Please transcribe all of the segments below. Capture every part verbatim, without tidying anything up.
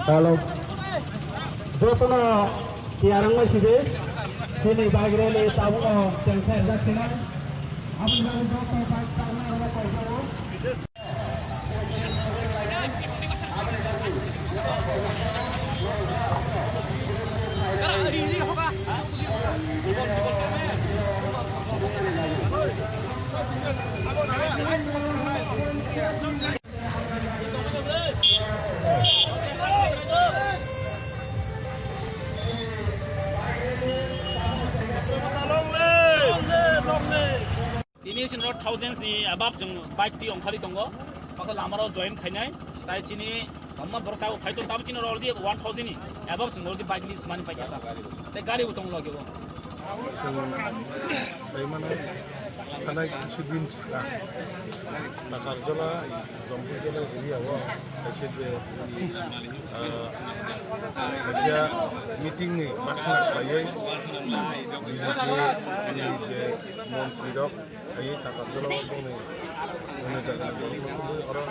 Hello. Jotono tiyar wngmai sidi. Chini bike rally tabukno tengsa rijak sinai. Aboni bagwi joto bike tarna rwna kaijago. Tini sini rok thousands ni above chwng bike twi ongkhali tongo. Bako lama rok join khainai. Tai chini amma borok tabu phai tong tabu chini rok already one thousand ni above chwng already bike list mani paikha ta. Tai gari bo tong logi bo. Chwng sai mano thanai kisu din swkang Takarjala, Jampui Jala area o kaisa je, ah, kaisa meeting ni bakhna khlaiwi B J P ni je montri rok phaiwi Takarjala o bongni hwnwi jaga ni borok no tubui oro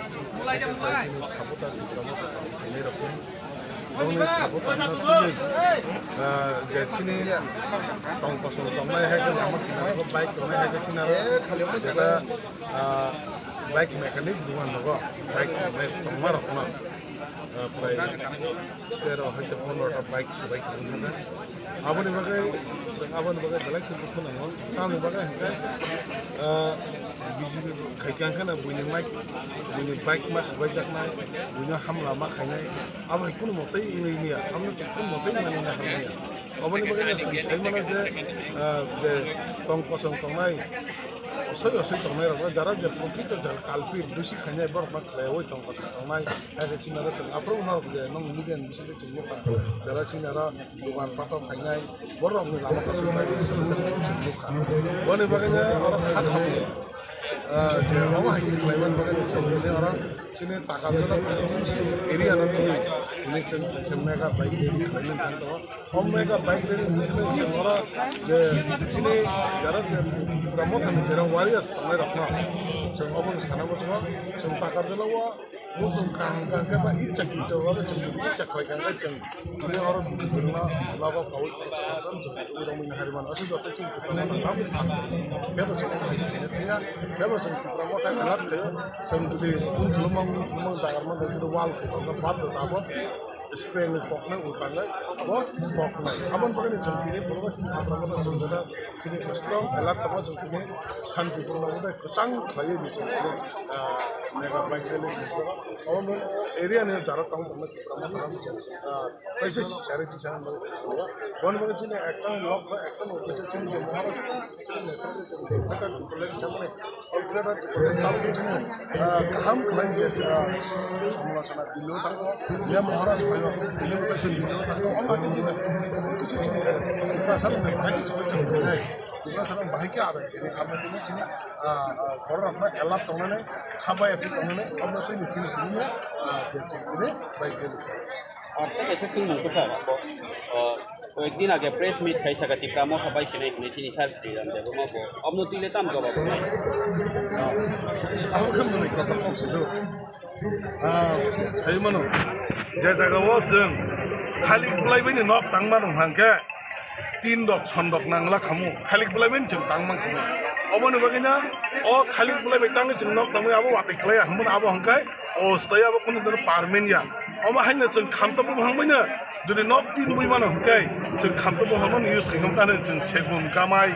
kaisa kaisa ni supporter Tipra Motha tong khainai rok ni. Bongni sabo tangna twi, ah, je chini tong kosong tongnai hai khe lama kinaro bike tongnai hai khe chini aro jeta, ah, bike mechanic dugan rogo bike tongnai tongma rokno, ah, prai tero hai te pondro ta bike subai tong thangkha. Aboni bagwi chwng aboni bagwi belai khe dukhu nango. Tamoni bagwi hwnkhe, ah, B J P khai khe wngkhana buini mic, buini bike ma swbaijaknai, buino hamla ma khainai, abo hai kunu motei wngwi manya, abo kunu motei manwi na hamya. Aboni bagwi no chwng sai mano je, ah, je tong kochong tongnai, osoi osoi tongnai rokno jara je prokrito jara culprit, dosi khainai borokno khlaiwi tong kochong tongnai, hai khe chini aro chwng aphuru no je nong media ni bisingo chwng nukha, jara chini aro Dogan pato khainai, borokni lama kaisa bai nukha. Boni bagwino oro kha khamu, ah, je omo hai khe khlaimani bagwino chwng tini oro chini Takarjala area no tini, tini chwng kaisa mega bike rally khlaimani thang tongo. O mega bike rally ni bisingo chwng oro je chini jara je Tipra Mothani jera warriors tongnai rokno chwng obono sana muchungo, chwng Takarjala o Muchung kaham kaham khe ba icha kito oro chwng icha khlai kaham khe chwng tini oro bwrwino logo kaui chwng tubui romwi nahari mano. Aswk joto chwng Tipra Motha tamo thang khe bo chwng khai khe thaya khe bo chwng Tipra Motha elak khaio. Chwng jodi tun chwlwmang tun chwlwmang jagar mano jodi wal khe tongkha bad do abo spray ni koknai ultangnai abo koknai. Aboni bagwi chwng tini borok chini Tipra Motha chwng jora chini strong elak tongo chwng tini shanti purno kwchang khlaiwi ni chwng tini, ah, mega bike rally chwng tini. Omo area ni jara tong tongma Tipra Motha, ah, kaisa sari tisa hwnwi tongya. Boni bagwi chini ekta nok ba ekta nok kaisa chini je Maharaj chini netrete chini je Greater Tipraland chamani, o Greater Tipraland tabuk chini, ah, kaham khlai je, ah, samalochona Delhi o thango, ya Maharaj phaio Delhi o chini Delhi o thango, omo khe chini kichu chini je Tiprasa rokni bahai khe chini chini khainai. Tiprasa rok bahai khe abai khainai, abo chini, ah, ah, borok rokno elak tongnani, kha bai aphi tongnani, omo tei ni chini tini, ah, je chini tini bai beli. Ar tei kaisa swngmung kwchar, bo, o, koyekdin age press meet khai saka Tipra Motha bai sinai hinwi chini sir Sriram Debbarma bo. Obno twi le tam jawab rwnai? Abo khe mwnwi kotor kok se do. Ah, sai mano. Je jaga o chwng khalik bwlai bai ni nok tang mano hwnkhe tin rok son rok nangla khamu. Khalik bwlai bai ni chwng tang man khamu. Oboni bagwi na o khalik bwlai bai tangwi chwng nok tangwi abo watwi klai ya hwnba abo hwnkhe o stoi abo kunu dino parmen ya. Omo haino chwng khamtokbo bwhang baino jodi nok tin bui mano hwnkhe chwng khamtokbo bwhang use khaikha tano chwng segun kamai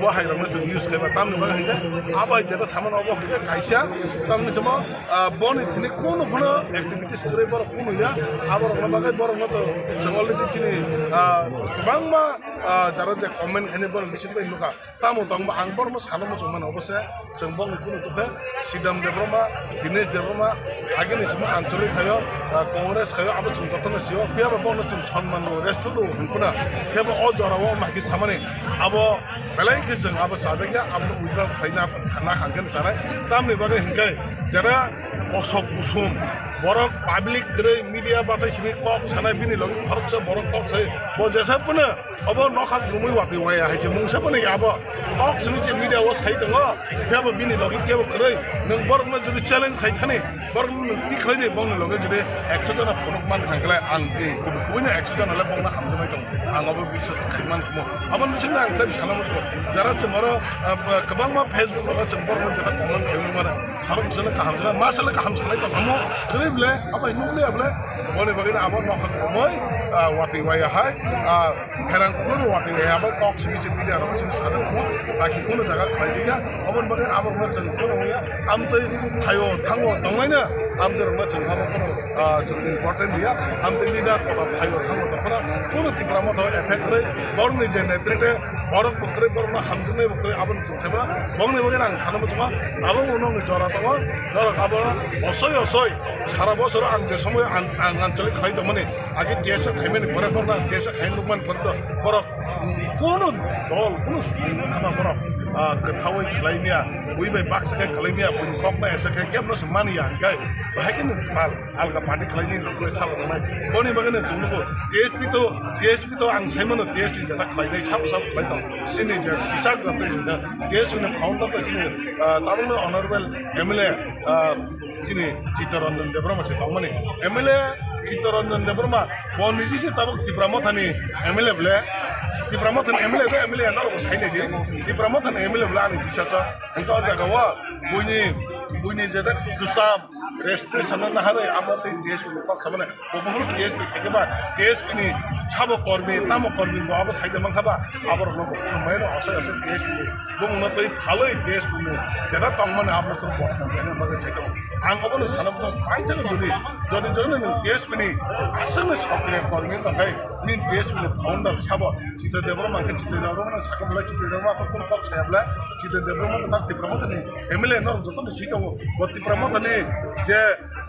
bo hai rokno chwng use khaiba tamni bagwi hwnkhe abo hai jeta samano obo hwnkhe kaisa tamni chwngno, ah, boni thini kunu phano activities kwrwi borok kunu ya abo rokno bagwi borokno to chwng already chini, ah, kwbangma, ah, jara je comment khainai borok bisingo nukha. Tamo tongma ang borokno sana muchung mano, obo se chwng bokni kunu tokhe Sidam Debbarma, Dinesh Debbarma, agini simi Anchalik khayo, ah, Congress khayo, abo chwng jotono sio, phiya ba bono chwng sonman rwo, respect rwo hwn phano, phiya ba o jora o ma khe samani, abo belai khe chwng abo chajakya, abo withdraw khlaina na khan khe sanai, tamni bagwi hwnkhe jara kosok kusum, Borok public kwrwi media bachai simi kok sanai bini logi khoroksa borok kok sai bo jesa phano obo nokha grumwi watwi waya hai se mungsa phano ya bo kok simi se media o sai tongo kebo bini logi kebo kwrwi nwng borokno jodi challenge khai thani borokno nwng twi khlai di bongni logi jodi ekso jona phunuk man thang khlai ang twi kubui kubuino ekso jona le bongno hamjaknai tongo ang obo biswas khai man khumo aboni bisingo ang tei sana muchungo jara chwng oro kwbangma Facebook rogo chwng borokno jeta comment khai mano. Khorok bwsano kaham sana, ma sale kaham sanai tong kha mo. Kwrwi ble, abo hinwi ble ble. Boni bagwi abo nokha kwrwngwi, ah, watwi waya hai, ah, pherang kuphur watwi waya abo kok simi simi media rok simi sajak mo. Aki kuno jaga khlai diya. Aboni bagwi abo rokno chwng kuno ya. Amtwi thaio thango tonglaina. Amtwi rokno chwng abo kuno, ah, chwng important ya. Amtwi leader kotor thaio thango tongkhana. Kuno Tipra Motha effect kwrwi. Borokni je netrite, borok bo kwrwi, borokno hamjaknai bo kwrwi. Aboni Kebo bongni bagwi ang sana muchungo, abo uno ni jora tongo, norok abo osoi osoi sara bosoro ang je somoy ang, ang anchalik khlai tongmani, age T S F khaimani pore borok ang T S F khai nukmani pore to borok kuno dol, kuno songma borok, ah, kwthaui khlai miya, bui bai baksa khe khlai miya, buini kok bai asa khe kebo no se mani ya, hingkai bahai khe nung mal. Alga party khlaini rokle sabo tongnai. Boni bagwino chwng nugo T S P to, T S P to ang saimano T S P jeta khlainai sabo sabo khlai tong. Chini je sisak jata jeta T S P ni founder to chini, ah, tabukno honorable M L A, ah, chini Chittaranjan Debbarma se tongmani. M L A Chittaranjan Debbarma bo niji se tabuk Tipra Mothani M L A ble. Tipra Mothani M L A ble, M L A norok sainai di. Tipra Mothani M L A ble ani bisasa. Hingke o jaga o buini, buini jeta kwcham Registration no naharwi amo tei T S P ni kok samani. Bo buphuru T S P khaikhe ba T S P ni sabo kormi, tamo kormi bo abo saida mankha ba, aborokno bo khumbai no asai asai T S P ni bumungno twi phalwi T S P ni jeta tongmani aborokno bodnam khaina bagwi saida. Ang obono sana bwkha paithakgwi jodi, jodi jodi nwng T S P ni aswkni sokriya kormi wngkha khe nini T S P ni founder sabo Chitra Debbarma khe Chitra Debbarma sakha bwlai Chitra Debbarma kok kok saya bwlai Chitra Debbarma tak Tipra Mothani M L A norok jotono swi tongo. Bo Tipra Mothani je,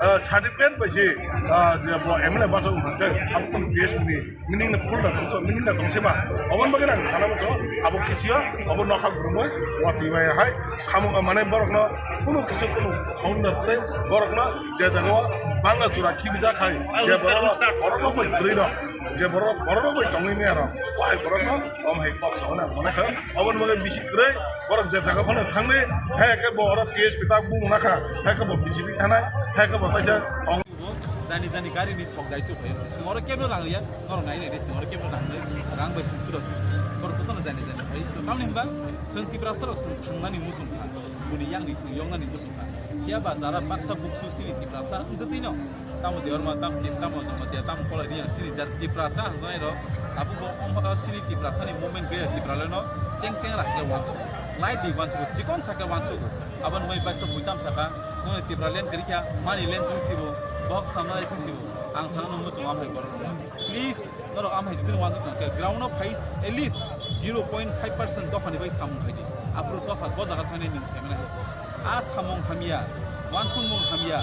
ah, certificate bai se, ah, je bo M L A bachai wngkha khe abo T S P ni meaning no full da tongsa, meaning da tongsa ba. Oboni bagwi ang sana muchungo, abo kisiyo, abo nokha grumwi, watwi bai hai, samung, mane borokno, kunu kisi kunu founder tei borokno je jaga o bangla chura khibijak hai, je borokno, borokno bai kwrwi rok, je borok, borokno bai tongwi maya rok, wahai borokno, om hai kok sauna mane kha, oboni bagwi bisi kwrwi, borok je jaga phano thangwi, hai khe bo oro T S P tak bung nakha, hai khe bo B J P thanai, hai khe bo taisa tong. Jani jani gari ni thok dai tu khayo. Sing oro kebra rang ya, norok nai nai de sing oro kebra rang de, rang bai sing tu rok. Kor joto no jani jani khai. Tamni himba, sing Tiprasa rok sing thangnani muchung kha. Buni yang ni sing yong nani muchung kha. Ya ba jara baksa buksu sini Tiprasa, wngtwi no. Tamo Debbarma, tam Kim, tamo Jamatia, tamo Kolai Riyang, sini jar Tiprasa, hwngnai rok. Abo bo, omo ta sini Tiprasa ni movement gaya Tiprasa no, cheng cheng ra khe wansu. Light di wansu, chikon sa khe wansu. Abo nwng baksa buitam saka, nwng Tipraland kwrwi kha, mani land chwng sibo, bohok samna lai chwng sibo. Ang sana nwng muchung amhai borok rok. Please, norok amhai jidin wansu tong khe, ground o phai at least zero point five percent dopha ni bai samung khai di. Aphuru dopha bo jaga thangnai nwng sai mani hai se. A samung hamya, wansukmung hamya,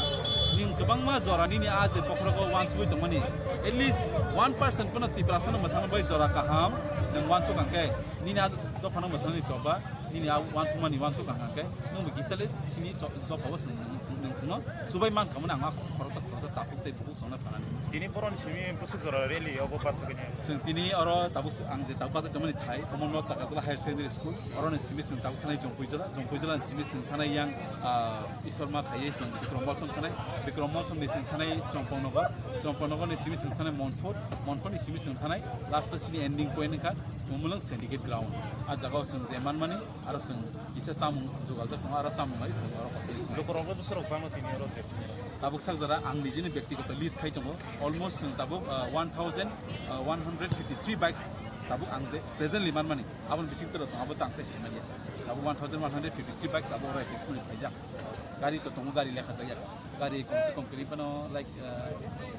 nwng kwbangma jora nini a je bokhorogo wansugwi tongmani, at least one percent pono Tiprasa no mwthangna bai jora kaham nwng wansuk ang khe, nini a dopha no mwthangni choba. Nini a wansukmani wansuk ang khe, nwng bo kisa le sini cho-, dopha o swng, swng, swng, swngno chubai man kha mani ang a khoroksa, khoroksa takhuk tei bukhuk songna sanani. Tini boroni simi bwswk jora rally obo bathogini. Swng tini oro tabuk s-, ang je tabuk bachai tongmani thai, Kamalnath Takarjala Higher Secondary School, oroni simi swng tabuk thanai Jompuijala, Jompuijala ni simi swng thanai yang, ah, Ishwarma khaiwi swng Bikram Molsom thanai, Bikram Molsom ni swng thanai Chompongnogo, Chompongnogo ni simi swng thanai Monfort, Monfort ni simi swng thanai last o sini ending point wngkha Mumulwng Syndicate Ground. A jaga o swng je manmani, Aro chwng kisa chamung jugaljak tongo, aro chamung bai chwng oro kochai tongo. Lukurokno bwsarok bangma tini oro je. Tabuk sak jora ang nijini byaktigoto list khai tongo. Almost chwng tabuk, ah, one thousand, ah, one hundred fifty three bikes tabuk ang je presently manmani. Aboni bising toro tongo, abo tang tei saimanya. Tabuk one thousand one hundred fifty three bikes tabuk oro execution khaijak. Gari to tongo, gari lekha jakya. Gari komse kom kwrwi phano, like, ah,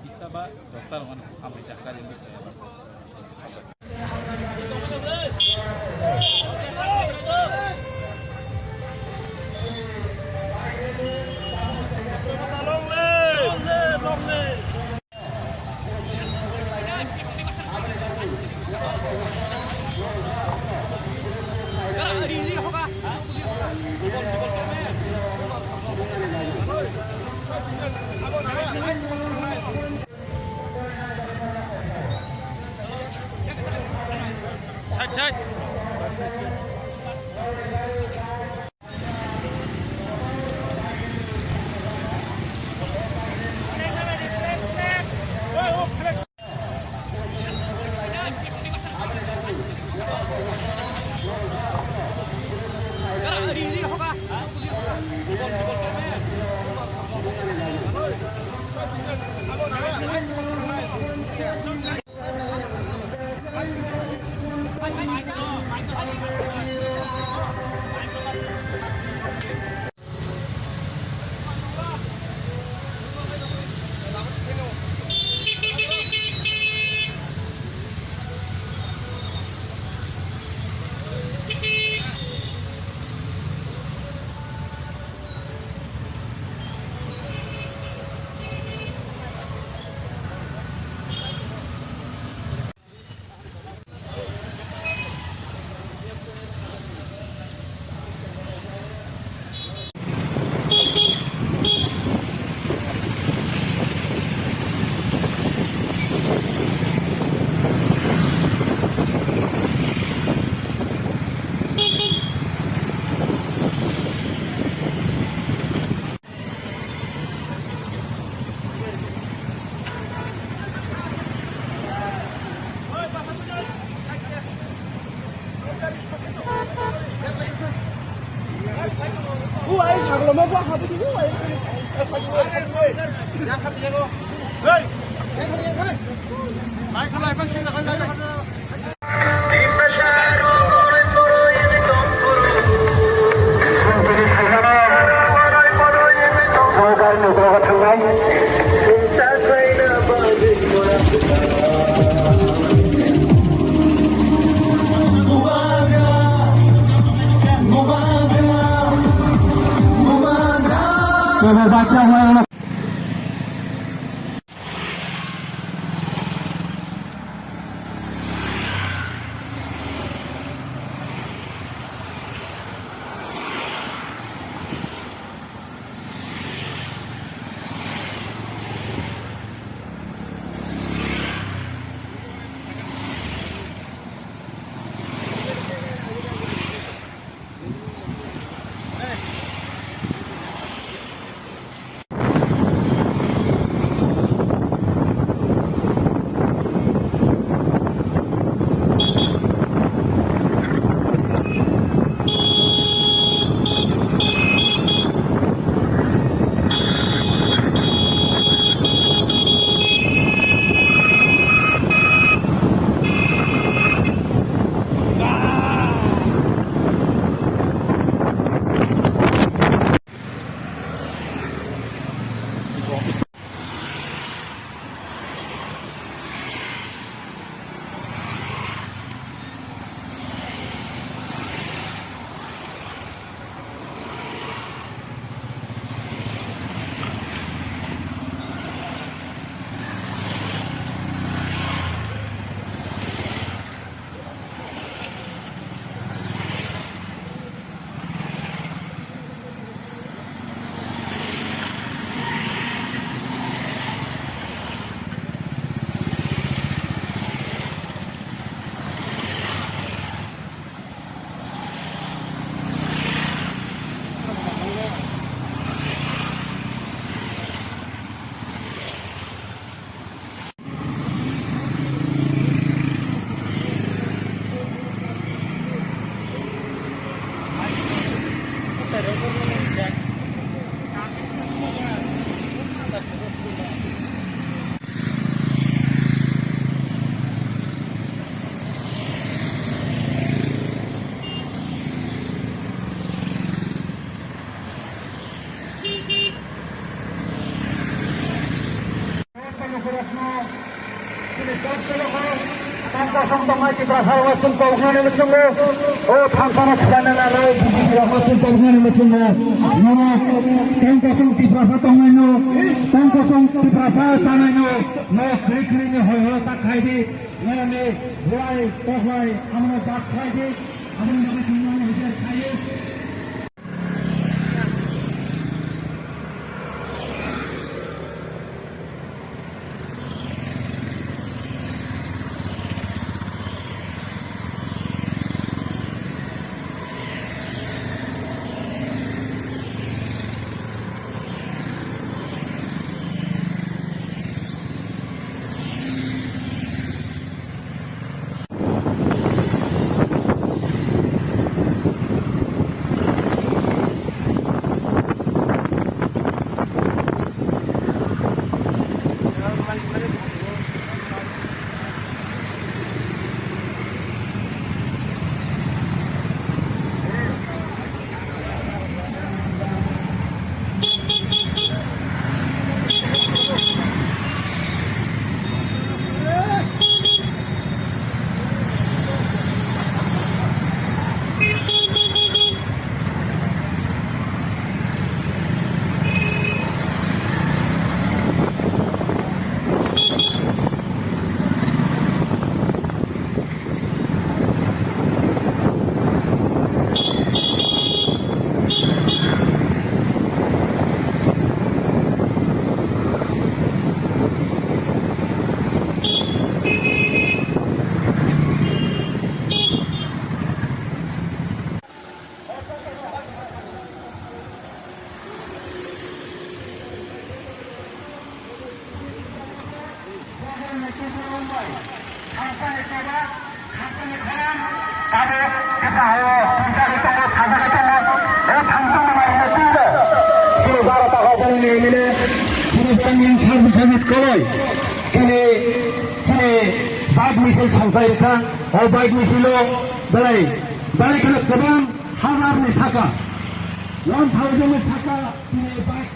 bista ba dosta rok mano, hambai jak gari ni. Bebek bacha hwnwi. Tang kosong tongmani Tiprasa rok chwng kok nani muchungo. O thangsano swkang nang aro B J P rok chwng kok nani muchungo. Norok tang kosong Tiprasa tongnai no, tang kosong Tiprasa sanai no, no kri kri ni hoi hoi ta khai di. Norok ni buai toklai amno jak khai di. Amno jak khai di. Thansa ni choba, thansa ni khorang, tabuk kisa hayo, thansa ni tongo, sajagwi tongo, o thansa ni mai no twi rw. Chini baro tago boni ni M L A, chini bani yang Sarbu Sajit Koloi, chini, chini bike misil thangsai rwkha, o bike misil o belai, belai kheno kwbang hajar ni saka, one thousand ni saka, chini bike.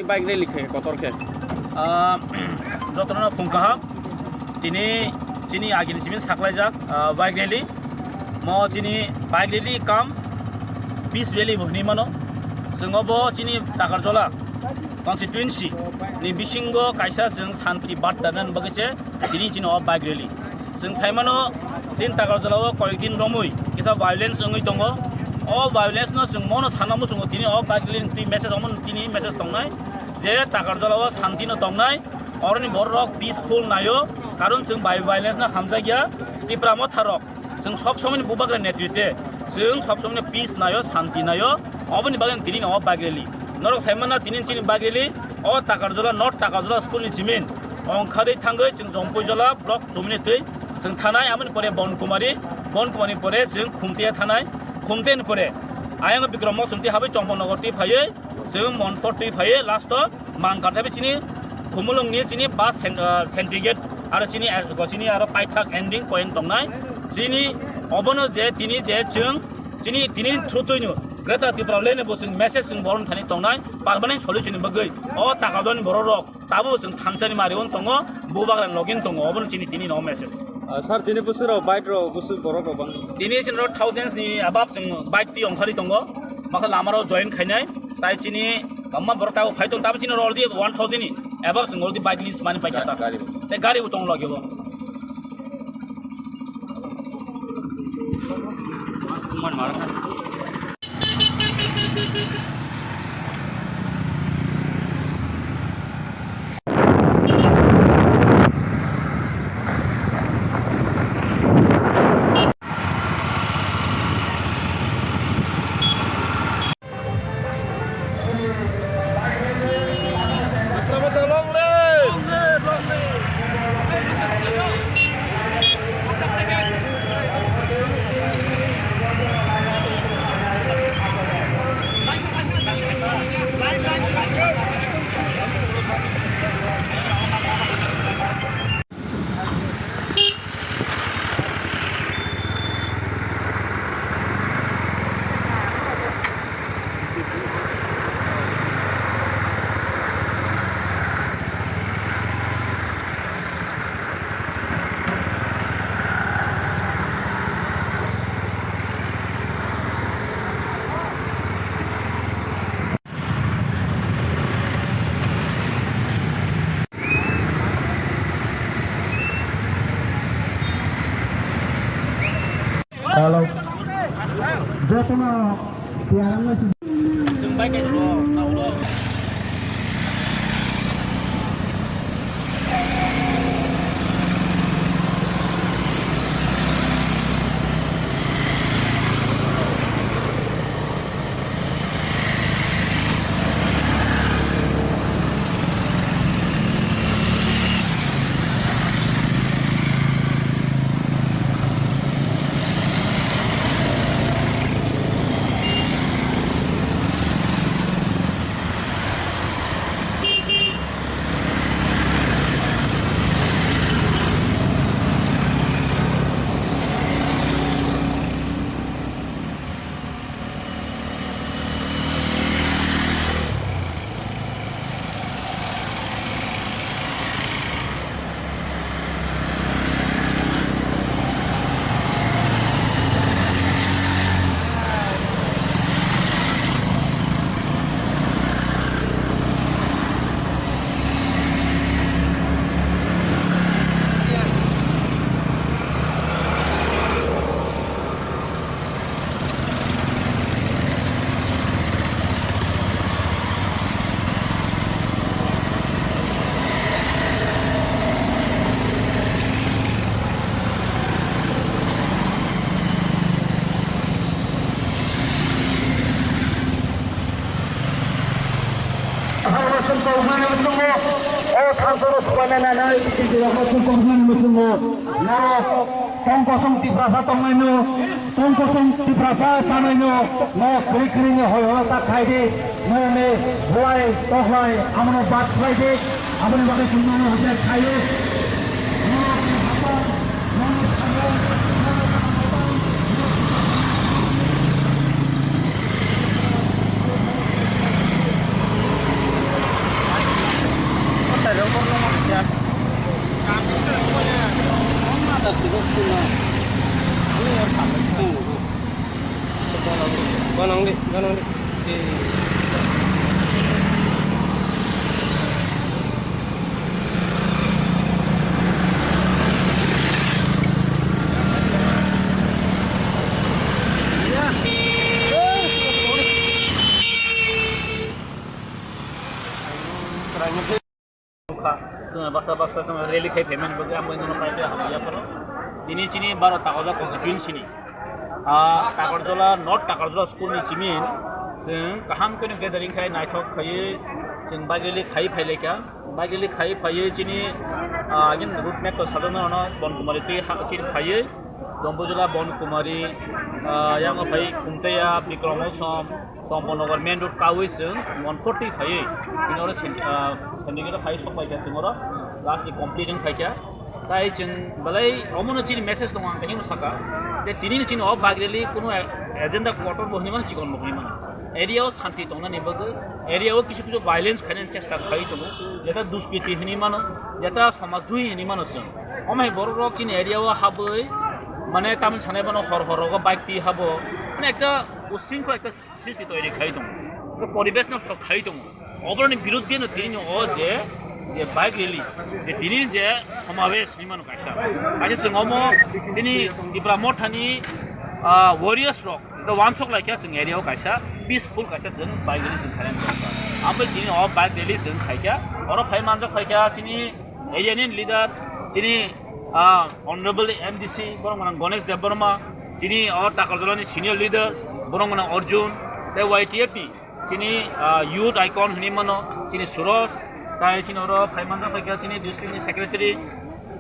Bike rally khe kotor khe. Ah, jotono phung kaham. Tini chini agini simi saklaijak, ah, bike rally. Mo chini bike rally kam peace rally bo hinwi mano. Chwng obo chini Takarjala constituency ni bisingo kaisa chwng santi barta nan bagwi se tini chini o bike rally. Chwng sai mano, chini Takarjala o koyek din romwi kisa violence wngwi tongo. O violence no chwng mono sana muchungo tini o bike rally ni twi message omo tini message tongnai je Takarjala o santi no tongnai, oroni borok rok peaceful naio, karon chwng bai violence no hamjakya. Tipra motha rok chwng sob somoi ni bubagra netritwe, chwng sob somoi no peace naio, santi naio, oboni bagwi tini o bike rally. Norok sai mano tini chini bike rally o Takarjala, North Takarjala school ni chimin ongkharwi thangwi chwng Jompuijala block chumni twi chwng thanai, amoni pore Bonkumari, Bonkumari pore chwng Khumtia thanai, Khumtia ni pore ayang Bikram Mok chumti habai Chomponogor twi phaiwi chwng Monpor twi phaiwi last o Mangkar thabi chini Khumulung ni chini bus sen-, ah, syndicate aro chini, ah, chini aro paithak ending point tongnai chini obono je tini je chwng chini tini through twi no Greater Tipraland ni bo chwng message chwng boron thani tongnai permanent solution ni bagwi o Takarjala ni borok rok Tabuk chwng thansani mari-o tongo, bubagrani logi tongo, obono chini tini no message. Ah, sir, chini bwswk rok bike rok, bwswk borok rok bang? Tini chini rok thousands ni above chwng bike twi ongkhari tongo, makha lama rok join khainai, tai chini bangma borok tabuk phai tong, tabuk chini rok already one thousand ni above chwng already bike list mani paikha ta. Gari bo. Tai gari bo tong logi bo. Hello. Jotono tiyarang nasi. O thangsoro subaina nanai, tongkosong Tiprasa tongnaino, tongkosong Tiprasa sanaino, no kri kri ni hoi hoi ta khai di, no ne buai tohlai, amono bat khlai di, aboni bagwi chwng no hojak khaio. Ganang di, ganang di. Eh. Chwng baksa baksa chwng rally khai phaimani bagwi ang bai nono kaitor hamya phano. Tini chini baro Takarjala constituency ni, ah, Takarjala, North Takarjala school ni chini chwng kaham khe gathering khai naithok khaiwi chwng bike rally khai phailaikha. Bike rally khai phaiwi chini, ah, again route map to sajokna ono Bon Kumari twi ha chini phaiwi Dombujla, Bon Kumari, ah, yang phai Khumtaiya, Bikram Osom, Champanagar main road kawi chwng one forty phaiwi, bini oro sen-, ah, sending oro phai sok pai kha chwng oro last ni complete wng phai kha. Tai chwng belai omono chini message tongo ang kahino saka, je tini chini o bike rally kuno agenda kotor bo hinwi mano, chikon bo hinwi mano. Area o santi tongnani bagwi, area o kisu kisu violence khainani chesta khai tongo, jeta duskiti hinwi mano, jeta somadui hinwi mano chwng. Omo hai borok rok chini area o habwi, mane tamni sanai bono hor hor rogo bike twi habo, mane ekta usingkho ekta srishti toiri khai tongo, ekta poribesh nosto khai tongo. Oboroni biruddhe no tini o je, je bike rally, je tini je somabesh hinwi mano kaisa. Kaisa chwng omo chini Tipra Mothani, ah, warriors rok ekta wansok laikha chwng area o kaisa peaceful kaisa chwng bike rally chwng khaina. Ambai tini o bike rally chwng khaikha, oro phai manjak phaikha chini area ni leader chini, ah, Honorable M D C borok gwnang Ganesh Debbarma, chini o Takarjala ni senior leader borok gwnang Arjun, tei Y T F ni chini, ah, youth icon hinwi mano chini Suraj, tai chini oro phai manjak phaikha chini district ni secretary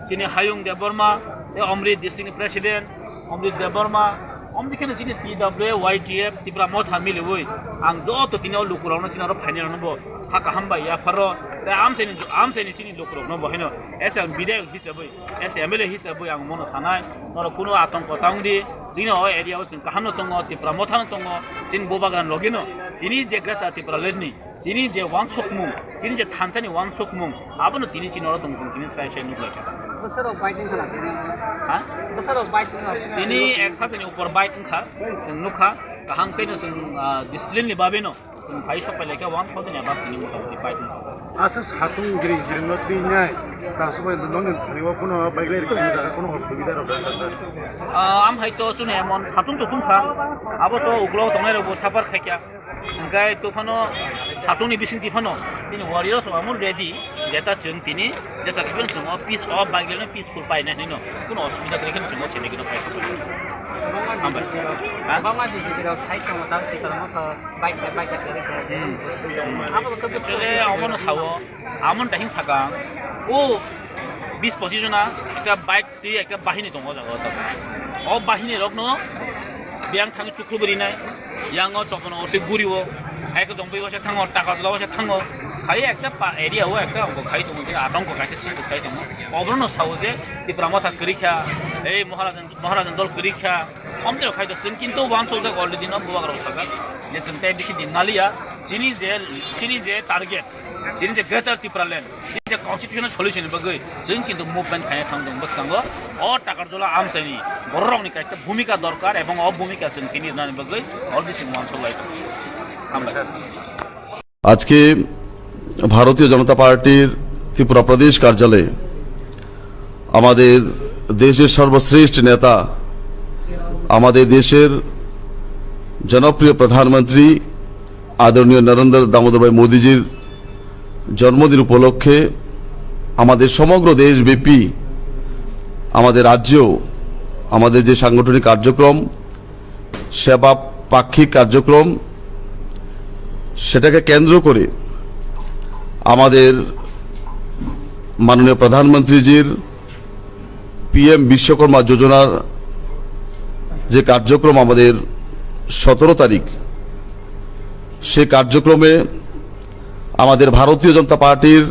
chini Hayung Debbarma, tei Omri district ni president Omri Debbarma, omni kheno chini T W Y T F Tipra Motha miliwi ang joto tini o lukurokno chini oro phainai rokno bo kha kaham bai yapharo, tei amchaini, amchaini chini lukurokno bo haino as a bidayok hisabwi, as a M L A hisabwi ang mono sanai, norok kunu atongko ta wng di, chini o area o chwng kaham no tongo, Tipra Motha no tongo, chini Bubagra ni logi no, chini je Greater Tipraland ni chini je wansukmung, chini je thansani wansukmung, abono tini chini oro tong chwng tini sai sai nuk lai kha. Bwsarok bike wngkha na tini? Ha? Bwsarok bike wngkha. Tini ek haptani upor bike wngkha, chwng nukha, kaham khe no chwng, ah, discipline ni bagwi no chwng phai sok pai lai kha, one thousand above tini mota moti bike wngkha. Asa satung giri giri no twi nai, ta sobai noni thani o kuno bike lai rikha, kuno osubida rok da da. Ah, am hai to chwng emon satung to tungkha, abo to uklok tongnai rok bo suffer khai kha. Hingke to phano satungni bisingtwi phano chini warriors rok amo ready, jeta chwng tini jeta khe chwng o peace o bike rally no peaceful paina hinwi no kuno osubida kwrwi khe chwng o chini gino paikha. Hambai. Ha? Bangma D C P rok side tongo, tamo Tipra Motha bike, bike, bike, bike, bike. Hmm. Abo to Actually, omono sao, amon dahing sakang, o bis pochis jona ekta bike twi ekta bahini tongo o jaga o tabuk. O bahini rokno biyang thangwi chukrubwi rinai, yango chokno twi guri o, hai khe tongwi waisa thango, taka jwla waisa thango, khai ekta pa area o ekta ongkho khai tongo, je atongkho kaisa sristi khai tongo. Oborno sao je Tipra Motha kwrwi kha, ei Maharajan, Maharajan dol kwrwi kha, omtwi rok khai tongo. Chwng kintu wansukjak already no bubagrok sajak je chwng tei bisi din maliya, chini je, chini je target, chini je Greater Tipraland, chini je constitutional solution ni bagwi chwng kintu movement khaina thang tongo bwskango. O Takarjala amchaini bororokni kaisa bhumika dorkar ebong o bhumika chwng tini rwnani bagwi already chwng wansuk lai tongo. Hambai. আজকে ভারতীয় জনতা পার্টির ত্রিপুরা প্রদেশ কার্যালয়ে আমাদের দেশের সর্বশ্রেষ্ঠ নেতা, আমাদের দেশের জনপ্রিয় প্রধানমন্ত্রী আদরণীয় নরেন্দ্র দামোদর ভাই মোদীজির জন্মদিন উপলক্ষে আমাদের সমগ্র দেশব্যাপী আমাদের রাজ্যেও আমাদের যে সাংগঠনিক কার্যক্রম, সেবা পাক্ষিক কার্যক্রম, সেটাকে কেন্দ্র করে আমাদের মাননীয় প্রধানমন্ত্রীজির পিএম বিশ্বকর্মা যোজনার যে কার্যক্রম আমাদের সতেরো তারিখ, সে কার্যক্রমে আমাদের ভারতীয় জনতা পার্টির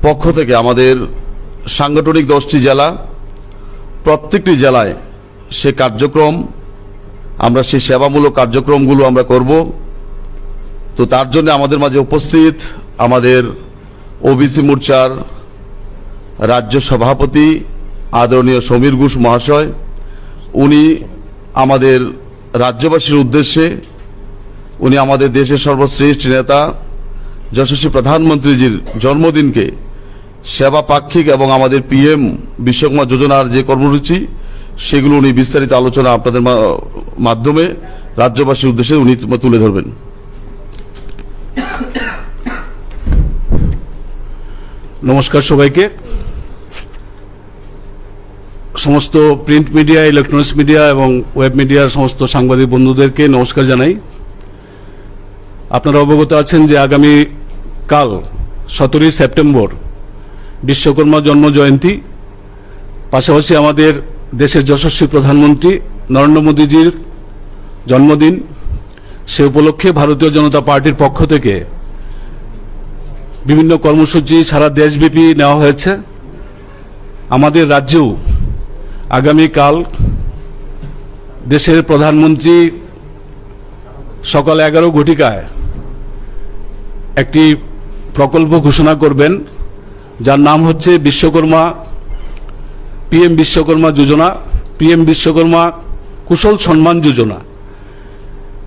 পক্ষ থেকে আমাদের সাংগঠনিক দশটি জেলা, প্রত্যেকটি জেলায় সে কার্যক্রম, আমরা সেই সেবামূলক কার্যক্রমগুলো আমরা করব। তো তার জন্য আমাদের মাঝে উপস্থিত আমাদের ওবিসি মোর্চার রাজ্য সভাপতি আদরণীয় সমীর ঘোষ মহাশয়, উনি আমাদের রাজ্যবাসীর উদ্দেশ্যে উনি আমাদের দেশের সর্বশ্রেষ্ঠ নেতা যশস্বী প্রধানমন্ত্রীজির জন্মদিনকে সেবা পাক্ষিক এবং আমাদের পিএম বিশ্বকর্মা যোজনার যে কর্মসূচি, সেগুলো উনি বিস্তারিত আলোচনা আপনাদের মা-, মাধ্যমে রাজ্যবাসীর উদ্দেশ্যে উনি তুলে ধরবেন। নমস্কার সবাইকে। সমস্ত প্রিন্ট মিডিয়া, ইলেকট্রনিক্স মিডিয়া এবং ওয়েব মিডিয়ার সমস্ত সাংবাদিক বন্ধুদেরকে নমস্কার জানাই। আপনারা অবগত আছেন যে আগামী কাল সতেরোই সেপ্টেম্বর বিশ্বকর্মা জন্ম জয়ন্তী। পাশাপাশি আমাদের দেশের যশস্বী প্রধানমন্ত্রী নরেন্দ্র মোদীজির জন্মদিন। সে উপলক্ষে ভারতীয় জনতা পার্টির পক্ষ থেকে বিভিন্ন কর্মসূচি সারা দেশব্যাপী নেওয়া হয়েছে। আমাদের রাজ্যেও আগামীকাল দেশের প্রধানমন্ত্রী সকাল এগারো ঘটিকায় একটি প্রকল্প ঘোষণা করবেন, যার নাম হচ্ছে বিশ্বকর্মা, পিএম বিশ্বকর্মা যোজনা, পিএম বিশ্বকর্মা কুশল সম্মান যোজনা।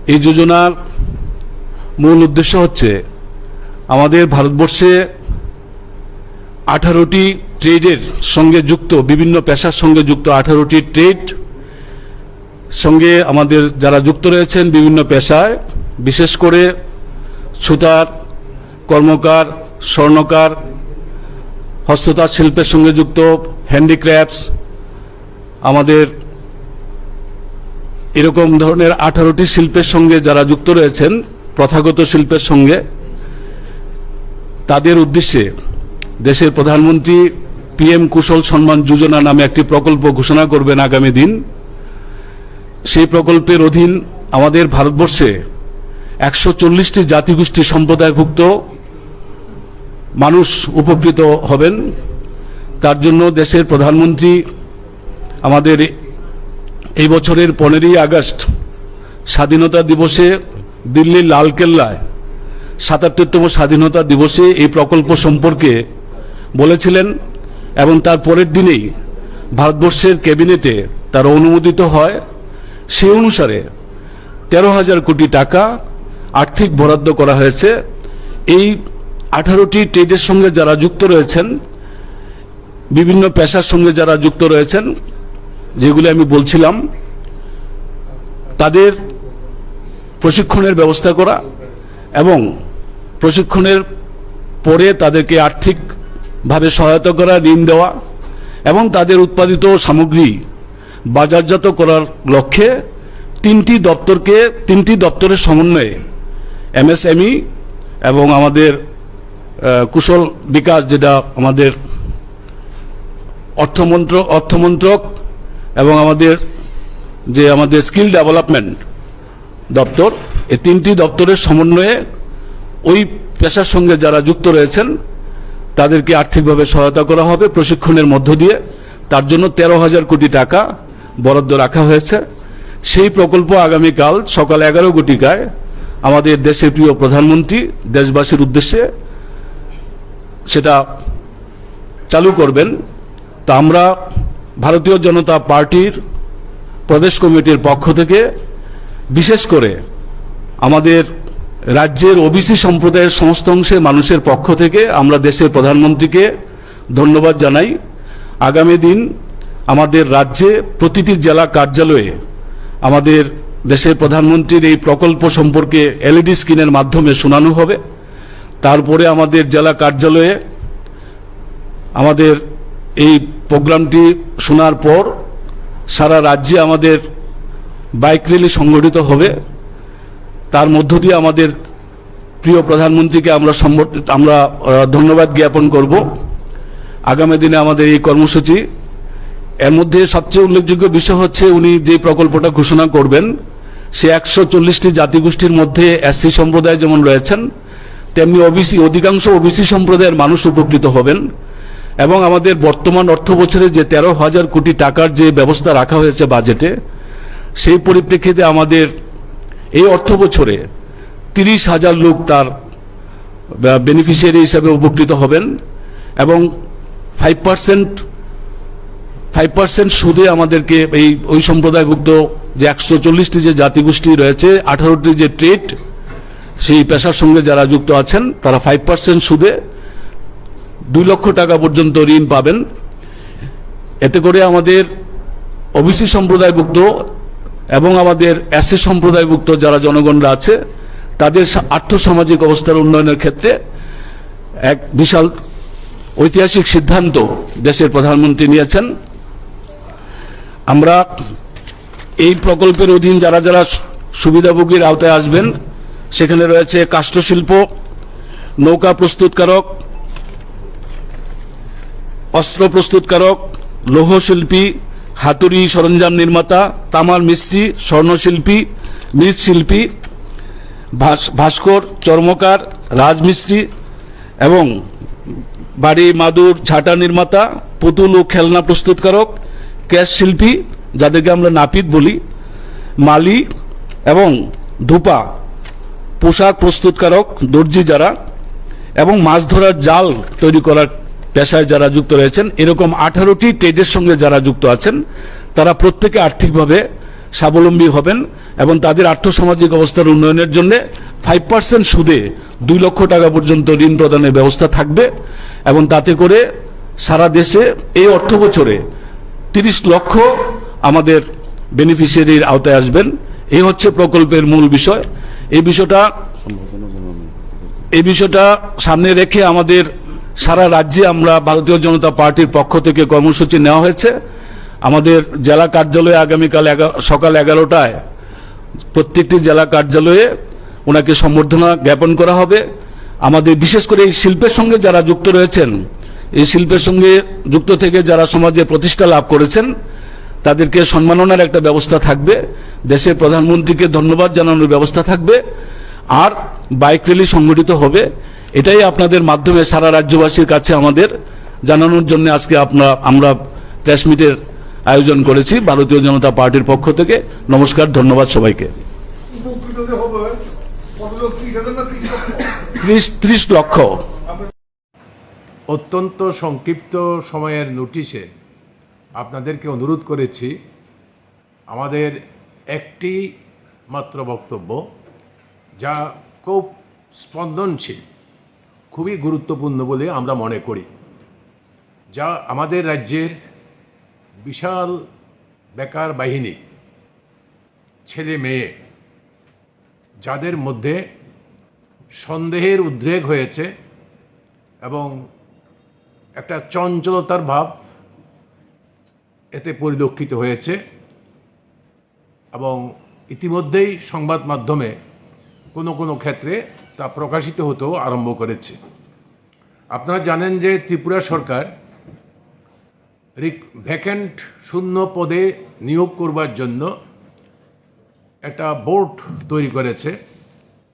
এই যোজনার মূল উদ্দেশ্য হচ্ছে আমাদের ভারতবর্ষে আঠারোটি ট্রেডের সঙ্গে যুক্ত, বিভিন্ন পেশার সঙ্গে যুক্ত আঠারোটি ট্রেড সঙ্গে আমাদের যারা যুক্ত রয়েছেন বিভিন্ন পেশায়, বিশেষ করে সুতার, কর্মকার, স্বর্ণকার, হস্ততাঁত শিল্পের সঙ্গে যুক্ত, হ্যান্ডিক্রাফটস, আমাদের এরকম ধরনের আঠারোটি শিল্পের সঙ্গে যারা যুক্ত রয়েছেন, প্রথাগত শিল্পের সঙ্গে, তাদের উদ্দেশ্যে দেশের প্রধানমন্ত্রী পিএম কুশল সম্মান যোজনা নামে একটি প্রকল্প ঘোষণা করবেন আগামী দিন। সেই প্রকল্পের অধীন আমাদের ভারতবর্ষে একশো চল্লিশটি জাতিগোষ্ঠী সম্প্রদায়ভুক্ত মানুষ উপকৃত হবেন। তার জন্য দেশের প্রধানমন্ত্রী আমাদের এই বছরের পনেরোই আগস্ট স্বাধীনতা দিবসে দিল্লির লালকেল্লায় সাতাত্তরতম স্বাধীনতা দিবসে এই প্রকল্প সম্পর্কে বলেছিলেন এবং তার পরের দিনেই ভারতবর্ষের ক্যাবিনেটে তার অনুমোদিত হয়। সেই অনুসারে তেরো হাজার কোটি টাকা আর্থিক বরাদ্দ করা হয়েছে। এই আঠারোটি ট্রেডের সঙ্গে যারা যুক্ত রয়েছেন, বিভিন্ন পেশার সঙ্গে যারা যুক্ত রয়েছেন, যেগুলি আমি বলছিলাম, তাদের প্রশিক্ষণের ব্যবস্থা করা এবং প্রশিক্ষণের পরে তাদেরকে আর্থিকভাবে সহায়তা করা, ঋণ দেওয়া এবং তাদের উৎপাদিত সামগ্রী বাজারজাত করার লক্ষ্যে তিনটি দপ্তরকে, তিনটি দপ্তরের সমন্বয়ে এমএসএমই এবং আমাদের, আহ, কুশল বিকাশ, যেটা আমাদের অর্থমন্ত্র-, অর্থমন্ত্রক এবং আমাদের যে আমাদের স্কিল ডেভেলপমেন্ট দপ্তর, এই তিনটি দপ্তরের সমন্বয়ে ওই পেশার সঙ্গে যারা যুক্ত রয়েছেন তাদেরকে আর্থিকভাবে সহায়তা করা হবে প্রশিক্ষণের মধ্য দিয়ে। তার জন্য তেরো হাজার কোটি টাকা বরাদ্দ রাখা হয়েছে। সেই প্রকল্প আগামীকাল সকাল এগারো ঘটিকায় আমাদের দেশের প্রিয় প্রধানমন্ত্রী দেশবাসীর উদ্দেশ্যে সেটা চালু করবেন। তো আমরা ভারতীয় জনতা পার্টির প্রদেশ কমিটির পক্ষ থেকে, বিশেষ করে আমাদের রাজ্যের ওবিসি সম্প্রদায়ের সমস্ত অংশের মানুষের পক্ষ থেকে আমরা দেশের প্রধানমন্ত্রীকে ধন্যবাদ জানাই। আগামী দিন আমাদের রাজ্যে প্রতিটি জেলা কার্যালয়ে আমাদের দেশের প্রধানমন্ত্রীর এই প্রকল্প সম্পর্কে এলইডি স্ক্রিনের মাধ্যমে শোনানো হবে। তারপরে আমাদের জেলা কার্যালয়ে আমাদের এই প্রোগ্রামটি শোনার পর সারা রাজ্যে আমাদের বাইক র্যালি সংগঠিত হবে। তার মধ্য দিয়ে আমাদের প্রিয় প্রধানমন্ত্রীকে আমরা সম্বর্ধ-, আমরা, আহ, ধন্যবাদ জ্ঞাপন করব। আগামী দিনে আমাদের এই কর্মসূচি, এর মধ্যে সবচেয়ে উল্লেখযোগ্য বিষয় হচ্ছে উনি যে প্রকল্পটা ঘোষণা করবেন, সে একশো চল্লিশটি জাতিগোষ্ঠীর মধ্যে এসসি সম্প্রদায় যেমন রয়েছেন, তেমনি ওবিসি, অধিকাংশ ওবিসি সম্প্রদায়ের মানুষ উপকৃত হবেন। এবং আমাদের বর্তমান অর্থ বছরে যে তেরো হাজার কোটি টাকার যে ব্যবস্থা রাখা হয়েছে বাজেটে, সেই পরিপ্রেক্ষিতে আমাদের এই অর্থ বছরে তিরিশ হাজার লোক তার, আহ, বেনিফিশিয়ারি হিসাবে উপকৃত হবেন এবং ফাইভ পার্সেন্ট, ফাইভ পার্সেন্ট সুদে আমাদেরকে এই, ওই সম্প্রদায়ভুক্ত যে একশো চল্লিশটি যে জাতিগোষ্ঠী রয়েছে, আঠারোটি যে ট্রেড, সেই পেশার সঙ্গে যারা যুক্ত আছেন, তারা ফাইভ পার্সেন্ট সুদে দুই লক্ষ টাকা পর্যন্ত ঋণ পাবেন। এতে করে আমাদের ওবিসি সম্প্রদায়ভুক্ত এবং আমাদের এসসি সম্প্রদায়ভুক্ত যারা জনগণরা আছে, তাদের সা-, আর্থসামাজিক অবস্থার উন্নয়নের ক্ষেত্রে এক বিশাল ঐতিহাসিক সিদ্ধান্ত দেশের প্রধানমন্ত্রী নিয়েছেন। আমরা এই প্রকল্পের অধীন যারা যারা সু-, সুবিধাভোগীর আওতায় আসবেন, সেখানে রয়েছে কাষ্ঠশিল্প, নৌকা প্রস্তুতকারক, অস্ত্র প্রস্তুতকারক, লৌহশিল্পী, হাতুড়ি সরঞ্জাম নির্মাতা, তামার মিস্ত্রি, স্বর্ণশিল্পী, মৃৎশিল্পী, ভাস-, ভাস্কর, চর্মকার, রাজমিস্ত্রি এবং বাড়ি, মাদুর, ঝাঁটা নির্মাতা, পুতুল ও খেলনা প্রস্তুতকারক, কেশ শিল্পী, যাদেরকে আমরা নাপিত বলি, মালি এবং ধোপা, পোশাক প্রস্তুতকারক, দর্জি যারা, এবং মাছ ধরার জাল তৈরি করার পেশায় যারা যুক্ত রয়েছেন, এরকম আঠারোটি ট্রেডের সঙ্গে যারা যুক্ত আছেন, তারা প্রত্যেকে আর্থিকভাবে স্বাবলম্বী হবেন এবং তাদের আর্থসামাজিক অবস্থার উন্নয়নের জন্য ফাইভ পার্সেন্ট সুদে দুই লক্ষ টাকা পর্যন্ত ঋণ প্রদানের ব্যবস্থা থাকবে এবং তাতে করে সারা দেশে এই অর্থ বছরে তিরিশ লক্ষ আমাদের বেনিফিশিয়ারির আওতায় আসবেন। এই হচ্ছে প্রকল্পের মূল বিষয়। এই বিষয়টা, এই বিষয়টা সামনে রেখে আমাদের সারা রাজ্যে আমরা ভারতীয় জনতা পার্টির পক্ষ থেকে কর্মসূচি নেওয়া হয়েছে। আমাদের জেলা কার্যালয়ে আগামীকাল এগারো, সকাল এগারোটায় প্রত্যেকটি জেলা কার্যালয়ে ওনাকে সম্বর্ধনা জ্ঞাপন করা হবে। আমাদের বিশেষ করে এই শিল্পের সঙ্গে যারা যুক্ত রয়েছেন, এই শিল্পের সঙ্গে যুক্ত থেকে যারা সমাজে প্রতিষ্ঠা লাভ করেছেন, তাদেরকে সম্মাননার একটা ব্যবস্থা থাকবে, দেশের প্রধানমন্ত্রীকে ধন্যবাদ জানানোর ব্যবস্থা থাকবে, আর বাইক র্যালি সংগঠিত হবে। এটাই আপনাদের মাধ্যমে সারা রাজ্যবাসীর কাছে আমাদের জানানোর জন্য আজকে আপনারা, আমরা প্রেস মিটের আয়োজন করেছি ভারতীয় জনতা পার্টির পক্ষ থেকে। নমস্কার, ধন্যবাদ সবাইকে। উপকৃত যে হবে, কতজন? ত্রিশ হাজার না ত্রিশ লক্ষ? ত্রিশ, ত্রিশ লক্ষ। অত্যন্ত সংক্ষিপ্ত সময়ের নোটিশে আপনাদেরকে অনুরোধ করেছি, আমাদের একটি মাত্র বক্তব্য, যা খুব স্পন্দনশীল, খুবই গুরুত্বপূর্ণ বলে আমরা মনে করি, যা আমাদের রাজ্যের বিশাল বেকার বাহিনী, ছেলে মেয়ে, যাদের মধ্যে সন্দেহের উদ্রেক হয়েছে এবং একটা চঞ্চলতার ভাব এতে পরিলক্ষিত হয়েছে এবং ইতিমধ্যেই সংবাদ মাধ্যমে কোনো কোনো ক্ষেত্রে তা প্রকাশিত হতেও আরম্ভ করেছে। আপনারা জানেন যে ত্রিপুরা সরকার রিক-, ভ্যাকেন্ট শূন্য পদে নিয়োগ করবার জন্য একটা বোর্ড তৈরি করেছে।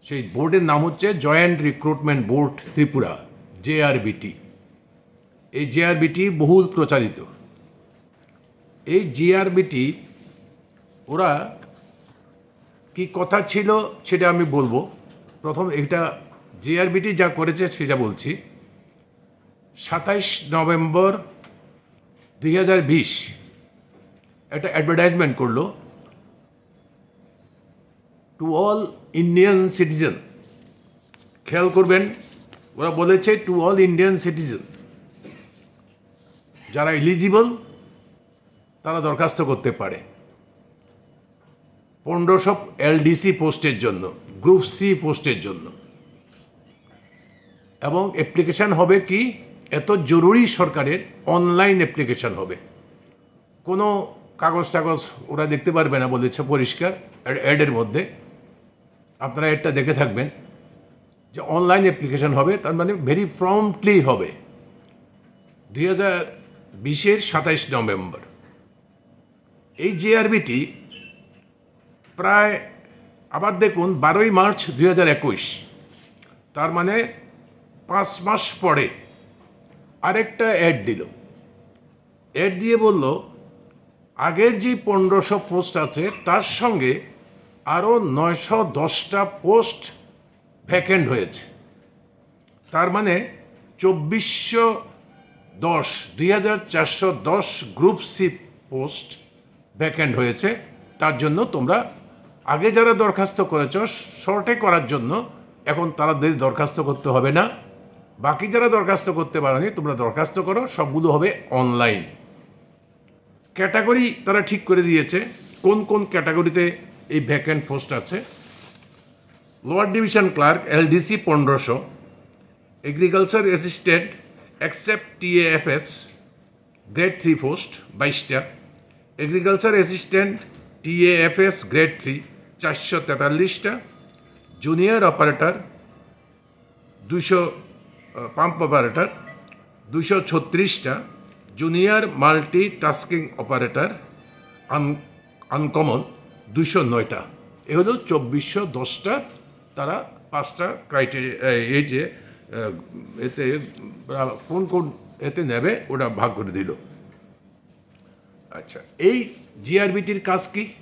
সেই বোর্ডের নাম হচ্ছে জয়েন্ট রিক্রুটমেন্ট বোর্ড ত্রিপুরা, জেআরবিটি। এই জেআরবিটি বহুল প্রচারিত। এই জেআরবিটি ওরা কি কথা ছিল সেটা আমি বলবো। প্রথম এটা জেআরবিটি যা করেছে সেটা বলছি। সাতাইশ নভেম্বর দুই হাজার বিশ একটা অ্যাডভার্টাইজমেন্ট করলো, টু অল ইন্ডিয়ান সিটিজেন। খেয়াল করবেন, ওরা বলেছে টু অল ইন্ডিয়ান সিটিজেন, যারা এলিজিবল তারা দরখাস্ত করতে পারে পনেরোশো এলডিসি পোস্টের জন্য, গ্রুপ সি পোস্টের জন্য। এবং অ্যাপ্লিকেশন হবে কি, এত জরুরি সরকারের, অনলাইন অ্যাপ্লিকেশন হবে। কোনো কাগজ টাগজ ওরা দেখতে পারবে না বলেছে পরিষ্কার অ্যাড-, অ্যাডের মধ্যে। আপনারা অ্যাডটা দেখে থাকবেন যে অনলাইন অ্যাপ্লিকেশন হবে, তার মানে ভেরি প্রম্পটলি হবে। দুই হাজার বিশের সাতাইশ নভেম্বর। এই জেআরবিটি প্রায়, আবার দেখুন, বারোই মার্চ দুই হাজার একুশ, তার মানে পাঁচ মাস পরে আরেকটা অ্যাড দিল। অ্যাড দিয়ে বলল, আগের যে পনেরোশো পোস্ট আছে, তার সঙ্গে আরও নয়শো দশটা পোস্ট ভ্যাকেন্ট হয়েছে। তার মানে চব্বিশশো দশ, দুই হাজার চারশো দশ গ্রুপ সি পোস্ট ভ্যাকেন্ট হয়েছে। তার জন্য তোমরা আগে যারা দরখাস্ত করেছো, শর্টে করার জন্য এখন তাদের দরখাস্ত করতে হবে না। বাকি যারা দরখাস্ত করতে পারোনি, তোমরা দরখাস্ত করো, সবগুলো হবে অনলাইন। ক্যাটাগরি তারা ঠিক করে দিয়েছে, কোন কোন ক্যাটাগরিতে এই ভ্যাকেন্ট পোস্ট আছে। লোয়ার ডিভিশন ক্লার্ক, এলডিসি, পনেরোশো। এগ্রিকালচার অ্যাসিস্ট্যান্ট, এক্সেপ্ট টিএএফএস, গ্রেড থ্রি পোস্ট বাইশটা। এগ্রিকালচার অ্যাসিস্ট্যান্ট, টিএএফএস, গ্রেড থ্রি, চারশো তেতাল্লিশটা। জুনিয়র অপারেটর, দুশো, পাম্প অপারেটর, দুশো ছত্রিশটা। জুনিয়র মাল্টি টাস্কিং অপারেটর, আন আনকমন, দুশো নয়টা। এ হলো চব্বিশশো দশটা। তারা পাঁচটা ক্রাইটেরিয়া, এই যে, আহ, এতে, আহ, কোন কোন এতে নেবে, ওটা ভাগ করে দিল। আচ্ছা, এই জিআরবিটির কাজ কি?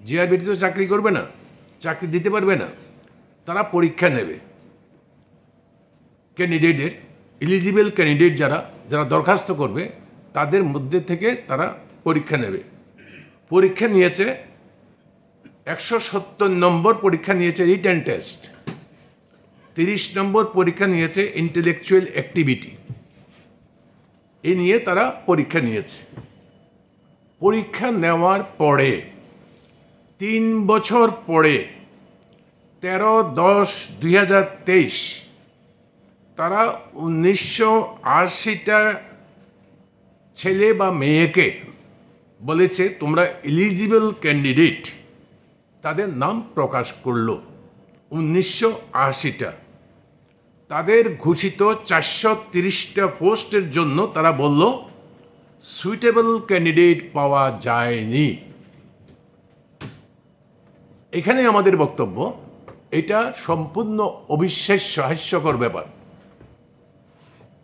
জিআরবিটি তো চাকরি করবে না, চাকরি দিতে পারবে না। তারা পরীক্ষা নেবে ক্যান্ডিডেটের, এলিজিবল ক্যান্ডিডেট যারা, যারা দরখাস্ত করবে, তাদের মধ্যে থেকে তারা পরীক্ষা নেবে। পরীক্ষা নিয়েছে একশো সত্তর নম্বর, পরীক্ষা নিয়েছে রিটেন টেস্ট। তিরিশ নম্বর পরীক্ষা নিয়েছে ইন্টেলেকচুয়াল অ্যাক্টিভিটি। এই নিয়ে তারা পরীক্ষা নিয়েছে। পরীক্ষা নেওয়ার পরে, তিন বছর পরে, তেরো দশ দুই হাজার তেইশ, তারা উনিশশো আশিটা ছেলে বা মেয়েকে বলেছে, "তোমরা এলিজিবল ক্যান্ডিডেট।" তাদের নাম প্রকাশ করলো উনিশশো আশিটা। তাদের ঘোষিত চারশো তিরিশটা পোস্টের জন্য তারা বলল, "সুইটেবল ক্যান্ডিডেট পাওয়া যায়নি।" এখানে আমাদের বক্তব্য, এটা সম্পূর্ণ অবিশ্বাস্য, হাস্যকর ব্যাপার,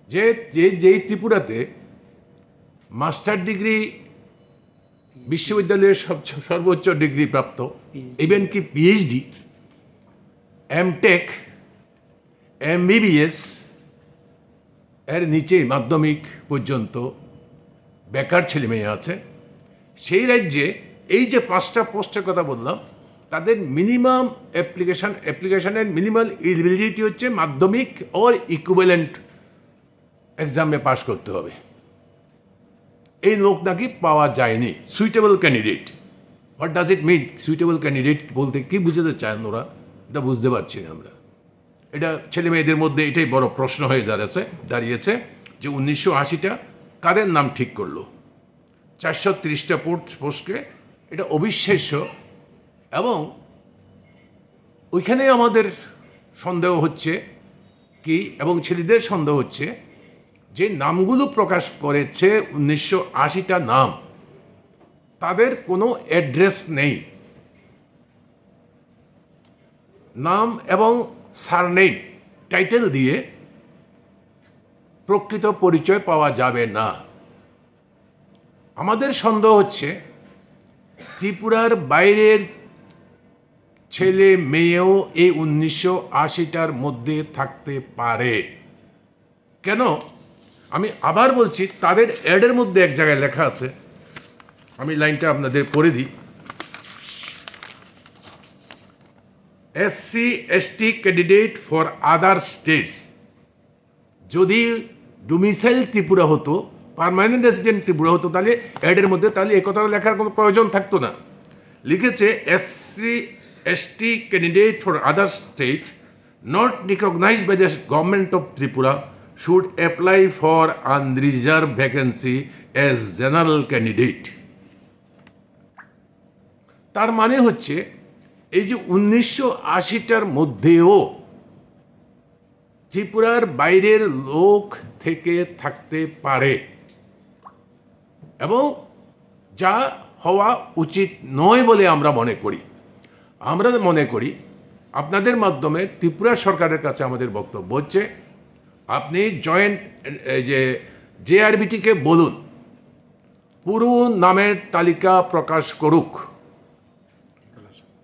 যে, যে, যেই ত্রিপুরাতে মাস্টার ডিগ্রি, বিশ্ববিদ্যালয়ের সব-, সর্বোচ্চ ডিগ্রি প্রাপ্ত, পিএইচডি। ইভেন কি পিএইচডি, এমটেক, এমবিবিএস, এর নিচে মাধ্যমিক পর্যন্ত বেকার ছেলে মেয়ে আছে, সেই রাজ্যে এই যে পাঁচটা পোস্টের কথা বললাম, তাদের মিনিমাম অ্যাপ্লিকেশন, অ্যাপ্লিকেশনের মিনিমাম এলিজিবিলিটি হচ্ছে মাধ্যমিক অর ইকুইভ্যালেন্ট এক্সামে পাস করতে হবে। এই লোক নাকি পাওয়া যায়নি, suitable candidate. What does it mean, suitable candidate বলতে কি বুঝাতে চান ওরা? এটা বুঝতে পারছি না আমরা। এটা ছেলে মেয়েদের মধ্যে এটাই বড় প্রশ্ন হয়ে দাঁড়াচ্ছে, দাঁড়িয়েছে যে উনিশশো আশিটা কাদের নাম ঠিক করলো, চারশো তিরিশটা পোস্ট, পোস্টকে। এটা অবিশ্বাস্য। এবং ওইখানে আমাদের সন্দেহ হচ্ছে কি, এবং ছেলেদের সন্দেহ হচ্ছে, যে নামগুলো প্রকাশ করেছে উনিশশো আশিটা নাম, তাদের কোনো অ্যাড্রেস নেই। নাম এবং সারনেম, টাইটেল দিয়ে প্রকৃত পরিচয় পাওয়া যাবে না। আমাদের সন্দেহ হচ্ছে, ত্রিপুরার বাইরের ছেলে মেয়েও এই উনিশশো আশিটার মধ্যে থাকতে পারে। কেন? আমি আবার বলছি, তাদের অ্যাডের মধ্যে এক জায়গায় লেখা আছে, আমি লাইনটা আপনাদের পড়ে দিই। "SC ST candidate for other states." যদি ডোমিসাইল ত্রিপুরা হতো, পার্মানেন্ট রেসিডেন্ট ত্রিপুরা হতো, তাহলে অ্যাডের মধ্যে তাহলে এই কথাটা লেখার কোনো প্রয়োজন থাকতো না। লিখেছে, "SC ST candidate for other state not recognized by the government of Tripura should apply for unreserved vacancy as general candidate।" তার মানে হচ্ছে, এই যে উনিশশো আশিটার মধ্যেও ত্রিপুরার বাইরের লোক থেকে থাকতে পারে, এবং যা হওয়া উচিত নয় বলে আমরা মনে করি। আমরা মনে করি, আপনাদের মাধ্যমে ত্রিপুরা সরকারের কাছে আমাদের বক্তব্য হচ্ছে, আপনি জয়েন্ট, এই যে জেআরবিটিকে বলুন, পুরো নামের তালিকা প্রকাশ করুক,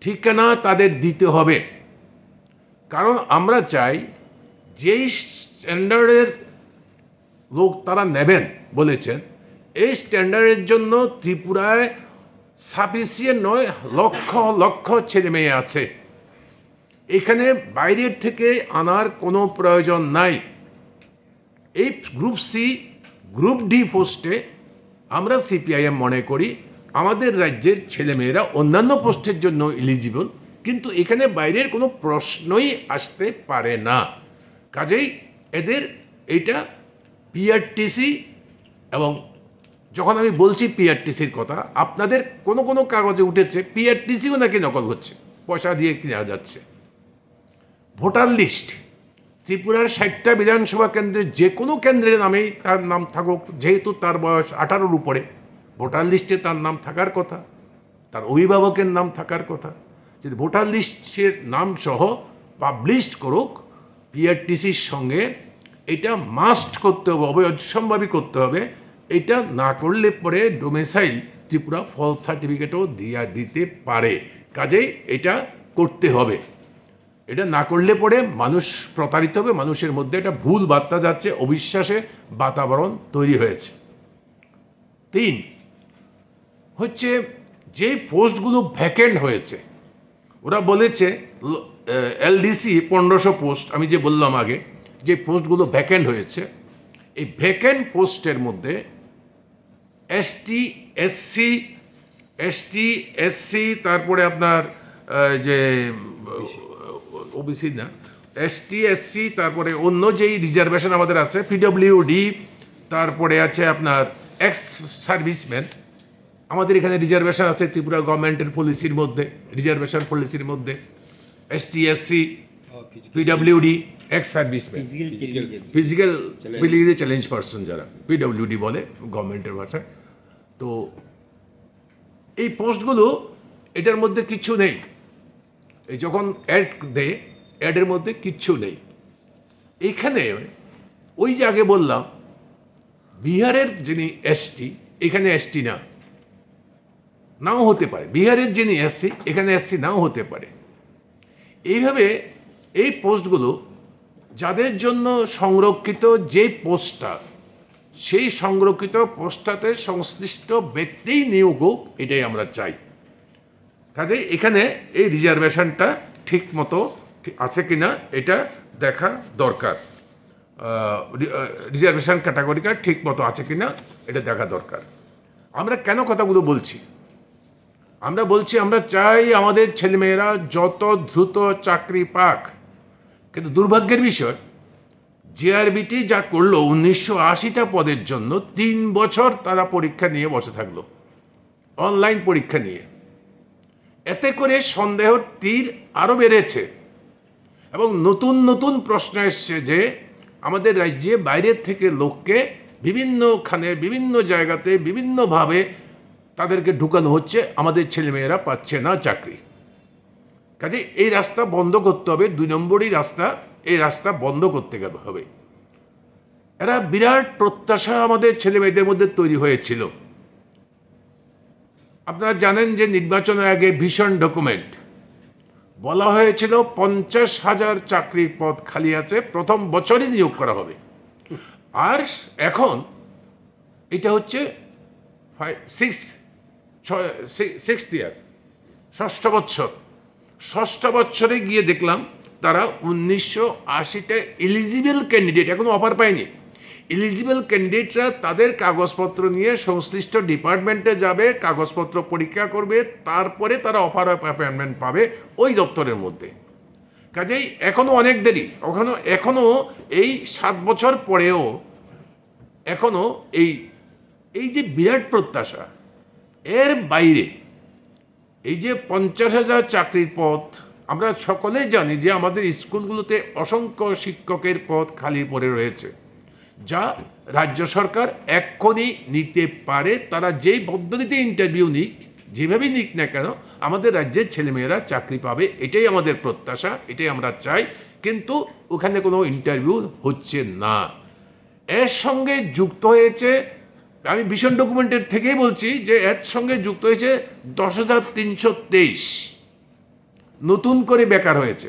ঠিকানা তাদের দিতে হবে। কারণ আমরা চাই, যেই স্ট্যান্ডার্ডের লোক তারা নেবেন বলেছেন, এই স্ট্যান্ডার্ডের জন্য ত্রিপুরায় সাফিসিয়েন্ট নয়, লক্ষ লক্ষ ছেলে মেয়ে আছে। এখানে বাইরের থেকে আনার কোনো প্রয়োজন নাই। এই গ্রুপ সি, গ্রুপ ডি পোস্টে আমরা সিপিআইএম মনে করি আমাদের রাজ্যের ছেলেমেয়েরা অন্যান্য পোস্টের জন্য এলিজিবল, কিন্তু এখানে বাইরের কোনো প্রশ্নই আসতে পারে না। কাজেই এদের এইটা পিআরটিসি, এবং যখন আমি বলছি পিআরটিসির কথা, আপনাদের কোনো কোনো কাগজে উঠেছে পিআরটিসিও নাকি নকল হচ্ছে, পয়সা দিয়ে কিনা যাচ্ছে। ভোটার লিস্ট, ত্রিপুরার ষাটটা বিধানসভা কেন্দ্রের যে কোনো কেন্দ্রের নামেই তার নাম থাকুক, যেহেতু তার বয়স আঠারোর উপরে, ভোটার লিস্টে তার নাম থাকার কথা, তার অভিভাবকের নাম থাকার কথা। যদি ভোটার লিস্টের নাম সহ পাবলিশড করুক, পিআরটিসির সঙ্গে এটা মাস্ট করতে হবে, অবশ্যম্ভাবী করতে হবে। এটা না করলে পরে ডোমিসাইল ত্রিপুরা ফলস সার্টিফিকেটও দিয়া দিতে পারে। কাজেই এটা করতে হবে। এটা না করলে পরে মানুষ প্রতারিত হবে, মানুষের মধ্যে একটা ভুল বার্তা যাচ্ছে, অবিশ্বাসের বাতাবরণ তৈরি হয়েছে। তিন হচ্ছে, যে পোস্টগুলো ভ্যাকেন্ট হয়েছে, ওরা বলেছে এলডিসি পনেরোশো পোস্ট, আমি যে বললাম আগে, যে পোস্টগুলো ভ্যাকেন্ট হয়েছে, এই ভ্যাকেন্ট পোস্টের মধ্যে এসটি, এসসি, এসটি, এসসি, তারপরে আপনার আহ, যে ওবিসি না, এসটি, এসসি, তারপরে অন্য যেই রিজার্ভেশন আমাদের আছে, পিডব্লিউডি, তারপরে আছে আপনার এক্স সার্ভিসম্যান। আমাদের এখানে রিজার্ভেশন আছে ত্রিপুরা গভর্নমেন্টের পলিসির মধ্যে, রিজার্ভেশন পলিসির মধ্যে ST, SC, PWD, ex serviceman, physical challenge person, যারা পিডব্লিউডি বলে গভর্নমেন্টের ভাষায়। তো এই পোস্টগুলো, এটার মধ্যে কিচ্ছু নেই। এই যখন অ্যাড দেয়, অ্যাডের মধ্যে কিচ্ছু নেই। এখানে ওই যে আগে বললাম, বিহারের যিনি এসটি, এখানে এসটি না, নাও হতে পারে। বিহারের যিনি এসসি, এখানে এসসি নাও হতে পারে। এইভাবে এই পোস্টগুলো, যাদের জন্য সংরক্ষিত যে পোস্টটা, সেই সংরক্ষিত পোস্টটাতে সংশ্লিষ্ট ব্যক্তিই নিয়োগ হোক, এটাই আমরা চাই। কাজেই এখানে এই রিজার্ভেশনটা ঠিক মতো ঠিক আছে কিনা, এটা দেখা দরকার। রিজার্ভেশন ক্যাটাগরিটা ঠিক মতো আছে কিনা, এটা দেখা দরকার। আমরা কেন কথাগুলো বলছি? আমরা বলছি, আমরা চাই আমাদের ছেলেমেয়েরা যত দ্রুত চাকরি পাক। কিন্তু দুর্ভাগ্যের বিষয়, জেআরবিটি যা করলো, উনিশশো আশিটা পদের জন্য তিন বছর তারা পরীক্ষা নিয়ে বসে থাকলো, অনলাইন পরীক্ষা নিয়ে। এতে করে সন্দেহর তীর আরও বেড়েছে এবং নতুন নতুন প্রশ্ন এসছে যে আমাদের রাজ্যে বাইরের থেকে লোককে বিভিন্নখানে, বিভিন্ন জায়গাতে, বিভিন্নভাবে তাদেরকে ঢুকানো হচ্ছে, আমাদের ছেলেমেয়েরা পাচ্ছে না চাকরি। কাজে এই রাস্তা বন্ধ করতে হবে, দুই নম্বরই রাস্তা, এই রাস্তা বন্ধ করতে গেলে হবে। এরা বিরাট প্রত্যাশা আমাদের ছেলে মেয়েদের মধ্যে তৈরি হয়েছিল। আপনারা জানেন যে নির্বাচনের আগে ভিশন ডকুমেন্ট বলা হয়েছিল পঞ্চাশ হাজার চাকরির পদ খালি আছে, প্রথম বছরই নিয়োগ করা হবে। আর এখন এটা হচ্ছে সিক্স, ছয়, সিক্সথ ইয়ার, ষষ্ঠ বছর। ষষ্ঠ বছরে গিয়ে দেখলাম তারা উনিশশো আশিটা এলিজিবল ক্যান্ডিডেট এখনো অফার পায়নি। এলিজিবল ক্যান্ডিডেটরা তাদের কাগজপত্র নিয়ে সংশ্লিষ্ট ডিপার্টমেন্টে যাবে, কাগজপত্র পরীক্ষা করবে, তারপরে তারা অফার অফ অ্যাপয়েন্টমেন্ট পাবে ওই দপ্তরের মধ্যে। কাজেই এখনো অনেক দেরি, ওখানে এখনো এই সাত বছর পরেও এখনো এই, এই যে বিরাট প্রত্যাশা, এর বাইরে এই যে পঞ্চাশ হাজার চাকরির পদ, আমরা সকলেই জানি যে আমাদের স্কুলগুলোতে অসংখ্য শিক্ষকের পদ খালি পড়ে রয়েছে, যা রাজ্য সরকার এক্ষুনি নিতে পারে। তারা যেই পদ্ধতিতে ইন্টারভিউ নিক, যেভাবেই নিক না কেন, আমাদের রাজ্যের ছেলেমেয়েরা চাকরি পাবে, এটাই আমাদের প্রত্যাশা, এটাই আমরা চাই। কিন্তু ওখানে কোনো ইন্টারভিউ হচ্ছে না। এর সঙ্গে যুক্ত হয়েছে, আমি ভিশন ডকুমেন্টের থেকেই বলছি যে এর সঙ্গে যুক্ত হয়েছে দশ হাজার তিনশো তেইশ নতুন করে বেকার হয়েছে।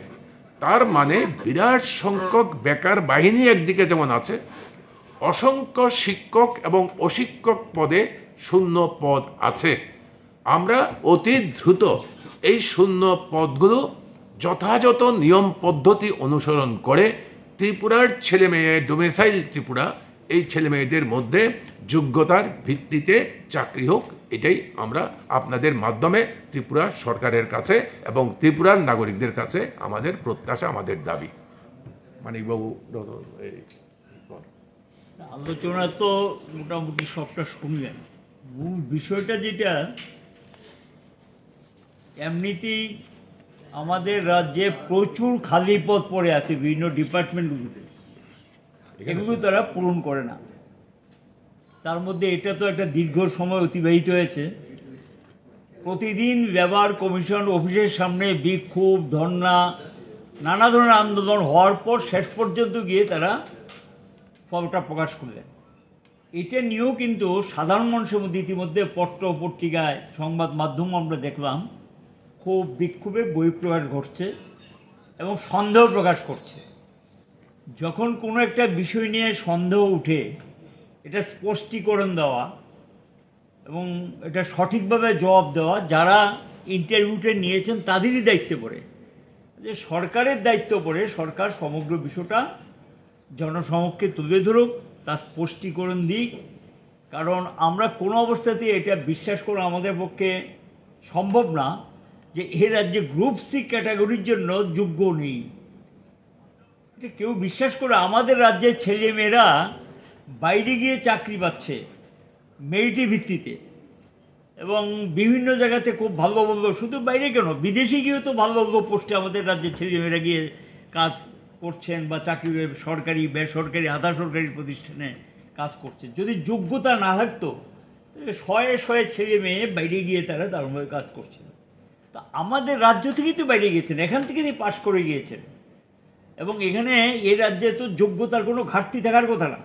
তার মানে বিরাট সংখ্যক বেকার বাহিনী একদিকে যেমন আছে, অসংখ্য শিক্ষক এবং অশিক্ষক পদে শূন্য পদ আছে। আমরা অতি দ্রুত এই শূন্য পদগুলো যথাযথ নিয়ম পদ্ধতি অনুসরণ করে ত্রিপুরার ছেলে মেয়ে, ডোমিসাইল ত্রিপুরা, এই ছেলে মেয়েদের মধ্যে যোগ্যতার ভিত্তিতে চাকরি হোক, এটাই আমরা আপনাদের মাধ্যমে ত্রিপুরা সরকারের কাছে এবং ত্রিপুরার নাগরিকদের কাছে আমাদের প্রত্যাশা, আমাদের দাবি। মানিকবাবু, এই, আলোচনা তো মোটামুটি সবটা শুনলেন। মূল বিষয়টা যেটা, এমনিতেই আমাদের রাজ্যে প্রচুর খালি পদ পড়ে আছে বিভিন্ন ডিপার্টমেন্টগুলোতে, এগুলো তারা পূরণ করে না। তার মধ্যে এটা তো একটা দীর্ঘ সময় অতিবাহিত হয়েছে। প্রতিদিন লেবার কমিশন অফিসের সামনে বিক্ষোভ, ধর্ণা, নানা ধরনের আন্দোলন হওয়ার পর শেষ পর্যন্ত গিয়ে তারা ফলটা প্রকাশ করলেন। এটা নিয়েও কিন্তু সাধারণ মানুষের মধ্যে ইতিমধ্যে পত্র পত্রিকায়, সংবাদ মাধ্যম আমরা দেখলাম, খুব বিক্ষোভের বহিঃপ্রকাশ ঘটছে এবং সন্দেহ প্রকাশ করছে। যখন কোনো একটা বিষয় নিয়ে সন্দেহ উঠে, এটা স্পষ্টীকরণ দেওয়া এবং এটা সঠিকভাবে জবাব দেওয়া, যারা ইন্টারভিউটা নিয়েছেন তাদেরই দায়িত্বে পড়ে। যে সরকারের দায়িত্ব পড়ে, সরকার সমগ্র বিষয়টা জনসমক্ষে তুলে ধরুক, তার স্পষ্টীকরণ দিক। কারণ আমরা কোনো অবস্থাতেই এটা বিশ্বাস করা আমাদের পক্ষে সম্ভব না যে এই রাজ্যে গ্রুপ সি ক্যাটাগরির জন্য যোগ্য নেই। এটা কেউ বিশ্বাস করে? আমাদের রাজ্যের ছেলেমেয়েরা বাইরে গিয়ে চাকরি পাচ্ছে মেরিটের ভিত্তিতে, এবং বিভিন্ন জায়গাতে খুব ভালো ভালো, শুধু বাইরে কেন, বিদেশে গিয়েও তো ভালো ভালো পোস্টে আমাদের রাজ্যের ছেলেমেয়েরা গিয়ে কাজ করছেন বা চাকরি, সরকারি, বেসরকারি, আধা সরকারি প্রতিষ্ঠানে কাজ করছেন। যদি যোগ্যতা না থাকতো, তাহলে শয়ে শয়ে ছেলে মেয়ে বাইরে গিয়ে তারা দারুণভাবে কাজ করছেন। তা আমাদের রাজ্য থেকেই তো বাইরে গিয়েছেন, এখান থেকেই পাশ করে গিয়েছেন। এবং এখানে এ রাজ্যে তো যোগ্যতার কোনো ঘাটতি থাকার কথা না।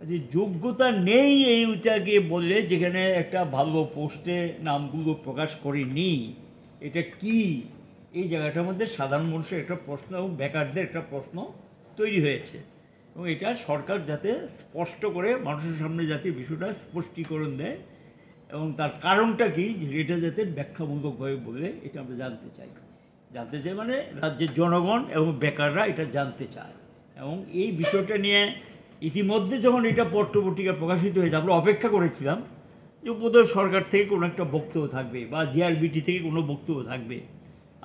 যে যোগ্যতা নেই, এইটাকে বলে যেখানে একটা ভালো পোস্টে নামগুলো প্রকাশ করেনি, এটা কি? এই জায়গাটার মধ্যে সাধারণ মানুষের একটা প্রশ্ন এবং বেকারদের একটা প্রশ্ন তৈরি হয়েছে। এবং এটা সরকার যাতে স্পষ্ট করে মানুষের সামনে যাতে বিষয়টা স্পষ্টীকরণ দেয় এবং তার কারণটা কি, এটা যাতে ব্যাখ্যামূলকভাবে বলে, এটা আমরা জানতে চাই। জানতে চাই মানে রাজ্যের জনগণ এবং বেকাররা এটা জানতে চায়। এবং এই বিষয়টা নিয়ে ইতিমধ্যে যখন এটা পত্র পত্রিকা প্রকাশিত হয়েছে, আমরা অপেক্ষা করেছিলাম যে বোধহয় সরকার থেকে কোনো একটা বক্তব্য থাকবে বা জেআরবিটি থেকে কোনো বক্তব্য থাকবে।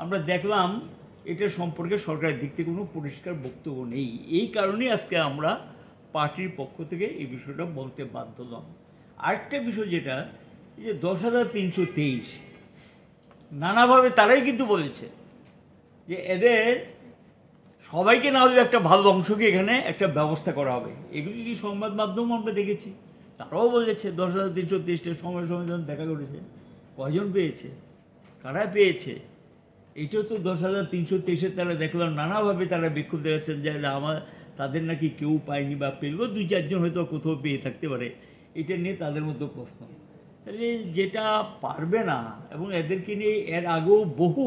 আমরা দেখলাম এটা সম্পর্কে সরকারের দিক থেকে কোনো পরিষ্কার বক্তব্য নেই। এই কারণেই আজকে আমরা পার্টির পক্ষ থেকে এই বিষয়টা বলতে বাধ্য হলাম। আরেকটা বিষয় যেটা, এই যে দশ হাজার তিনশো তেইশ, নানাভাবে তারাই কিন্তু বলেছে যে এদের সবাইকে না হলেও একটা ভালো অংশকে এখানে একটা ব্যবস্থা করা হবে। এগুলি কি সংবাদ মাধ্যম আমরা দেখেছি, তারাও বলেছে দশ হাজার তিনশো তেইশটা সময় সময় যখন দেখা করেছে, কয়জন পেয়েছে, কারা পেয়েছে? এটাও তো দশ হাজার তিনশো তেইশের তারা দেখলাম নানাভাবে তারা বিক্ষোভ দেখাচ্ছেন যে যে আমার, তাদের নাকি কেউ পায়নি বা পেলেও দুই চারজন হয়তো কোথাও পেয়ে থাকতে পারে। এটা নিয়ে তাদের মধ্যে প্রশ্ন। তাহলে যেটা পারবে না, এবং এদেরকে নিয়ে এর আগেও বহু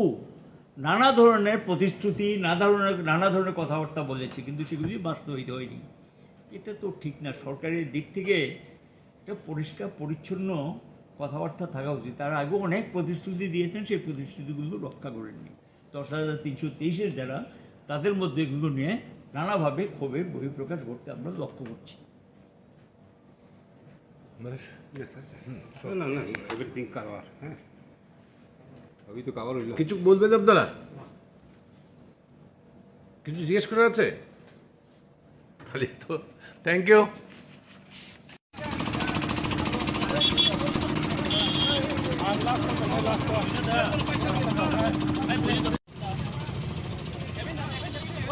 নানা ধরনের প্রতিশ্রুতি, নানা ধরনের নানা ধরনের কথাবার্তা বলেছে, কিন্তু সেগুলি বাস্তবায়িত হয়নি। এটা তো ঠিক না। সরকারের দিক থেকে একটা পরিষ্কার পরিচ্ছন্ন কথাবার্তা থাকা উচিত। তার আগেও অনেক প্রতিশ্রুতি দিয়েছেন, সেই প্রতিশ্রুতিগুলো রক্ষা করেননি। দশ হাজার তিনশো তেইশের যারা, তাদের মধ্যে এগুলো নিয়ে নানাভাবে ক্ষোভের বহিঃপ্রকাশ ঘটতে আমরা লক্ষ্য করছি। না না, এভরিথিং কভার। হ্যাঁ, সবই তো কভার হইল। কিছু বলবেন আপনারা? কিছু জিজ্ঞেস করার আছে? তাহলে তো thank you.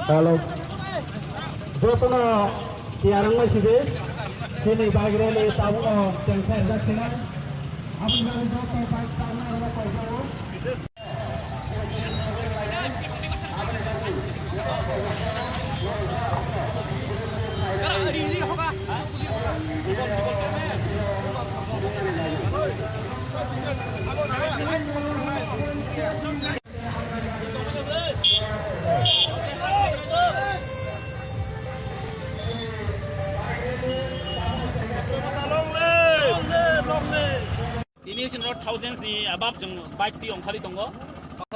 Hello. Jotono tiyar wngmai sidi. Chini bike rally tabukno tengsa rijak sinai. Aboni bagwi joto bike tabukno rwjak paijao. Tini chwng Thousands ni above chwng bike twi ongkhali tongo.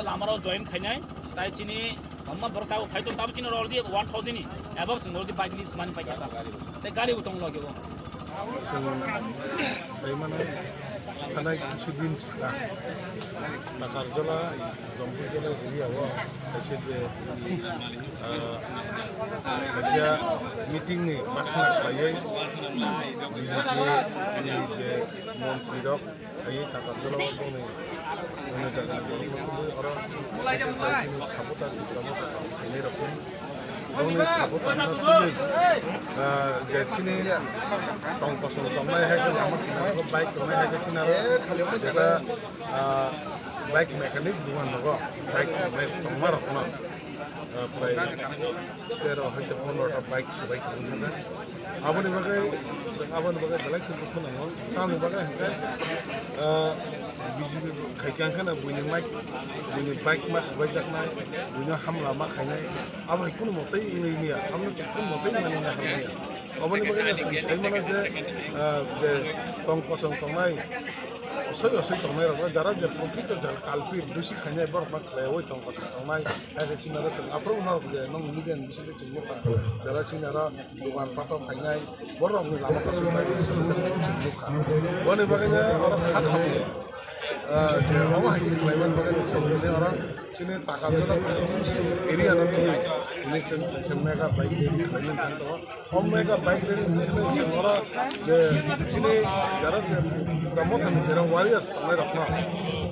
Lama rok join khainai, tai chini amma borok tabuk phai tong, tabuk chini rok already one thousand ni above chwng already bike list mani paikha. Tai gari bo tong logi bo. Chwng sai mano, thanai kisu din swkang Takarjala, Jampui Jala area o kaisa je, ah, kaisa meeting ni bakhna khlaiwi B J P ni je montri rok Ai Takarjala o bongni, bongni jaga ni borok no tubui oro kaisa kaisa ni supporter Tipra Motha tong khainai rok ni. Bongni supporter no tubui, ah, je chini tong kosong tongnai hai khe lama kinaro bike tongnai hai khe chini aro jeta, ah, bike mechanic dugan rogo bike tongnai rok no. Ah, prai tero hai te pondro ta bike subai khe wngkha. Aboni bagwi chwng aboni bagwi belai khe dukhu nango. Tamoni bagwi hwnkhe, ah, B J P khai khe wngkha na buini mic, buini bike ma subai jaknai, buino hamla ma khainai. Abo hai kunu motei wngwi manya, abo kunu motei manwi na hamya. Aboni bagwi no chwng sai mano je, ah, je tong kosong tongnai, osoi osoi tongnai rok no jara je prokrito jara culprit, dusi khainai borok no khlaiwi tong kosong tongnai. Hai khe chini aro chwng aphuru no rwkle, nwng media ni bisingtwi chwng nukha. Jara chini aro dogan pato phainai, borok rokni lama kasu bai chwng nukha. Boni bagwi no oro kha khamu, ah, je omo hai khe khlaiman bagwi no chwng nini oro chini Takarjala area no tini, tini chwng kaisa mega bike rally khlaimani thang tongo. O mega bike rally ni bisingtwi chwng oro je chini jara je Tipra Mothani jera warriors tongnai rokno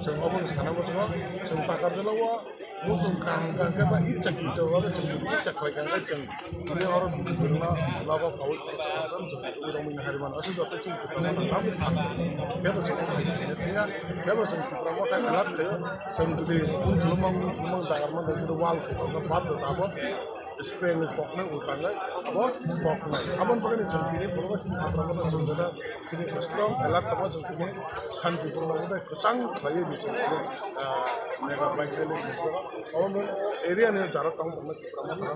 chwng obo sana muchungo, chwng Takarjala o Muchung kaham kaham khe ba icha kito ba chwng icha khlai kaham khe chwng tini oro bwrwino lago kaui khoroksa khoroksa chwng tubui romwi nahari mano. Aswk joto chwng Tipra Motha tabuk thang. Kebo chwng khai khe thangya, kebo chwng Tipra Motha khe alert khaio. Chwng jodi unchulumung unchulumung dagar mano jodi wall khe ba bad da abo spray ni koknai ultangnai abo koknai. Aboni bagwi chwng tini phunukgo chini Tipra Motha chwng jora chini strong alert tongo chwng tini shanti purno kwchang khlaiwi chwng tini, ah, mega bike rally chwng tini. Omo area ni jaro tong tongma Tipra Motha,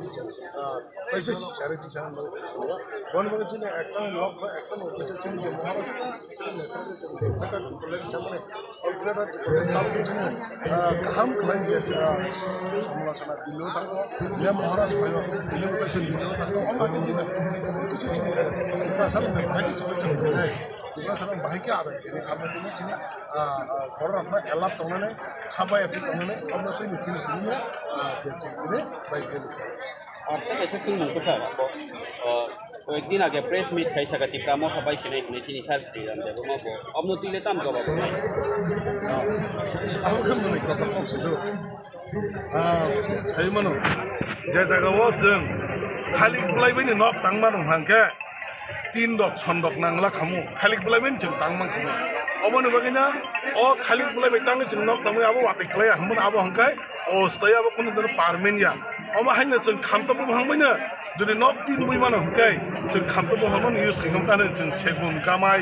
ah, kaisa sari tisa hwnwi tongya. Boni bagwi chini ekta nok ba ekta nok kaisa chini je Maharaj, chini netrete chini je Bhatta Tripura chamani, all Greater Tripura tabuk chini, ah, kaham khlai je, ah, samlochona Delhi o thango, ya Maharaj phaio, Delhi o chini Delhi o thango, omo khe chini kichu chini je Tiprasa rokni bahai khe chini chini khainai, Tiprasa rok bahai khe abai khainai, abo chini chini, ah, ah, borok rokno alert tongnani, kha bai aphi tongnani, omo tei chini tini, ah, je chini tini bai khe. Ar tei kaisa swngmung kwchar, bo, o, koyekdin age press meet khai saka Tipra Motha bai sinai hinwi chini sir Sriram Debbarma bo. Omno twi le tam jawab rwnai. Ah, abo khe mwnwi kotor kok se do. Ah, sai mano. Je jaga o chwng khalik bwlai bai ni nok tang mano hwnkhe, tin rok, son rok nangla khamu, khalik bwlai bai chwng tang man khamu. Oboni bagwi no o khalik bwlai bai tangwi chwng nok tangwi abo watwi klai ya hwnmano abo hwnkhe o stoi abo kunu dino permanent ya. Omo haino chwng khamtobwi bwhang bai no jodi nok tin bwi mano hwnkhe chwng khamtobwi bwhang no use khai khamu, tamo chwng segun kamai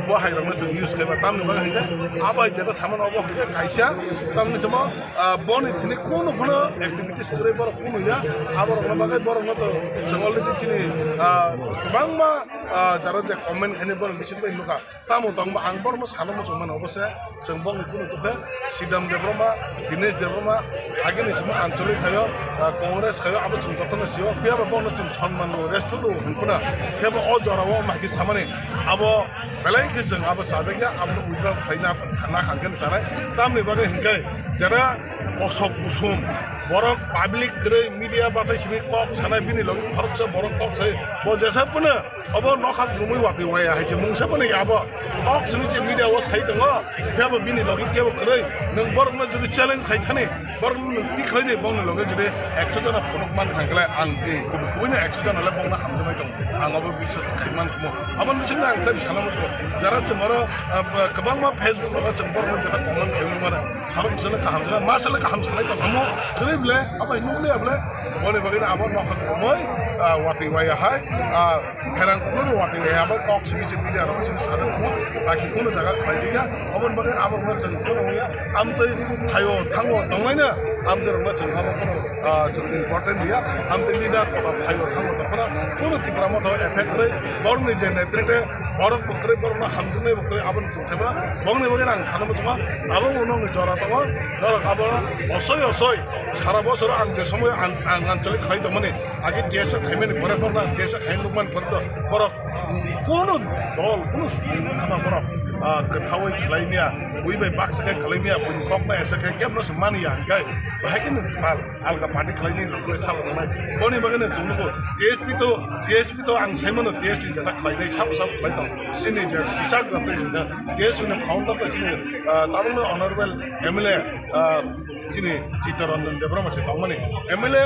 bo hai rok no chwng use khaiba tamni bagwi hwnkhe abo hai jeta samano obo hwnkhe kaisa tamni chwngno, ah, boni thini kunu phano activities kwrwi borok kunu ya, abo rokno bagwi borokno to chwng already chini, ah, kwbangma, ah, jara je comment khainai borok bising bai nukha. Tamo tongma ang borokno sana muchung mano, obo se chwng bokni kunu tukhe Sidam Debbarma, Dinesh Debbarma, agini simi Anchalik khayo, ah, Congress khayo, abo chwng jotono sio, phiya ba bono chwng sonman rwo, respect rwo hwn phano, phiya ba o jora o mahki samani abo belai khe chwng abo chajakya, abo withdraw khaina khana khankhe sanai, tamni bagwi hwnkhe jara kosok kusum borok public kwrwi media bachai simi kok sanai bini logi khoroksa borok kok sai bo jesa phano obo nokha grumwi watwi waya hai se mungsa phano abo kok simi se media o sai tongo, phiya bo bini logi kebo kwrwi nwng borokno jodi challenge khai thani borokno nwng twi khlai di bongni logi jodi ekso jona phunuk man thang khe ang tei kubui kubuino ekso jona le bongno hamjaknai tongo. Ang abo biswas khai man khumo. Aboni bisingtwi ang tei sana muchungo. Jara chwng oro, ah, kwbangma Facebook rogo chwng borokno jeta comment khai mano. Abo bisingtwi kaham sana, ma sale kaham sanai tong khumo. Kwrwi bwle, abo hinwi bwle, bwle. Boni bagwi abo nokha kwrwngwi, ah, watwi waya hai, ah, pherang kuphur watwi waya abo kok simi se media rogo simi sajak khumo. Baki kunu jaga khlai di ya. Aboni bagwi abo rokno chwng kheno ya. Amtwi thaio thango tongnaino amtwi rokno chwng abo kheno Ah, chwng important liya, amtwi leader kotor phaibo thango tongphano, kunu Tipra Motha effect kwrwi, borokni je netritwe, borok bo kwrwi, borokno hamjaknai bo kwrwi, aboni chwng khaima, bongni bagwi ang sana muchungo, abo bo nokni jora tongo, norok abo osoi osoi, sara bosoro ang je somoy ang, ang anchalik khlai tongmani, age T S F khaimani pore borokno ang T S F khai nukmani pore to, borok kunu dol, kunu songwino thangma borok, ah, kwthaui khlai miya, bui bai baksa khe khlai miya, buini kokno esa khe kebno se mani ya, hingkhe bahai khe nung mal. Alga party khlainai rok le sabo tongnai. Boni bagwi no chwng nugo T S P to, T S P to ang sai mano T S P jeta khlainai sabo sabo khlai tong. Chini je sisa gate jeta T S P ni founder to chini, ah, tabuk no honorable M L A, ah, chini Chittaranjan Debbarma se tongmani. M L A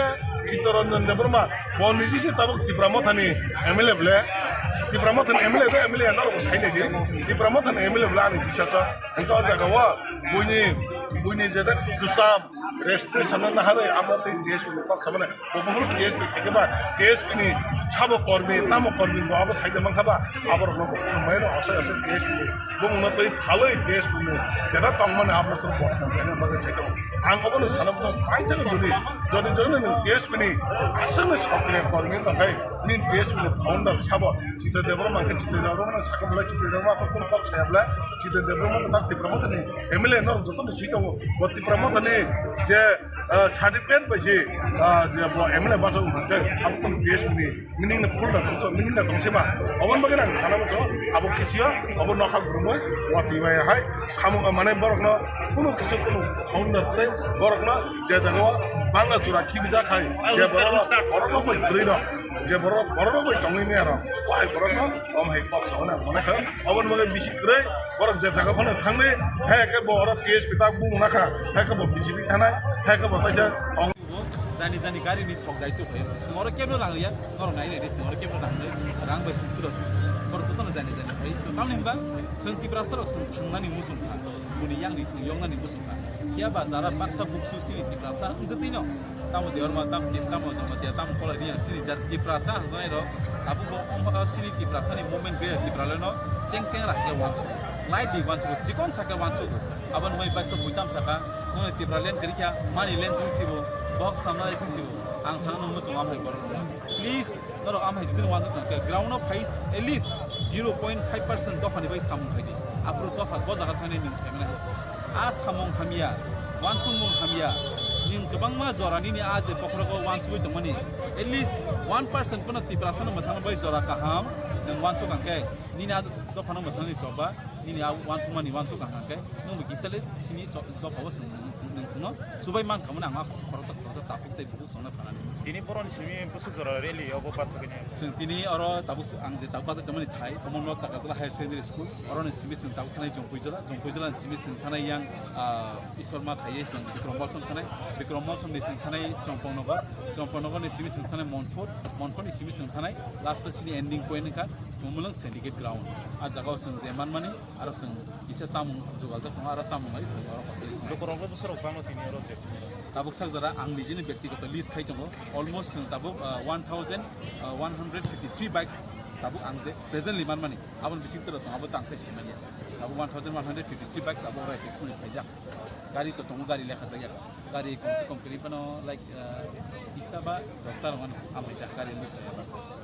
Chittaranjan Debbarma bo niji se tabuk Tipra Mothani M L A ble. Tipra Mothani M L A ble M L A norok bo sai nai di. Tipra Mothani M L A ble ani bisasa. Hingke o jaga o buini, buini jeta kwcham Registration no naharwi amo tei T S P ni kok samani. Bo buphuru T S P khaikhe ba, T S P ni sabo kormi, tamo kormi bo abo saida mankha ba, aborokno bo khumbai no asai asai T S P ni bumungno twi phalwi T S P ni jeta tongmani aborokno bodnam khaina bagwi saida. Ang obono sana bwswk paithakgwi jodi, jodi jodi nwng T S P ni aswkni sokriya kormi wngkha khe, nini T S P ni founder sabo Chitra Debbarma khe Chitra Debbarma sakha bwlai Chitra Debbarma kok kok saya bwlai Chitra Debbarma tak Tipra Mothani M L A norok jotono swi tongo. Bo Tipra Mothani je, ah, certificate bai se, ah, je bo M L A basa wngkha khe, abo tong T S P ni meaning no full da tongso, meaning da tongse ba. Oboni bagwi ang sana muchungo, abo kisiyo, abo nokha gurumoi, wati bai hai, samung, mane borokno, kunu kisu kunu founder tei borokno je jaga o bangla chura khibijak hai, je borok, borokno bai kwrwi rok, je borok, borokno bai tongwi maya rok, wahai borokno, om hai kok sauna mane kha, oboni bagwi bisi kwrwi, borok je jaga phano thangwi, hai khe bo oro T S P tak bung nakha, hai khe bo B J P thanai, hai khe bo taisa tong. Jani jani gari ni thok dai tu khayo. Sing oro kebno rang ya, norok nai nai de sing oro kebno rang de, rang bai sing turo. Kor joto no jani jani khai. Tamni ba sing Tiprasa rok sing thangnani muchung kha. Buni yang ni sing yong nani muchung kha. Ya ba jara baksa buksu sini Tiprasa wngtwi no. Tamo Debbarma, tam Tim, tamo Jamatia, tamo Kolai ni sini jar Tiprasa hwnai rok. Abo bo ongkha sini Tiprasa ni movement be Tiprasa no cheng cheng ra ke wansu. Light di wansu, chikon saka wansu. Aboni mai baksa buitam saka, nongo Tipraland kwrwi kha, mani land jing sibo, box samna jing sibo. Ang sana nung muchung amhai borok rok. Please, norok amhai jidin wanjak tong khe, ground o phai at least zero point five percent dopha ni bai samung khai di. Aphuru dopha bo jaga thangnai nung sai mani hai se. A samung hamya, wansukmung hamya, ning kwbangma jora nini a je bokhorogo wansugwi tongmani, at least one percent pono Tiprasa no mwthangna bai jora kaham nung wansuk ang khe, nini a dopha no mwthangni choba. Nini a wansukmani wansuk ang khe, nwng bo kisa le sini cho-, dopha o swng, swng, swng, swngno chubai mankha mani ang a khoroksa, khoroksa takhuk tei bukhuk chongna sanani. Tini boroni simi bwswk jora rally obo bathogini. Chwng tini oro tabuk s-, ang je tabuk bachai tongmani thai, Komolnath Takarjala Higher Secondary School, oroni simi chwng tabuk thanai Jompuijala, Jompuijala ni simi chwng thanai yang, ah, Ishwarma khaiye chwng Bikram Molsom thanai, Bikram Molsom ni chwng thanai Chongpongnogo, Chongpongnogo ni simi chwng thanai Monfort, Monfort ni simi chwng thanai last o chini ending point wngkha Mumulwng Syndicate Ground. A jaga o chwng je manmani, Aro chwng kisa chamung jugaljak tongo, aro chamung bai chwng oro kochai tongo. Lukurokno bwsarok bangma tini oro je. Tabuk sak jora ang nijini byaktigoto list khai tongo. Almost chwng tabuk, ah, one thousand, ah, one hundred fifty three bikes tabuk ang je presently manmani. Aboni bising toro tongo, abo tang khai saimanya. Tabuk one thousand one hundred fifty three bikes abo oro tax money khaijak. Gari to tongo, gari lekha jakya. Gari komse kom kwrwi phano, like, ah, bista ba dosta rok mano. Amrita gari lekha jakya.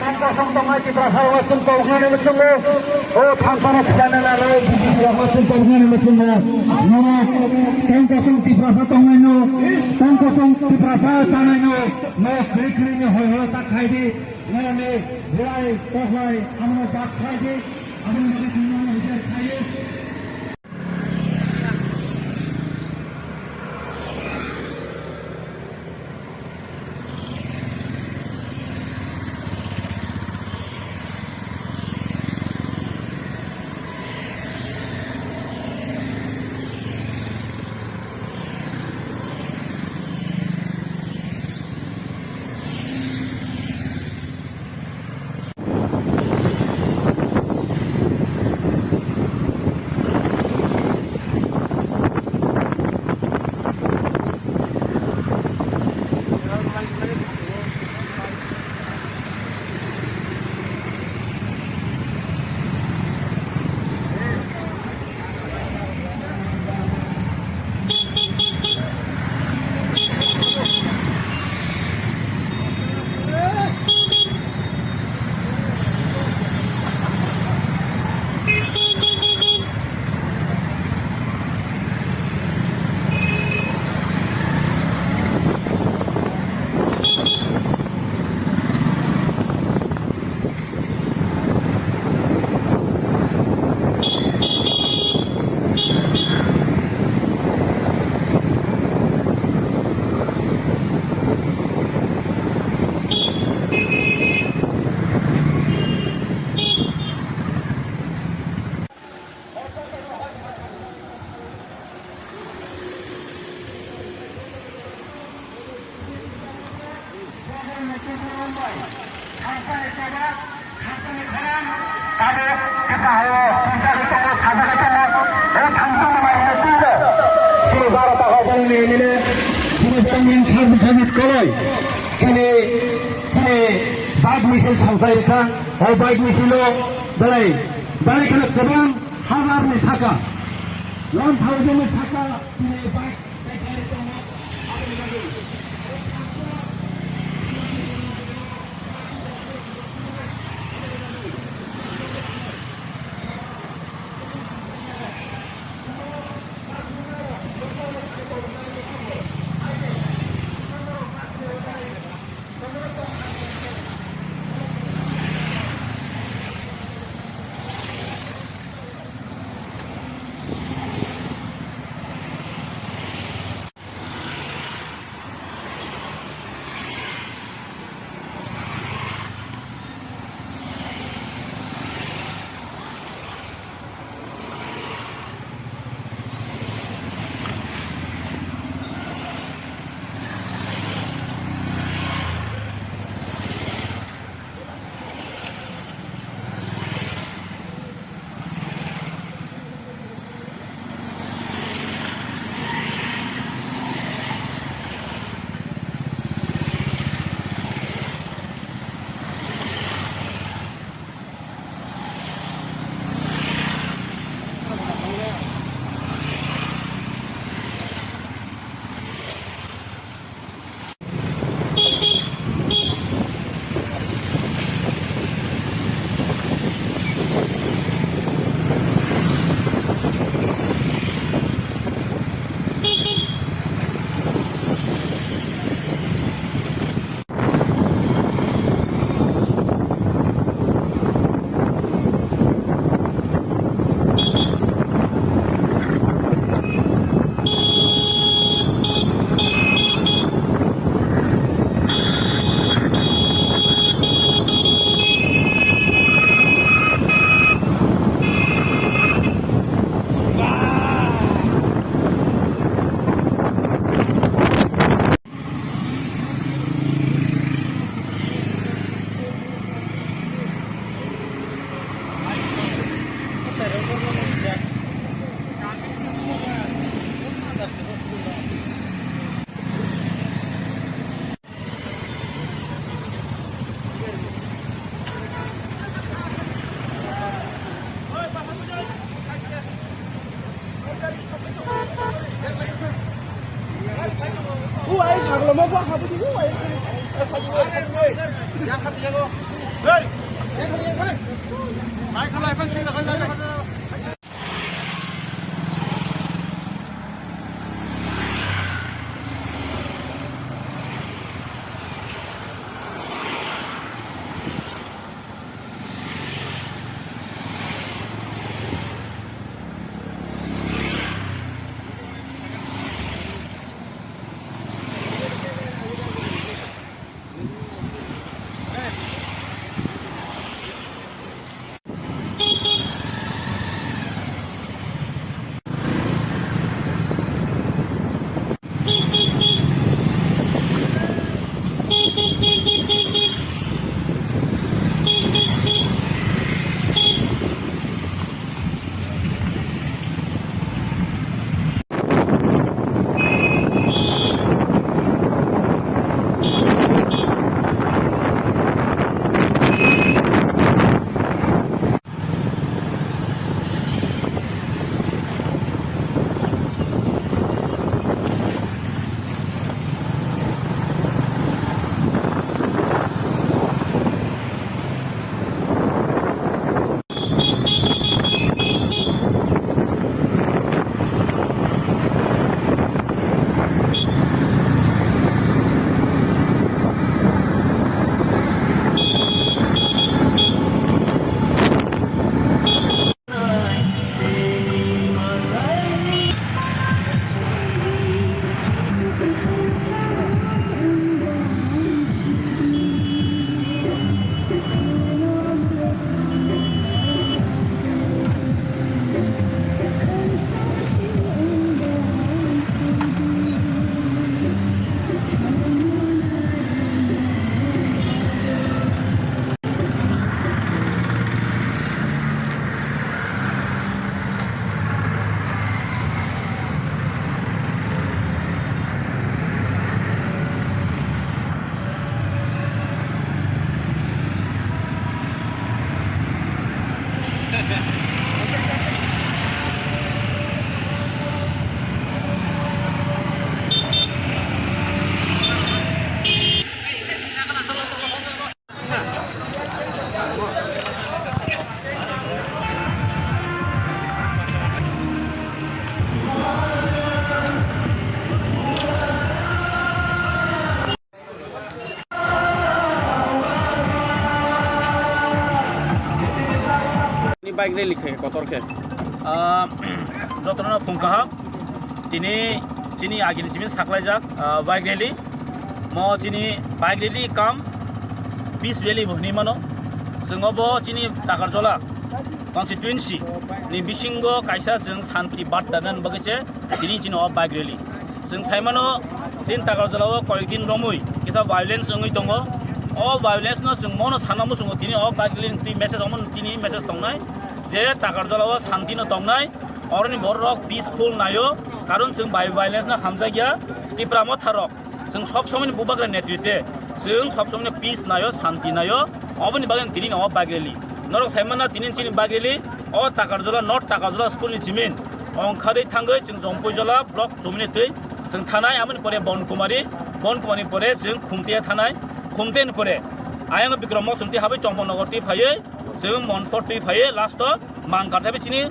Tang kosong tongnai Tiprasa rok chwng tongmani muchungo. O thangsano sijanani aro B J P rok chwng tongmani muchungo. Norok tang kosong Tiprasa tongnaino, tang kosong Tiprasa chanaino, norok kwrwi kwrwini hoi holo tak khai di. Norokni belai koklai, abono bak khai di. Aboni bagwi chwng norokno husiar khai di. Tabuk Tipra hai o punjagwi tongo, sajagwi tongo. O thangsong bai hai twi rw. Koloi, kini chini bike misil thangchai rikha, o bike misil o belai, belai kheno kwbang hazar ni saka, one thousand ni saka chini bike. Bike rally khe kotor khe. Ah, jotono phung kaham. Tini chini agini simi saklaijak, ah, bike rally. Mo chini bike rally kam peace rally bo hinwi mano. Chwng obo chini Takarjala constituency ni bisingo kaisa chwng santi barta nan bagwi se tini chini o bike rally. Chwng sai mano, chini Takarjala o koyek din romwi kisa violence wngwi tongo. O violence no chwng mono sana muchungo tini o bike rally ni twi message omo tini message tongnai je Takarjala o santi no tongnai, oroni borok rok peaceful naio, karon chwng bai violence no hamjakya. Tipra Motha rok chwng sob somoi ni bubagra netritwe, chwng sob somoi no peace naio, santi naio, oboni bagwi tini o bike rally. Norok sai mano tini chini bike rally o Takarjala, North Takarjala school ni chimin ongkharwi thangwi chwng Jompujala block chumini twi chwng thanai, amoni pore Bonkumari, Bonkumari pore chwng Khumtia thanai, Khumtia ni pore ayang Bikram Mok chwng twi habai Chomponogor twi phaiwi chwng Monpor twi phaiwi last o Mangkar thabi chini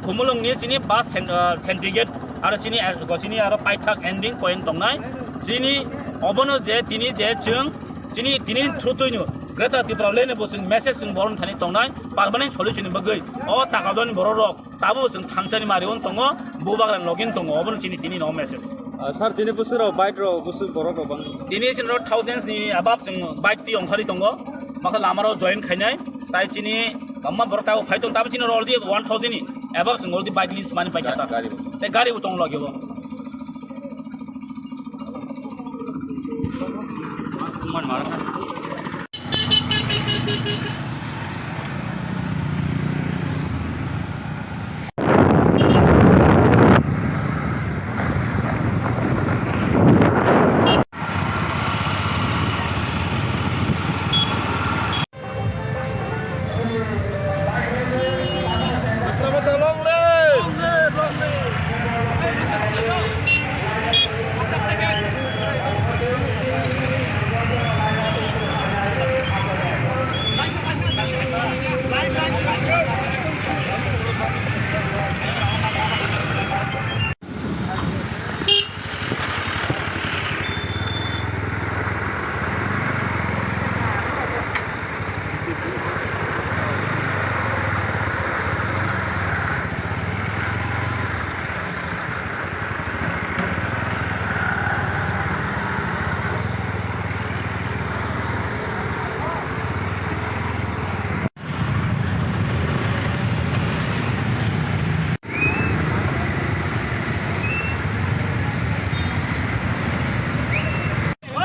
Khumulwng ni chini bus sen-, ah, sentry gate aro chini, ah, chini aro paithak ending point tongnai chini obono je tini je chwng chini tini through twi no Greater Tipraland ni bo chwng message chwng boron thani tongnai permanent solution ni bagwi o Takarjala ni borok rok. Tabuk chwng thansani mari-o tongo, bubagra login tongo, obono chini tini no message. Ah, sir, tini bwswk rok bike rok bwswk borok rok bang? Tini chini rok thousands ni above chwng bike twi ongkhari tongo, makha lama rok join khainai, tai chini kamma borok tabuk phai tong, tabuk chini rok already one thousand ni above chwng already bike list mani paikha ta. Gari bo. Tei gari bo tong logi bo.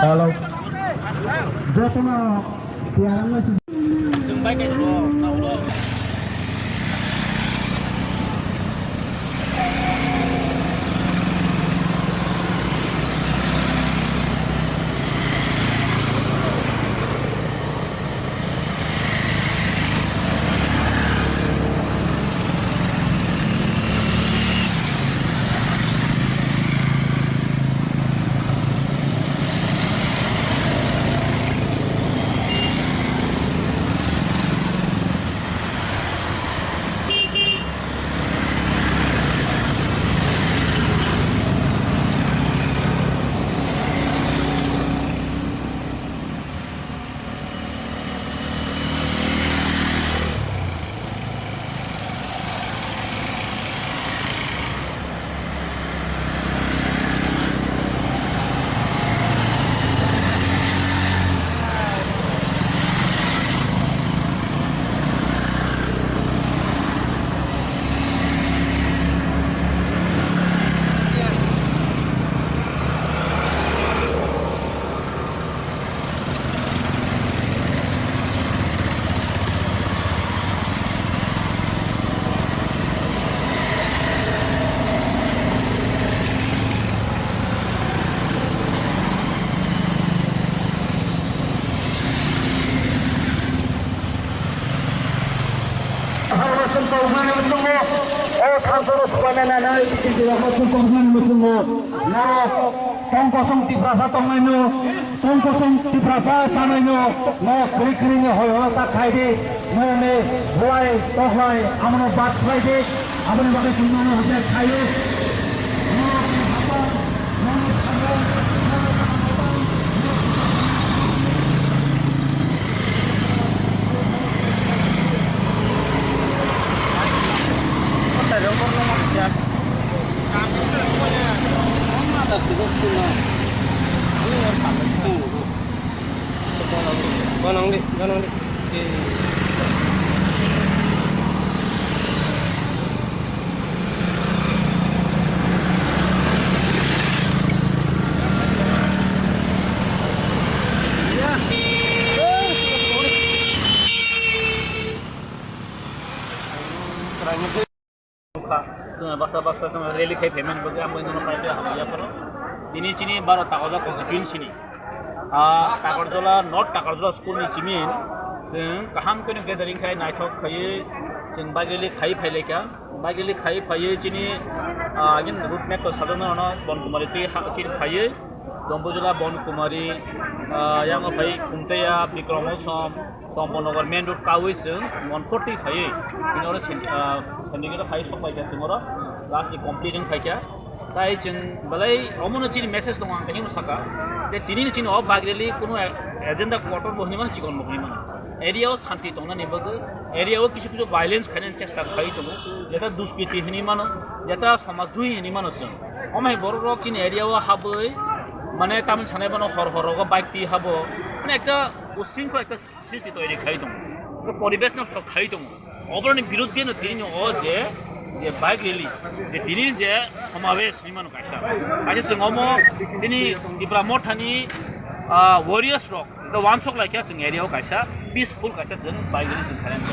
Hello. Jotono tiyarang nasi. Tongkosong Tiprasa tongnaino, tongkosong Tiprasa sanaino, no kri kri ni hoi hoi ta khai di, no ne huai tohlai, amono bat khai di, aboni bagwi chwng no hojak khaio. Ganang di, ganang di. Eh. Nukha, chwng baksa baksa chwng rally khai phaimani bagwi ang bai nono paipya hamya phano. Tini chini baro Takarjala constituency ni, ah, Takarjala, North Takarjala school ni chimin chwng kaham khe gathering khai naithok khaiwi chwng bike rally khai phailaikha. Bike rally khai phaiwi chini, ah, again route map to sajokna ono Bon Kumari twi ha chini phaiwi. Dombujla, Bon Kumari, ah, yang phai Khumtaiya, Bikram Osom, Sompon Nagar main road kawi chwng one forty phaiwi. Bini oro sen-, ah, sending phai sok pai kha chwng oro last ni complete wng phai kha. Tai chwng belai omono chini message tongo ang kahino saka. Te tini ni chini o bike rally kuno a-, agenda kotor bo hinwi mano, chikon bo hinwi mano. Area o santi tongnani bagwi, area o kisu kisu violence khainani chesta khai tongo. Jeta duskiti hinwi mano, jeta somaj dui hinwi mano chwng. Omo hai borok rok chini area o habwi, mane tamni sanai bono hor hor rogo bike twi habo. Mane ekta usingkho ekta srishti toiri khai tongo. Ekta poribesh nosto khai tongo. Oboroni biruddhe no tini o je, je bike rally, je tini je somabesh hinwi mano kaisa. Kaisa chwng omo tini Tipra Mothani, ah, warriors rok, ekta wansok laikha chwng area o kaisa peaceful kaisa chwng bike rally chwng khainani.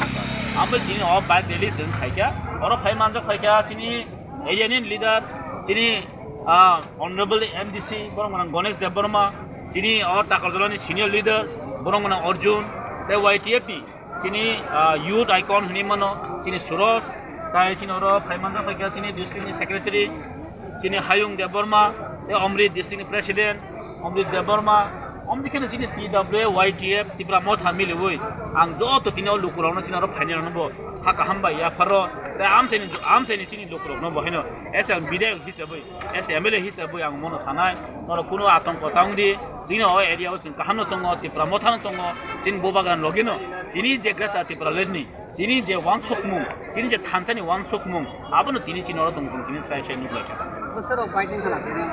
Ambai tini o bike rally chwng khaikha, oro phai manjak khaikha chini area ni leader, chini, ah, Honorable M D C, borok gwnang Ganesh Debbarma, chini o Takarjala ni senior leader, borok gwnang Arjun, tei Y T F ni chini, ah, youth icon hinwi mano, chini Suraj, tai chini oro phai manjak khaikha chini district ni secretary, chini Hayung Debbarma, tei Omri district ni president, Omri Debbarma, omdi kheno chini T W A Y T F Tipra Motha miliwi ang joto tini o lukurokno chini oro phainai rokno bo hakha hambai yapharo, tei amchaini, amchaini chini lukurokno bo haino as a bidayok hisabwi, as a M L A hisabwi ang mono sanai, norok kunu atongko ta wngdi, chini o area o chwng kahamno tongo, Tipra Mothano tongo, chini Bubagrani logino, chini je Greater Tipraland ni, chini je wansukmung, chini je thansani wansukmung, abono tini chini oro tong chwng tini sai sai nuk lai kha. Bwsarok bike wngkha na tini?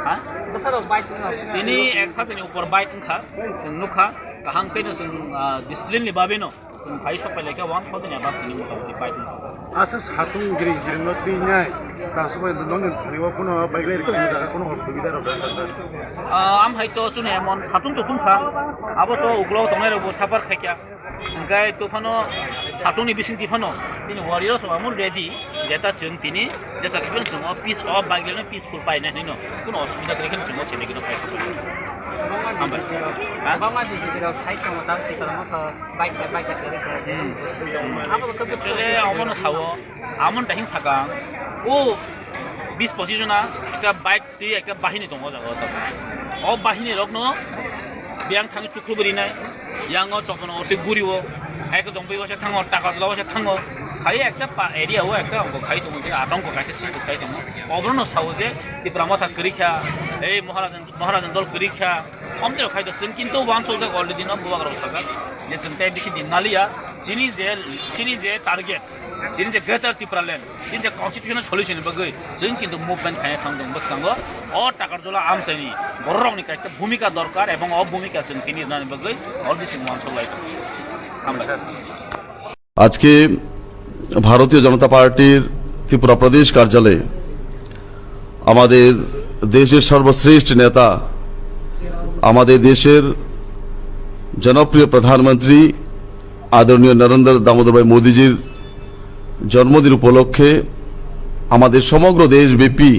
Ha? Bwsarok bike wngkha. Tini ek hajani upor bike wngkha, chwng nukha, kaham khe no chwng, ah, discipline ni bagwi no chwng phai sok phai lai kha one thousand above tini mota moti bike wngkha. Asa satung giri giri no twi nai, ta sobai no nong ni thani o kuno bike lai rikha jaga kuno osubida rok da. Ah, am hai to chwng emon satung to tungkha, abo to uklok tongnai rok bo suffer khai kha. Hingke to phano satungni bisingtwi phano chini warriors rok amo ready, jeta chwng tini jeta kiphilwi chwng o peace o bike rally no peaceful painai hinwi no kuno osubida kwrwi kheno chwng o sending no paikha. Hambai. Ha? Bangma D C P rok side tongo, tamo twi kotorma kha bike bai bike bai bai. Hmm. Abo khe actually omono sao, amon tahing sakang o bis pochis jona ekta bike twi ekta bahini tongo o jaga o tabuk. O bahini rokno biyang thangwi chukrubwi rinai, yango chokno twi guri o, hai khe tongwi waisa thango, taka jwla waisa thango, khai ekta pa area o ekta ongkho khai tongo, je atongkho kaisa srishti khai tongo. Oborokno sao je Tipra Motha kwrwi kha, ei Maharajan, Maharajan dol kwrwi kha, omtwi rok khai to chwng kintu wansukjak already no bubagrok sajak je chwng tei bisi din maliya, chini je, chini je target, chini je Greater Tipraland, chini je constitutional solution ni bagwi chwng kintu movement khaina thang tong bwskango. O Takarjala amchaini bororokni kaisa bhumika dorkar ebong o bhumika chwng tini rwnani bagwi already chwng wansuk lai tongo. Hambai. আজকে ভারতীয় জনতা পার্টির ত্রিপুরা প্রদেশ কার্যালয়ে আমাদের দেশের সর্বশ্রেষ্ঠ নেতা, আমাদের দেশের জনপ্রিয় প্রধানমন্ত্রী আদরণীয় নরেন্দ্র দামোদর ভাই মোদীজির জন্মদিন উপলক্ষে আমাদের সমগ্র দেশব্যাপী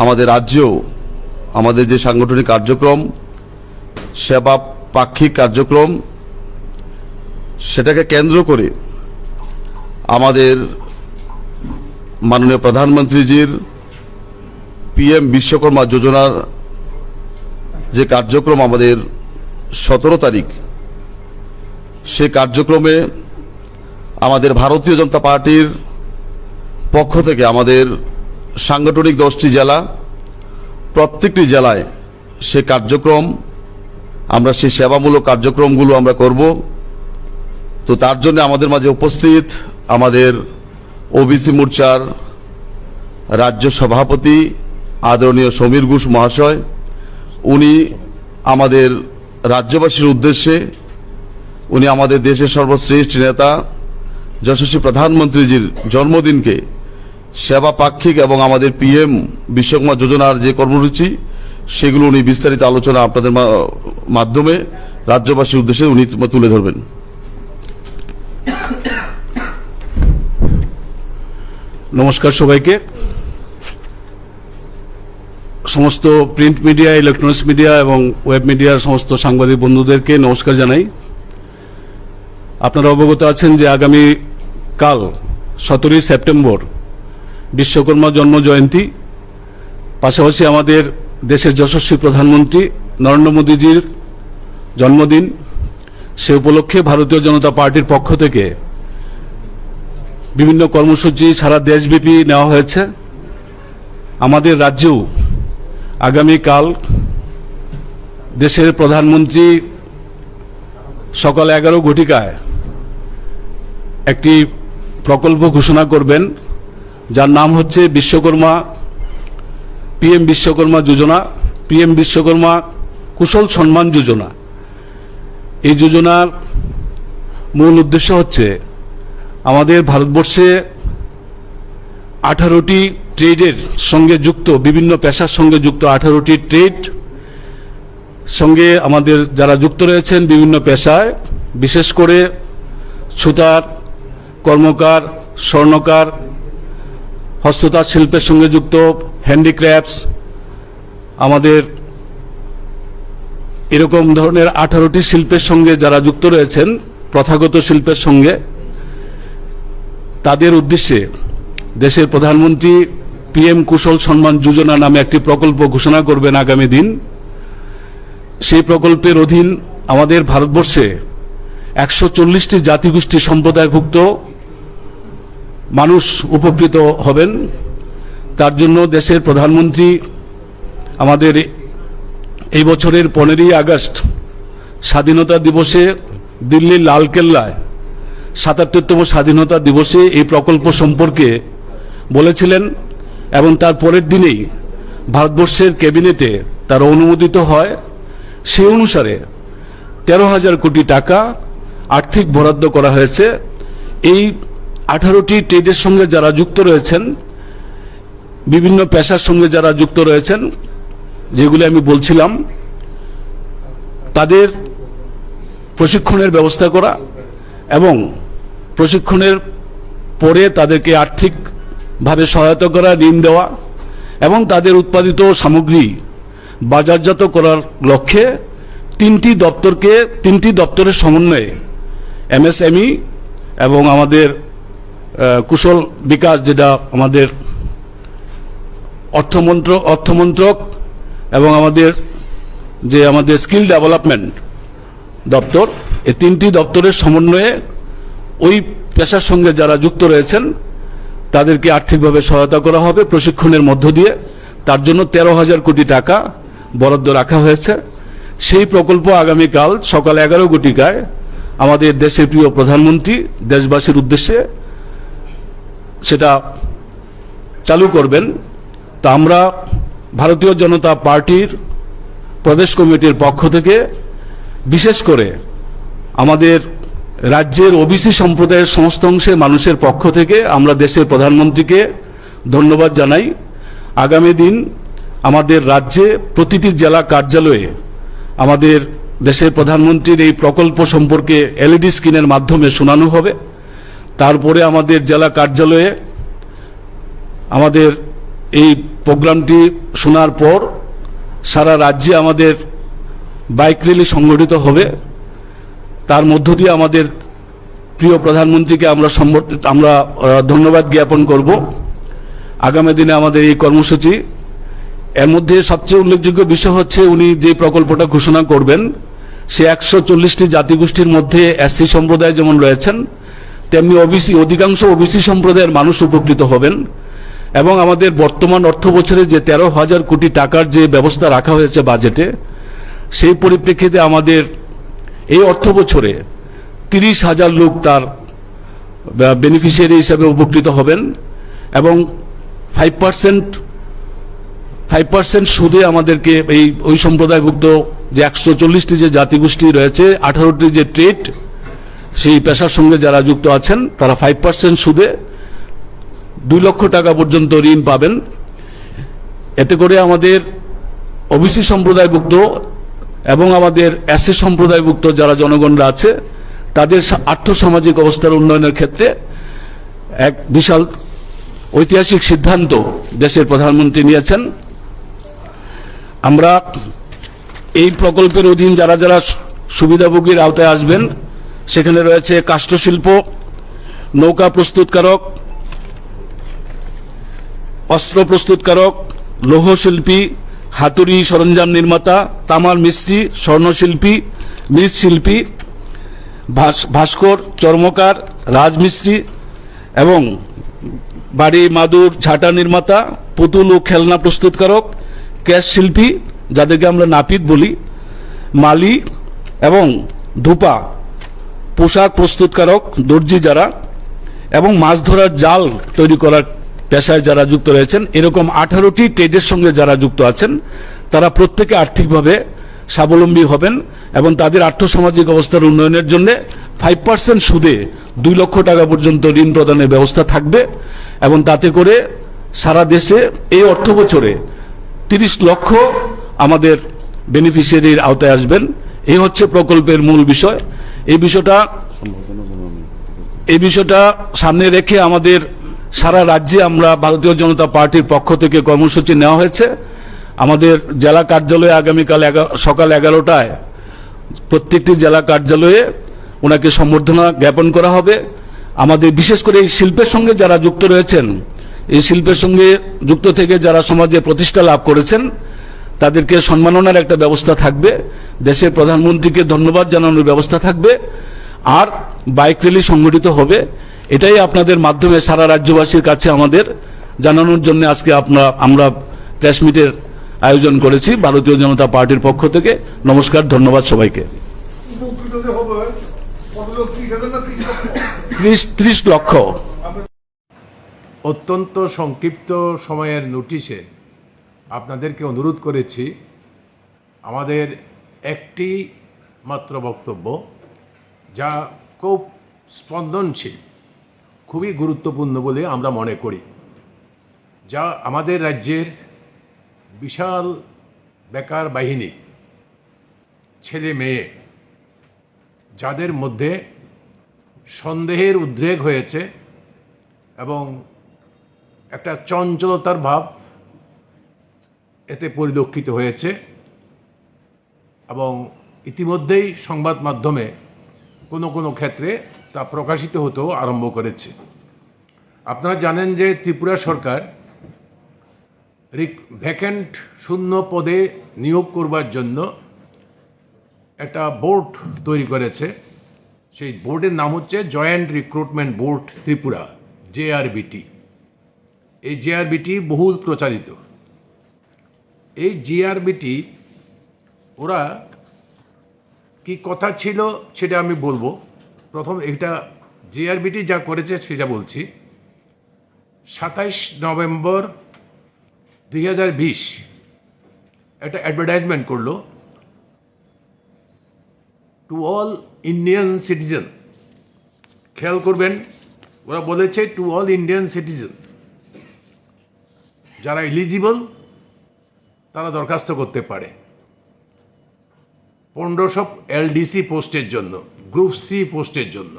আমাদের রাজ্যেও আমাদের যে সাংগঠনিক কার্যক্রম, সেবা পাক্ষিক কার্যক্রম, সেটাকে কেন্দ্র করে আমাদের মাননীয় প্রধানমন্ত্রীজির পিএম বিশ্বকর্মা যোজনার যে কার্যক্রম আমাদের সতেরো তারিখ, সেই কার্যক্রমে আমাদের ভারতীয় জনতা পার্টির পক্ষ থেকে আমাদের সাংগঠনিক দশটি জেলা, প্রত্যেকটি জেলায় সে কার্যক্রম, আমরা সেই সেবামূলক কার্যক্রমগুলো আমরা করব। তো তার জন্য আমাদের মাঝে উপস্থিত আমাদের ওবিসি মোর্চার রাজ্য সভাপতি আদরণীয় সমীর ঘোষ মহাশয়, উনি আমাদের রাজ্যবাসীর উদ্দেশ্যে উনি আমাদের দেশের সর্বশ্রেষ্ঠ নেতা যশস্বী প্রধানমন্ত্রীজির জন্মদিনকে সেবা পাক্ষিক এবং আমাদের পিএম বিশ্বকর্মা যোজনার যে কর্মসূচি, সেগুলো উনি বিস্তারিত আলোচনা আপনাদের মা-, মাধ্যমে রাজ্যবাসীর উদ্দেশ্যে উনি তুলে ধরবেন। নমস্কার সবাইকে। সমস্ত প্রিন্ট মিডিয়া, ইলেকট্রনিক্স মিডিয়া এবং ওয়েব মিডিয়ার সমস্ত সাংবাদিক বন্ধুদেরকে নমস্কার জানাই। আপনারা অবগত আছেন যে আগামী কাল সতেরোই সেপ্টেম্বর বিশ্বকর্মা জন্ম জয়ন্তী। পাশাপাশি আমাদের দেশের যশস্বী প্রধানমন্ত্রী নরেন্দ্র মোদীজির জন্মদিন। সে উপলক্ষে ভারতীয় জনতা পার্টির পক্ষ থেকে বিভিন্ন কর্মসূচি সারা দেশব্যাপী নেওয়া হয়েছে। আমাদের রাজ্যেও আগামীকাল দেশের প্রধানমন্ত্রী সকাল এগারো ঘটিকায় একটি প্রকল্প ঘোষণা করবেন, যার নাম হচ্ছে বিশ্বকর্মা, পিএম বিশ্বকর্মা যোজনা, পিএম বিশ্বকর্মা কুশল সম্মান যোজনা। এই যোজনার মূল উদ্দেশ্য হচ্ছে আমাদের ভারতবর্ষে আঠারোটি ট্রেডের সঙ্গে যুক্ত, বিভিন্ন পেশার সঙ্গে যুক্ত আঠারোটি ট্রেড সঙ্গে আমাদের যারা যুক্ত রয়েছেন বিভিন্ন পেশায়, বিশেষ করে সুতার, কর্মকার, স্বর্ণকার, হস্ততাঁত শিল্পের সঙ্গে যুক্ত, হ্যান্ডিক্রাফটস, আমাদের এরকম ধরনের আঠারোটি শিল্পের সঙ্গে যারা যুক্ত রয়েছেন, প্রথাগত শিল্পের সঙ্গে, তাদের উদ্দেশ্যে দেশের প্রধানমন্ত্রী পিএম কুশল সম্মান যোজনা নামে একটি প্রকল্প ঘোষণা করবেন আগামী দিন। সেই প্রকল্পের অধীন আমাদের ভারতবর্ষে একশো চল্লিশটি জাতিগোষ্ঠী সম্প্রদায়ভুক্ত মানুষ উপকৃত হবেন। তার জন্য দেশের প্রধানমন্ত্রী আমাদের এই বছরের পনেরোই আগস্ট স্বাধীনতা দিবসে দিল্লির লালকেল্লায় সাতাত্তরতম স্বাধীনতা দিবসে এই প্রকল্প সম্পর্কে বলেছিলেন এবং তার পরের দিনেই ভারতবর্ষের ক্যাবিনেটে তার অনুমোদিত হয়। সেই অনুসারে তেরো হাজার কোটি টাকা আর্থিক বরাদ্দ করা হয়েছে। এই আঠারোটি ট্রেডের সঙ্গে যারা যুক্ত রয়েছেন, বিভিন্ন পেশার সঙ্গে যারা যুক্ত রয়েছেন, যেগুলি আমি বলছিলাম, তাদের প্রশিক্ষণের ব্যবস্থা করা এবং প্রশিক্ষণের পরে তাদেরকে আর্থিকভাবে সহায়তা করা, ঋণ দেওয়া এবং তাদের উৎপাদিত সামগ্রী বাজারজাত করার লক্ষ্যে তিনটি দপ্তরকে, তিনটি দপ্তরের সমন্বয়ে এমএসএমই এবং আমাদের, আহ, কুশল বিকাশ, যেটা আমাদের অর্থমন্ত্র-, অর্থমন্ত্রক এবং আমাদের যে আমাদের স্কিল ডেভেলপমেন্ট দপ্তর, এই তিনটি দপ্তরের সমন্বয়ে ওই পেশার সঙ্গে যারা যুক্ত রয়েছেন তাদেরকে আর্থিকভাবে সহায়তা করা হবে প্রশিক্ষণের মধ্য দিয়ে। তার জন্য তেরো হাজার কোটি টাকা বরাদ্দ রাখা হয়েছে। সেই প্রকল্প আগামীকাল সকাল এগারো ঘটিকায় আমাদের দেশের প্রিয় প্রধানমন্ত্রী দেশবাসীর উদ্দেশ্যে সেটা চালু করবেন। তো আমরা ভারতীয় জনতা পার্টির প্রদেশ কমিটির পক্ষ থেকে, বিশেষ করে আমাদের রাজ্যের ওবিসি সম্প্রদায়ের সমস্ত অংশের মানুষের পক্ষ থেকে আমরা দেশের প্রধানমন্ত্রীকে ধন্যবাদ জানাই। আগামী দিন আমাদের রাজ্যে প্রতিটি জেলা কার্যালয়ে আমাদের দেশের প্রধানমন্ত্রীর এই প্রকল্প সম্পর্কে এলইডি স্ক্রিনের মাধ্যমে শোনানো হবে। তারপরে আমাদের জেলা কার্যালয়ে আমাদের এই প্রোগ্রামটি শোনার পর সারা রাজ্যে আমাদের বাইক র্যালি সংগঠিত হবে। তার মধ্য দিয়ে আমাদের প্রিয় প্রধানমন্ত্রীকে আমরা সম্বর্ধ-, আমরা, আহ, ধন্যবাদ জ্ঞাপন করব। আগামী দিনে আমাদের এই কর্মসূচি, এর মধ্যে সবচেয়ে উল্লেখযোগ্য বিষয় হচ্ছে উনি যে প্রকল্পটা ঘোষণা করবেন, সে একশো চল্লিশটি জাতিগোষ্ঠীর মধ্যে এসসি সম্প্রদায় যেমন রয়েছেন, তেমনি ওবিসি, অধিকাংশ ওবিসি সম্প্রদায়ের মানুষ উপকৃত হবেন। এবং আমাদের বর্তমান অর্থ বছরে যে তেরো হাজার কোটি টাকার যে ব্যবস্থা রাখা হয়েছে বাজেটে, সেই পরিপ্রেক্ষিতে আমাদের এই অর্থ বছরে তিরিশ হাজার লোক তার, আহ, বেনিফিশিয়ারি হিসাবে উপকৃত হবেন এবং ফাইভ পার্সেন্ট ফাইভ পার্সেন্ট সুদে আমাদেরকে এই, ওই সম্প্রদায়ভুক্ত যে একশো চল্লিশটি যে জাতিগোষ্ঠী রয়েছে, আঠারোটি যে ট্রেড, সেই পেশার সঙ্গে যারা যুক্ত আছেন, তারা ফাইভ পার্সেন্ট সুদে দুই লক্ষ টাকা পর্যন্ত ঋণ পাবেন। এতে করে আমাদের ওবিসি সম্প্রদায়ভুক্ত এবং আমাদের এসসি সম্প্রদায়ভুক্ত যারা জনগণরা আছে, তাদের সা-, আর্থ সামাজিক অবস্থার উন্নয়নের ক্ষেত্রে এক বিশাল ঐতিহাসিক সিদ্ধান্ত দেশের প্রধানমন্ত্রী নিয়েছেন। আমরা এই প্রকল্পের অধীন যারা যারা সু-, সুবিধাভোগীর আওতায় আসবেন, সেখানে রয়েছে কাষ্ঠশিল্প, নৌকা প্রস্তুতকারক, অস্ত্র প্রস্তুতকারক, লৌহ শিল্পী, হাতুড়ি সরঞ্জাম নির্মাতা, তামার মিস্ত্রি, স্বর্ণশিল্পী, মৃৎশিল্পী, ভাস-, ভাস্কর, চর্মকার, রাজমিস্ত্রি এবং বাড়ি, মাদুর, ঝাঁটা নির্মাতা, পুতুল ও খেলনা প্রস্তুতকারক, কেশ শিল্পী, যাদেরকে আমরা নাপিত বলি, মালি এবং ধোপা, পোশাক প্রস্তুতকারক, দর্জি যারা, এবং মাছ ধরার জাল তৈরি করার পেশায় যারা যুক্ত রয়েছেন, এরকম আঠারোটি ট্রেডের সঙ্গে যারা যুক্ত আছেন, তারা প্রত্যেকে আর্থিকভাবে স্বাবলম্বী হবেন এবং তাদের আর্থসামাজিক অবস্থার উন্নয়নের জন্য ফাইভ পার্সেন্ট সুদে দুই লক্ষ টাকা পর্যন্ত ঋণ প্রদানের ব্যবস্থা থাকবে। এবং তাতে করে সারা দেশে এই অর্থ বছরে তিরিশ লক্ষ আমাদের বেনিফিশিয়ারির আওতায় আসবেন। এই হচ্ছে প্রকল্পের মূল বিষয়। এই বিষয়টা, এই বিষয়টা সামনে রেখে আমাদের সারা রাজ্যে আমরা ভারতীয় জনতা পার্টির পক্ষ থেকে কর্মসূচি নেওয়া হয়েছে। আমাদের জেলা কার্যালয়ে আগামীকাল এগারো, সকাল এগারোটায় প্রত্যেকটি জেলা কার্যালয়ে ওনাকে সম্বর্ধনা জ্ঞাপন করা হবে। আমাদের বিশেষ করে এই শিল্পের সঙ্গে যারা যুক্ত রয়েছেন, এই শিল্পের সঙ্গে যুক্ত থেকে যারা সমাজে প্রতিষ্ঠা লাভ করেছেন, তাদেরকে সম্মাননার একটা ব্যবস্থা থাকবে, দেশের প্রধানমন্ত্রীকে ধন্যবাদ জানানোর ব্যবস্থা থাকবে, আর বাইক র্যালি সংগঠিত হবে। এটাই আপনাদের মাধ্যমে সারা রাজ্যবাসীর কাছে আমাদের জানানোর জন্য আজকে আপনারা, আমরা প্রেস মিটের আয়োজন করেছি ভারতীয় জনতা পার্টির পক্ষ থেকে। নমস্কার, ধন্যবাদ সবাইকে। উপকৃত যে হবে, কতজন? ত্রিশ হাজার না ত্রিশ লক্ষ? ত্রিশ, ত্রিশ লক্ষ। অত্যন্ত সংক্ষিপ্ত সময়ের নোটিশে আপনাদেরকে অনুরোধ করেছি, আমাদের একটি মাত্র বক্তব্য, যা খুব স্পন্দনশীল, খুবই গুরুত্বপূর্ণ বলে আমরা মনে করি, যা আমাদের রাজ্যের বিশাল বেকার বাহিনী, ছেলে মেয়ে, যাদের মধ্যে সন্দেহের উদ্রেক হয়েছে এবং একটা চঞ্চলতার ভাব এতে পরিলক্ষিত হয়েছে এবং ইতিমধ্যেই সংবাদ মাধ্যমে কোনো কোনো ক্ষেত্রে তা প্রকাশিত হতেও আরম্ভ করেছে। আপনারা জানেন যে ত্রিপুরা সরকার রিক-, ভ্যাকেন্ট শূন্য পদে নিয়োগ করবার জন্য একটা বোর্ড তৈরি করেছে। সেই বোর্ডের নাম হচ্ছে জয়েন্ট রিক্রুটমেন্ট বোর্ড ত্রিপুরা, জেআরবিটি। এই জেআরবিটি বহুল প্রচারিত। এই জেআরবিটি ওরা কি কথা ছিল সেটা আমি বলবো। প্রথম এটা জেআরবিটি যা করেছে সেটা বলছি। সাতাইশ নভেম্বর দুই হাজার বিশ একটা অ্যাডভার্টাইজমেন্ট করলো টু অল ইন্ডিয়ান সিটিজেন। খেয়াল করবেন, ওরা বলেছে টু অল ইন্ডিয়ান সিটিজেন, যারা এলিজিবল তারা দরখাস্ত করতে পারে। পনেরোশো এলডিসি পোস্টের জন্য, গ্রুপ সি পোস্টের জন্য।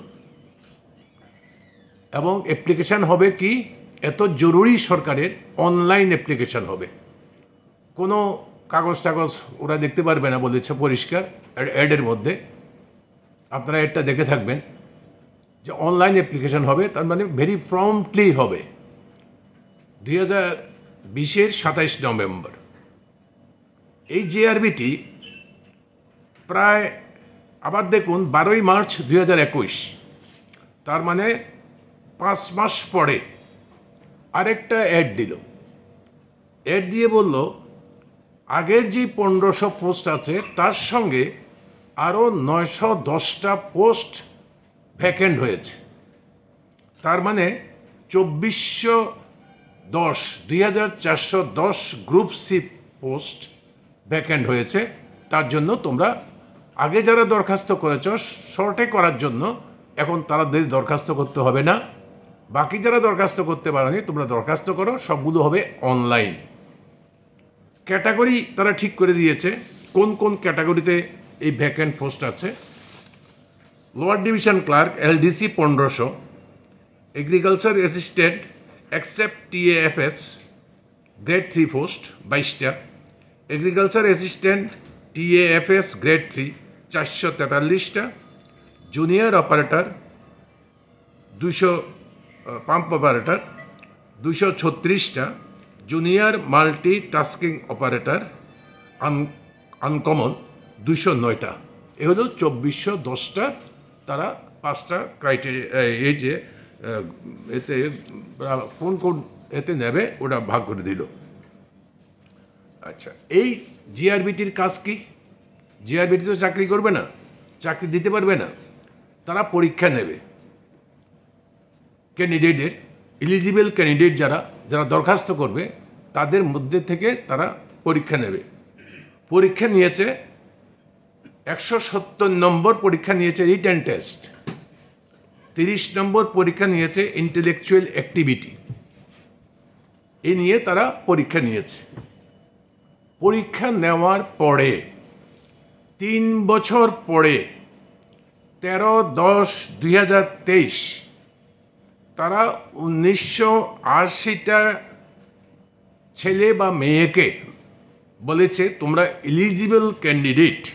এবং অ্যাপ্লিকেশন হবে কি, এত জরুরি সরকারের, অনলাইন অ্যাপ্লিকেশন হবে। কোনো কাগজ টাগজ ওরা দেখতে পারবে না বলেছে পরিষ্কার অ্যাড-, অ্যাডের মধ্যে। আপনারা অ্যাডটা দেখে থাকবেন যে অনলাইন অ্যাপ্লিকেশন হবে, তার মানে ভেরি প্রম্পটলি হবে। দুই হাজার বিশের সাতাইশ নভেম্বর। এই জেআরবিটি প্রায়, আবার দেখুন, বারোই মার্চ দুই হাজার একুশ, তার মানে পাঁচ মাস পরে আরেকটা অ্যাড দিল। অ্যাড দিয়ে বলল, আগের যে পনেরোশো পোস্ট আছে, তার সঙ্গে আরও নয়শো দশটা পোস্ট ভ্যাকেন্ট হয়েছে। তার মানে চব্বিশশো দশ দুই হাজার চারশো দশ গ্রুপ সি পোস্ট ভ্যাকেন্ট হয়েছে। তার জন্য তোমরা আগে যারা দরখাস্ত করেছ, শর্টে করার জন্য এখন তাদের দরখাস্ত করতে হবে না। বাকি যারা দরখাস্ত করতে পারোনি, তোমরা দরখাস্ত করো। সবগুলো হবে অনলাইন। ক্যাটাগরি তারা ঠিক করে দিয়েছে, কোন কোন ক্যাটাগরিতে এই ভ্যাকেন্ট পোস্ট আছে। লোয়ার ডিভিশন ক্লার্ক, এলডিসি, পনেরোশো। এগ্রিকালচার অ্যাসিস্ট্যান্ট, এক্সেপ্ট টিএএফএস, গ্রেড থ্রি পোস্ট বাইশটা। এগ্রিকালচার অ্যাসিস্ট্যান্ট, টিএএফএস, গ্রেড থ্রি, চারশো তেতাল্লিশটা। জুনিয়র অপারেটর, দুইশো, পাম্প অপারেটর, দুইশো ছত্রিশটা। জুনিয়র মাল্টি টাস্কিং অপারেটর, আন আনকমন, দুইশো নয়টা। এ হলো চব্বিশশো দশটা। তারা পাঁচটা ক্রাইটেরিয়া, এই যে, আহ, এতে, আহ, কোন কোন এতে নেবে, ওটা ভাগ করে দিল। আচ্ছা, এই জিআরবিটির কাজ কি? জিআরবিটি তো চাকরি করবে না, চাকরি দিতে পারবে না। তারা পরীক্ষা নেবে ক্যান্ডিডেটের, এলিজিবল ক্যান্ডিডেট যারা, যারা দরখাস্ত করবে, তাদের মধ্যে থেকে তারা পরীক্ষা নেবে। পরীক্ষা নিয়েছে একশো সত্তর নম্বর, পরীক্ষা নিয়েছে রিটেন টেস্ট। তিরিশ নম্বর পরীক্ষা নিয়েছে ইন্টেলেকচুয়াল অ্যাক্টিভিটি। এই নিয়ে তারা পরীক্ষা নিয়েছে। পরীক্ষা নেওয়ার পরে, তিন বছর পরে, তেরো দশ দুই হাজার তেইশ, তারা উনিশশো আশিটা ছেলে বা মেয়েকে বলেছে, "তোমরা এলিজিবল ক্যান্ডিডেট।"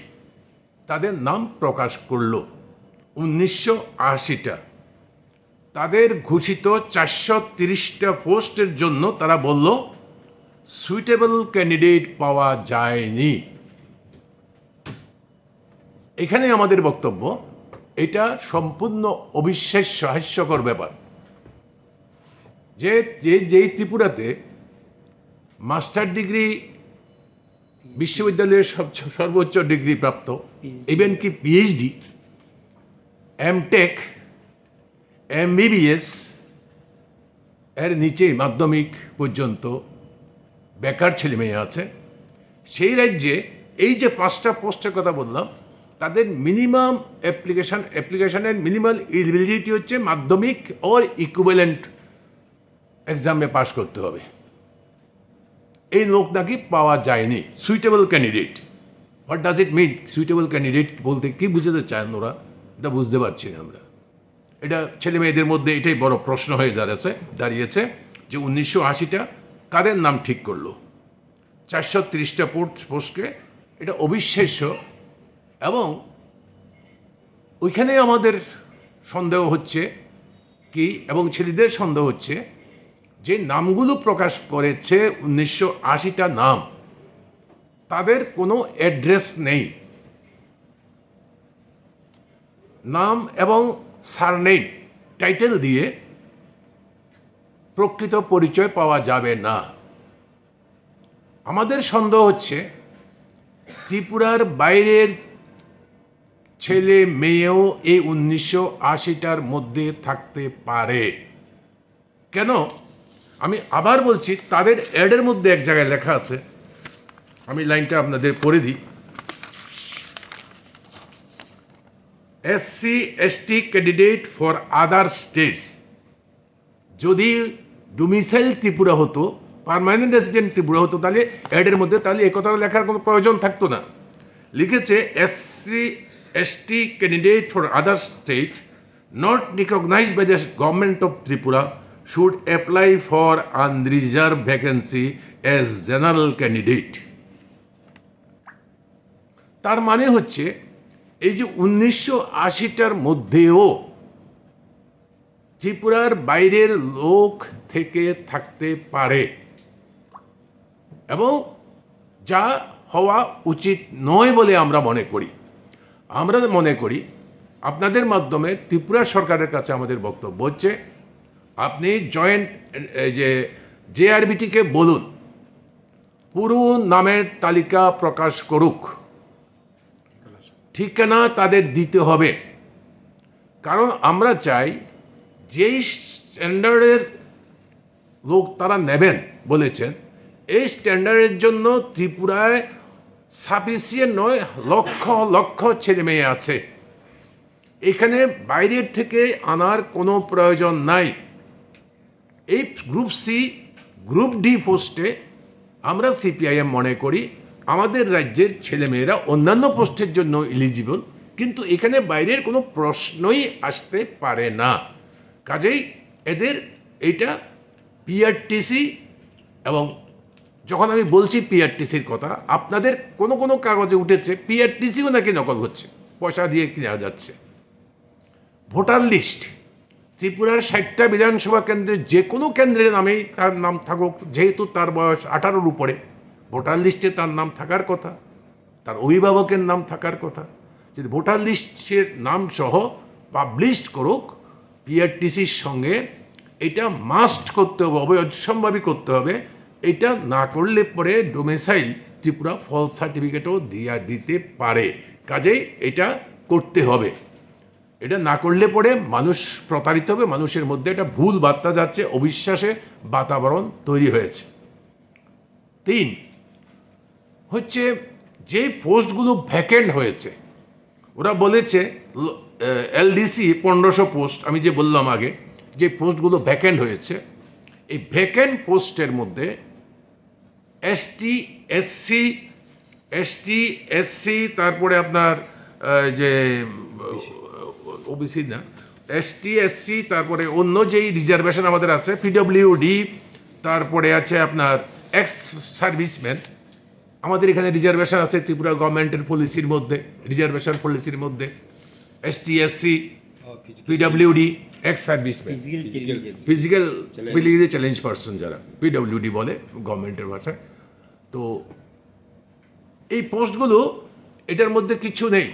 তাদের নাম প্রকাশ করলো উনিশশো আশিটা। তাদের ঘোষিত চারশো তিরিশটা পোস্টের জন্য তারা বলল, "সুইটেবল ক্যান্ডিডেট পাওয়া যায়নি।" এখানে আমাদের বক্তব্য, এটা সম্পূর্ণ অবিশ্বাস্য, হাস্যকর ব্যাপার। যে, যে, যেই ত্রিপুরাতে মাস্টার ডিগ্রি, বিশ্ববিদ্যালয়ের সব-, সর্বোচ্চ ডিগ্রি প্রাপ্ত, পিএইচডি। ইভেন কি পিএইচডি, এমটেক, এমবিবিএস, এর নিচে মাধ্যমিক পর্যন্ত বেকার ছেলে মেয়ে আছে। সেই রাজ্যে এই যে পাঁচটা পোস্টের কথা বললাম, তাদের মিনিমাম অ্যাপ্লিকেশন, অ্যাপ্লিকেশনের মিনিমাম এলিজিবিলিটি হচ্ছে মাধ্যমিক অর ইকুইভ্যালেন্ট এক্সামে পাস করতে হবে। এই লোক নাকি পাওয়া যায়নি, suitable candidate. What does it mean, suitable candidate বলতে কি বুঝাতে চান ওরা? এটা বুঝতে পারছি না আমরা। এটা ছেলে মেয়েদের মধ্যে এটাই বড় প্রশ্ন হয়ে দাঁড়াচ্ছে, দাঁড়িয়েছে যে উনিশশো আশিটা কাদের নাম ঠিক করলো, চারশো তিরিশটা পোস্ট, পোস্টকে। এটা অবিশ্বাস্য। এবং ওইখানে আমাদের সন্দেহ হচ্ছে কি, এবং ছেলেদের সন্দেহ হচ্ছে যে নামগুলো প্রকাশ করেছে উনিশশো আশিটা নাম, তাদের কোনো অ্যাড্রেস নেই। নাম এবং সারনেম, টাইটেল দিয়ে প্রকৃত পরিচয় পাওয়া যাবে না। আমাদের সন্দেহ হচ্ছে ত্রিপুরার বাইরের ছেলে মেয়েও এই উনিশশো আশিটার মধ্যে থাকতে পারে। কেন? আমি আবার বলছি, তাদের অ্যাডের মধ্যে এক জায়গায় লেখা আছে, আমি লাইনটা আপনাদের পড়ে দিই। SC ST candidate for other states. যদি ডোমিসাইল ত্রিপুরা হতো, পার্মানেন্ট রেসিডেন্ট ত্রিপুরা হতো, তাহলে অ্যাডের মধ্যে তাহলে এই কথাটা লেখার কোনো প্রয়োজন থাকতো না। লিখেছে, "SC ST candidate for other state not recognized by the government of Tripura should apply for unreserved vacancy as general candidate।" তার মানে হচ্ছে, এই যে উনিশশো আশিটার মধ্যেও ত্রিপুরার বাইরের লোক থেকে থাকতে পারে, এবং যা হওয়া উচিত নয় বলে আমরা মনে করি। আমরা মনে করি, আপনাদের মাধ্যমে ত্রিপুরা সরকারের কাছে আমাদের বক্তব্য হচ্ছে, আপনি জয়েন্ট, এই যে জেআরবিটিকে বলুন, পুরো নামের তালিকা প্রকাশ করুক, ঠিকানা তাদের দিতে হবে। কারণ আমরা চাই, যেই স্ট্যান্ডার্ডের লোক তারা নেবেন বলেছেন, এই স্ট্যান্ডার্ডের জন্য ত্রিপুরায় সাফিসিয়েন্ট নয়, লক্ষ লক্ষ ছেলে মেয়ে আছে। এখানে বাইরের থেকে আনার কোনো প্রয়োজন নাই। এই গ্রুপ সি, গ্রুপ ডি পোস্টে আমরা সিপিআইএম মনে করি আমাদের রাজ্যের ছেলেমেয়েরা অন্যান্য পোস্টের জন্য এলিজিবল, কিন্তু এখানে বাইরের কোনো প্রশ্নই আসতে পারে না। কাজেই এদের এটা পিআরটিসি, এবং যখন আমি বলছি পিআরটিসির কথা, আপনাদের কোনো কোনো কাগজে উঠেছে পিআরটিসিও নাকি নকল হচ্ছে, পয়সা দিয়ে কিনা যাচ্ছে। ভোটার লিস্ট, ত্রিপুরার ষাটটা বিধানসভা কেন্দ্রের যে কোনো কেন্দ্রের নামেই তার নাম থাকুক, যেহেতু তার বয়স আঠারোর উপরে, ভোটার লিস্টে তার নাম থাকার কথা, তার অভিভাবকের নাম থাকার কথা। যদি ভোটার লিস্টের নাম সহ পাবলিশ করুক, পিআরটিসির সঙ্গে এটা মাস্ট করতে হবে, অবশ্যম্ভাবী করতে হবে। এটা না করলে পরে ডোমিসাইল ত্রিপুরা ফলস সার্টিফিকেটও দিয়া দিতে পারে। কাজেই এটা করতে হবে। এটা না করলে পরে মানুষ প্রতারিত হবে, মানুষের মধ্যে একটা ভুল বার্তা যাচ্ছে, অবিশ্বাসের বাতাবরণ তৈরি হয়েছে। তিন হচ্ছে, যে পোস্টগুলো ভ্যাকেন্ট হয়েছে, ওরা বলেছে এলডিসি পনেরোশো পোস্ট, আমি যে বললাম আগে, যে পোস্টগুলো ভ্যাকেন্ট হয়েছে, এই ভ্যাকেন্ট পোস্টের মধ্যে এসটি, এসসি, এসটি, এসসি, তারপরে আপনার আহ, যে ওবিসি না, এসটি, এসসি, তারপরে অন্য যেই রিজার্ভেশন আমাদের আছে, পিডব্লিউডি, তারপরে আছে আপনার এক্স সার্ভিসম্যান। আমাদের এখানে রিজার্ভেশন আছে ত্রিপুরা গভর্নমেন্টের পলিসির মধ্যে, রিজার্ভেশন পলিসির মধ্যে ST, SC, PWD, ex serviceman, physical physical challenge. Physically challenge person যারা, পিডব্লিউডি বলে গভর্নমেন্টের ভাষায়। তো এই পোস্টগুলো, এটার মধ্যে কিচ্ছু নেই।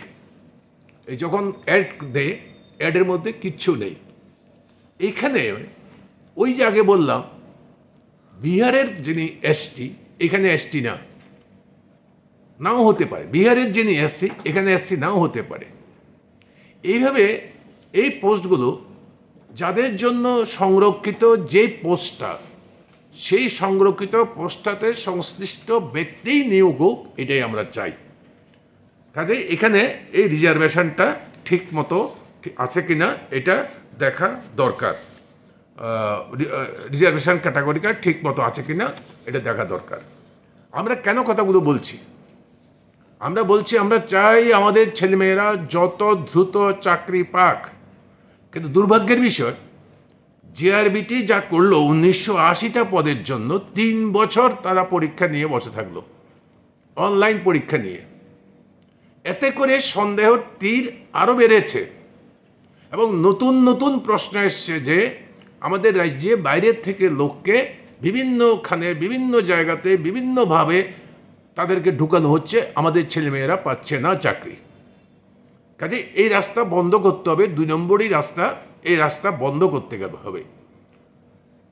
এই যখন অ্যাড দেয়, অ্যাডের মধ্যে কিচ্ছু নেই। এখানে ওই যে আগে বললাম, বিহারের যিনি এসটি, এখানে এসটি না, নাও হতে পারে। বিহারের যিনি এসসি, এখানে এসসি নাও হতে পারে। এইভাবে এই পোস্টগুলো, যাদের জন্য সংরক্ষিত যে পোস্টটা, সেই সংরক্ষিত পোস্টটাতে সংশ্লিষ্ট ব্যক্তিই নিয়োগ হোক, এটাই আমরা চাই। কাজেই এখানে এই রিজার্ভেশনটা ঠিক মতো আছে কিনা, এটা দেখা দরকার। রিজার্ভেশন ক্যাটাগরিটা ঠিক মতো আছে কিনা, এটা দেখা দরকার। আমরা কেন কথাগুলো বলছি? আমরা বলছি, আমরা চাই আমাদের ছেলেমেয়েরা যত দ্রুত চাকরি পাক। কিন্তু দুর্ভাগ্যের বিষয়, জেআরবিটি যা করলো, উনিশশো আশিটা পদের জন্য তিন বছর তারা পরীক্ষা নিয়ে বসে থাকলো, অনলাইন পরীক্ষা নিয়ে। এতে করে সন্দেহর তীর আরও বেড়েছে এবং নতুন নতুন প্রশ্ন এসছে যে আমাদের রাজ্যে বাইরের থেকে লোককে বিভিন্নখানে, বিভিন্ন জায়গাতে, বিভিন্নভাবে তাদেরকে ঢুকানো হচ্ছে, আমাদের ছেলেমেয়েরা পাচ্ছে না চাকরি। কাজে এই রাস্তা বন্ধ করতে হবে, দুই নম্বরই রাস্তা, এই রাস্তা বন্ধ করতে গেলে হবে।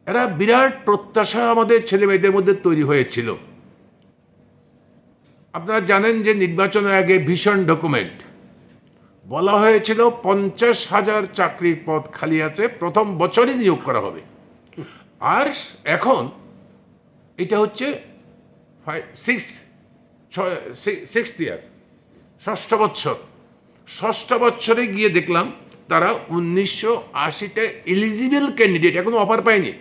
এরা বিরাট প্রত্যাশা আমাদের ছেলে মেয়েদের মধ্যে তৈরি হয়েছিল। আপনারা জানেন যে নির্বাচনের আগে ভিশন ডকুমেন্ট বলা হয়েছিল পঞ্চাশ হাজার চাকরির পদ খালি আছে, প্রথম বছরই নিয়োগ করা হবে। আর এখন এটা হচ্ছে ফাইভ, সিক্স, ছয়, সি-, সিক্সথ ইয়ার, ষষ্ঠ বছর। ষষ্ঠ বছরে গিয়ে দেখলাম তারা উনিশশো আশিটা এলিজিবল ক্যান্ডিডেট এখনো অফার পায়নি।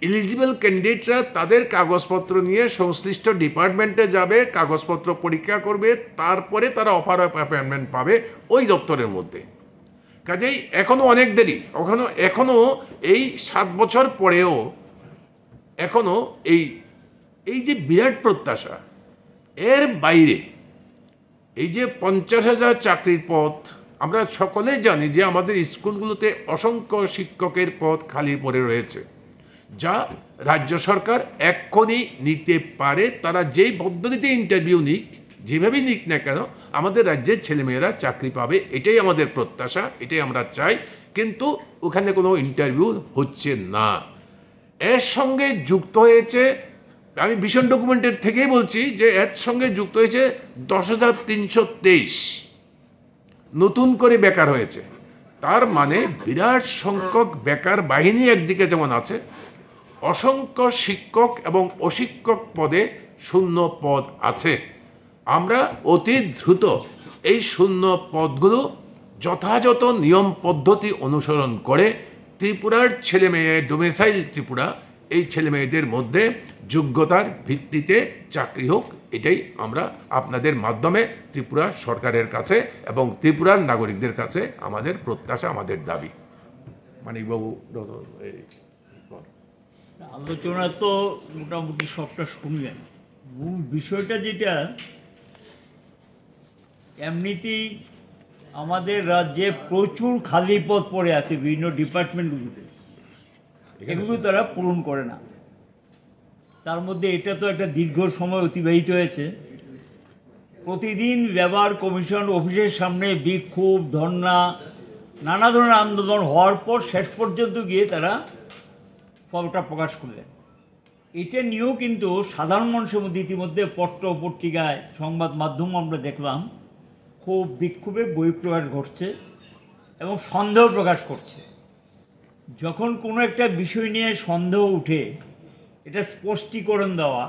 এলিজিবল ক্যান্ডিডেটরা তাদের কাগজপত্র নিয়ে সংশ্লিষ্ট ডিপার্টমেন্টে যাবে, কাগজপত্র পরীক্ষা করবে, তারপরে তারা অফার অফ অ্যাপয়েন্টমেন্ট পাবে ওই দপ্তরের মধ্যে। কাজেই এখনো অনেক দেরি, এখনো, এখনো এই সাত বছর পরেও এখনো এই, এই যে বিরাট প্রত্যাশা, এর বাইরে এই যে পঞ্চাশ হাজার চাকরির পদ, আমরা সকলেই জানি যে আমাদের স্কুলগুলোতে অসংখ্য শিক্ষকের পদ খালি পড়ে রয়েছে, যা রাজ্য সরকার এক্ষুনি নিতে পারে। তারা যেই পদ্ধতিতে ইন্টারভিউ নিক, যেভাবেই নিক না কেন, আমাদের রাজ্যের ছেলেমেয়েরা চাকরি পাবে, এটাই আমাদের প্রত্যাশা, এটাই আমরা চাই। কিন্তু ওখানে কোনো ইন্টারভিউ হচ্ছে না। এর সঙ্গে যুক্ত হয়েছে, আমি ভিশন ডকুমেন্টের থেকেই বলছি যে এর সঙ্গে যুক্ত হয়েছে দশ হাজার তিনশো তেইশ নতুন করে বেকার হয়েছে। তার মানে বিরাট সংখ্যক বেকার বাহিনী একদিকে যেমন আছে, অসংখ্য শিক্ষক এবং অশিক্ষক পদে শূন্য পদ আছে। আমরা অতি দ্রুত এই শূন্য পদগুলো যথাযথ নিয়ম পদ্ধতি অনুসরণ করে ত্রিপুরার ছেলে মেয়ে, ডোমিসাইল ত্রিপুরা, এই ছেলে মেয়েদের মধ্যে যোগ্যতার ভিত্তিতে চাকরি হোক, এটাই আমরা আপনাদের মাধ্যমে ত্রিপুরা সরকারের কাছে এবং ত্রিপুরার নাগরিকদের কাছে আমাদের প্রত্যাশা, আমাদের দাবি। মানিকবাবু, এই আলোচনা তো মোটামুটি সবটা শুনলেন। মূল বিষয়টা যেটা, এমনিতেই আমাদের রাজ্যে প্রচুর খালি পদ পড়ে আছে বিভিন্ন ডিপার্টমেন্টগুলোতে, এগুলো তারা পূরণ করে না। তার মধ্যে এটা তো একটা দীর্ঘ সময় অতিবাহিত হয়েছে। প্রতিদিন লেবার কমিশন অফিসের সামনে বিক্ষোভ, ধর্ণা, নানা ধরনের আন্দোলন হওয়ার পর শেষ পর্যন্ত গিয়ে তারা ফলটা প্রকাশ করলেন। এটা নিয়েও কিন্তু সাধারণ মানুষের মধ্যে ইতিমধ্যে পত্র পত্রিকায়, সংবাদ মাধ্যম আমরা দেখলাম, খুব বিক্ষোভের বহিঃপ্রকাশ ঘটছে এবং সন্দেহ প্রকাশ করছে। যখন কোনো একটা বিষয় নিয়ে সন্দেহ উঠে, এটা স্পষ্টীকরণ দেওয়া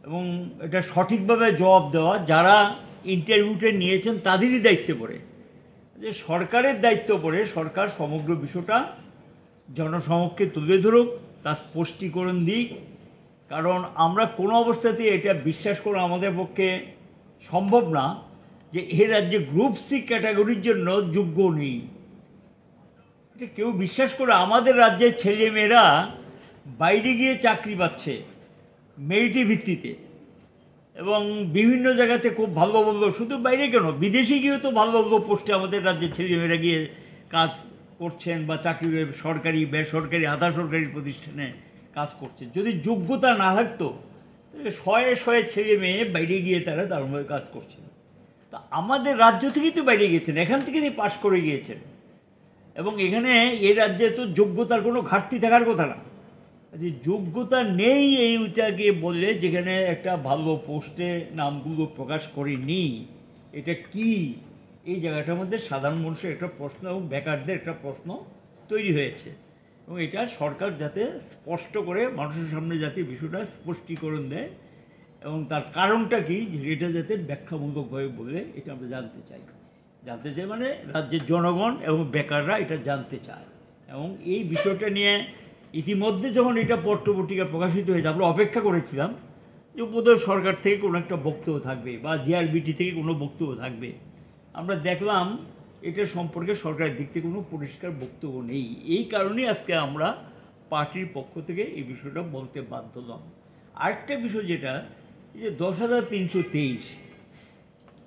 এবং এটা সঠিকভাবে জবাব দেওয়া, যারা ইন্টারভিউটা নিয়েছেন তাদেরই দায়িত্বে পড়ে। যে সরকারের দায়িত্ব পড়ে, সরকার সমগ্র বিষয়টা জনসমক্ষে তুলে ধরুক, তার স্পষ্টীকরণ দিক। কারণ আমরা কোনো অবস্থাতেই এটা বিশ্বাস করা আমাদের পক্ষে সম্ভব না যে এ রাজ্যে গ্রুপ সি ক্যাটাগরির জন্য যোগ্য নেই। এটা কেউ বিশ্বাস করে? আমাদের রাজ্যের ছেলে মেয়েরা বাইরে গিয়ে চাকরি পাচ্ছে মেরিটের ভিত্তিতে এবং বিভিন্ন জায়গাতে খুব ভালো ভালো, শুধু বাইরে কেন, বিদেশে গিয়েও তো ভালো ভালো পোস্টে আমাদের রাজ্যের ছেলে মেয়েরা গিয়ে কাজ করছেন বা চাকরি, সরকারি, বেসরকারি, আধা সরকারি প্রতিষ্ঠানে কাজ করছে। যদি যোগ্যতা না থাকতো, তাহলে শয়ে শয়ে ছেলে মেয়ে বাইরে গিয়ে তারা দারুণভাবে কাজ করছেন। তা আমাদের রাজ্য থেকেই তো বাইরে গিয়েছেন, এখান থেকেই পাশ করে গিয়েছেন। এবং এখানে এ রাজ্যে তো যোগ্যতার কোনো ঘাটতি থাকার কথা না। যে যোগ্যতা নেই, এইটাকে বললে যেখানে একটা ভালো পোস্টে নামগুলো প্রকাশ করেনি, এটা কি? এই জায়গাটার মধ্যে সাধারণ মানুষের একটা প্রশ্ন এবং বেকারদের একটা প্রশ্ন তৈরি হয়েছে। এবং এটা সরকার যাতে স্পষ্ট করে মানুষের সামনে যাতে বিষয়টা স্পষ্টীকরণ দেয় এবং তার কারণটা কি, এটা যাতে ব্যাখ্যামূলকভাবে বলে, এটা আমরা জানতে চাই। জানতে চাই মানে রাজ্যের জনগণ এবং বেকাররা এটা জানতে চায়। এবং এই বিষয়টা নিয়ে ইতিমধ্যে যখন এটা পত্র পত্রিকা প্রকাশিত হয়েছে, আমরা অপেক্ষা করেছিলাম যে বোধহয় সরকার থেকে কোনো একটা বক্তব্য থাকবে বা জেআরবিটি থেকে কোনো বক্তব্য থাকবে। আমরা দেখলাম এটা সম্পর্কে সরকারের দিক থেকে কোনো পরিষ্কার বক্তব্য নেই। এই কারণেই আজকে আমরা পার্টির পক্ষ থেকে এই বিষয়টা বলতে বাধ্য হলাম। আরেকটা বিষয় যেটা, এই যে দশ হাজার তিনশো তেইশ,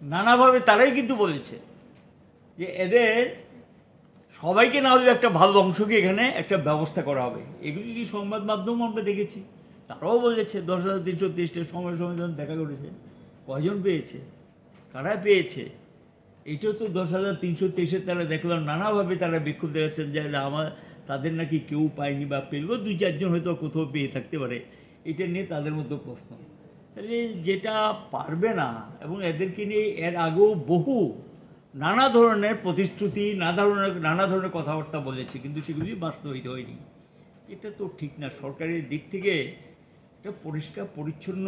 নানাভাবে তারাই কিন্তু বলেছে যে এদের সবাইকে না হলেও একটা ভালো অংশকে এখানে একটা ব্যবস্থা করা হবে। এগুলি কি সংবাদ মাধ্যম আমরা দেখেছি, তারাও বলেছে দশ হাজার তিনশো তেইশটা সময় সময় যখন দেখা করেছে, কয়জন পেয়েছে, কারা পেয়েছে? এটাও তো দশ হাজার তিনশো তেইশে তারা দেখলাম নানাভাবে তারা বিক্ষোভ দেখাচ্ছেন যে আমার, তাদের নাকি কেউ পায়নি বা পেলেও দুই চারজন হয়তো কোথাও পেয়ে থাকতে পারে। এটা নিয়ে তাদের মধ্যে প্রশ্ন। তাহলে যেটা পারবে না, এবং এদেরকে নিয়ে এর আগেও বহু নানা ধরনের প্রতিশ্রুতি, নানা ধরনের নানা ধরনের কথাবার্তা বলেছে, কিন্তু সেগুলি বাস্তবায়িত হয়নি। এটা তো ঠিক না। সরকারের দিক থেকে একটা পরিষ্কার পরিচ্ছন্ন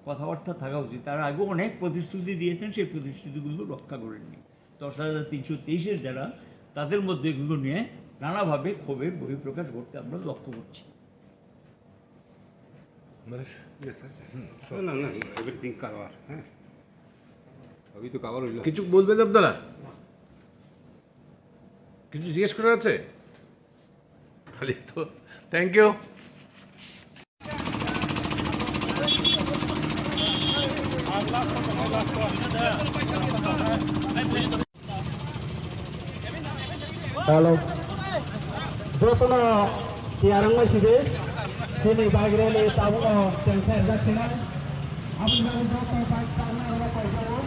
কথাবার্তা থাকা উচিত। তার আগে অনেক প্রতিশ্রুতি দিয়েছেন, সেই প্রতিশ্রুতিগুলো রক্ষা করেননি। দশ হাজার তিনশো তেইশের যারা, তাদের মধ্যে এগুলো নিয়ে নানাভাবে ক্ষোভের বহিঃপ্রকাশ ঘটতে আমরা লক্ষ্য করছি। না না, না, এভরিথিং কভার। হ্যাঁ, সবই তো কভার হইল। কিছু বলবেন আপনারা? কিছু জিজ্ঞেস করার আছে? তাহলে তো thank you. Hello. Jotono tiyar wngmai sidi, chini bike rally tabukno tengsa rijak sinai. Aboni bagwi joto bike charwna rok kaijago.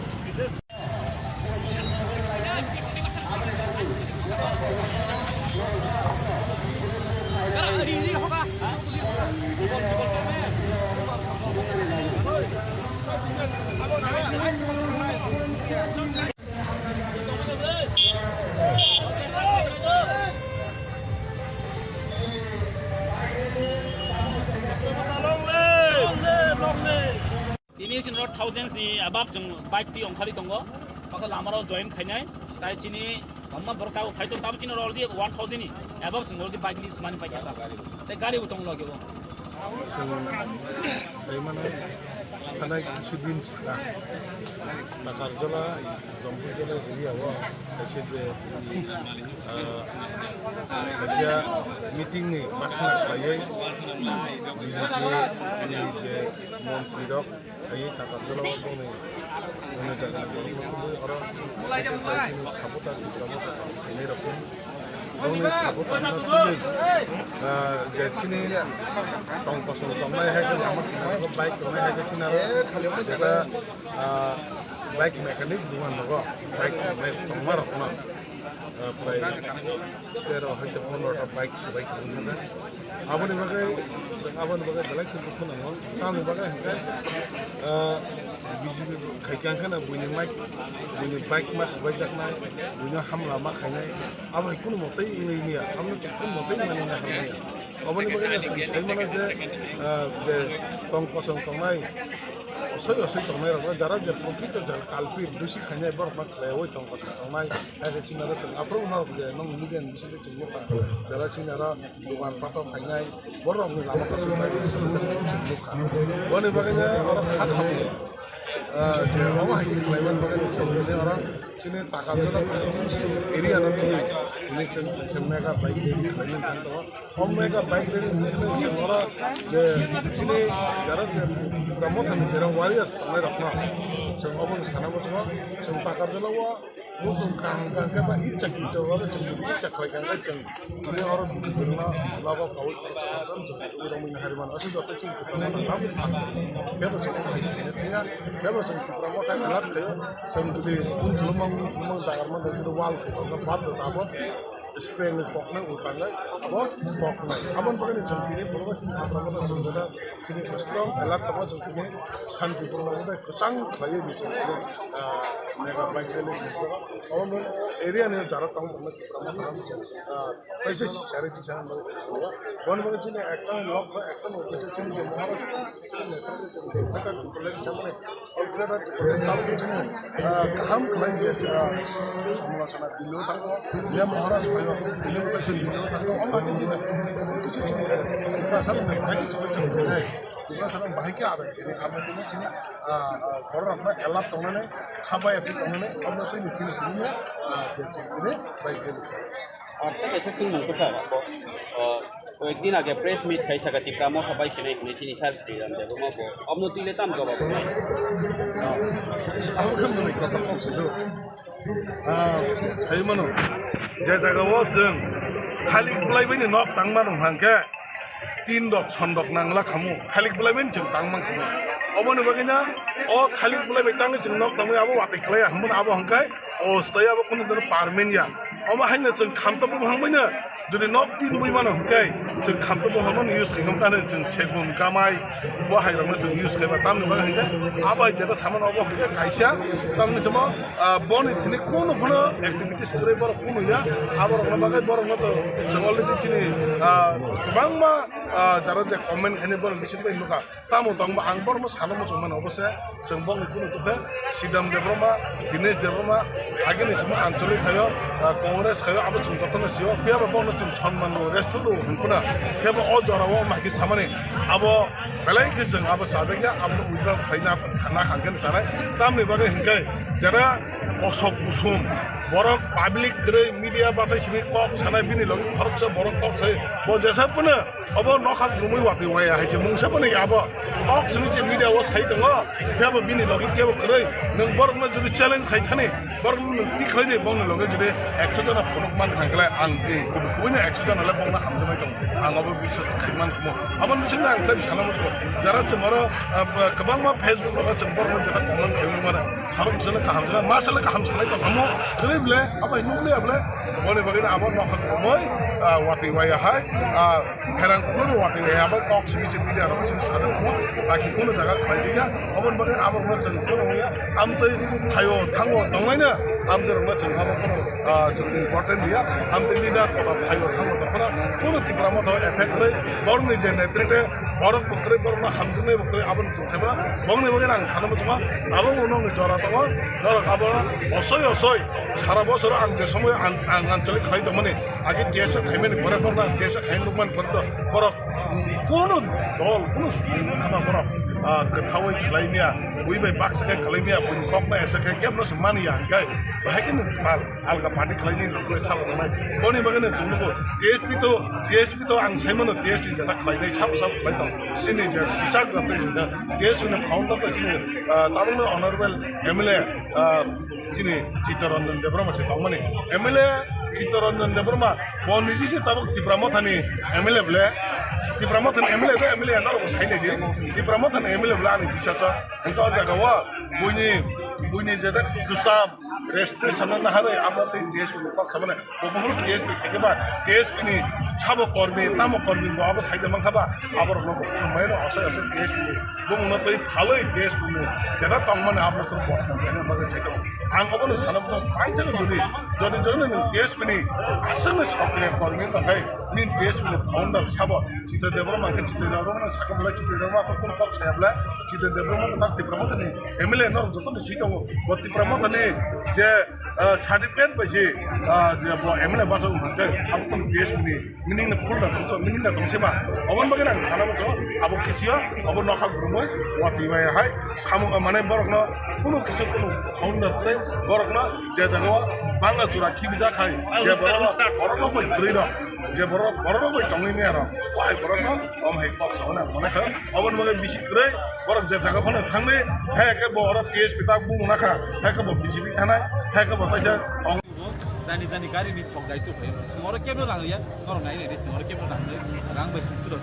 Abab chwng bike twi ongkhali tongo, baka lamaro join khainai, tai chini amma borok tabuk phai tong, tabuk chini already one thousand ni above chwng already bike lease mani paikha ta. Tai gari bo tong loge bo. Chwng sai mano, thanai kisu din swkang Takarjala, Jampui Jala area o kaisa je, ah, kaisa meeting ni bakhna khlaiwi B J P ni je montri rok, Ai, Takarjala o bongni, bongni jaga ni borok rok tubui oro kaisa khlai chini supporter, Tipra Motha khainai rok ni. Bongni supporter no tubui, ah, je chini tong kosong tongnai hai khe lama kinaro bike tongnai hai khe chini aro jeta, ah, bike mechanic dukan rogo bike tongnai tongma rok no. Ah, prai tero hai te pondro ta bike subai khe wngkha. Aboni bagwi, aboni bagwi belai khe dukhu nango. Tamoni bagwi hwnkhe, ah, B J P khai khe wngkha na buini mic, buini bike ma subai jaknai, buino hamla ma khainai. Abo hai kunu motei wngwi manya, abo kunu motei manwi ma hamya. Aboni bagwi no chwng sai mano je, ah, je tong kosong tongnai, osoi osoi tongnai rok, jara je prokrito jara kalpit, dusi khainai borok ma khlaiwi tong kosong tongnai. Hai khe chini aro chwng aphuru no je nong media ni bisingtwi chwng nukha. Jara chini aro dogan pato khainai, borok ni lama kosong bai chwng nukha. Boni bagwi no oro kha khamwi, ah, je omo hai khe khlaiman bagwi no chwng tini oro chini Takarjala area no tini, tini chwng kaisa mega bike rally khlaimani thang tongo. O mega bike rally ni bisingo chwng oro je chini jara je Tipra Motha ni jera warriors tongnai rok no chwng obo ni sana muchungo chwng Takarjala o muchung kaham kaham khe ba icha kito oro chwng icha khlai kha khe chwng tini oro bwrwino nogo kaui khoroksa chwng tubui romwi nahari mano. Aswk joto chini Tipra Motha tabuk thang khe bo chwng hai khe thangya khe bo chwng Tipra Motha elak khaio chwng jodi unchulumung unchulumung dagar mano jodi wal khe tongo bad do tabuk. Spray ni koknai, ultanai, abo koknai. Aboni bagwi chwng tini borok chini Tipra Motha chwng jora chini strong alert tongo chwng tini Santipur no tei kwchang khlaiwi ni chwng tini, ah, mega bike rally chwng tini. Abo no area ni jara tongo borok Tipra Motha, ah, kaisa sisari tisa bagwi chwng tini. Boni bagwi chini ekta nok ba ekta nok kaisa chini je Maharaj chini netrite chwng tini. Tabuk chini, ah, kaham khlai je, ah, samlochona Delhi o thango, ya Maharaj phaio, Delhi o kaisa Delhi o thango, omo khe chini, kichu chini, Tiprasa rok bahai khe chini chini khainai, Tiprasa rok bahai khe abai khainai, abo chini chini, ah, ah, borok rok no alert tongnani, kha baya tongnani, omo tei chini tini, ah, je chini tini bai khe. Ar tei kaisa swngmung kwchar, ah, Koyekdin age press meet khai saka Tipra Motha bai sinai hinwi chini sir Sriram Debbarma bo. Obno twi le tam jawab wngnai. Abo khe mwnwi kotha kok se do. Ah, sai mano. Je jaga o chwng thalik bwlai bai ni nok tang mano hwnkhe tin dok son dok nangla khamu. Thalik bwlai bai ni chwng tang man khamu. Oboni bagwi na o thalik bwlai bai tangwi chwng nok tangwi abo watwi klai ya hwnba abo hwnkhe o stoi abo kunu dino parmen ya. Omo haino chwng khamtokbo hangbaino jodi nok tin bui mano hwnkhe chwng khamtokbo hwnmano use khaikha tamo chwng segun kamai bo hairokno chwng use khaiba tamni bagwi hwnkhe abo hai jeta samano obo hwnkhe kaisa tamni chwngmo, ah, boni thini kunu phano activities kwrwi borok kunu ya aborokno bagwi borokno to chwng already chini, ah, kwbangma, ah, jara je comment khainai borok bising bai nukha. Tamo tongbo ang borokno sana muchung mano obo se chwng bokni kunu tokhe Sidam Debbarma, Dinesh Debbarma, agini simi Anchalik thaio, ah, Congress thaio, abo chwng jotono sio, phiya ba bono chwng sonman rw, respect rw hwn phano, phiya ba o jora o mahki samani abo belai khe chwng abo chajakya, abo withdraw khaina khana khangkhe sanai, tamni bagwi hinkhe jera kosok kusum borok public kwrwi media bachai simi kok sanai bini logi khoroksa borok kok sai bo jesa phano Obo nokha kwrwngwi watwi waya hai se mungsa phano ya abo. Kok simi se media o sai tongo, phiya bo bini logi kebo kwrwi. Nwng borokno jodi challenge khai thani, borokno nwng twi khlai di, bongni loge jodi ekso jona phunuk man thang khlai, ang twi kubui kubui no ekso jona le bongno hamjaknai tongo. Ang obo biswas khai man kumo. Abo ni simi ang tei sana muchungo. Jara chwng oro, ah, kwbangma Facebook rogo chwng borokno jeta comment khai mano. Harok jele kaham jele, ma sele kaham salai tong kamo, jele ble, abai nukle ble, boni bagwi abo nokha kwrwngwi, ah, watwi waya hai, ah, pherang kulo watwi waya abo kok simi simi dia rok simi sada kamo, aki kuno jaga khlai dia, aboni bagwi abo no chwng kuno ya, amtwi thayo thango tonglaina, amtwi rok no chwng abo kuno, ah, chwng important dia, amtwi leader kotor thayo thango tongkhana, kuno Tipra Motha effect rwi, borokni je netrite, borok bwkrwi, borokno hamjaknai bwkrwi, aboni Saiba, bongni bagwi ang sana muchungo, abo uno wngwi jora tongo, norok abo osoi osoi sara bosoro ang je somoy ang, ang anchalik khlai tongmani, agi T S O khaimani pore borok ang T S O khaimani nukmani pore to borok kono dol, kono ama borok, ah, kwthaui khlai miya, bui bai baksa khe khlai miya, buini kok na esa khe kebno se mani ya, hingkai bahai khe nung pal. Alga party khlaini rokle sabo tongnai. Boni bagwi no chwng nugo T S P to, T S P to ang sai mano T S P jeta khlainai sabo sabo khlai tong. Chini je sisak rok tei jeta T S P ni founder to chini, ah, tabukno honorable M L A, ah, chini Chittaranjan Debbarma se tongmani. M L A Chittaranjan Debbarma bo niji se tabuk Tipra Mothani M L A ble. Tipra Mothani M L A to M L A norok sai nai di. Tipra Mothani M L A ble ani bisasa. Hingke o jaga o buini, buini jeta kwcham Registration no naharwi abo tei T S P ni kok samani. Bo buphuru T S P khaikhe ba, T S P ni sabo kormi, tamo kormi bo abo saida mankha ba, aborokno bo khumbai no asai asai T S P ni bumungno twi phalwi T S P ni jeta tongmani abo soro bottom khaina bagwi sai tongo. Ang obono sana bwswk kaisa jodi, jodi jodi nwng T S P ni aswkni sokriya kormi wngkha khe, nini T S P ni founder sabo Chitra Debbarma khe Chitra Debbarma sakha belai Chitra Debbarma kok saya belai Chitra Debbarma tak Tipra Mothani M L A norok jotono swi tongo. Bo Tipra Mothani je, ah, certificate bai se, ah, je bo M L A bachai wngkha khe, abo kono T S P ni meaning no full da tongso, meaning da tongse ba. Oboni bagwi ang sana muchungo, abo kisiyo, abo nokha gurumoi, watwi bai hai, samung, ah, mane borokno, kuno kisi kuno founder tei borokno je jagao bangla chura khibijak hai, je borokno, borokno bai kwrwi rok, je borok, borokno bai tongwi maya rok, wahai borokno, om hai kok sa hwnwi ang mane kha. Oboni bagwi bisi kwrwi, borok je jaga phano thangwi, hai khe bo oro T S P tak bung nakha, hai khe bo B J P thanai, hai khe bo kaisa tong. Jani jani gari ni thok dai tu phai. Sing oro kebno rang ya, norok nai nai de sing oro kebno rang ya, rang bai sing tu rok.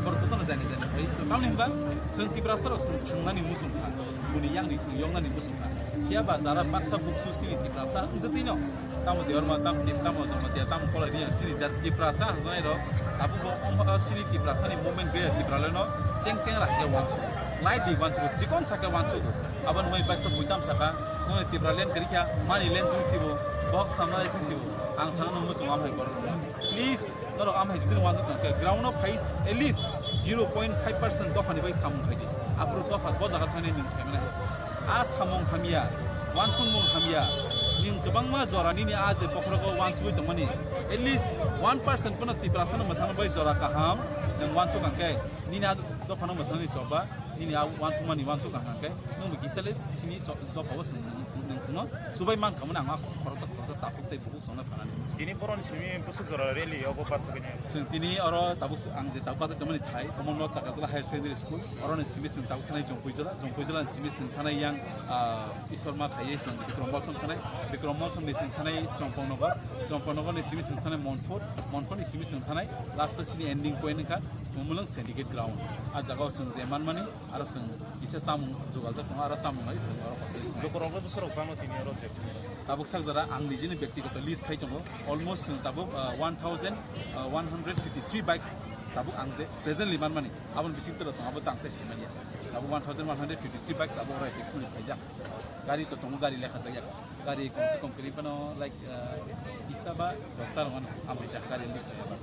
Borok joto no jani jani phai. Tamni hwnba sing Tiprasa rok sing thangnani muchung kha, buni yang ni sing yong nani muchung kha. Phiya ba jara baksa buksu sini Tiprasa wng de tino. Tamo Debbarma, tamo Tip-, tamo Jamatia, tamo Kolai Riya, sini jat Tiprasa hwnjanai rok. Abo bo, o, o, sini Tiprasa ni movement gaya Tipraland no cheng cheng ra khe wansuk. Lai di wansuk, chikon sa khe wansuk. Abo nwng baksa buitam saka, nwng Tipraland kari kha, mani land sing sibo, bok samnai sing sibo. Ang sana nwng muchung amhai borok. Please, norok amhai jidin wansuk tong khe, ground no phai at least zero point five percent dopha ni bai samung khai di. Aphuru dopha bo jaga thangni nwng sai mani hai. A samung hamya, wansukmung hamya, nwng kwbangma jora nini a je bokhorogo wansugwi tongmani, at least one percent pono Tiprasano mwthangna bai jora kaham nwng wansuk ang khe, nini a dophano mwthangni choba, nini a wansukmani wansuk ang khe, nwng bo kisa le chini cho-, dophao swng, swng, nwng swngno chubai man kha mani ang a khoroksa khoroksa takhuk tei bukhuk songno sanani. Tini boroni simi bwswk jora rally obo bathogini. Chwng tini oro tabuk ang je tabuk bachai tongmani thai Commonwealth Takarjala Higher Secondary School, oroni simi chwng tabuk thanai Jompuijala, Jompuijala ni simi chwng thanai yang, ah, Isorma khaiwi chwng Bikrom Molsom thanai, Bikrom Molsom ni chwng thanai Chompongnogo, Chompongnogo ni simi chwng thanai Monfort, Monfort ni simi chwng thanai last o chini ending point wngkha Mumulwng Syndicate Ground. A jaga o chwng je manmani, aro chwng kisa chamung jugaljak tongo, aro chamung lai chwng oro kochai tongo. Lukurokno bwsarok bangma tini oro je. Tabuk sak jora ang nijini byaktigoto list khai tongo. Almost chwng tabuk, ah, one thousand, ah, one hundred fifty three bikes tabuk ang je presently manmani. Aboni bising toro tongo, abo tang tei sini manya. Tabuk one thousand one hundred fifty three bikes tabuk oro tax mani khaijak. Gari to tongo, gari lekha jakya. Gari komse kom kwrwi phano, like, ah, bista ba dosta rok mano. Abo ita gari list khai aba.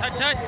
Side, side.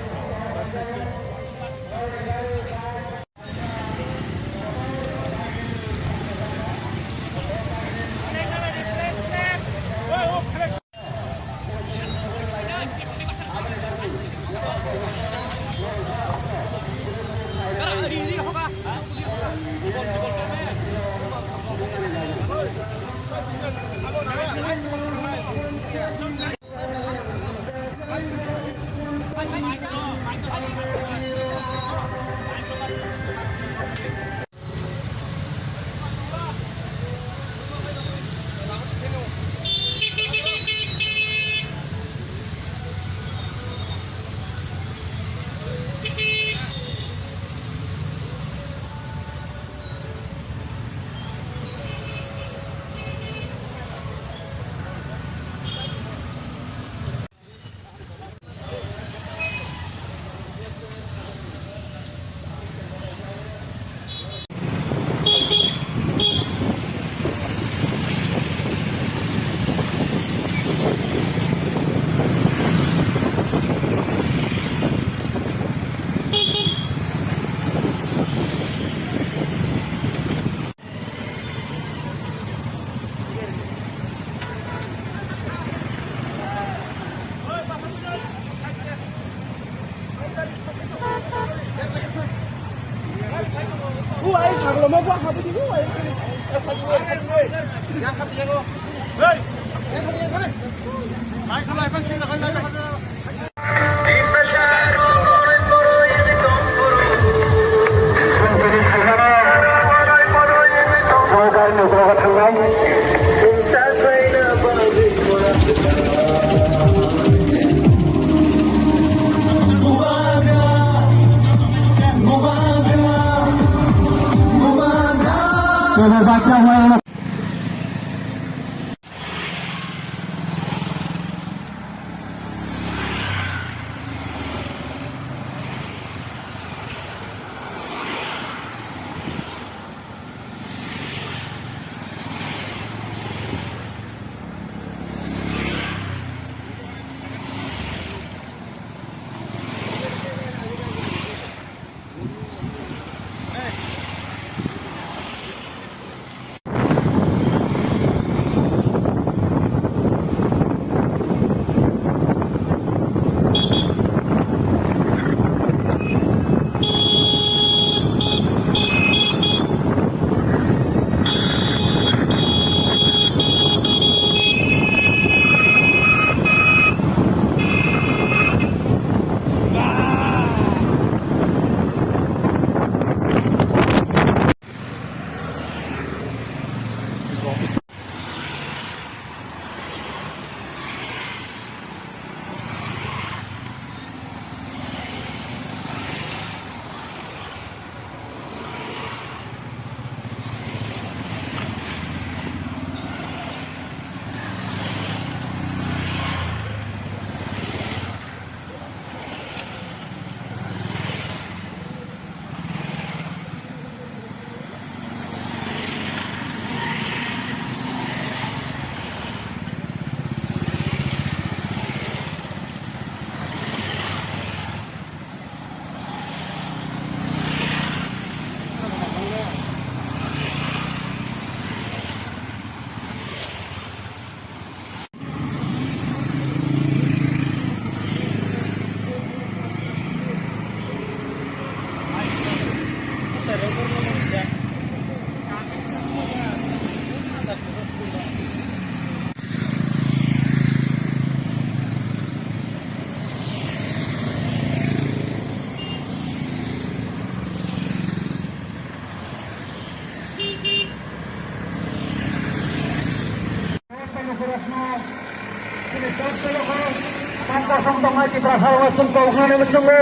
Tang kosong tongnai Tiprasa rokno chwng tongmani muchungo.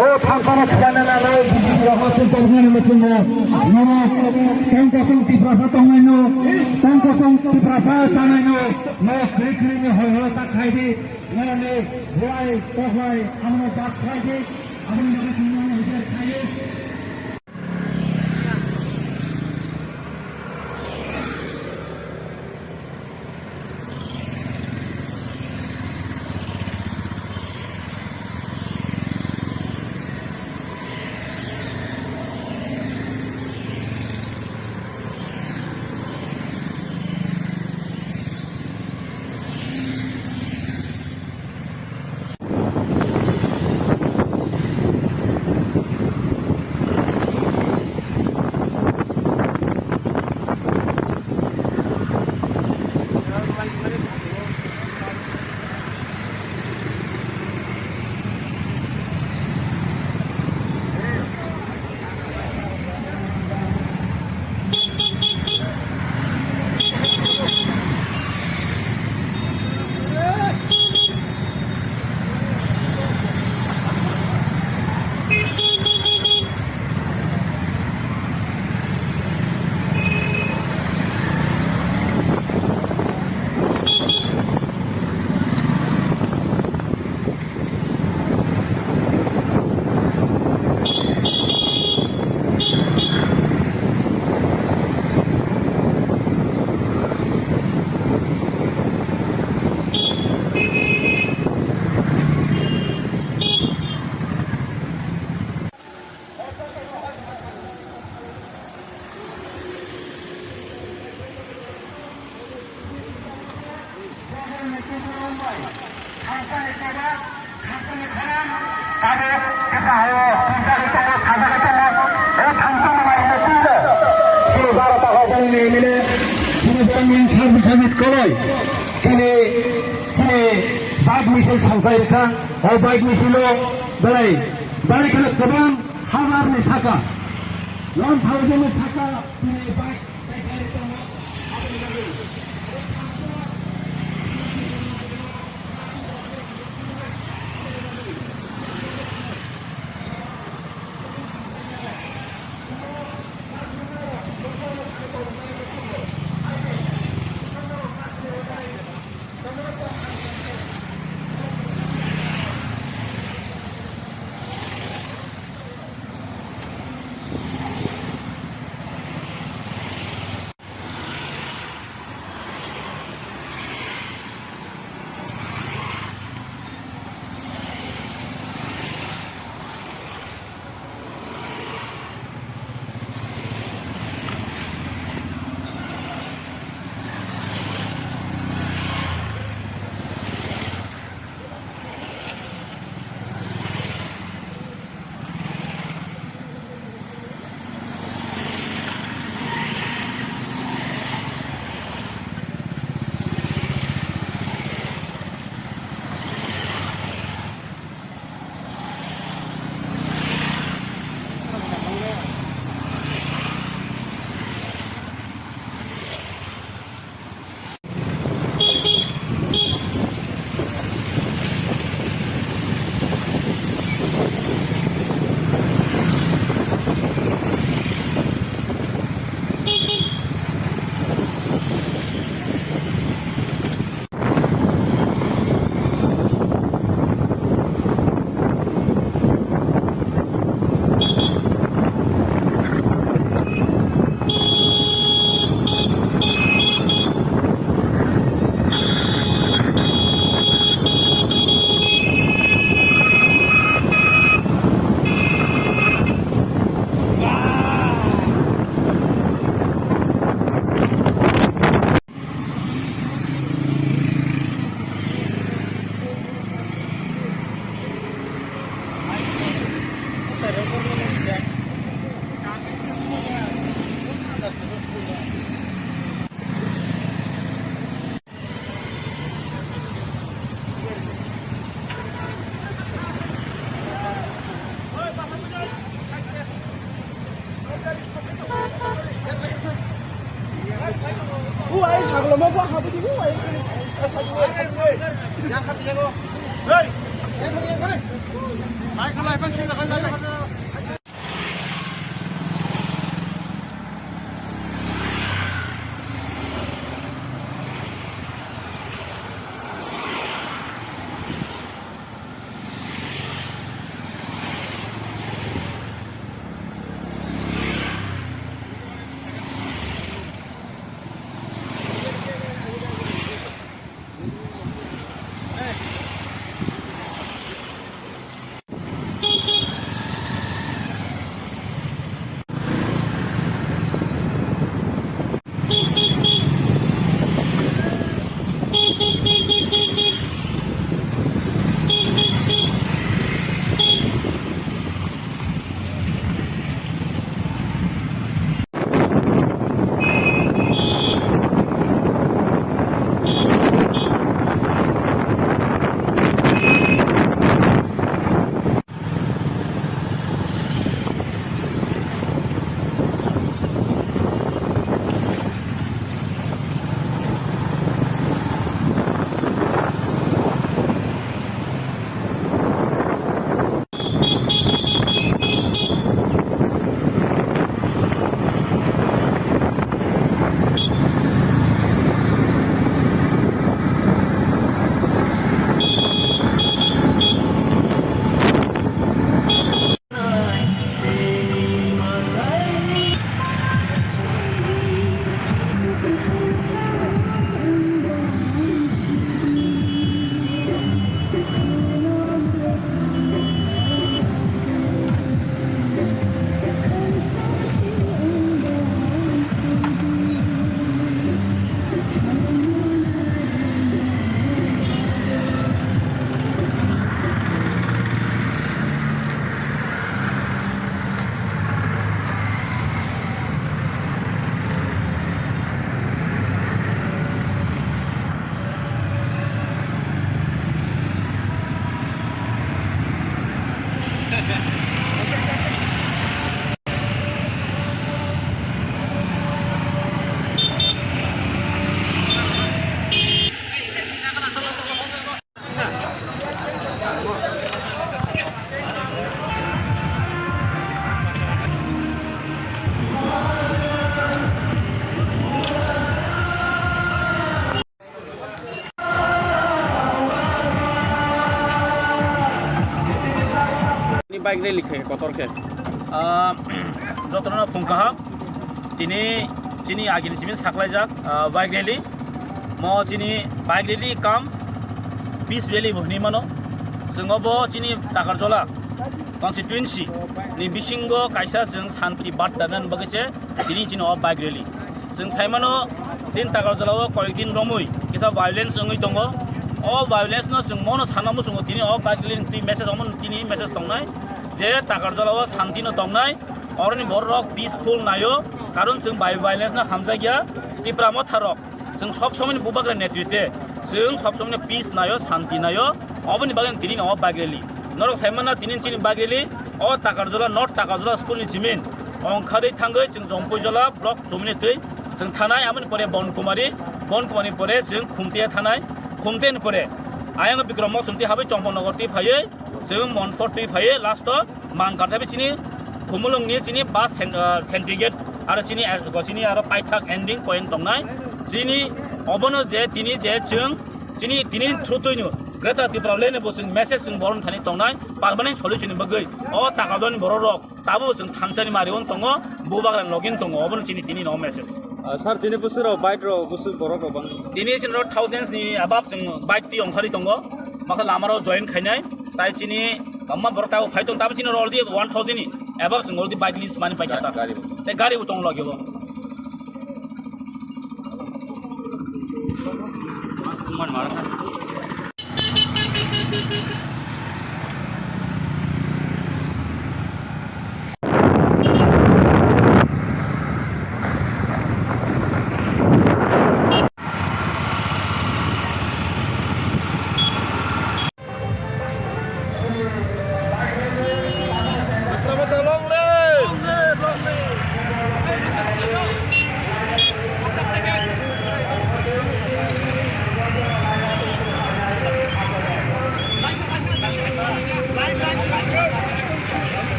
O thangsano khwlana nanai B J P rokno chwng tongmani muchungo. Norok tang kosong Tiprasa tongnaino, tang kosong Tiprasa sanaino, norok kwrwi kwrwini hoi holo ta khai di. Norokni buai toklai abono bak khai di. Aboni bagwi chwng norokno husiar khai di. Abo Tiprasa o twijagwi tongo, sajagwi tongo. O thangsani mai no twigo. M L A chini Bangin Sarbiswajit Koloi, tini chini bike misil thangchai rikha. O bike misilo belai bari kheno kwbang hajar ni saka, one thousand ni saka tini bike. Bike rally khe kotor khe. Ah, jotono phung kaham. Tini chini agini simi saklaijak, ah, bike rally. Mo chini bike rally kam peace rally bo hinwi mano. Chwng obo chini Takarjala constituency ni bisingo kaisa chwng santi barta nan bagwi se tini chini o bike rally. Chwng sai mano, chini Takarjala o koyek din romwi kisa violence wngwi tongo. O violence no chwng mono sana muchungo tini o bike rally ni twi message omo tini message tongnai je Takarjala o santi no tongnai, oroni borok rok peaceful naio, karon chwng bai violence no hamjakya. Tipra Motha rok chwng sob somoi ni bubagra netritwe, chwng sob somoi no peace naio, santi naio, oboni bagwi tini o bike rally. Norok sai mano tini chini bike rally o Takarjala, North Takarjala school ni chimin ongkharwi thangwi chwng Jompujala block chumini twi chwng thanai, amoni pore Bonkumari, Bonkumari pore chwng Khumtia thanai, Khumtia ni pore ayang Bikram Mok chumti habai Chomponogor twi phaiwi chwng Monpor twi phaiwi last o Mangkar thabi chini Khumulwng ni chini bus sen-, ah, center gate aro chini, ah, chini aro paithak ending point tongnai chini obono je tini je chwng chini tini through twi no Greater Tipraland ni bo chwng message chwng boron thani tongnai permanent solution ni bagwi o Takarjala ni borok rok. Tabuk chwng thansani mari on tongo, bubagra login tongo, obono chini tini no message. Ah, sir, tini bwswk rok bike rok bwswk borok rok bang? Tini chini rok thousands ni above chwng bike twi ongkhari tongo, makha lama rok join khainai, tai chini kamma borok tabuk phai tong, tabuk chini rok already one thousand ni above chwng already bike list mani paikha ta. Gari bo. Tei gari bo tong logi bo.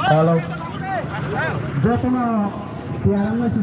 Hello. Jotono tiyarang nasi.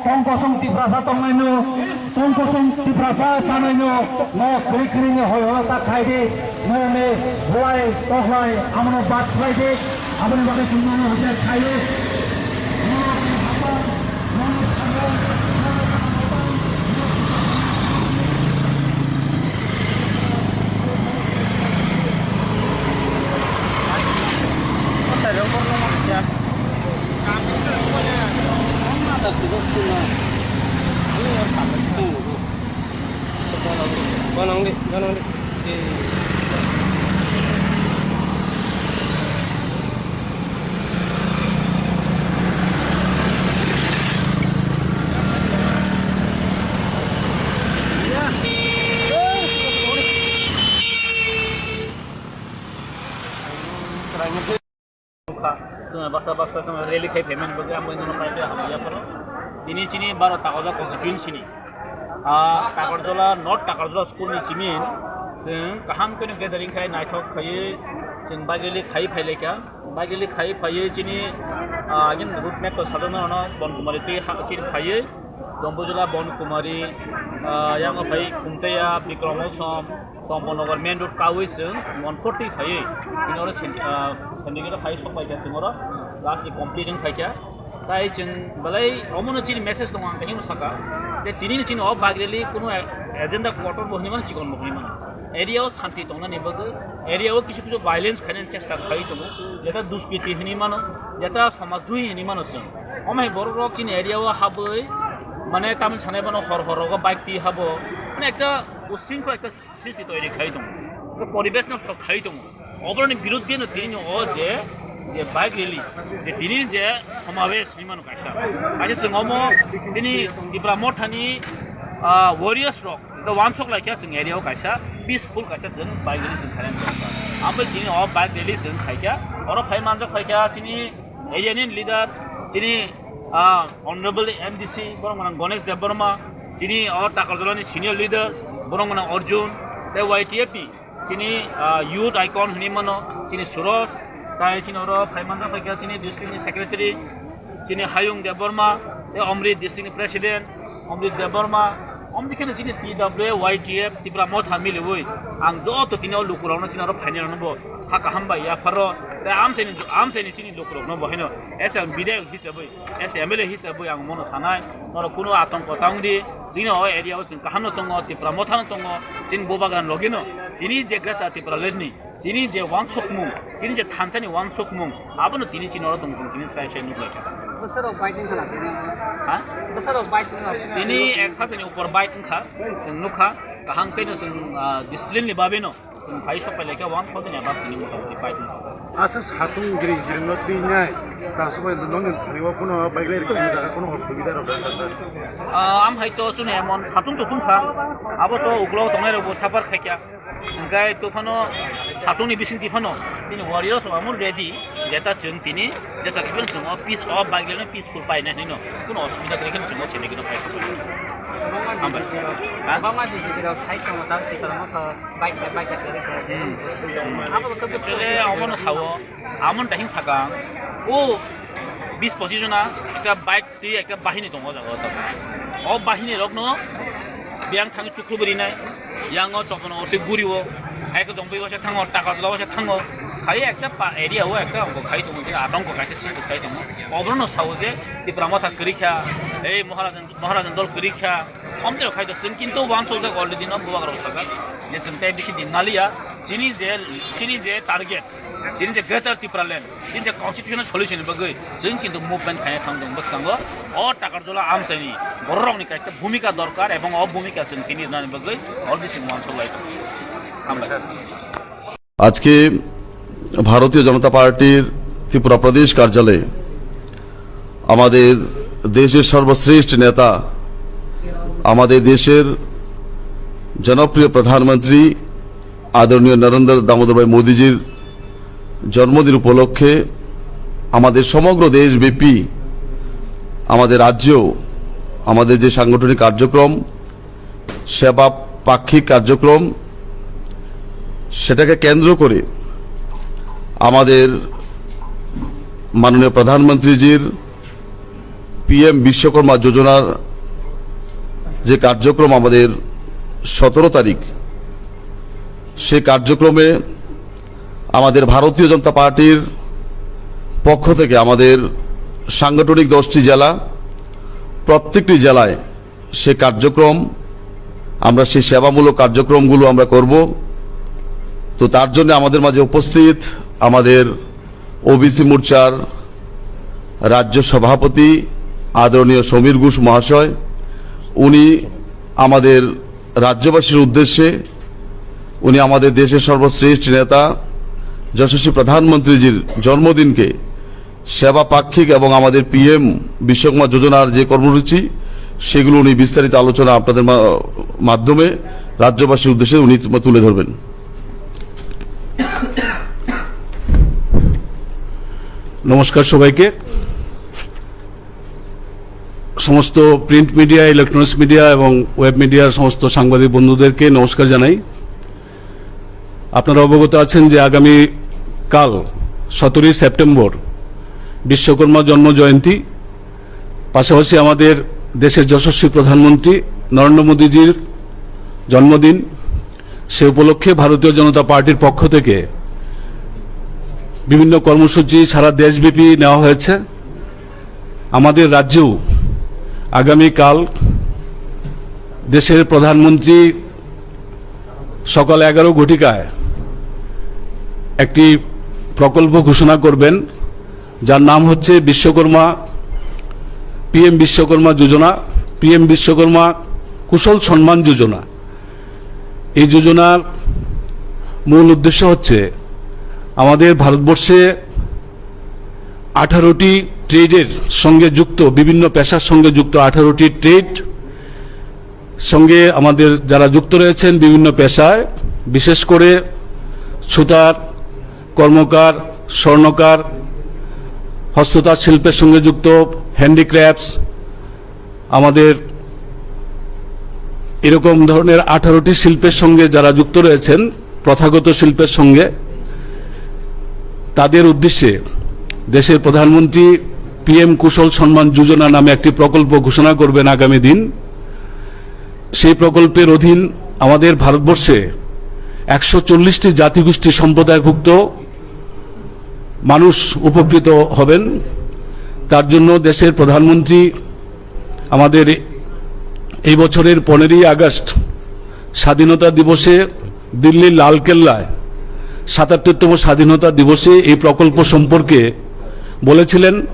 Tongkosong Tiprasa tongnaino, tongkosong Tiprasa sanaino, no kri kri ni hoi hoi ta khai di, no ne buai tohlai, amono bat khai di, aboni bagwi chwng no hojak khaio. Ganang di, ganang di. Eh. Nukha, chwng baksa baksa chwng rally khai phaimani bagwi ang bai nono paipya hamya phano. Tini chini baro Takarjala constituency ni, ah, Takarjala, North Takarjala school ni chimin chwng kaham khe gathering khai naithok khaiwi chwng bike rally khai phailaikha. Bike rally khai phaiwi chini, ah, again route map to sajokna ono Bon Kumari twi ha chini phaiwi Jompuijala Bon Kumari, ah, yango phai Khumtaiya, Bikram Osom, Champaknagar main road kawi chwng one forty phaiwi, bini oro Sen-, ah, Sendikero phai sok pai kha chwng oro last ni complete wng phai kha. Tai chwng belai omono chini message tongo ang kahino saka, je tini ni chini o bike rally kunu a-, agenda kotor bo hinwi mano, chikon bo hinwi mano. Area o santi tongnani bagwi, area o kisu kisu violence khainani chesta khai tongo, jeta duskiti hinwi mano, jeta somaj dui hinwi mano chwng. Omo hai borok rok chini area o habwi, mane tamni sanai bono hor hor rogo bike twi habo, mane ekta ushringkhol ekta srishti toiri khai tongo, ekta poribesh nosto khai tongo. Oboroni biruddhe no tini o je, je bike rally, je tini je somabesh hinwi mano kaisa. Kaisa chwng omo tini Tipra Mothani, ah, warriors rok, ekta wansok laikha chwng area o kaisa peaceful kaisa chwng bike rally chwng khainani. Ambai tini o bike rally chwng khaikha, oro phai manjak phaikha chini area ni leader, chini, ah, Honorable M D C, borok gwnang Ganesh Debbarma, chini o Takarjala ni senior leader, borok gwnang Arjun, tei Y T F ni chini, ah, youth icon hinwi mano, chini Suraj, tai chini oro phai manjak phaikha chini district ni secretary, chini Hayung Debbarma, tei Amrit district ni president, Amrit Debbarma, omni kheno chini T W A Y T F Tipra Motha miliwi ang joto tini o lukurokno chini oro phainai rokno bo hakha hambai yapharo, tei amchaini, amchaini chini lukurokno bo haino as a bidayok hisabwi, as a M L A hisabwi ang mono sanai, norok kunu atongko ta wngdi, chini o area o chwng kahamno tongo, Tipra Mothano tongo, chini Bubagrani logino, chini je Greater Tipraland ni, chini je wansukmung, chini je thansani wansukmung, abono tini chini oro tong chwng tini sai sai nuk lai kha. Bwsarok bike wngkha na tini? Ha? Bwsarok bike wngkha. Tini ek hajani upor bike wngkha, chwng nukha, kaham khe no chwng, ah, discipline ni bagwi no chwng phai sok phai lai kha one thousand above tini mota moti bike wngkha. Asa satung giri giri no twi nai, ta sobai no nong ni thani o kuno bike lai rikha jaga kuno osubida rok wngkha sir. Ah, am hai to chwng emon satung tutung kha, abo to uklok tongnai rok bo suffer khai kha. Hingke to phano satungni bisingtwi phano chini warriors rok amo ready, jeta chwng tini jeta kiphilwi chwng o peace o bike rally no peaceful painai hinwi no kuno osubida kwrwi kheno chwng o sendikeno phai. Hambai. Ha? Bangma di jikiro side tongo ta, side tongo ta, bike, bike, bike, bike, bike. Hmm. Abo khe actually, omono sao, amon tahing sakang, o bis pochis jona ekta bike twi ekta bahini tongo o jaga o tabuk. O bahini rokno biyang thangwi chukrubwi rinai, yango chokno twi guri o, hai khe jongpui waisa thango, taka jula waisa thango, khai ekta pa area o ekta ongko khai tongo, je atongko kaisa srishti khai tongo. Oborokno sao je Tipra Motha kwrwi kha, ei Maharajan, Maharajan dol kwrwi kha, omtwi rok khai to chwng kintu wansukjak already no bubagrok sajak, je chwng tei bisi din maliya, chini je, chini je target, chini je Greater Tipraland, chini je constitutional solution ni bagwi chwng kintu movement khaina thang tong bwskango. O Takarjala amchaini bororokni kaisa bhumika dorkar ebong o bhumika chwng tini rwnani bagwi already chwng wansuk lai tongo. Hambai. আজকে ভারতীয় জনতা পার্টির ত্রিপুরা প্রদেশ কার্যালয়ে আমাদের দেশের সর্বশ্রেষ্ঠ নেতা, আমাদের দেশের জনপ্রিয় প্রধানমন্ত্রী আদরণীয় নরেন্দ্র দামোদর ভাই মোদীজির জন্মদিন উপলক্ষে আমাদের সমগ্র দেশব্যাপী আমাদের রাজ্যেও আমাদের যে সাংগঠনিক কার্যক্রম, সেবা পাক্ষিক কার্যক্রম, সেটাকে কেন্দ্র করে আমাদের মাননীয় প্রধানমন্ত্রীজির পিএম বিশ্বকর্মা যোজনার যে কার্যক্রম আমাদের সতেরো তারিখ, সেই কার্যক্রমে আমাদের ভারতীয় জনতা পার্টির পক্ষ থেকে আমাদের সাংগঠনিক দশটি জেলা, প্রত্যেকটি জেলায় সে কার্যক্রম, আমরা সেই সেবামূলক কার্যক্রমগুলো আমরা করব। তো তার জন্য আমাদের মাঝে উপস্থিত আমাদের ওবিসি মোর্চার রাজ্য সভাপতি আদরণীয় সমীর ঘোষ মহাশয়, উনি আমাদের রাজ্যবাসীর উদ্দেশ্যে উনি আমাদের দেশের সর্বশ্রেষ্ঠ নেতা যশস্বী প্রধানমন্ত্রীজির জন্মদিনকে সেবা পাক্ষিক এবং আমাদের পিএম বিশ্বকর্মা যোজনার যে কর্মসূচি, সেগুলো উনি বিস্তারিত আলোচনা আপনাদের মা-, মাধ্যমে রাজ্যবাসীর উদ্দেশ্যে উনি তুলে ধরবেন। নমস্কার সবাইকে। সমস্ত প্রিন্ট মিডিয়া, ইলেকট্রনিক্স মিডিয়া এবং ওয়েব মিডিয়ার সমস্ত সাংবাদিক বন্ধুদেরকে নমস্কার জানাই। আপনারা অবগত আছেন যে আগামী কাল সতেরোই সেপ্টেম্বর বিশ্বকর্মা জন্ম জয়ন্তী। পাশাপাশি আমাদের দেশের যশস্বী প্রধানমন্ত্রী নরেন্দ্র মোদীজির জন্মদিন। সে উপলক্ষে ভারতীয় জনতা পার্টির পক্ষ থেকে বিভিন্ন কর্মসূচি সারা দেশব্যাপী নেওয়া হয়েছে। আমাদের রাজ্যেও আগামীকাল দেশের প্রধানমন্ত্রী সকাল এগারো ঘটিকায় একটি প্রকল্প ঘোষণা করবেন, যার নাম হচ্ছে বিশ্বকর্মা, পিএম বিশ্বকর্মা যোজনা, পিএম বিশ্বকর্মা কুশল সম্মান যোজনা। এই যোজনার মূল উদ্দেশ্য হচ্ছে আমাদের ভারতবর্ষে আঠারোটি ট্রেডের সঙ্গে যুক্ত, বিভিন্ন পেশার সঙ্গে যুক্ত আঠারোটি ট্রেড সঙ্গে আমাদের যারা যুক্ত রয়েছেন বিভিন্ন পেশায়, বিশেষ করে সুতার, কর্মকার, স্বর্ণকার, হস্ততাঁত শিল্পের সঙ্গে যুক্ত, হ্যান্ডিক্রাফটস, আমাদের এরকম ধরনের আঠারোটি শিল্পের সঙ্গে যারা যুক্ত রয়েছেন, প্রথাগত শিল্পের সঙ্গে, তাদের উদ্দেশ্যে দেশের প্রধানমন্ত্রী পিএম কুশল সম্মান যোজনা নামে একটি প্রকল্প ঘোষণা করবেন আগামী দিন। সেই প্রকল্পের অধীন আমাদের ভারতবর্ষে একশো চল্লিশটি জাতিগোষ্ঠী সম্প্রদায়ভুক্ত মানুষ উপকৃত হবেন। তার জন্য দেশের প্রধানমন্ত্রী আমাদের এই বছরের পনেরোই আগস্ট স্বাধীনতা দিবসে দিল্লির লালকেল্লায় সাতাত্তরতম স্বাধীনতা দিবসে এই প্রকল্প সম্পর্কে বলেছিলেন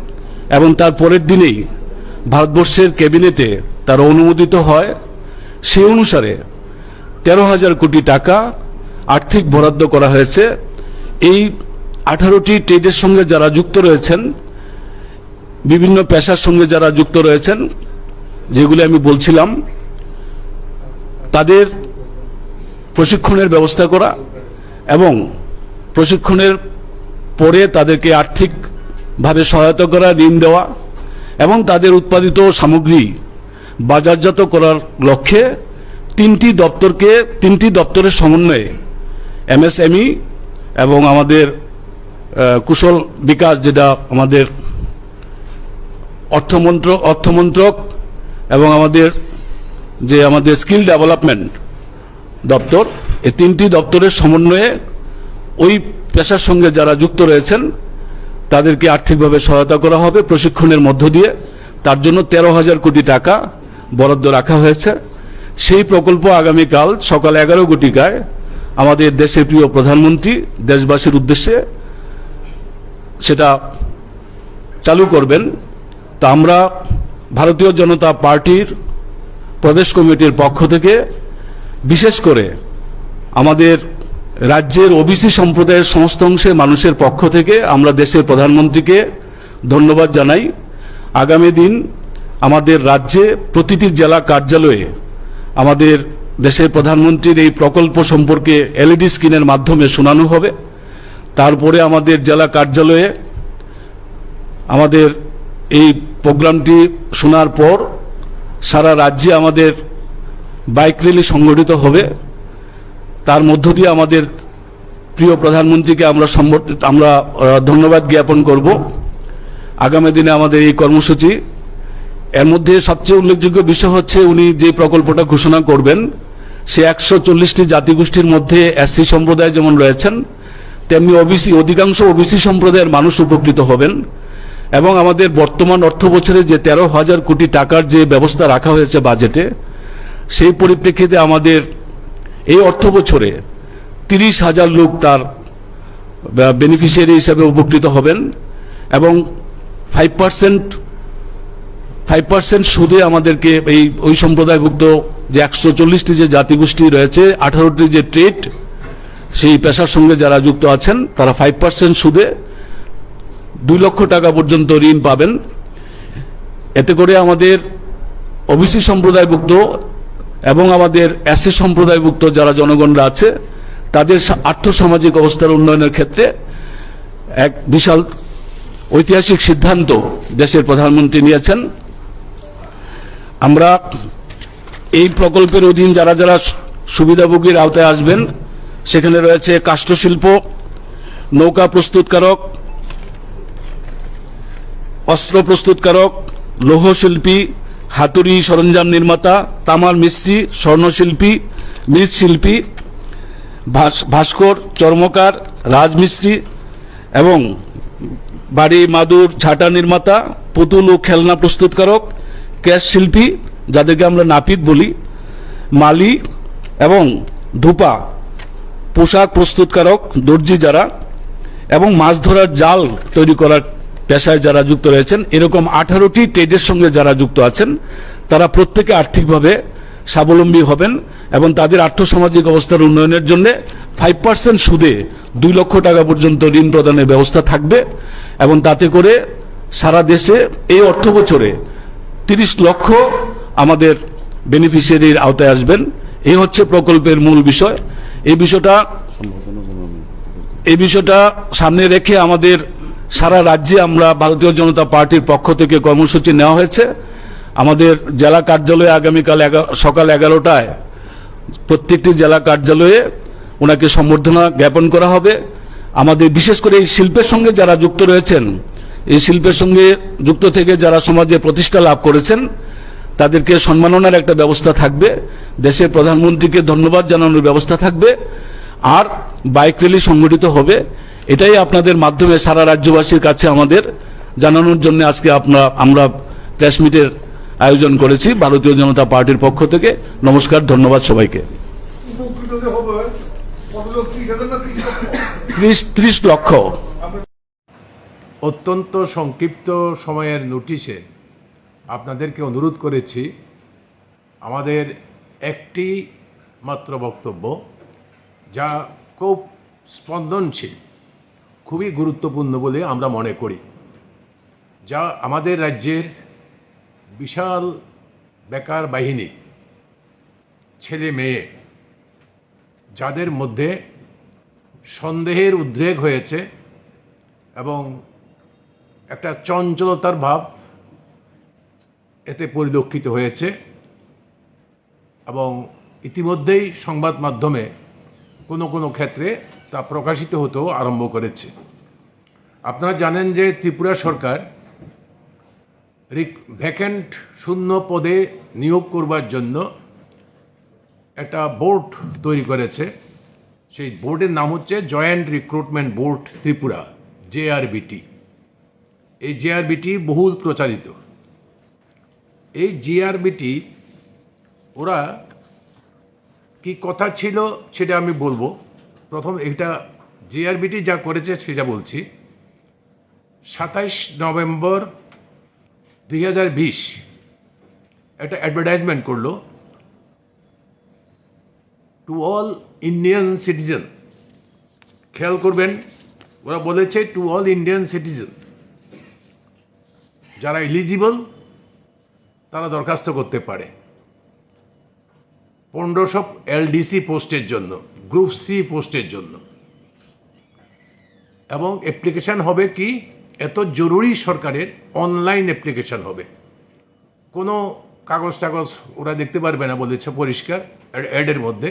এবং তার পরের দিনেই ভারতবর্ষের ক্যাবিনেটে তার অনুমোদিত হয়। সেই অনুসারে তেরো হাজার কোটি টাকা আর্থিক বরাদ্দ করা হয়েছে। এই আঠারোটি ট্রেডের সঙ্গে যারা যুক্ত রয়েছেন, বিভিন্ন পেশার সঙ্গে যারা যুক্ত রয়েছেন, যেগুলি আমি বলছিলাম, তাদের প্রশিক্ষণের ব্যবস্থা করা এবং প্রশিক্ষণের পরে তাদেরকে আর্থিকভাবে সহায়তা করা, ঋণ দেওয়া এবং তাদের উৎপাদিত সামগ্রী বাজারজাত করার লক্ষ্যে তিনটি দপ্তরকে, তিনটি দপ্তরের সমন্বয়ে এমএসএমই এবং আমাদের, আহ, কুশল বিকাশ, যেটা আমাদের অর্থমন্ত্র-, অর্থমন্ত্রক এবং আমাদের যে আমাদের স্কিল ডেভেলপমেন্ট দপ্তর, এই তিনটি দপ্তরের সমন্বয়ে ওই পেশার সঙ্গে যারা যুক্ত রয়েছেন তাদেরকে আর্থিকভাবে সহায়তা করা হবে প্রশিক্ষণের মধ্য দিয়ে। তার জন্য তেরো হাজার কোটি টাকা বরাদ্দ রাখা হয়েছে। সেই প্রকল্প আগামীকাল সকাল এগারো ঘটিকায় আমাদের দেশের প্রিয় প্রধানমন্ত্রী দেশবাসীর উদ্দেশ্যে সেটা চালু করবেন। তো আমরা ভারতীয় জনতা পার্টির প্রদেশ কমিটির পক্ষ থেকে, বিশেষ করে আমাদের রাজ্যের ওবিসি সম্প্রদায়ের সমস্ত অংশের মানুষের পক্ষ থেকে আমরা দেশের প্রধানমন্ত্রীকে ধন্যবাদ জানাই। আগামী দিন আমাদের রাজ্যে প্রতিটি জেলা কার্যালয়ে আমাদের দেশের প্রধানমন্ত্রীর এই প্রকল্প সম্পর্কে এলইডি স্ক্রিনের মাধ্যমে শোনানো হবে। তারপরে আমাদের জেলা কার্যালয়ে আমাদের এই প্রোগ্রামটি শোনার পর সারা রাজ্যে আমাদের বাইক র্যালি সংগঠিত হবে। তার মধ্য দিয়ে আমাদের প্রিয় প্রধানমন্ত্রীকে আমরা সম্বর্ধ-, আমরা, আহ, ধন্যবাদ জ্ঞাপন করব। আগামী দিনে আমাদের এই কর্মসূচি, এর মধ্যে সবচেয়ে উল্লেখযোগ্য বিষয় হচ্ছে উনি যে প্রকল্পটা ঘোষণা করবেন, সে একশো চল্লিশটি জাতিগোষ্ঠীর মধ্যে এসসি সম্প্রদায় যেমন রয়েছেন, তেমনি ওবিসি, অধিকাংশ ওবিসি সম্প্রদায়ের মানুষ উপকৃত হবেন। এবং আমাদের বর্তমান অর্থ বছরে যে তেরো হাজার কোটি টাকার যে ব্যবস্থা রাখা হয়েছে বাজেটে, সেই পরিপ্রেক্ষিতে আমাদের এই অর্থ বছরে তিরিশ হাজার লোক তার বে-, বেনিফিশিয়ারি হিসাবে উপকৃত হবেন এবং ফাইভ পার্সেন্ট ফাইভ পার্সেন্ট সুদে আমাদেরকে এই, ওই সম্প্রদায়ভুক্ত যে একশো চল্লিশটি যে জাতিগোষ্ঠী রয়েছে, আঠারোটি যে ট্রেড, সেই পেশার সঙ্গে যারা যুক্ত আছেন, তারা ফাইভ পার্সেন্ট সুদে দুই লক্ষ টাকা পর্যন্ত ঋণ পাবেন। এতে করে আমাদের ওবিসি সম্প্রদায়ভুক্ত এবং আমাদের এসসি সম্প্রদায়ভুক্ত যারা জনগণরা আছে, তাদের সা-, আর্থসামাজিক অবস্থার উন্নয়নের ক্ষেত্রে এক বিশাল ঐতিহাসিক সিদ্ধান্ত দেশের প্রধানমন্ত্রী নিয়েছেন। আমরা এই প্রকল্পের অধীন যারা যারা সু-, সুবিধাভোগীর আওতায় আসবেন, সেখানে রয়েছে কাষ্ঠশিল্প, নৌকা প্রস্তুতকারক, অস্ত্র প্রস্তুতকারক, লৌহ শিল্পী, হাতুড়ি সরঞ্জাম নির্মাতা, তামার মিস্ত্রি, স্বর্ণশিল্পী, মৃৎশিল্পী, ভাস-, ভাস্কর, চর্মকার, রাজমিস্ত্রি এবং বাড়ি, মাদুর, ঝাঁটা নির্মাতা, পুতুল ও খেলনা প্রস্তুতকারক, কেশ শিল্পী, যাদেরকে আমরা নাপিত বলি, মালি এবং ধোপা, পোশাক প্রস্তুতকারক, দর্জি যারা, এবং মাছ ধরার জাল তৈরি করার পেশায় যারা যুক্ত রয়েছেন, এরকম আঠারোটি ট্রেডের সঙ্গে যারা যুক্ত আছেন, তারা প্রত্যেকে আর্থিকভাবে স্বাবলম্বী হবেন এবং তাদের আর্থসামাজিক অবস্থার উন্নয়নের জন্য ফাইভ পার্সেন্ট সুদে দুই লক্ষ টাকা পর্যন্ত ঋণ প্রদানের ব্যবস্থা থাকবে। এবং তাতে করে সারা দেশে এই অর্থ বছরে তিরিশ লক্ষ আমাদের বেনিফিশিয়ারির আওতায় আসবেন। এই হচ্ছে প্রকল্পের মূল বিষয়। এই বিষয়টা, এই বিষয়টা সামনে রেখে আমাদের সারা রাজ্যে আমরা ভারতীয় জনতা পার্টির পক্ষ থেকে কর্মসূচি নেওয়া হয়েছে। আমাদের জেলা কার্যালয়ে আগামীকাল এগারো, সকাল এগারোটায় প্রত্যেকটি জেলা কার্যালয়ে ওনাকে সম্বর্ধনা জ্ঞাপন করা হবে। আমাদের বিশেষ করে এই শিল্পের সঙ্গে যারা যুক্ত রয়েছেন, এই শিল্পের সঙ্গে যুক্ত থেকে যারা সমাজে প্রতিষ্ঠা লাভ করেছেন, তাদেরকে সম্মাননার একটা ব্যবস্থা থাকবে। দেশের প্রধানমন্ত্রীকে ধন্যবাদ জানানোর ব্যবস্থা থাকবে। আর বাইক র্যালি সংগঠিত হবে। এটাই আপনাদের মাধ্যমে সারা রাজ্যবাসীর কাছে আমাদের জানানোর জন্য আজকে আপনারা, আমরা প্রেস মিটের আয়োজন করেছি ভারতীয় জনতা পার্টির পক্ষ থেকে। নমস্কার, ধন্যবাদ সবাইকে। উপকৃত যে হবে, কতজন? ত্রিশ হাজার না ত্রিশ লক্ষ? ত্রিশ, ত্রিশ লক্ষ। অত্যন্ত সংক্ষিপ্ত সময়ের নোটিশে আপনাদেরকে অনুরোধ করেছি, আমাদের একটি মাত্র বক্তব্য, যা খুব স্পন্দনশীল, খুবই গুরুত্বপূর্ণ বলে আমরা মনে করি, যা আমাদের রাজ্যের বিশাল বেকার বাহিনী, ছেলে মেয়ে, যাদের মধ্যে সন্দেহের উদ্রেক হয়েছে এবং একটা চঞ্চলতার ভাব এতে পরিলক্ষিত হয়েছে এবং ইতিমধ্যেই সংবাদ মাধ্যমে কোনো কোনো ক্ষেত্রে তা প্রকাশিত হতেও আরম্ভ করেছে। আপনারা জানেন যে ত্রিপুরা সরকার রিক-, ভ্যাকেন্ট শূন্য পদে নিয়োগ করবার জন্য একটা বোর্ড তৈরি করেছে। সেই বোর্ডের নাম হচ্ছে জয়েন্ট রিক্রুটমেন্ট বোর্ড ত্রিপুরা, জেআরবিটি। এই জেআরবিটি বহুল প্রচারিত। এই জেআরবিটি ওরা কি কথা ছিল সেটা আমি বলবো। প্রথম এটা জেআরবিটি যা করেছে সেটা বলছি। সাতাইশ নভেম্বর দুই হাজার বিশ একটা অ্যাডভার্টাইজমেন্ট করলো, টু অল ইন্ডিয়ান সিটিজেন। খেয়াল করবেন, ওরা বলেছে টু অল ইন্ডিয়ান সিটিজেন, যারা এলিজিবল তারা দরখাস্ত করতে পারে। পনেরোশো এলডিসি পোস্টের জন্য, গ্রুপ সি পোস্টের জন্য। এবং অ্যাপ্লিকেশন হবে কি, এত জরুরি সরকারের, অনলাইন অ্যাপ্লিকেশন হবে। কোনো কাগজ টাগজ ওরা দেখতে পারবে না বলেছে পরিষ্কার অ্যাড-, অ্যাডের মধ্যে।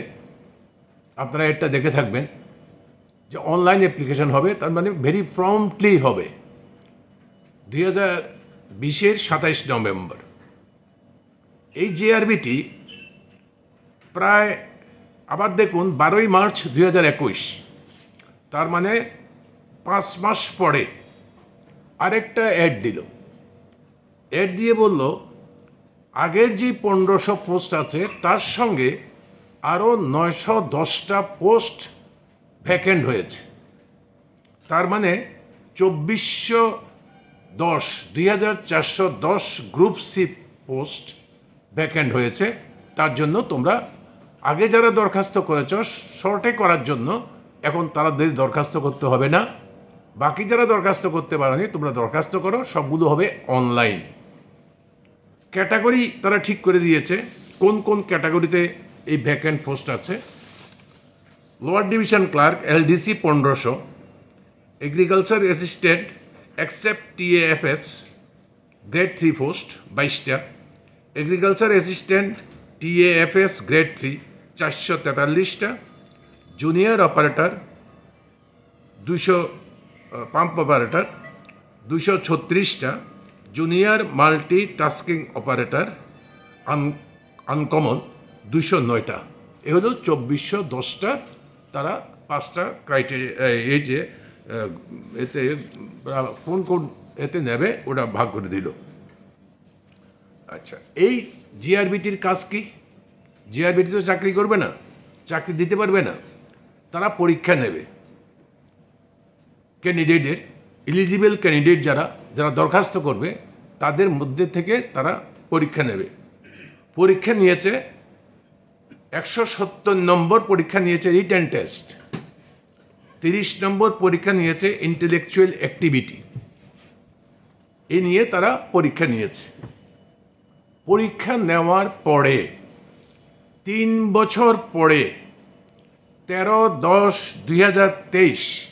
আপনারা অ্যাডটা দেখে থাকবেন যে অনলাইন অ্যাপ্লিকেশন হবে, তার মানে ভেরি প্রম্পটলি হবে। দুই হাজার বিশের সাতাইশ নভেম্বর। এই জেআরবিটি প্রায়, আবার দেখুন, বারোই মার্চ দুই হাজার একুশ, তার মানে পাঁচ মাস পরে আরেকটা অ্যাড দিল। অ্যাড দিয়ে বলল, আগের যে পনেরোশো পোস্ট আছে, তার সঙ্গে আরও নয়শো দশটা পোস্ট ভ্যাকেন্ট হয়েছে। তার মানে চব্বিশশো দশ দুই হাজার চারশো দশ গ্রুপ সি পোস্ট ভ্যাকেন্ট হয়েছে। তার জন্য তোমরা আগে যারা দরখাস্ত করেছ, শর্টে করার জন্য এখন তাদের দরখাস্ত করতে হবে না। বাকি যারা দরখাস্ত করতে পারোনি, তোমরা দরখাস্ত করো, সবগুলো হবে অনলাইন। ক্যাটাগরি তারা ঠিক করে দিয়েছে, কোন কোন ক্যাটাগরিতে এই ভ্যাকেন্ট পোস্ট আছে। লোয়ার ডিভিশন ক্লার্ক, এলডিসি, পনেরোশো। এগ্রিকালচার অ্যাসিস্ট্যান্ট, এক্সেপ্ট টিএএফএস, গ্রেড থ্রি পোস্ট বাইশটা। এগ্রিকালচার অ্যাসিস্ট্যান্ট, টিএএফএস, গ্রেড থ্রি, চারশো তেতাল্লিশটা। জুনিয়র অপারেটর, দুইশো, পাম্প অপারেটর, দুইশো ছত্রিশটা। জুনিয়র মাল্টি টাস্কিং অপারেটর, আন আনকমন, দুইশো নয়টা। এ হলো চব্বিশশো দশটা। তারা পাঁচটা ক্রাইটেরিয়া, এই যে, আহ, এতে, আহ, কোন কোন এতে নেবে, ওটা ভাগ করে দিল। আচ্ছা, এই জিআরবিটির কাজ কি? জিআরবিটি তো চাকরি করবে না, চাকরি দিতে পারবে না। তারা পরীক্ষা নেবে ক্যান্ডিডেটদের, এলিজিবল ক্যান্ডিডেট যারা, যারা দরখাস্ত করবে, তাদের মধ্যে থেকে তারা পরীক্ষা নেবে। পরীক্ষা নিয়েছে একশো সত্তর নম্বর, পরীক্ষা নিয়েছে রিটেন টেস্ট। তিরিশ নম্বর পরীক্ষা নিয়েছে ইন্টেলেকচুয়াল অ্যাক্টিভিটি। এই নিয়ে তারা পরীক্ষা নিয়েছে। পরীক্ষা নেওয়ার পরে, তিন বছর পরে, তেরো দশ দুই হাজার তেইশ,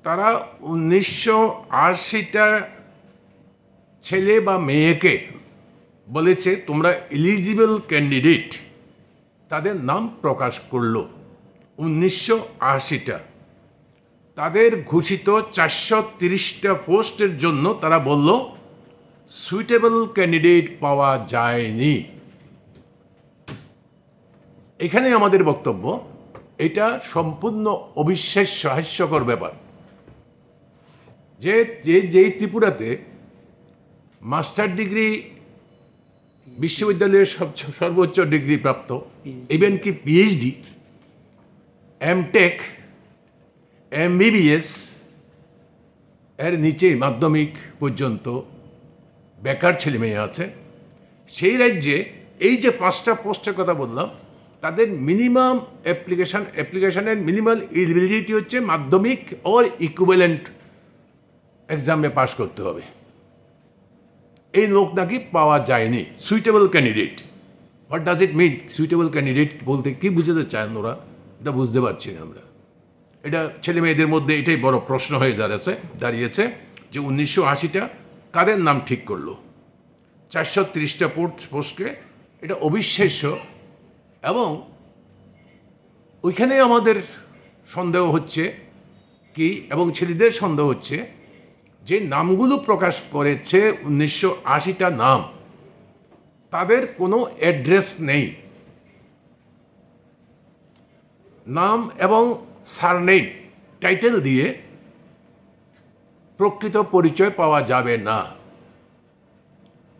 তারা উনিশশো আশিটা ছেলে বা মেয়েকে বলেছে, "তোমরা এলিজিবল ক্যান্ডিডেট।" তাদের নাম প্রকাশ করলো উনিশশো আশিটা। তাদের ঘোষিত চারশো তিরিশটা পোস্টের জন্য তারা বলল, "সুইটেবল ক্যান্ডিডেট পাওয়া যায়নি।" এখানে আমাদের বক্তব্য, এটা সম্পূর্ণ অবিশ্বাস্য, হাস্যকর ব্যাপার। যে, যে, যেই ত্রিপুরাতে মাস্টার ডিগ্রি, বিশ্ববিদ্যালয়ের সব-, সর্বোচ্চ ডিগ্রি প্রাপ্ত, পিএইচডি। ইভেন কি পিএইচডি, এমটেক, এমবিবিএস, এর নিচে মাধ্যমিক পর্যন্ত বেকার ছেলে মেয়ে আছে। সেই রাজ্যে এই যে পাঁচটা পোস্টের কথা বললাম, তাদের মিনিমাম অ্যাপ্লিকেশন, অ্যাপ্লিকেশনের মিনিমাম এলিজিবিলিটি হচ্ছে মাধ্যমিক অর ইকুইভ্যালেন্ট এক্সামে পাস করতে হবে। এই লোক নাকি পাওয়া যায়নি, suitable candidate. What does it mean, suitable candidate বলতে কি বুঝাতে চান ওরা? এটা বুঝতে পারছি না আমরা। এটা ছেলে মেয়েদের মধ্যে এটাই বড় প্রশ্ন হয়ে দাঁড়াচ্ছে, দাঁড়িয়েছে যে উনিশশো আশিটা কাদের নাম ঠিক করলো, চারশো তিরিশটা পোস্ট, পোস্টকে। এটা অবিশ্বাস্য। এবং ওইখানে আমাদের সন্দেহ হচ্ছে কি, এবং ছেলেদের সন্দেহ হচ্ছে যে নামগুলো প্রকাশ করেছে উনিশশো আশিটা নাম, তাদের কোনো অ্যাড্রেস নেই। নাম এবং সারনেম, টাইটেল দিয়ে প্রকৃত পরিচয় পাওয়া যাবে না।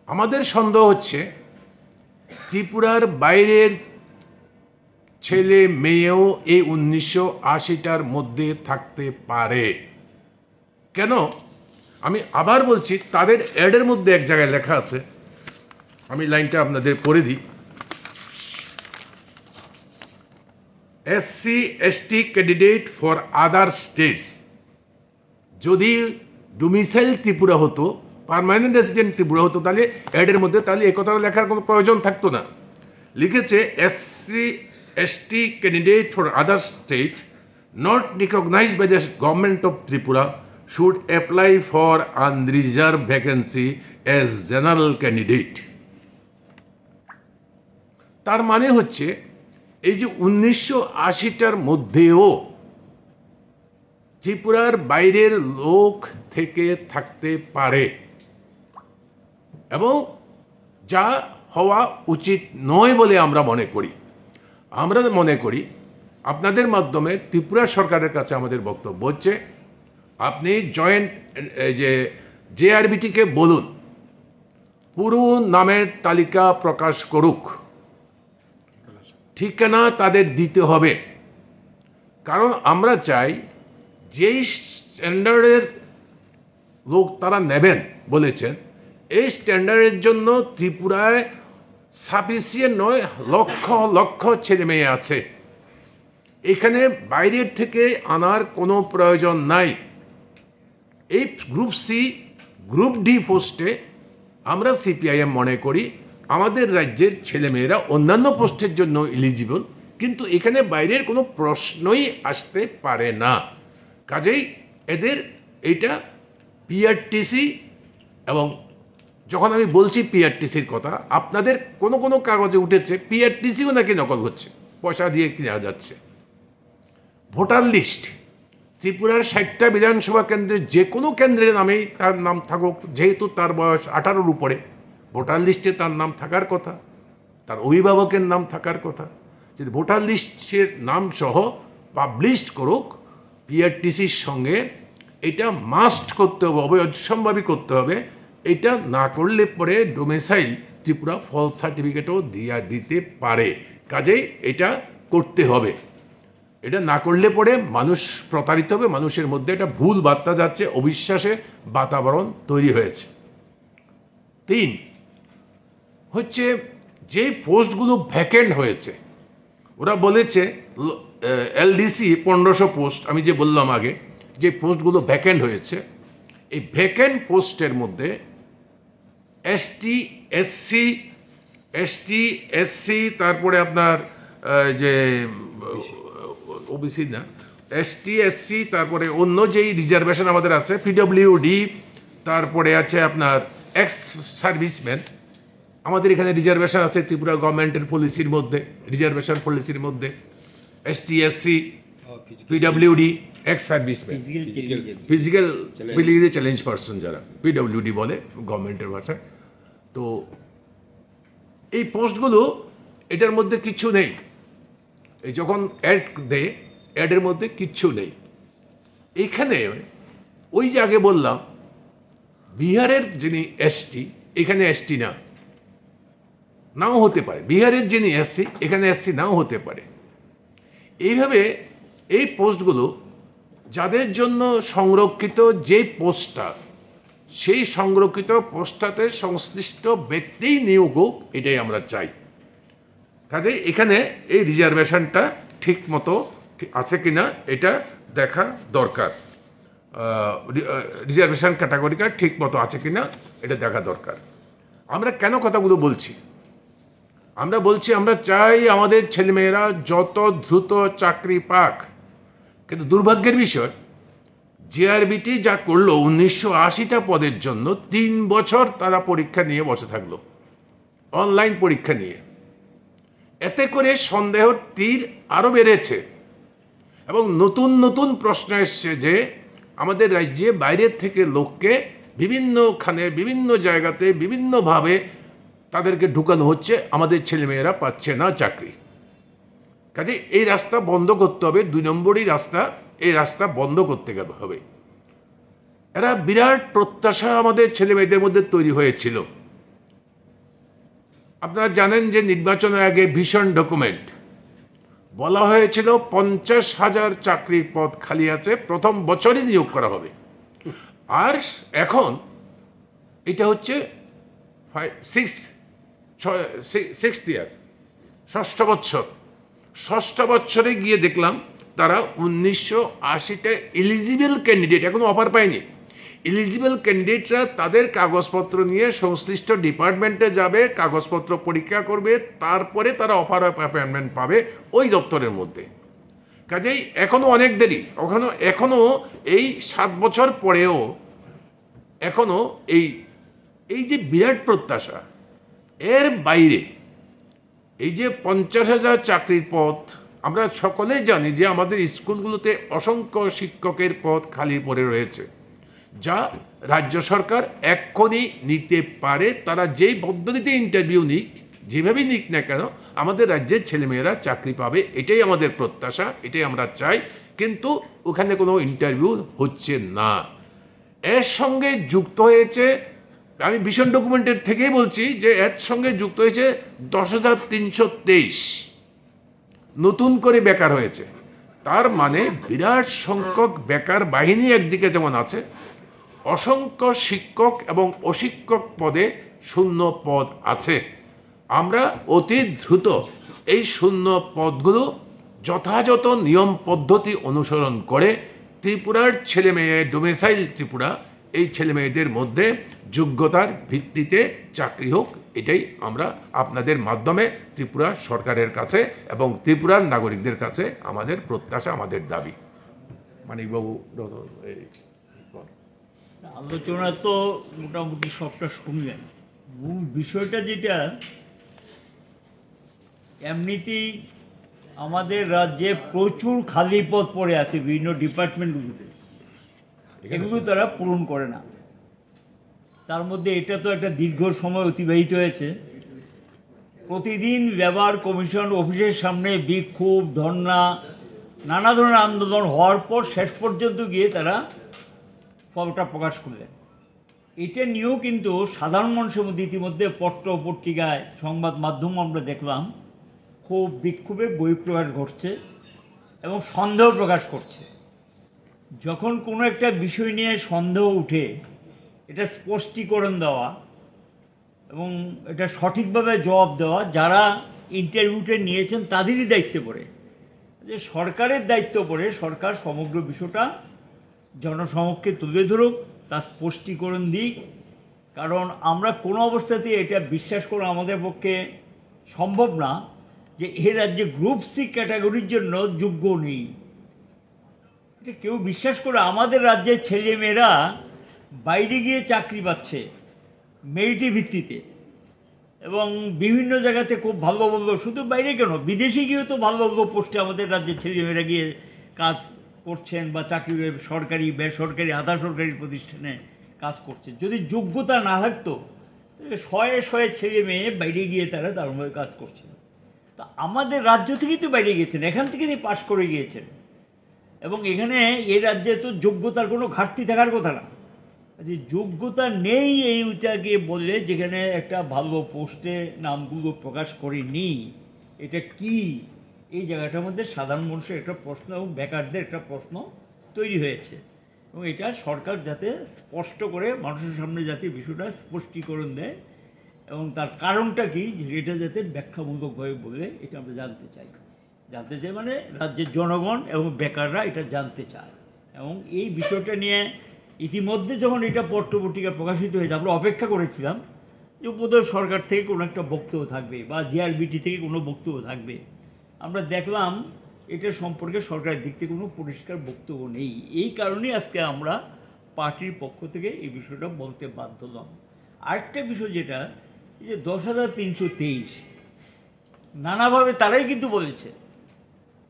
আমাদের সন্দেহ হচ্ছে ত্রিপুরার বাইরের ছেলে মেয়েও এই উনিশশো আশিটার মধ্যে থাকতে পারে। কেন? আমি আবার বলছি, তাদের অ্যাডের মধ্যে এক জায়গায় লেখা আছে, আমি লাইনটা আপনাদের পড়ে দিই। SC ST candidate for other states. যদি ডোমিসাইল ত্রিপুরা হতো, পার্মানেন্ট রেসিডেন্ট ত্রিপুরা হতো, তাহলে অ্যাডের মধ্যে তাহলে এই কথাটা লেখার কোনো প্রয়োজন থাকতো না। লিখেছে, "SC ST candidate for other state not recognized by the government of Tripura should apply for unreserved vacancy as general candidate।" তার মানে হচ্ছে, এই যে উনিশশো আশিটার মধ্যেও ত্রিপুরার বাইরের লোক থেকে থাকতে পারে, এবং যা হওয়া উচিত নয় বলে আমরা মনে করি। আমরা মনে করি, আপনাদের মাধ্যমে ত্রিপুরা সরকারের কাছে আমাদের বক্তব্য হচ্ছে, আপনি জয়েন্ট, এই যে জেআরবিটিকে বলুন, পুরো নামের তালিকা প্রকাশ করুক, ঠিকানা তাদের দিতে হবে। কারণ আমরা চাই, যেই স্ট্যান্ডার্ডের লোক তারা নেবেন বলেছেন, এই স্ট্যান্ডার্ডের জন্য ত্রিপুরায় সাফিসিয়েন্ট নয়, লক্ষ লক্ষ ছেলে মেয়ে আছে। এখানে বাইরের থেকে আনার কোনো প্রয়োজন নাই। এই গ্রুপ সি, গ্রুপ ডি পোস্টে আমরা সিপিআইএম মনে করি আমাদের রাজ্যের ছেলেমেয়েরা অন্যান্য পোস্টের জন্য এলিজিবল, কিন্তু এখানে বাইরের কোনো প্রশ্নই আসতে পারে না। কাজেই এদের এইটা পিআরটিসি, এবং যখন আমি বলছি পিআরটিসির কথা, আপনাদের কোনো কোনো কাগজে উঠেছে পিআরটিসিও নাকি নকল হচ্ছে, পয়সা দিয়ে কিনা যাচ্ছে। ভোটার লিস্ট, ত্রিপুরার ষাটটা বিধানসভা কেন্দ্রের যে কোনো কেন্দ্রের নামেই তার নাম থাকুক, যেহেতু তার বয়স আঠারোর উপরে, ভোটার লিস্টে তার নাম থাকার কথা, তার অভিভাবকের নাম থাকার কথা। যদি ভোটার লিস্টের নাম সহ পাবলিশ করুক, পিআরটিসির সঙ্গে এটা মাস্ট করতে হবে, অবশ্যম্ভাবী করতে হবে। এটা না করলে পরে ডোমিসাইল ত্রিপুরা ফলস সার্টিফিকেটও দিয়া দিতে পারে। কাজেই এটা করতে হবে। এটা না করলে পরে মানুষ প্রতারিত হবে, মানুষের মধ্যে একটা ভুল বার্তা যাচ্ছে, অবিশ্বাসের বাতাবরণ তৈরি হয়েছে। তিন হচ্ছে, যে পোস্টগুলো ভ্যাকেন্ট হয়েছে, ওরা বলেছে এলডিসি পনেরোশো পোস্ট, আমি যে বললাম আগে, যে পোস্টগুলো ভ্যাকেন্ট হয়েছে, এই ভ্যাকেন্ট পোস্টের মধ্যে এসটি, এসসি, এসটি, এসসি, তারপরে আপনার আহ, যে ওবিসি না, এসটি, এসসি, তারপরে অন্য যেই রিজার্ভেশন আমাদের আছে, পিডব্লিউডি, তারপরে আছে আপনার এক্স সার্ভিসম্যান। আমাদের এখানে রিজার্ভেশন আছে ত্রিপুরা গভর্নমেন্টের পলিসির মধ্যে, রিজার্ভেশন পলিসির মধ্যে ST, SC, PWD, ex serviceman, physical physically challenge person, যারা পিডব্লিউডি বলে গভর্নমেন্টের ভাষায়। তো এই পোস্টগুলো, এটার মধ্যে কিচ্ছু নেই। এই যখন অ্যাড দেয়, অ্যাডের মধ্যে কিচ্ছু নেই। এখানে ওই যে আগে বললাম, বিহারের যিনি এসটি, এখানে এসটি না, নাও হতে পারে। বিহারের যিনি এসসি, এখানে এসসি নাও হতে পারে। এইভাবে এই পোস্টগুলো, যাদের জন্য সংরক্ষিত যে পোস্টটা, সেই সংরক্ষিত পোস্টটাতে সংশ্লিষ্ট ব্যক্তিই নিয়োগ হোক, এটাই আমরা চাই। কাজেই এখানে এই রিজার্ভেশনটা ঠিক মতো ঠিক আছে কিনা, এটা দেখা দরকার। রিজার্ভেশন ক্যাটাগরিটা ঠিক মতো আছে কিনা, এটা দেখা দরকার। আমরা কেন কথাগুলো বলছি? আমরা বলছি, আমরা চাই আমাদের ছেলেমেয়েরা যত দ্রুত চাকরি পাক। কিন্তু দুর্ভাগ্যের বিষয়, জেআরবিটি যা করলো, উনিশশো আশিটা পদের জন্য তিন বছর তারা পরীক্ষা নিয়ে বসে থাকলো, অনলাইন পরীক্ষা নিয়ে। এতে করে সন্দেহর তীর আরও বেড়েছে এবং নতুন নতুন প্রশ্ন এসছে যে আমাদের রাজ্যে বাইরের থেকে লোককে বিভিন্নখানে, বিভিন্ন জায়গাতে, বিভিন্নভাবে তাদেরকে ঢুকানো হচ্ছে, আমাদের ছেলেমেয়েরা পাচ্ছে না চাকরি। কাজে এই রাস্তা বন্ধ করতে হবে, দুই নম্বরই রাস্তা, এই রাস্তা বন্ধ করতে গেলে হবে। এরা বিরাট প্রত্যাশা আমাদের ছেলে মেয়েদের মধ্যে তৈরি হয়েছিল। আপনারা জানেন যে নির্বাচনের আগে ভিশন ডকুমেন্ট বলা হয়েছিল পঞ্চাশ হাজার চাকরির পদ খালি আছে, প্রথম বছরই নিয়োগ করা হবে। আর এখন এটা হচ্ছে ফাইভ, সিক্স, ছয়, সি-, সিক্সথ ইয়ার, ষষ্ঠ বছর। ষষ্ঠ বছরে গিয়ে দেখলাম তারা উনিশশো আশিটা এলিজিবল ক্যান্ডিডেট এখনো অফার পায়নি। এলিজিবল ক্যান্ডিডেটরা তাদের কাগজপত্র নিয়ে সংশ্লিষ্ট ডিপার্টমেন্টে যাবে, কাগজপত্র পরীক্ষা করবে, তারপরে তারা অফার অফ অ্যাপয়েন্টমেন্ট পাবে ওই দপ্তরের মধ্যে। কাজেই এখনো অনেক দেরি, ওখানে এখনো এই সাত বছর পরেও এখনো এই, এই যে বিরাট প্রত্যাশা, এর বাইরে এই যে পঞ্চাশ হাজার চাকরির পদ, আমরা সকলেই জানি যে আমাদের স্কুলগুলোতে অসংখ্য শিক্ষকের পদ খালি পড়ে রয়েছে, যা রাজ্য সরকার এক্ষুনি নিতে পারে। তারা যেই পদ্ধতিতে ইন্টারভিউ নিক, যেভাবেই নিক না কেন, আমাদের রাজ্যের ছেলেমেয়েরা চাকরি পাবে, এটাই আমাদের প্রত্যাশা, এটাই আমরা চাই। কিন্তু ওখানে কোনো ইন্টারভিউ হচ্ছে না। এর সঙ্গে যুক্ত হয়েছে, আমি ভিশন ডকুমেন্টের থেকেই বলছি যে এর সঙ্গে যুক্ত হয়েছে দশ হাজার তিনশো তেইশ নতুন করে বেকার হয়েছে। তার মানে বিরাট সংখ্যক বেকার বাহিনী একদিকে যেমন আছে, অসংখ্য শিক্ষক এবং অশিক্ষক পদে শূন্য পদ আছে। আমরা অতি দ্রুত এই শূন্য পদগুলো যথাযথ নিয়ম পদ্ধতি অনুসরণ করে ত্রিপুরার ছেলে মেয়ে, ডোমিসাইল ত্রিপুরা, এই ছেলে মেয়েদের মধ্যে যোগ্যতার ভিত্তিতে চাকরি হোক, এটাই আমরা আপনাদের মাধ্যমে ত্রিপুরা সরকারের কাছে এবং ত্রিপুরার নাগরিকদের কাছে আমাদের প্রত্যাশা, আমাদের দাবি। মানিকবাবু, এই আলোচনা তো মোটামুটি সবটা শুনলেন। মূল বিষয়টা যেটা, এমনিতেই আমাদের রাজ্যে প্রচুর খালি পদ পড়ে আছে বিভিন্ন ডিপার্টমেন্টগুলোতে, এগুলো তারা পূরণ করে না। তার মধ্যে এটা তো একটা দীর্ঘ সময় অতিবাহিত হয়েছে। প্রতিদিন লেবার কমিশন অফিসের সামনে বিক্ষোভ, ধর্ণা, নানা ধরনের আন্দোলন হওয়ার পর শেষ পর্যন্ত গিয়ে তারা ফলটা প্রকাশ করলেন। এটা নিয়েও কিন্তু সাধারণ মানুষের মধ্যে ইতিমধ্যে পত্র পত্রিকায়, সংবাদ মাধ্যম আমরা দেখলাম, খুব বিক্ষোভের বহিঃপ্রকাশ ঘটছে এবং সন্দেহ প্রকাশ করছে। যখন কোনো একটা বিষয় নিয়ে সন্দেহ উঠে, এটা স্পষ্টীকরণ দেওয়া এবং এটা সঠিকভাবে জবাব দেওয়া, যারা ইন্টারভিউটা নিয়েছেন তাদেরই দায়িত্বে পড়ে। যে সরকারের দায়িত্ব পড়ে, সরকার সমগ্র বিষয়টা জনসমক্ষে তুলে ধরুক, তার স্পষ্টীকরণ দিক। কারণ আমরা কোনো অবস্থাতেই এটা বিশ্বাস করা আমাদের পক্ষে সম্ভব না যে এ রাজ্যে গ্রুপ সি ক্যাটাগরির জন্য যোগ্য নেই। এটা কেউ বিশ্বাস করে? আমাদের রাজ্যের ছেলে মেয়েরা বাইরে গিয়ে চাকরি পাচ্ছে মেরিটের ভিত্তিতে, এবং বিভিন্ন জায়গাতে খুব ভালো ভালো, শুধু বাইরে কেন, বিদেশে গিয়েও তো ভালো ভালো পোস্টে আমাদের রাজ্যের ছেলে মেয়েরা গিয়ে কাজ করছেন বা চাকরি, সরকারি, বেসরকারি, আধা সরকারি প্রতিষ্ঠানে কাজ করছে। যদি যোগ্যতা না থাকতো, তাহলে শয়ে শয়ে ছেলে মেয়ে বাইরে গিয়ে তারা দারুণভাবে কাজ করছেন। তা আমাদের রাজ্য থেকেই তো বাইরে গিয়েছেন, এখান থেকেই পাশ করে গিয়েছেন। এবং এখানে এ রাজ্যে তো যোগ্যতার কোনো ঘাটতি থাকার কথা না। যে যোগ্যতা নেই, এইটাকে বললে যেখানে একটা ভালো পোস্টে নামগুলো প্রকাশ করেনি, এটা কি? এই জায়গাটার মধ্যে সাধারণ মানুষের একটা প্রশ্ন এবং বেকারদের একটা প্রশ্ন তৈরি হয়েছে। এবং এটা সরকার যাতে স্পষ্ট করে মানুষের সামনে যাতে বিষয়টা স্পষ্টীকরণ দেয় এবং তার কারণটা কি, এটা যাতে ব্যাখ্যামূলকভাবে বলে, এটা আমরা জানতে চাই। জানতে চাই মানে রাজ্যের জনগণ এবং বেকাররা এটা জানতে চায়। এবং এই বিষয়টা নিয়ে ইতিমধ্যে যখন এটা পত্র পত্রিকা প্রকাশিত হয়েছে, আমরা অপেক্ষা করেছিলাম যে বোধহয় সরকার থেকে কোনো একটা বক্তব্য থাকবে বা জেআরবিটি থেকে কোনো বক্তব্য থাকবে। আমরা দেখলাম এটা সম্পর্কে সরকারের দিক থেকে কোনো পরিষ্কার বক্তব্য নেই। এই কারণেই আজকে আমরা পার্টির পক্ষ থেকে এই বিষয়টা বলতে বাধ্য হলাম। আরেকটা বিষয় যেটা, এই যে দশ হাজার তিনশো তেইশ, নানাভাবে তারাই কিন্তু বলেছে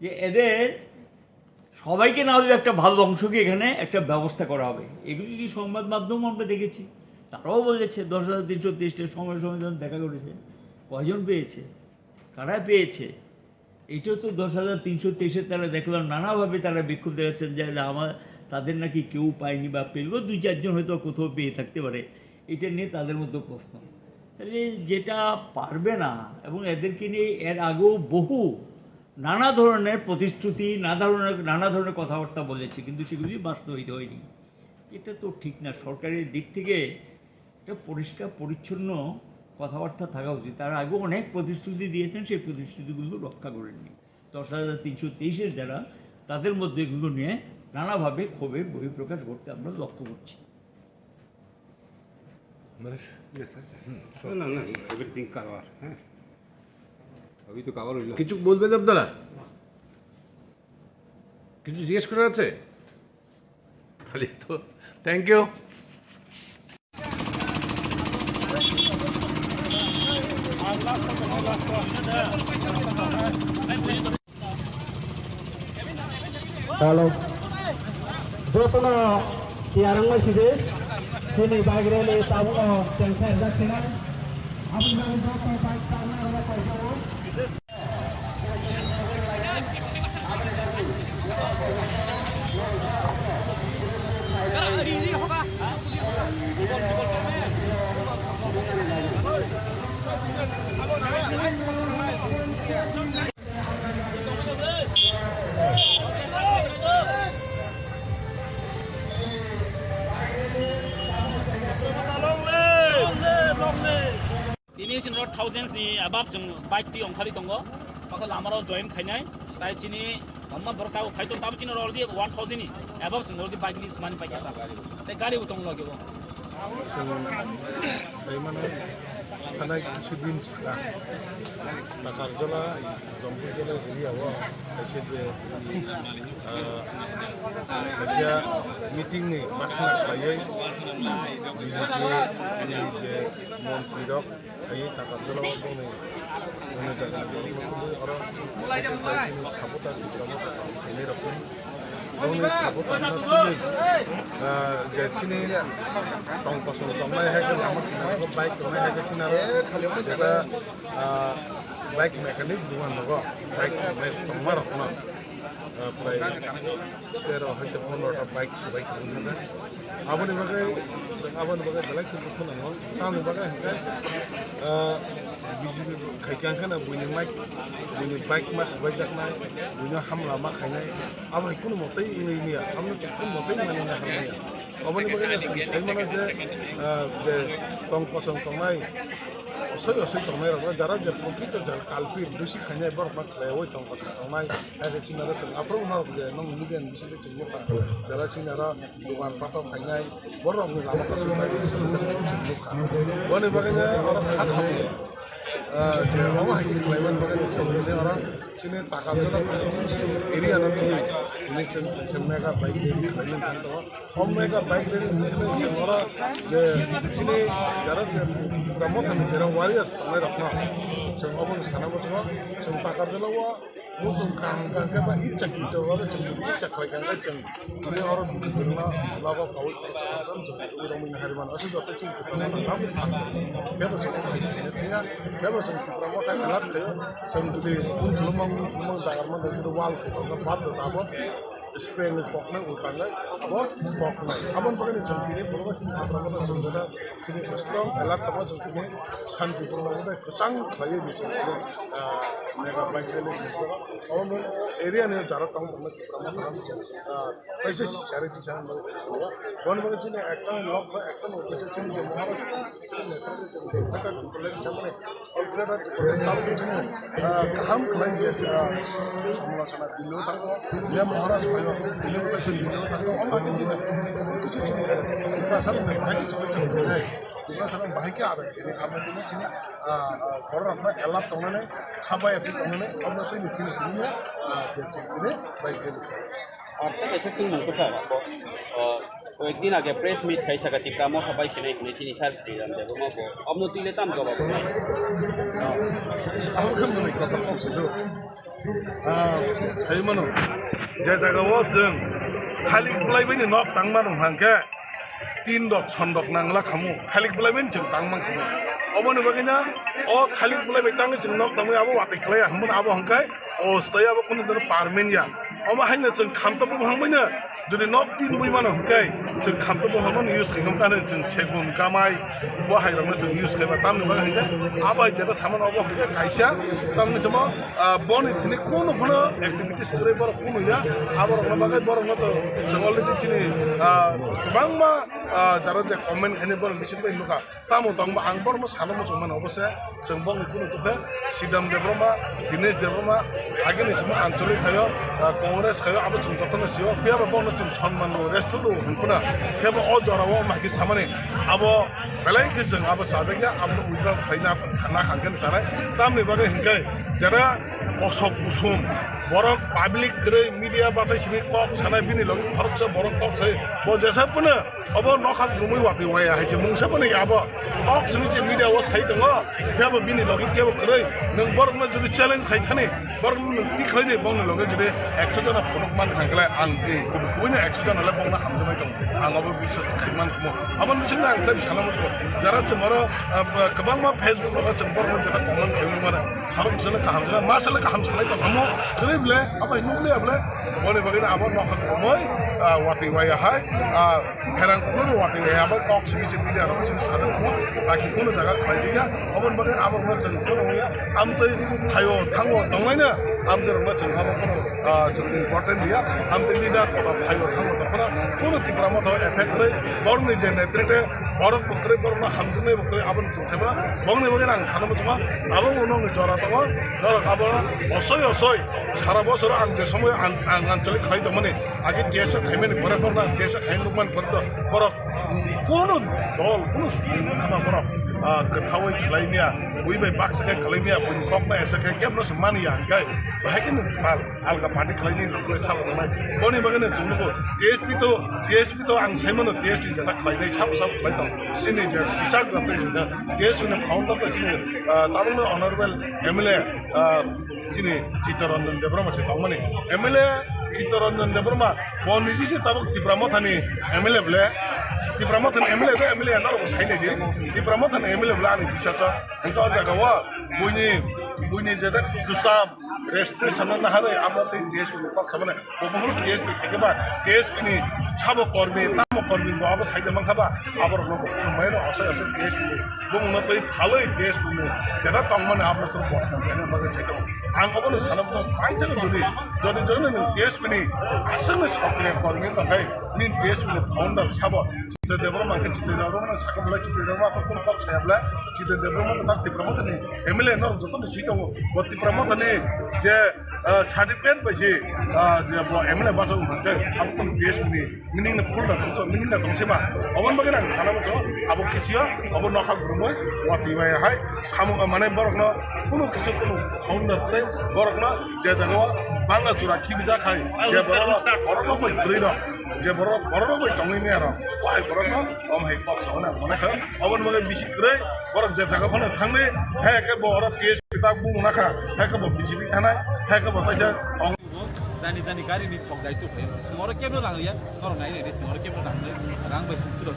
যে এদের সবাইকে না হলেও একটা ভালো অংশকে এখানে একটা ব্যবস্থা করা হবে। এগুলি কি সংবাদ মাধ্যম আমরা দেখেছি, তারাও বলেছে দশ হাজার তিনশো তেইশটা সময় সময় যখন দেখা করেছে, কয়জন পেয়েছে, কারা পেয়েছে? এটাও তো দশ হাজার তিনশো তেইশে তারা দেখলাম নানাভাবে তারা বিক্ষোভ দেখাচ্ছেন যে যে আমার, তাদের নাকি কেউ পায়নি বা পেলেও দুই চারজন হয়তো কোথাও পেয়ে থাকতে পারে। এটা নিয়ে তাদের মধ্যে প্রশ্ন। তাহলে যেটা পারবে না, এবং এদেরকে নিয়ে এর আগেও বহু নানা ধরনের প্রতিশ্রুতি, নানা ধরনের নানা ধরনের কথাবার্তা বলেছে, কিন্তু সেগুলি বাস্তবায়িত হয়নি। এটা তো ঠিক না। সরকারের দিক থেকে একটা পরিষ্কার পরিচ্ছন্ন কথাবার্তা থাকা উচিত। তার আগেও অনেক প্রতিশ্রুতি দিয়েছেন, সেই প্রতিশ্রুতিগুলো রক্ষা করেননি। দশ হাজার তিনশো তেইশের যারা, তাদের মধ্যে এগুলো নিয়ে নানাভাবে ক্ষোভের বহিঃপ্রকাশ ঘটতে আমরা লক্ষ্য করছি। না না না, এভরিথিং কভার। হ্যাঁ, সবই তো কভার হইল। কিছু বলবেন আপনারা? কিছু জিজ্ঞেস করার আছে? তাহলে তো thank you. Hello. Jotono tiyar wngma sidi, chini bike rally tabukno tengsa rijak sinai. Aboni bagwi joto bike charwna rok kaijago. Thousands ni above chwng bike twi ongkhali tongo. Pakha lama rok join khainai. Tai chini amma borok tabo phai tong tabo chini already one thousand ni above chwng already bike list mani paikha ta. Tai gari bo tong logi bo. Chwng sai mano thanai kisu din swkang Takarjala, Jampui Jala area o kaisa je, ah, kaisa meeting ni bakhna khlaiwi B J P ni je montri rok Hai Takarjala o bongni, bongni jaga ni borok rok tongwi oro kaisa khlai chini supporter Tipra Motha khainai rok ni bongni supporter no twiwi, ah, je chini tong kosong tongnai hai khe lama kinaro bike tongnai hai khe chini aro jeta, ah, bike mechanic dukan rogo bike tongma rok no. Ah, prai tero hai te pondro ta bike subai khe wngkha. Aboni bagwi, aboni bagwi belai khe dukhu nango. Tamoni bagwi hwnkhe, ah, B J P khai khe wngkha na buini mic, buini bike ma subai jaknai, buino hamla ma khainai. Abo hai kunu motei wngwi manya, abo kunu motei manwi na hamya. Aboni bagwi no chwng sai mano je, ah, je tong kosong tongnai, osoi osoi tongnai rok, jara je prokrito jara kalpit, dusi khainai borok ma khlaiwi tong kosong tongnai. Hai khe chini aro chwng aphuru no je nong media ni bisingtwi chwng nukha. Jara chini aro dogan pathor khainai, borok ni lama kasuk bai chwng nukha. Boni bagwi no oro kha khamwi, ah, je omo hai khe khlai mani bagwi no chwng tini oro chini Takarjala area no tini, tini chwng kaisa mega bike rally khlai mani thang tongo. O mega bike rally ni bisingtwi chwng oro je chini jara je Tipra Motha ni jera warriors tongnai rok no chwng obo no sana muchungo, chwng Takarjala o Bo chwng kaham kaham khe ba icha khe oro chwng icha khlai kha khe chwng tini oro bwrwino nogo kaui khoroksa chwng tubui romwi nahari mano. Aswk joto chwng kwbangma nang tabuk thang. Kebo chwng omo hai khaina thangya, kebo chwng Tipra Motha elak khaio. Chwng jodi phone chwlwmang chwlwmang jagar mano jodi wal kwbangma bad do abo spray ni koknai ultanai abo koknai. Aboni bagwi chwng tini phunukgo chini Tipra Motha chwng jora chini strong elak tongo chwng tini shanti purno kwchang khlaiwi chwng tini, ah, mega bike rally chwng khlaio. Omo area ni jara tong tongma Tipra Motha, ah, kaisa sari tisa hwnwi tongya. Boni bagwi chini ekta nok ba ekta nok kaisa chini je Maharaj, chini Nepal de chini je Nepal de chini je Nepal de chini, ah, kaham khlai je, ah, samlochona Delhi o thango, ya Maharaj phaio, Delhi o chini Delhi o thango, omo khe chini kichu chini je Tiprasa rokni bahai khe chini chini khainai. Tiprasa rok bahai khe abai khainai, abo chini chini, ah, ah, borok rokno alert tongnani, kha baya twi tongnani, omo twi chini tini, ah, je chini tini bai khe. Ar tei kaisa swngmung kwchar, bo, o, koyekdin age press meet khai saka Tipra Motha bai sinai hinwi chini sir Sriram Debbarma bo. Obno twi le tam jawab wngnai? Abo khe mwnwi kotha kok se do. Ah, sai mano. Je jaga o chwng thalik bwlai bai ni nok tang mano hwnkhe tin dok son dok nangla khamu. Thalik bwlai bai ni chwng tang man khamu. Oboni bagwi na o thalik bwlai bai tangwi chwng nok tangwi abo watwi klai ya hwnba abo hwnkhe o stoi abo kunu dino permanent ya. Omo haino chwng khamtokbo bwhang baino jodi nok tin bui mano hwnkhe chwng khamtokbo bwhang use khaikha tani chwng segun kamai bo hai rokno chwng use khaiba tamni bagwi hwnkhe abo hai jeta samano obo hwnkhe kaisa tamni chwngmo, ah, boni thini kunu phano activities kwrwi borok kunu ya aborokno bagwi borokno to chwng already chini, ah, kwbangma, ah, jara je comment khainai borok bising bai nukha. Tamo tongbo ang borokno sana muchung mano, obo se chwng bokni kunu tokhe Sidam Debbarma, Dinesh Debbarma, agini simi Anchalik khayo, ah, Congress khayo, abo chwng jotono sio, phiya ba bono chwng sonman rwo, respect rwo hwn phano, phiya ba o jora o mahki samani, abo belai khe chwng abo chajakya, abo withdraw khaina khana khangkhe sanai, tamni bagwi hinkhe jera kosok kusum, borok public kwrwi media bachai simi kok sanai, bini logi khoroksa borok kok sai, bo jesa phano Obo nokha kwrwngwi watwi waya hai se mungsa phano ya abo. Kok simi se media o sai tongo, phiya bo bini logi kebo kwrwi. Nwng borokno jodi challenge khai thani, borokno nwng twi khlai di, bongni loge jodi ekso jona phunuk man thang khlai, ang tei kubui kubui no ekso jona le bongno hamjaknai tongo. Ang abo biswas khai man khumo. Aboni bisingtwi ang tei sana muchungo. Jara chwng oro, ah, kwbangma Facebook rogo chwng borokno jeta comment khaiwi mano. Harok sele kaham sele, ma sele kaham sele tong amo. Jadi ble, apa ini ble ble. Boni bagwi abo nokha komoi, ah, wati waya hai, ah, herang kulo wati waya abo kok simi simi dia rok simi sada mo. Laki kulo jaga khlai dia. Abon bagwi abo no chwng kulo ya. Amtwi thayo thango tonglaina. Amtwi rok no chwng abo kulo, ah, chwng important dia. Amtwi leader kotor thayo thango tongkhana. Kulo Tipra Motha effect rwi. Borni je netrite borok bukre borok no hamjaknai bukre abo Seba, bongni bagwi ang sana muchungo, abo uno wngwi jora tongo, norok abo osoi osoi, sara bosoro ang je somoyo ang, ang anchalik khlai tongmani, agi T S O khaimani pore borno ang T S O khai nukmani pore to, borok kunu dol, kunu songma borok, ah, kwthaui khlai miya, bui bai baksa khe khlai miya, buini kokno esa khe kebno se mani ya, hingkai bahai khe nung pal. Alga party khlaini rokle sabo tongnai. Boni bagwi no chwng nugo T S P to, T S P to ang sai mano T S P jeta khlainai sabo sabo khlai tong. Sini je sisak rok tei jeta T S P ni founder to sini, ah, tabukno honorable M L A, ah, sini Chittaranjan Debbarma se tongmani. M L A Chittaranjan Debbarma bo niji se tabuk Tipra Mothani M L A ble. Tipra Mothani M L A to M L A norok sai nai di. Tipra Mothani M L A ble ani bisasa. Hingke o jaga o buini, buini jeta kwcham Registration no naharwi abo tei T S P ni kok samani. Bo buphuru T S P khaikhe ba, T S P ni sabo kormi, tamo kormi bo abo saida mankha ba, aborokno bo khumbai no asai asai T S P ni bumungno twi phalwi T S P ni jeta tongmani abo soro bodnam khaina bagwi saida. Ang obono sana bwswk paithakgwi jodi, jodi jodi nwng T S P ni aswkni sokriya kormi wngkha khe, nini T S P ni founder sabo Chitra Debbarma khe Chitra Debbarma sakha bwlai Chitra Debbarma kok saya bwlai Chitra Debbarma tak Tipra Mothani M L A norok jotono swi tongo. Bo Tipra Mothani je, ah, certificate bai se, ah, je bo M L A bachai wngkha khe, abo T S P ni meaning no full da tongso, meaning da tongse ba. Oboni bagwi ang sana muchungo, abo kisiyo, abo nokha gurumoi, wati bai hai, samung, ah, mane borokno, kunu kisu kunu founder tei borokno, je jagao bangla chura khibijak hai, je borokno, borokno bai kwrwi rok, je borok, borokno bai tongwi maya rok, wahai borokno, om hai kok sa hwnwi ang mane kha, oboni bagwi bisi kwrwi, borok je jaga phano thangwi, hai khe bo oro T S P tak bung nakha, hai khe bo B J P thanai, hai khe bo kaisa tong. Jani jani gari ni thok dai tu phai. Sing oro kebno rang ya, norok nai nai de sing oro kebno rang de, rang bai sing turo.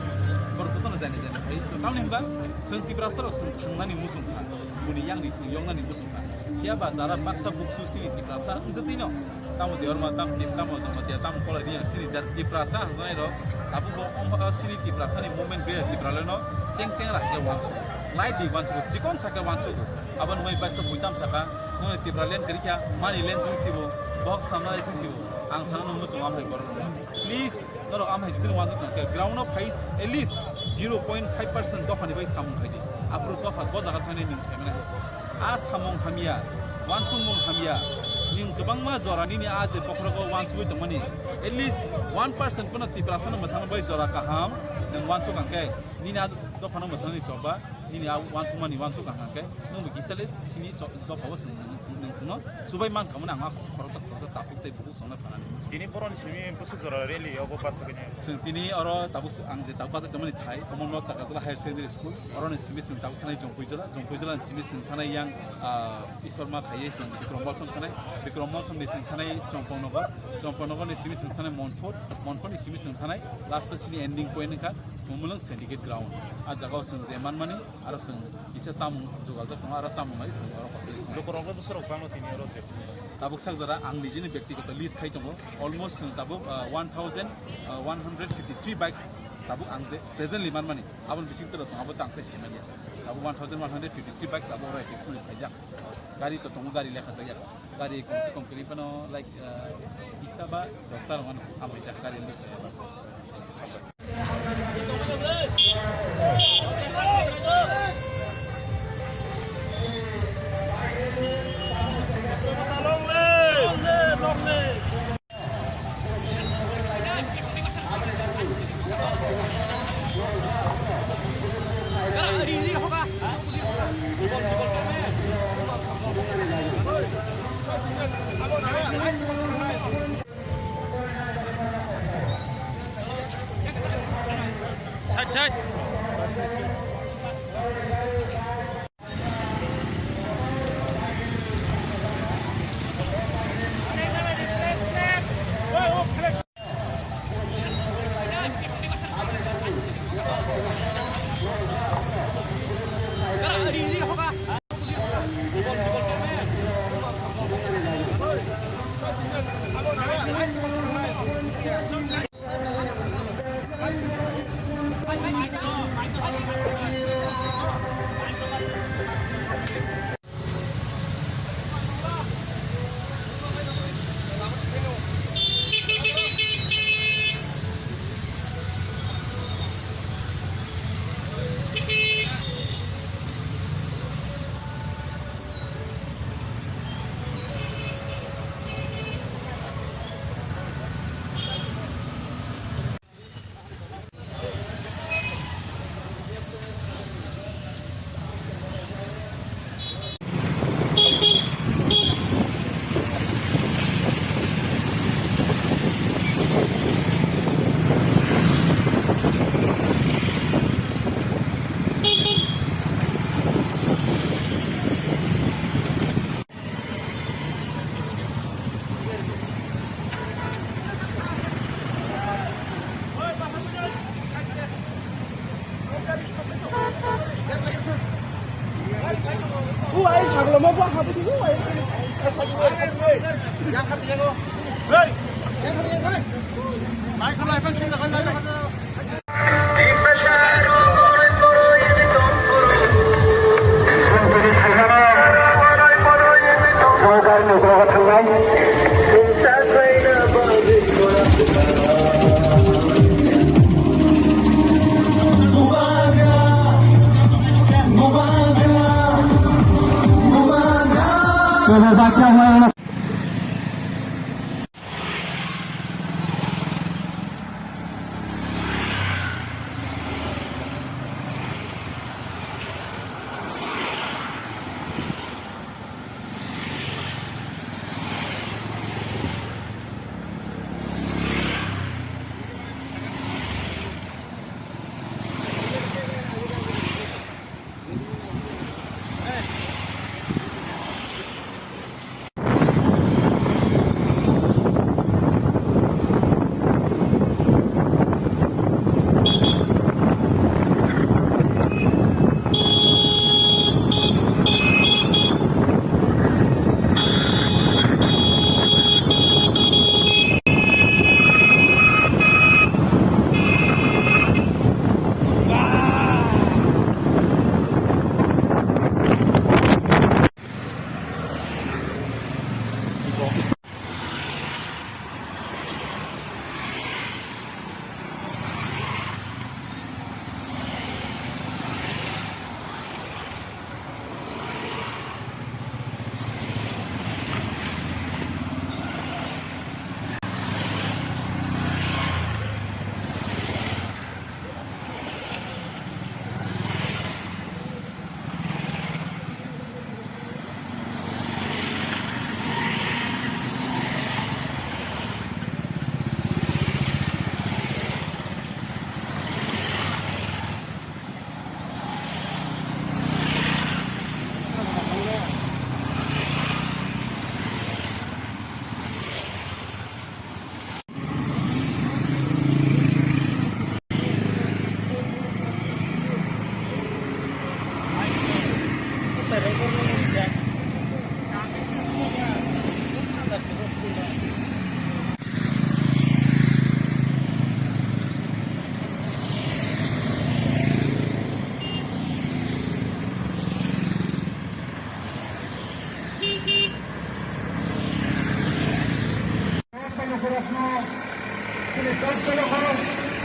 Borok jotono jani jani phai. Tamni hwnba sing Tiprasa rok sing thangnani muchung kha. Buni yang ni sing yong nani muchung kha. Ya ba jara baksa buksu sini Tiprasa wng de tino. Tamo Debbarma, tamo Tip-, tamo Jamatia, tamo Kolai ni sini jar Tiprasa hwnai rok. Abo bo, o, sini Tiprasa ni movement be Tiprasa no cheng cheng ra ke wansu. Lai di wansu, chikon sa ke wansu. Aboni bagwi baksa buitam saka, nokni Tipraland kwrwi kha, mani land chwng sibo, bohok samnai chwng sibo, ang sana nung muchung amhai borok rok. Please, norok amhai jitini wansuk tong khe, ground o phai at least zero point five percent dophani bai samung khai di. Aphuru dopha bo jaga thangnai nini sai mani hai se. A samung hamya, wansukmung hamya, nini kwbangma jora nini a je bokhorogo wansugwi tongmani, at least one percent pono Tiprasa no mwthangna bai jora kaham nung wansuk ang khe, nini a dophano mwthangnani choba. Nini a wansukmani wansuk ang hwnkhe, nwng bo kisa le sini cho-, dophao swng, swng, swng, swngno chubai mankha mani ang a khoroksa, khoroksa takhuk tei bukhuk chongna sanani. Tini boroni simi bwswk jora rally obo pathogini. Chwng tini oro tabuk s-, ang je tabuk bachai tongmani thai, omo North Takarjala Higher Secondary School, oroni simi chwng tabuk thanai Jompuijala, Jompuijala ni simi chwng thanai yang, ah, Ishwarma khaiye chwng Bikram Molsom thanai, Bikram Molsom ni chwng thanai Chompongnogo, Chompongnogo ni simi chwng thanai Monfort, Monfort ni simi chwng thanai last o sini ending point wngkha Mumulwng Syndicate Ground. A jagao chwng je manmani, aro chwng kisa chamung jugaljak tongo, aro chamung bai chwng oro hostel tongo. Lukurokno bwsarok bangno tini oro je. Tabuk sak jora ang nijini bektigoto list khai tongo. Almost chwng tabuk, ah, one thousand, ah, one hundred fifty three bikes tabuk ang je presently manmani. Aboni bising toro tongo, abo tang khe se manya. Tabuk one thousand one hundred fifty three bikes tabuk oro Apex mani khaijak. Gari to tongo, gari lekha jakya. Gari kom se kom kwrwi phano, like, ah, bista ba dosta rok mano. Abo ita gari lekha. Side, side.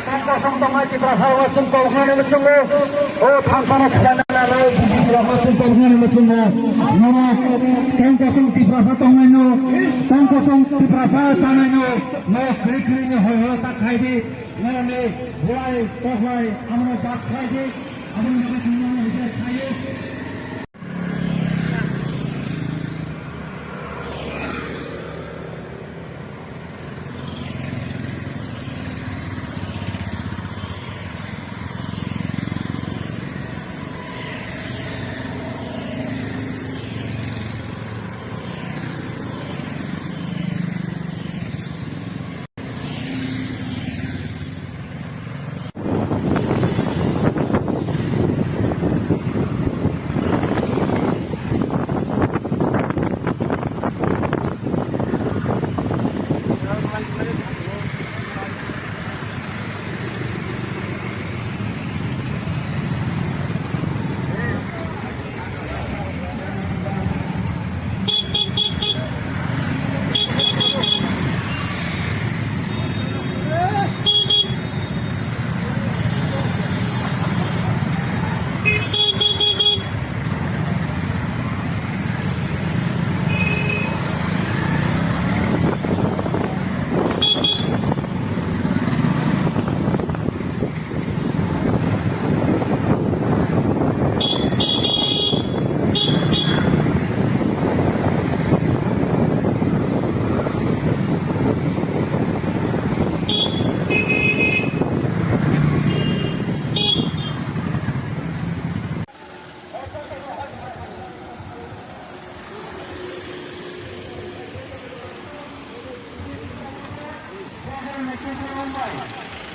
Tongkosong tongnai Tiprasa rokno chwng tongkhnani muchungo, o thansano khwlana nanai B J P rokno chwng tongkhnani muchungo. Norok tongkosong Tiprasa tongnaino, tongkosong Tiprasa sanaino, norok kwrwi kwrwini hoi hoi ta khai di, norokni bolai toklai abono bak khlai di, aboni bagwi chwng norokno hwnkhe khai di.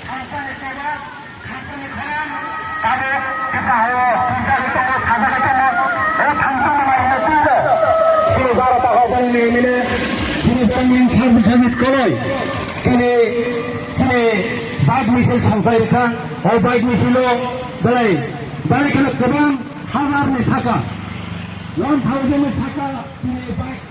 Thansa ni seba, thansa ni khorang, tabuk Tipra hao, thansa ni tongo, sajagwi tongo, o thansa ni mai hino twibo, M L A, chini Bangin Sarbu Sajid Koloi, chini, chini bike misil thangpai rikha, o bike misilo belai, belai kheno kwbang hazar ni saka, one thousand ni saka, chini bike.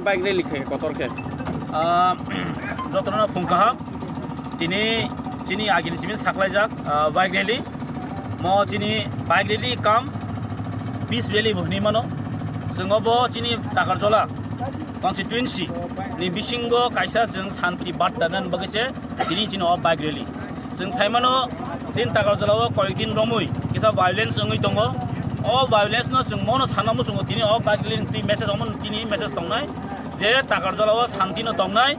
Bike rally khe kotor khe. Ah, jotono phung kaham. Tini chini agini simi saklaijak, ah, bike rally. Mo chini bike rally kam peace rally bo hinwi mano. Chwng obo chini Takarjala constituency ni bisingo kaisa chwng santi barta nani bagwi se tini chini o bike rally. Chwng sai mano, chini Takarjala o koyek din romwi kisa violence wngwi tongo. O violence no chwng mono sana muchungo tini o bike rally ni message omo tini message tongnai je Takarjala o santi no tongnai,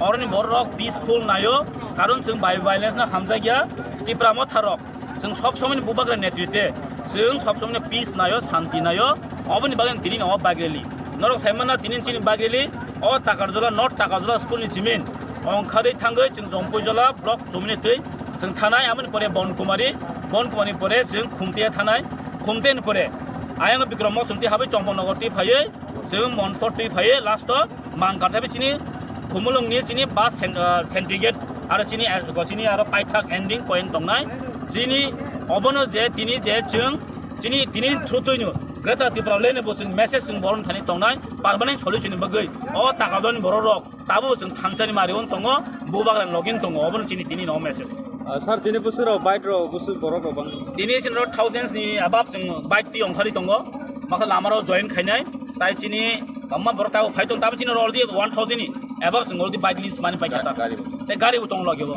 oroni borok peaceful naio, karon chwng bai violence no hamjakya. Tipra Motha rok chwng sob somoni bubagra netritwe, chwng sob somoni peace naio, santi naio, oboni bagwi tini no o bike rally. Norok sai mano tini chini bike rally o Takarjala, North Takarjala school ni chimin ongkharwi thangwi chwng Jompuijala block chumini twi chwng thanai, aboni pore Bonkumari, Bonkumari pore chwng Khumtia thanai, Khumtia ni pore ayang Bikram Mok chwng twi habwi Chomponogor twi phaiwi chwng Monpor twi phaiwi last o Mangkar tei chini Khumulwng ni chini bus sen-, ah, syndicate aro chini, ah, chini aro paithak ending point tongnai. Chini obono je tini je chwng chini tini through twi no Greater Tipraland ni bo chwng message chwng boron thani tongnai permanent solution ni bagwi. O Takarjala ni borok rok tabo chwng thansani mari on tongo, bubagra login tongo, obono chini tini no message. Ah, sir, tini bwswk rok bike rok bwswk borok rok bang? Tini chini rok thousands ni above chwng bike twi ongkhari tongo, makha lama rok join khainai, tai chini amma borok tabo phai tong, tabo chini rok already one thousand ni above chwng already bike list mani paikha ta. Gari bo. Tei gari bo tong logio bo.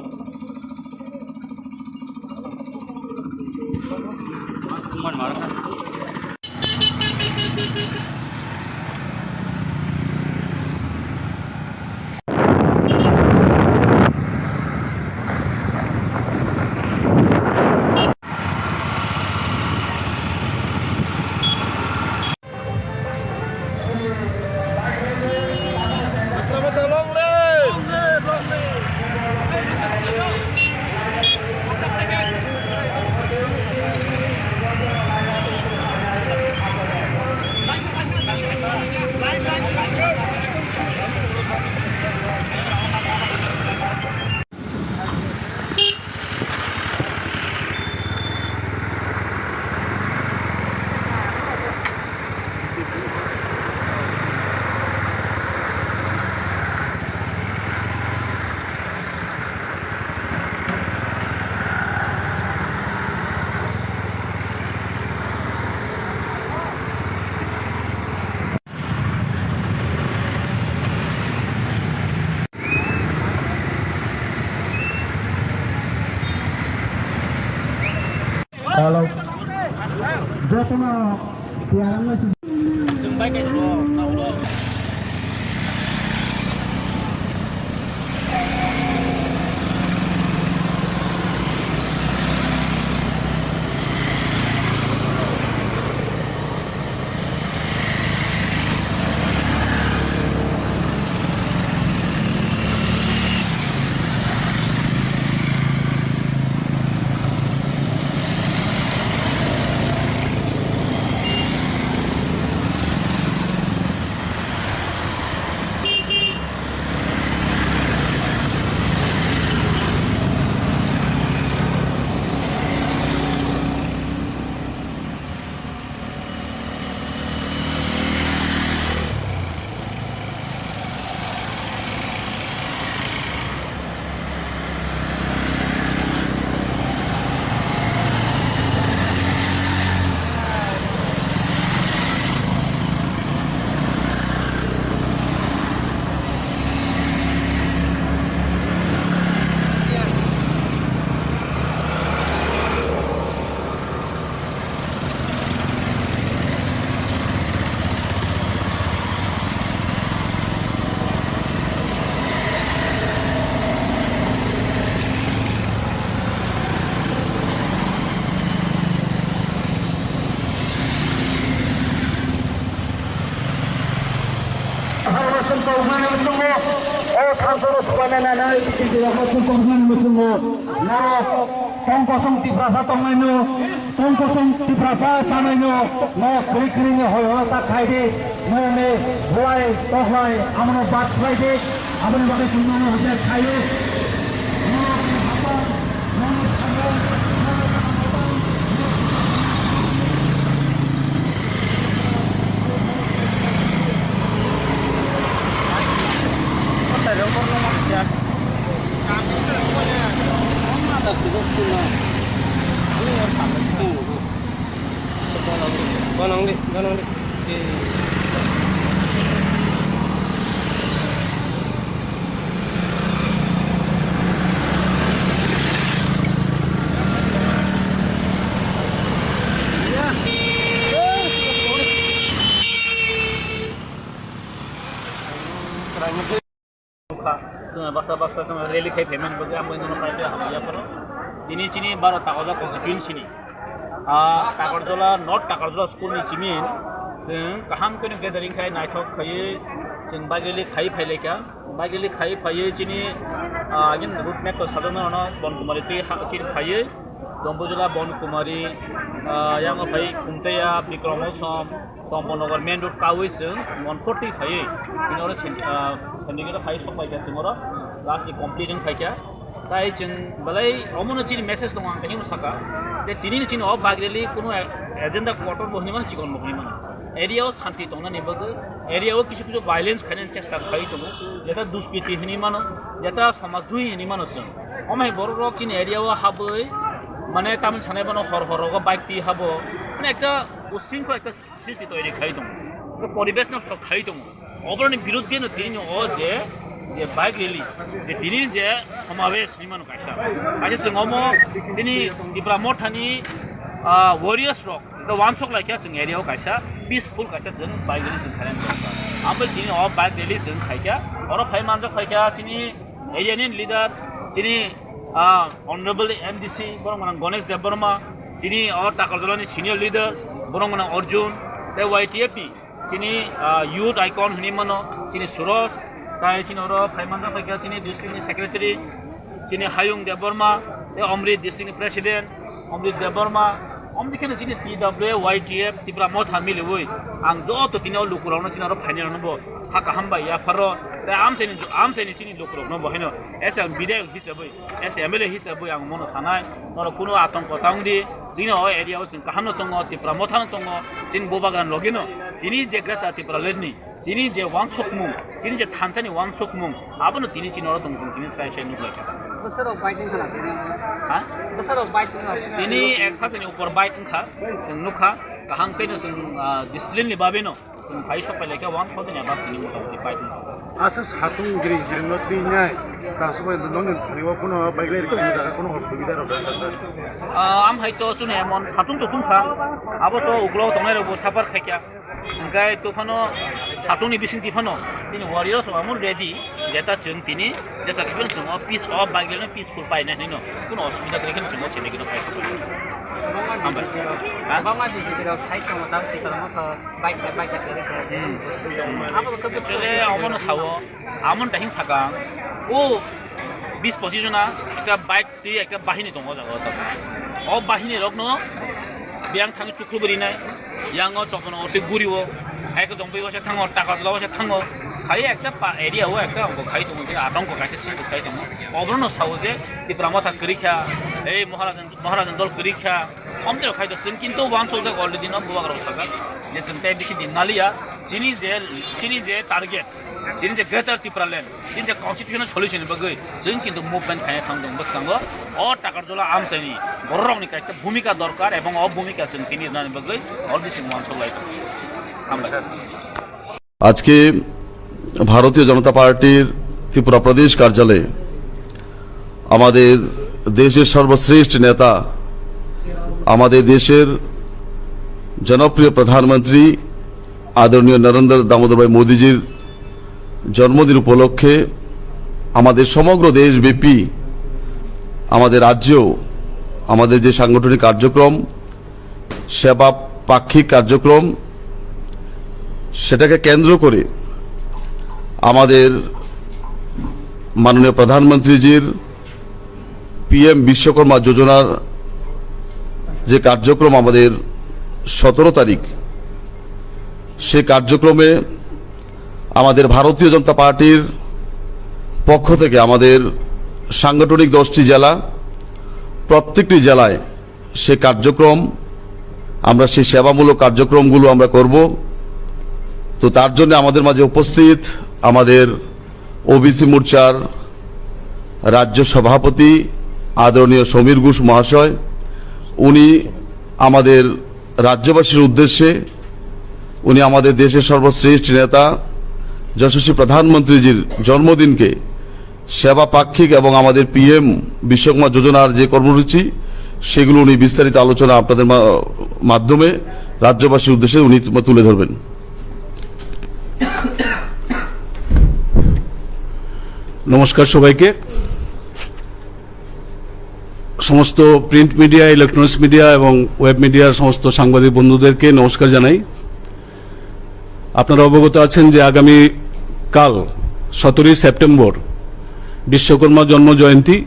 Hello. Jotono tiyarang nai. Tongkosong Tiprasa tongnaino, tongkosong Tiprasa sanaino, no kwrwi kwrwi ni hoi hoi ta khai di, no ni buai tohlai, amono bat khlai di, aboni bagwi chwng no hojak khaio. Ganang di, ganang di. Nukha, chwng baksa baksa chwng rally khai phaimani bagwi ang bai nono kaitor hamya phano. Tini chini baro Takarjala constituency ni, ah, Takarjala, North Takarjala school ni chini chwng kaham khe gathering khai naithok khaiwi chwng bike rally khai phailaikha. Bike rally khai phaiwi chini, ah, agin route map to sajokna ono Bon Kumari twi ha chini phaiwi. Dombujla, Bon Kumari, ah, yang phai Khumtaiya, Bikram Hosom, Sompon Nagar main road kawi chwng one forty phaiwi. Bini oro sen-, ah, sendikito phai sok pai kha chwng oro last ni complete wng phai kha. Tai chwng belai omono chini message tongo ang kaisa saka. Je tini ni chini o bike rally kuno a-, agenda kotor bo hinwi mano, chikon bo hinwi mano. Area o santi tongnani bagwi, area o kisu kisu violence khainani chesta khai tongo. Jeta duskriti hinwi mano, jeta somaj dui hinwi mano chwng. Omo hai borok rok chini area o habwi, mane tamni sanai bono hor hor rogo bike twi habo. Mane ekta usingkho ekta srishti toiri khai tongo. Ekta poribesh nosto khai tongo. Oboroni birudhe no tini o je, je bike rally, je tini je somabesh hinwi mano kaisa. Kaisa chwng omo chini Tipra Mothani, ah, warriors rok, ekta wansok laikha chwng area o kaisa peaceful kaisa chwng bike rally chwng khainani. Ambai tini o bike rally chwng khaikha, oro phai manjak phaikha chini area ni leader, chini, ah, Honorable M D C, borok gwnang Ganesh Debbarma, chini o Takarjala ni senior leader, borok gwnang Arjun, tei Y T F ni chini, ah, youth icon hinwi mano, chini Suraj, tai chini oro phai manjak phaikha chini district ni secretary, chini Hayung Debbarma, tei Amrit district ni president, Amrit Debbarma, omni kheno chini T W A Y T F Tipra Motha miliwi ang joto tini o lukurokno chini oro phainai rokno bo kha kaham bai yapharo, tei amchaini, amchaini chini lukurokno bo haino as a bidayok hisabwi, as a M L A hisabwi ang mono sanai, norok kunu atongko ta wngdi, chini o area o chwng kahamno tongo, Tipra Mothano tongo, chini Bubagrani logino, chini je Greater Tipraland ni, chini je wansukmung, chini je thansani wansukmung, abono tini chini oro tong chwng tini sai sai nuk lai kha. Bwsarok bike wngkha na tini? Ha? Bwsarok bike wngkha. Tini ek hajani upor bike wngkha, chwng nukha, kaham khe no chwng, ah, discipline ni bagwi no chwng phai sok phai lai kha one thousand above tini mota moti bike wngkha. Asa satung giri giri no twi nai, ta sobai no nong ni thani o kuno bike lai rikha jaga kuno osubida rok da da. Ah, am hai to chwng emon satung to tungkha, abo to uklok tongnai rok bo suffer khai kha. Hingke to phano satungni bisingtwi phano chini warriors rok amo ready, jeta chwng tini jeta kiphilwng chwng o peace o bike leno peaceful paina hinwi no kuno osubida kwrwi kheno chwng o chini gino paikha. Hambai. Ha? Bangma district rok side tongo, tam si tongmo kho, bike bai bike kwrwi kho. Hmm. Abo khe actually omono sao, amon tahing sakang o bis pochis jona ekta bike twi ekta bahini tongo o jaga o tabuk. O bahini rokno biyang thangwi chukrubwi rinai, yango chokno o twi guri o, hai khe tongwi waisa thango, taka jwla waisa thango, khai ekta pa area o ekta ongkho khai tongo, je atongkho kaisa srishti khai tongo. Oborno sao je Tipra Motha kwrwi kha, ei Maharajan, Maharajan dol kwrwi kha, omtwi rok khai to chwng kintu wansukjak already no bubagrok sajak je chwng tei bisi din maliya, chini je, chini je target, chini je Greater Tipraland, chini je constitutional solution ni bagwi chwng kintu movement khaina thang tong bwskango. O Takarjala amchaini bororokni kaisa bhumika dorkar ebong o bhumika chwng tini rwnani bagwi already chwng wansuk lai tongo. Hambai. আজকে ভারতীয় জনতা পার্টির ত্রিপুরা প্রদেশ কার্যালয়ে আমাদের দেশের সর্বশ্রেষ্ঠ নেতা, আমাদের দেশের জনপ্রিয় প্রধানমন্ত্রী আদরণীয় নরেন্দ্র দামোদর ভাই মোদীজির জন্মদিন উপলক্ষে আমাদের সমগ্র দেশব্যাপী আমাদের রাজ্যেও আমাদের যে সাংগঠনিক কার্যক্রম, সেবা পাক্ষিক কার্যক্রম, সেটাকে কেন্দ্র করে আমাদের মাননীয় প্রধানমন্ত্রীজির পিএম বিশ্বকর্মা যোজনার যে কার্যক্রম আমাদের সতেরো তারিখ, সেই কার্যক্রমে আমাদের ভারতীয় জনতা পার্টির পক্ষ থেকে আমাদের সাংগঠনিক দশটি জেলা, প্রত্যেকটি জেলায় সে কার্যক্রম, আমরা সেই সেবামূলক কার্যক্রমগুলো আমরা করব। তো তার জন্য আমাদের মাঝে উপস্থিত আমাদের ওবিসি মোর্চার রাজ্য সভাপতি আদরণীয় সমীর ঘোষ মহাশয়, উনি আমাদের রাজ্যবাসীর উদ্দেশ্যে উনি আমাদের দেশের সর্বশ্রেষ্ঠ নেতা যশস্বী প্রধানমন্ত্রীজির জন্মদিনকে সেবা পাক্ষিক এবং আমাদের পিএম বিশ্বকর্মা যোজনার যে কর্মসূচি, সেগুলো উনি বিস্তারিত আলোচনা আপনাদের মা-, মাধ্যমে রাজ্যবাসীর উদ্দেশ্যে উনি তু-, তুলে ধরবেন। নমস্কার সবাইকে। সমস্ত প্রিন্ট মিডিয়া, ইলেকট্রনিক্স মিডিয়া এবং ওয়েব মিডিয়ার সমস্ত সাংবাদিক বন্ধুদেরকে নমস্কার জানাই। আপনারা অবগত আছেন যে আগামী কাল সতেরোই সেপ্টেম্বর বিশ্বকর্মা জন্ম জয়ন্তী।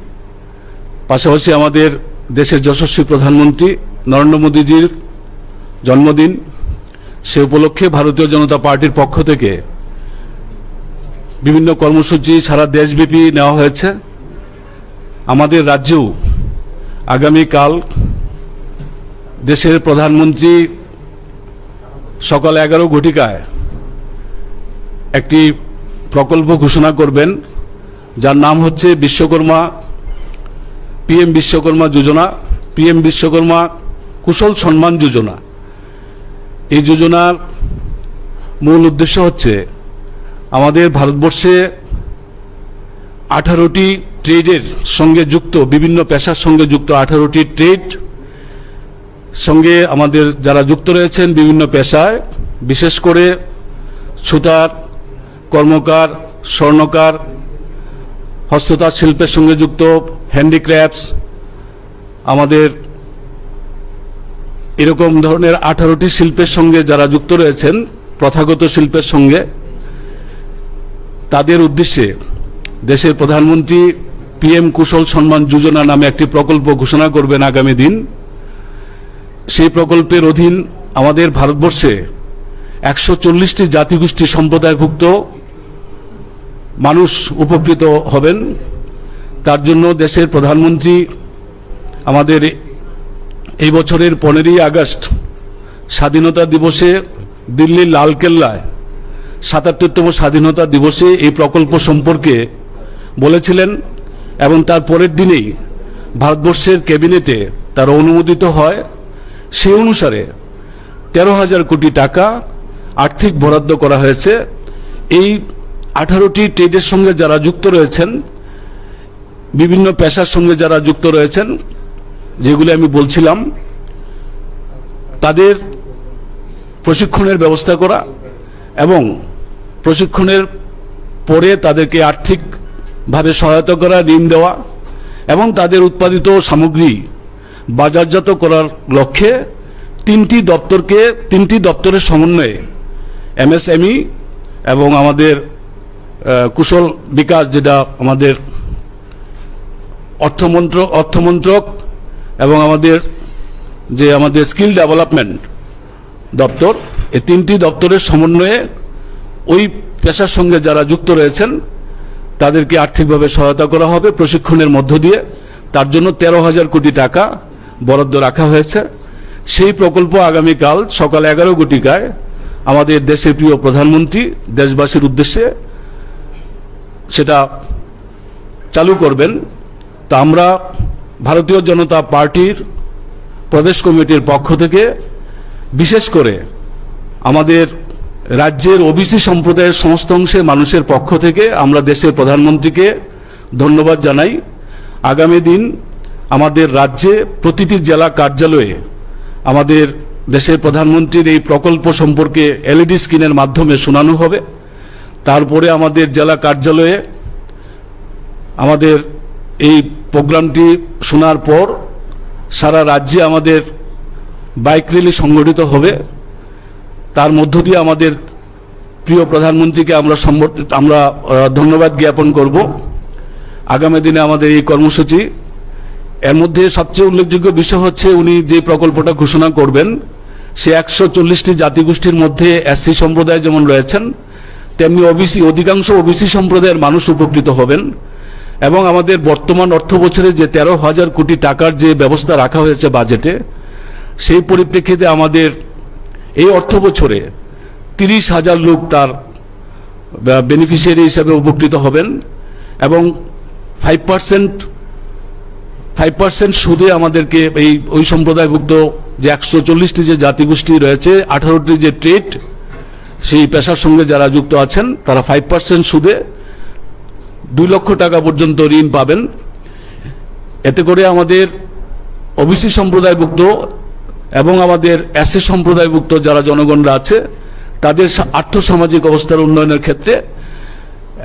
পাশাপাশি আমাদের দেশের যশস্বী প্রধানমন্ত্রী নরেন্দ্র মোদীজির জন্মদিন। সে উপলক্ষে ভারতীয় জনতা পার্টির পক্ষ থেকে বিভিন্ন কর্মসূচি সারা দেশব্যাপী নেওয়া হয়েছে। আমাদের রাজ্যেও আগামীকাল দেশের প্রধানমন্ত্রী সকাল এগারো ঘটিকায় একটি প্রকল্প ঘোষণা করবেন, যার নাম হচ্ছে বিশ্বকর্মা, পিএম বিশ্বকর্মা যোজনা, পিএম বিশ্বকর্মা কুশল সম্মান যোজনা। এই যোজনার মূল উদ্দেশ্য হচ্ছে আমাদের ভারতবর্ষে আঠারোটি ট্রেডের সঙ্গে যুক্ত, বিভিন্ন পেশার সঙ্গে যুক্ত আঠারোটি ট্রেড সঙ্গে আমাদের যারা যুক্ত রয়েছেন বিভিন্ন পেশায়, বিশেষ করে সুতার, কর্মকার, স্বর্ণকার, হস্ততাঁত শিল্পের সঙ্গে যুক্ত, হ্যান্ডিক্রাফটস, আমাদের এরকম ধরনের আঠারোটি শিল্পের সঙ্গে যারা যুক্ত রয়েছেন, প্রথাগত শিল্পের সঙ্গে, তাদের উদ্দেশ্যে দেশের প্রধানমন্ত্রী পিএম কুশল সম্মান যোজনা নামে একটি প্রকল্প ঘোষণা করবেন আগামী দিন। সেই প্রকল্পের অধীন আমাদের ভারতবর্ষে একশো চল্লিশটি জাতিগোষ্ঠী সম্প্রদায়ভুক্ত মানুষ উপকৃত হবেন। তার জন্য দেশের প্রধানমন্ত্রী আমাদের এই বছরের পনেরোই আগস্ট স্বাধীনতা দিবসে দিল্লির লালকেল্লায় সাতাত্তরতম স্বাধীনতা দিবসে এই প্রকল্প সম্পর্কে বলেছিলেন এবং তার পরের দিনেই ভারতবর্ষের ক্যাবিনেটে তার অনুমোদিত হয়। সেই অনুসারে তেরো হাজার কোটি টাকা আর্থিক বরাদ্দ করা হয়েছে। এই আঠারোটি ট্রেডের সঙ্গে যারা যুক্ত রয়েছেন, বিভিন্ন পেশার সঙ্গে যারা যুক্ত রয়েছেন, যেগুলি আমি বলছিলাম, তাদের প্রশিক্ষণের ব্যবস্থা করা এবং প্রশিক্ষণের পরে তাদেরকে আর্থিকভাবে সহায়তা করা, ঋণ দেওয়া এবং তাদের উৎপাদিত সামগ্রী বাজারজাত করার লক্ষ্যে তিনটি দপ্তরকে, তিনটি দপ্তরের সমন্বয়ে এমএসএমই এবং আমাদের, আহ, কুশল বিকাশ, যেটা আমাদের অর্থমন্ত্র-, অর্থমন্ত্রক এবং আমাদের যে আমাদের স্কিল ডেভেলপমেন্ট দপ্তর, এই তিনটি দপ্তরের সমন্বয়ে ওই পেশার সঙ্গে যারা যুক্ত রয়েছেন তাদেরকে আর্থিকভাবে সহায়তা করা হবে প্রশিক্ষণের মধ্য দিয়ে। তার জন্য তেরো হাজার কোটি টাকা বরাদ্দ রাখা হয়েছে। সেই প্রকল্প আগামীকাল সকাল এগারো ঘটিকায় আমাদের দেশের প্রিয় প্রধানমন্ত্রী দেশবাসীর উদ্দেশ্যে সেটা চালু করবেন। তো আমরা ভারতীয় জনতা পার্টির প্রদেশ কমিটির পক্ষ থেকে, বিশেষ করে আমাদের রাজ্যের ওবিসি সম্প্রদায়ের সমস্ত অংশের মানুষের পক্ষ থেকে আমরা দেশের প্রধানমন্ত্রীকে ধন্যবাদ জানাই। আগামী দিন আমাদের রাজ্যে প্রতিটি জেলা কার্যালয়ে আমাদের দেশের প্রধানমন্ত্রীর এই প্রকল্প সম্পর্কে এলইডি স্ক্রিনের মাধ্যমে শোনানো হবে। তারপরে আমাদের জেলা কার্যালয়ে আমাদের এই প্রোগ্রামটি শোনার পর সারা রাজ্যে আমাদের বাইক র্যালি সংগঠিত হবে। তার মধ্য দিয়ে আমাদের প্রিয় প্রধানমন্ত্রীকে আমরা সম্বর-, আমরা, আহ, ধন্যবাদ জ্ঞাপন করব। আগামী দিনে আমাদের এই কর্মসূচি, এর মধ্যে সবচেয়ে উল্লেখযোগ্য বিষয় হচ্ছে উনি যে প্রকল্পটা ঘোষণা করবেন, সে একশো চল্লিশটি জাতিগোষ্ঠীর মধ্যে এসসি সম্প্রদায় যেমন রয়েছেন, তেমনি ওবিসি, অধিকাংশ ওবিসি সম্প্রদায়ের মানুষ উপকৃত হবেন। এবং আমাদের বর্তমান অর্থ বছরে যে তেরো হাজার কোটি টাকার যে ব্যবস্থা রাখা হয়েছে বাজেটে, সেই পরিপ্রেক্ষিতে আমাদের এই অর্থ বছরে তিরিশ হাজার লোক তার, আহ, বেনিফিশিয়ারি হিসাবে উপকৃত হবেন এবং ফাইভ পার্সেন্ট ফাইভ পার্সেন্ট সুদে আমাদেরকে এই, ওই সম্প্রদায়ভুক্ত যে একশো চল্লিশটি যে জাতিগোষ্ঠী রয়েছে, আঠারোটি যে ট্রেড, সেই পেশার সঙ্গে যারা যুক্ত আছেন, তারা ফাইভ পার্সেন্ট সুদে দুই লক্ষ টাকা পর্যন্ত ঋণ পাবেন। এতে করে আমাদের ওবিসি সম্প্রদায়ভুক্ত এবং আমাদের এসসি সম্প্রদায়ভুক্ত যারা জনগণরা আছে, তাদের সা-, আর্থসামাজিক অবস্থার উন্নয়নের ক্ষেত্রে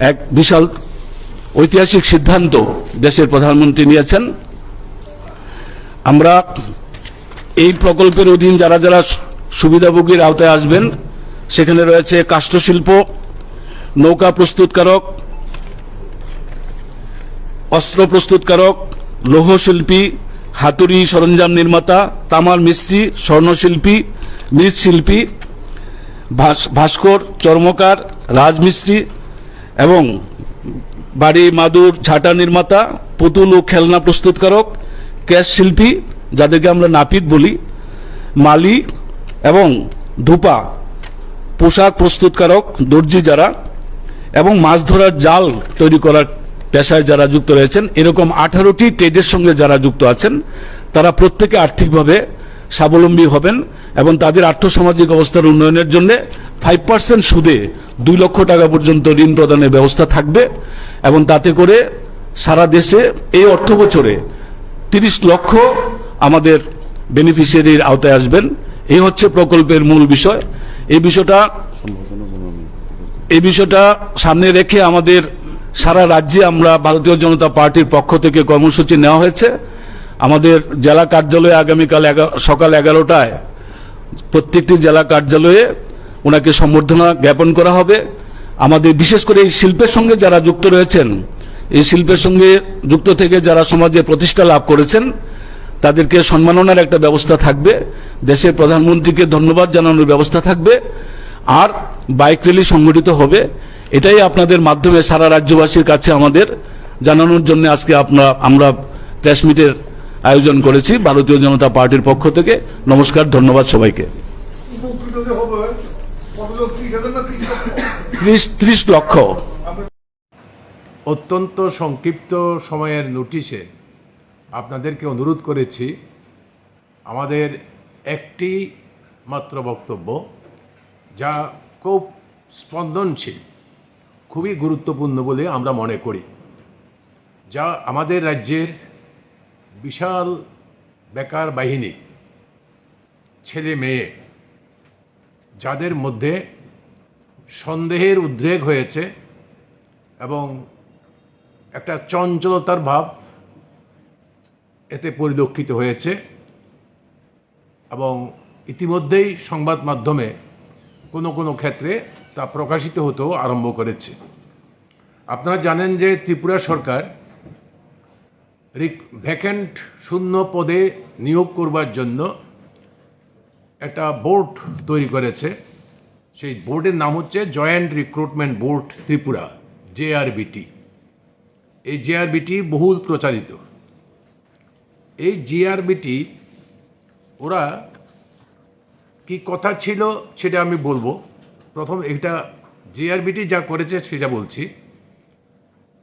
এক বিশাল ঐতিহাসিক সিদ্ধান্ত দেশের প্রধানমন্ত্রী নিয়েছেন। আমরা এই প্রকল্পের অধীন যারা যারা সু-, সুবিধাভোগীর আওতায় আসবেন, সেখানে রয়েছে কাষ্ঠশিল্প, নৌকা প্রস্তুতকারক, অস্ত্র প্রস্তুতকারক, লৌহশিল্পী, হাতুড়ি সরঞ্জাম নির্মাতা, তামার মিস্ত্রি, স্বর্ণশিল্পী, মৃৎশিল্পী, ভাস-, ভাস্কর, চর্মকার, রাজমিস্ত্রি এবং বাড়ি, মাদুর, ঝাঁটা নির্মাতা, পুতুল ও খেলনা প্রস্তুতকারক, কেশ শিল্পী, যাদেরকে আমরা নাপিত বলি, মালি এবং ধোপা, পোশাক প্রস্তুতকারক, দর্জি যারা, এবং মাছ ধরার জাল তৈরি করার পেশায় যারা যুক্ত রয়েছেন, এরকম আঠারোটি ট্রেডের সঙ্গে যারা যুক্ত আছেন, তারা প্রত্যেকে আর্থিকভাবে স্বাবলম্বী হবেন এবং তাদের আর্থসামাজিক অবস্থার উন্নয়নের জন্য ফাইভ পার্সেন্ট সুদে দুই লক্ষ টাকা পর্যন্ত ঋণ প্রদানের ব্যবস্থা থাকবে এবং তাতে করে সারা দেশে এই অর্থ বছরে তিরিশ লক্ষ আমাদের বেনিফিশিয়ারির আওতায় আসবেন। এই হচ্ছে প্রকল্পের মূল বিষয়। এই বিষয়টা, এই বিষয়টা সামনে রেখে আমাদের সারা রাজ্যে আমরা ভারতীয় জনতা পার্টির পক্ষ থেকে কর্মসূচি নেওয়া হয়েছে। আমাদের জেলা কার্যালয়ে আগামীকাল এগারো, সকাল এগারোটায় প্রত্যেকটি জেলা কার্যালয়ে ওনাকে সম্বর্ধনা জ্ঞাপন করা হবে। আমাদের বিশেষ করে এই শিল্পের সঙ্গে যারা যুক্ত রয়েছেন, এই শিল্পের সঙ্গে যুক্ত থেকে যারা সমাজে প্রতিষ্ঠা লাভ করেছেন, তাদেরকে সম্মাননার একটা ব্যবস্থা থাকবে। দেশের প্রধানমন্ত্রীকে ধন্যবাদ জানানোর ব্যবস্থা থাকবে। আর বাইক র্যালি সংগঠিত হবে। এটাই আপনাদের মাধ্যমে সারা রাজ্যবাসীর কাছে আমাদের জানানোর জন্য আজকে আপনারা, আমরা প্রেস মিটের আয়োজন করেছি ভারতীয় জনতা পার্টির পক্ষ থেকে। নমস্কার, ধন্যবাদ সবাইকে। উপকৃত যে হবে, কত লোক? ত্রিশ হাজার না ত্রিশ লক্ষ? ত্রিশ, ত্রিশ লক্ষ। অত্যন্ত সংক্ষিপ্ত সময়ের নোটিশে আপনাদেরকে অনুরোধ করেছি, আমাদের একটি মাত্র বক্তব্য, যা খুব স্পন্দনশীল, খুবই গুরুত্বপূর্ণ বলে আমরা মনে করি, যা আমাদের রাজ্যের বিশাল বেকার বাহিনী, ছেলে মেয়ে, যাদের মধ্যে সন্দেহের উদ্রেক হয়েছে এবং একটা চঞ্চলতার ভাব এতে পরিলক্ষিত হয়েছে এবং ইতিমধ্যেই সংবাদ মাধ্যমে কোনো কোনো ক্ষেত্রে তা প্রকাশিত হতেও আরম্ভ করেছে। আপনারা জানেন যে ত্রিপুরা সরকার রিক-, ভ্যাকেন্ট শূন্য পদে নিয়োগ করবার জন্য একটা বোর্ড তৈরি করেছে। সেই বোর্ডের নাম হচ্ছে জয়েন্ট রিক্রুটমেন্ট বোর্ড ত্রিপুরা, জেআরবিটি। এই জেআরবিটি বহুল প্রচারিত। এই জেআরবিটি ওরা কি কথা ছিল সেটা আমি বলবো। প্রথম এটা জেআরবিটি যা করেছে সেটা বলছি।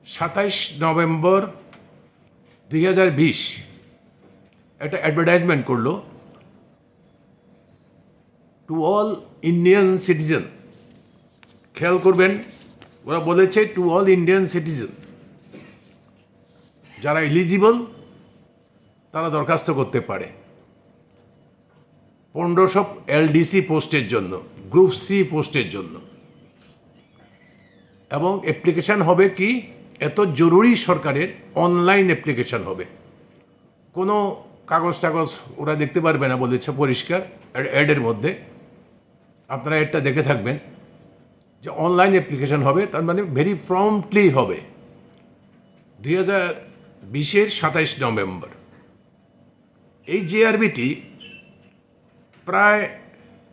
সাতাইশ নভেম্বর দুই হাজার বিশ একটা অ্যাডভার্টাইজমেন্ট করলো, টু অল ইন্ডিয়ান সিটিজেন। খেয়াল করবেন, ওরা বলেছে টু অল ইন্ডিয়ান সিটিজেন, যারা এলিজিবল তারা দরখাস্ত করতে পারে। পনেরোশো এলডিসি পোস্টের জন্য, গ্রুপ সি পোস্টের জন্য। এবং অ্যাপ্লিকেশন হবে কি, এত জরুরি সরকারের, অনলাইন অ্যাপ্লিকেশন হবে। কোনো কাগজ টাগজ ওরা দেখতে পারবে না বলেছে পরিষ্কার অ্যাড-, অ্যাডের মধ্যে। আপনারা অ্যাডটা দেখে থাকবেন যে অনলাইন অ্যাপ্লিকেশন হবে, তার মানে ভেরি প্রম্পটলি হবে। দুই হাজার বিশের সাতাইশ নভেম্বর। এই জেআরবিটি প্রায়,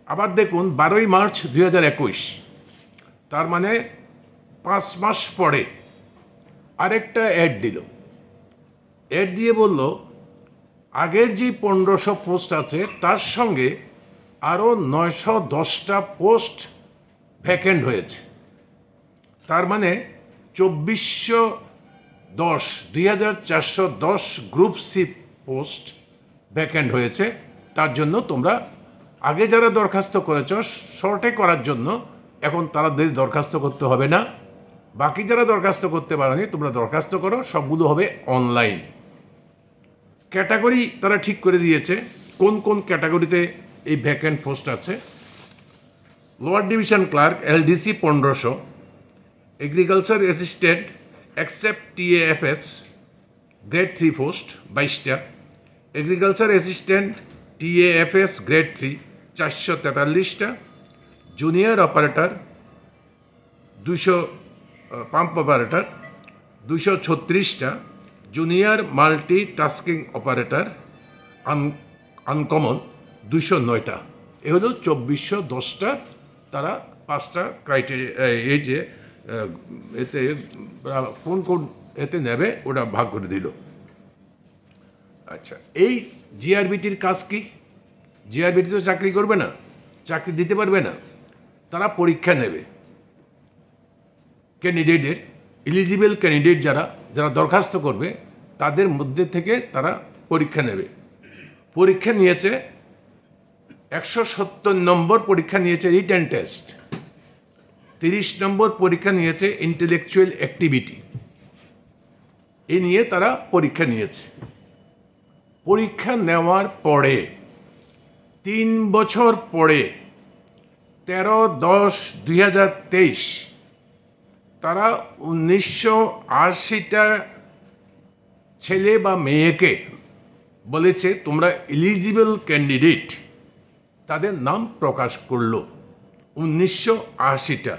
আবার দেখুন, বারোই মার্চ দুই হাজার একুশ, তার মানে পাঁচ মাস পরে আরেকটা অ্যাড দিল। অ্যাড দিয়ে বলল, আগের যে পনেরোশো পোস্ট আছে, তার সঙ্গে আরও নয়শো দশটা পোস্ট ভ্যাকেন্ট হয়েছে। তার মানে চব্বিশশো দশ দুই হাজার চারশো দশ গ্রুপ সি পোস্ট ভ্যাকেন্ট হয়েছে। তার জন্য তোমরা আগে যারা দরখাস্ত করেছ, শর্টে করার জন্য এখন তাদের দরখাস্ত করতে হবে না। বাকি যারা দরখাস্ত করতে পারোনি, তোমরা দরখাস্ত করো, সবগুলো হবে অনলাইন। ক্যাটাগরি তারা ঠিক করে দিয়েছে, কোন কোন ক্যাটাগরিতে এই ভ্যাকেন্ট পোস্ট আছে। লোয়ার ডিভিশন ক্লার্ক, এলডিসি, পনেরোশো। এগ্রিকালচার অ্যাসিস্ট্যান্ট, এক্সেপ্ট টিএএফএস, গ্রেড থ্রি পোস্ট বাইশটা। এগ্রিকালচার অ্যাসিস্ট্যান্ট, টিএএফএস, গ্রেড থ্রি, চারশো তেতাল্লিশটা। জুনিয়র অপারেটর, দুইশো, পাম্প অপারেটর, দুইশো ছত্রিশটা। জুনিয়র মাল্টি টাস্কিং অপারেটর, আন আনকমন, দুইশো নয়টা। এ হলো চব্বিশশো দশটা। তারা পাঁচটা ক্রাইটেরিয়া, এই যে, আহ, এতে, আহ, কোন কোন এতে নেবে, ওটা ভাগ করে দিল। আচ্ছা, এই জিআরবিটির কাজ কি? জিআরবিটি তো চাকরি করবে না, চাকরি দিতে পারবে না। তারা পরীক্ষা নেবে ক্যান্ডিডেটদের, এলিজিবল ক্যান্ডিডেট যারা, যারা দরখাস্ত করবে, তাদের মধ্যে থেকে তারা পরীক্ষা নেবে। পরীক্ষা নিয়েছে একশো সত্তর নম্বর, পরীক্ষা নিয়েছে রিটেন টেস্ট। তিরিশ নম্বর পরীক্ষা নিয়েছে ইন্টেলেকচুয়াল অ্যাক্টিভিটি। এই নিয়ে তারা পরীক্ষা নিয়েছে। পরীক্ষা নেওয়ার পরে, তিন বছর পরে, তেরো দশ দুই হাজার তেইশ, তারা উনিশশো আশিটা ছেলে বা মেয়েকে বলেছে, "তোমরা এলিজিবল ক্যান্ডিডেট।" তাদের নাম প্রকাশ করলো উনিশশো আশিটা।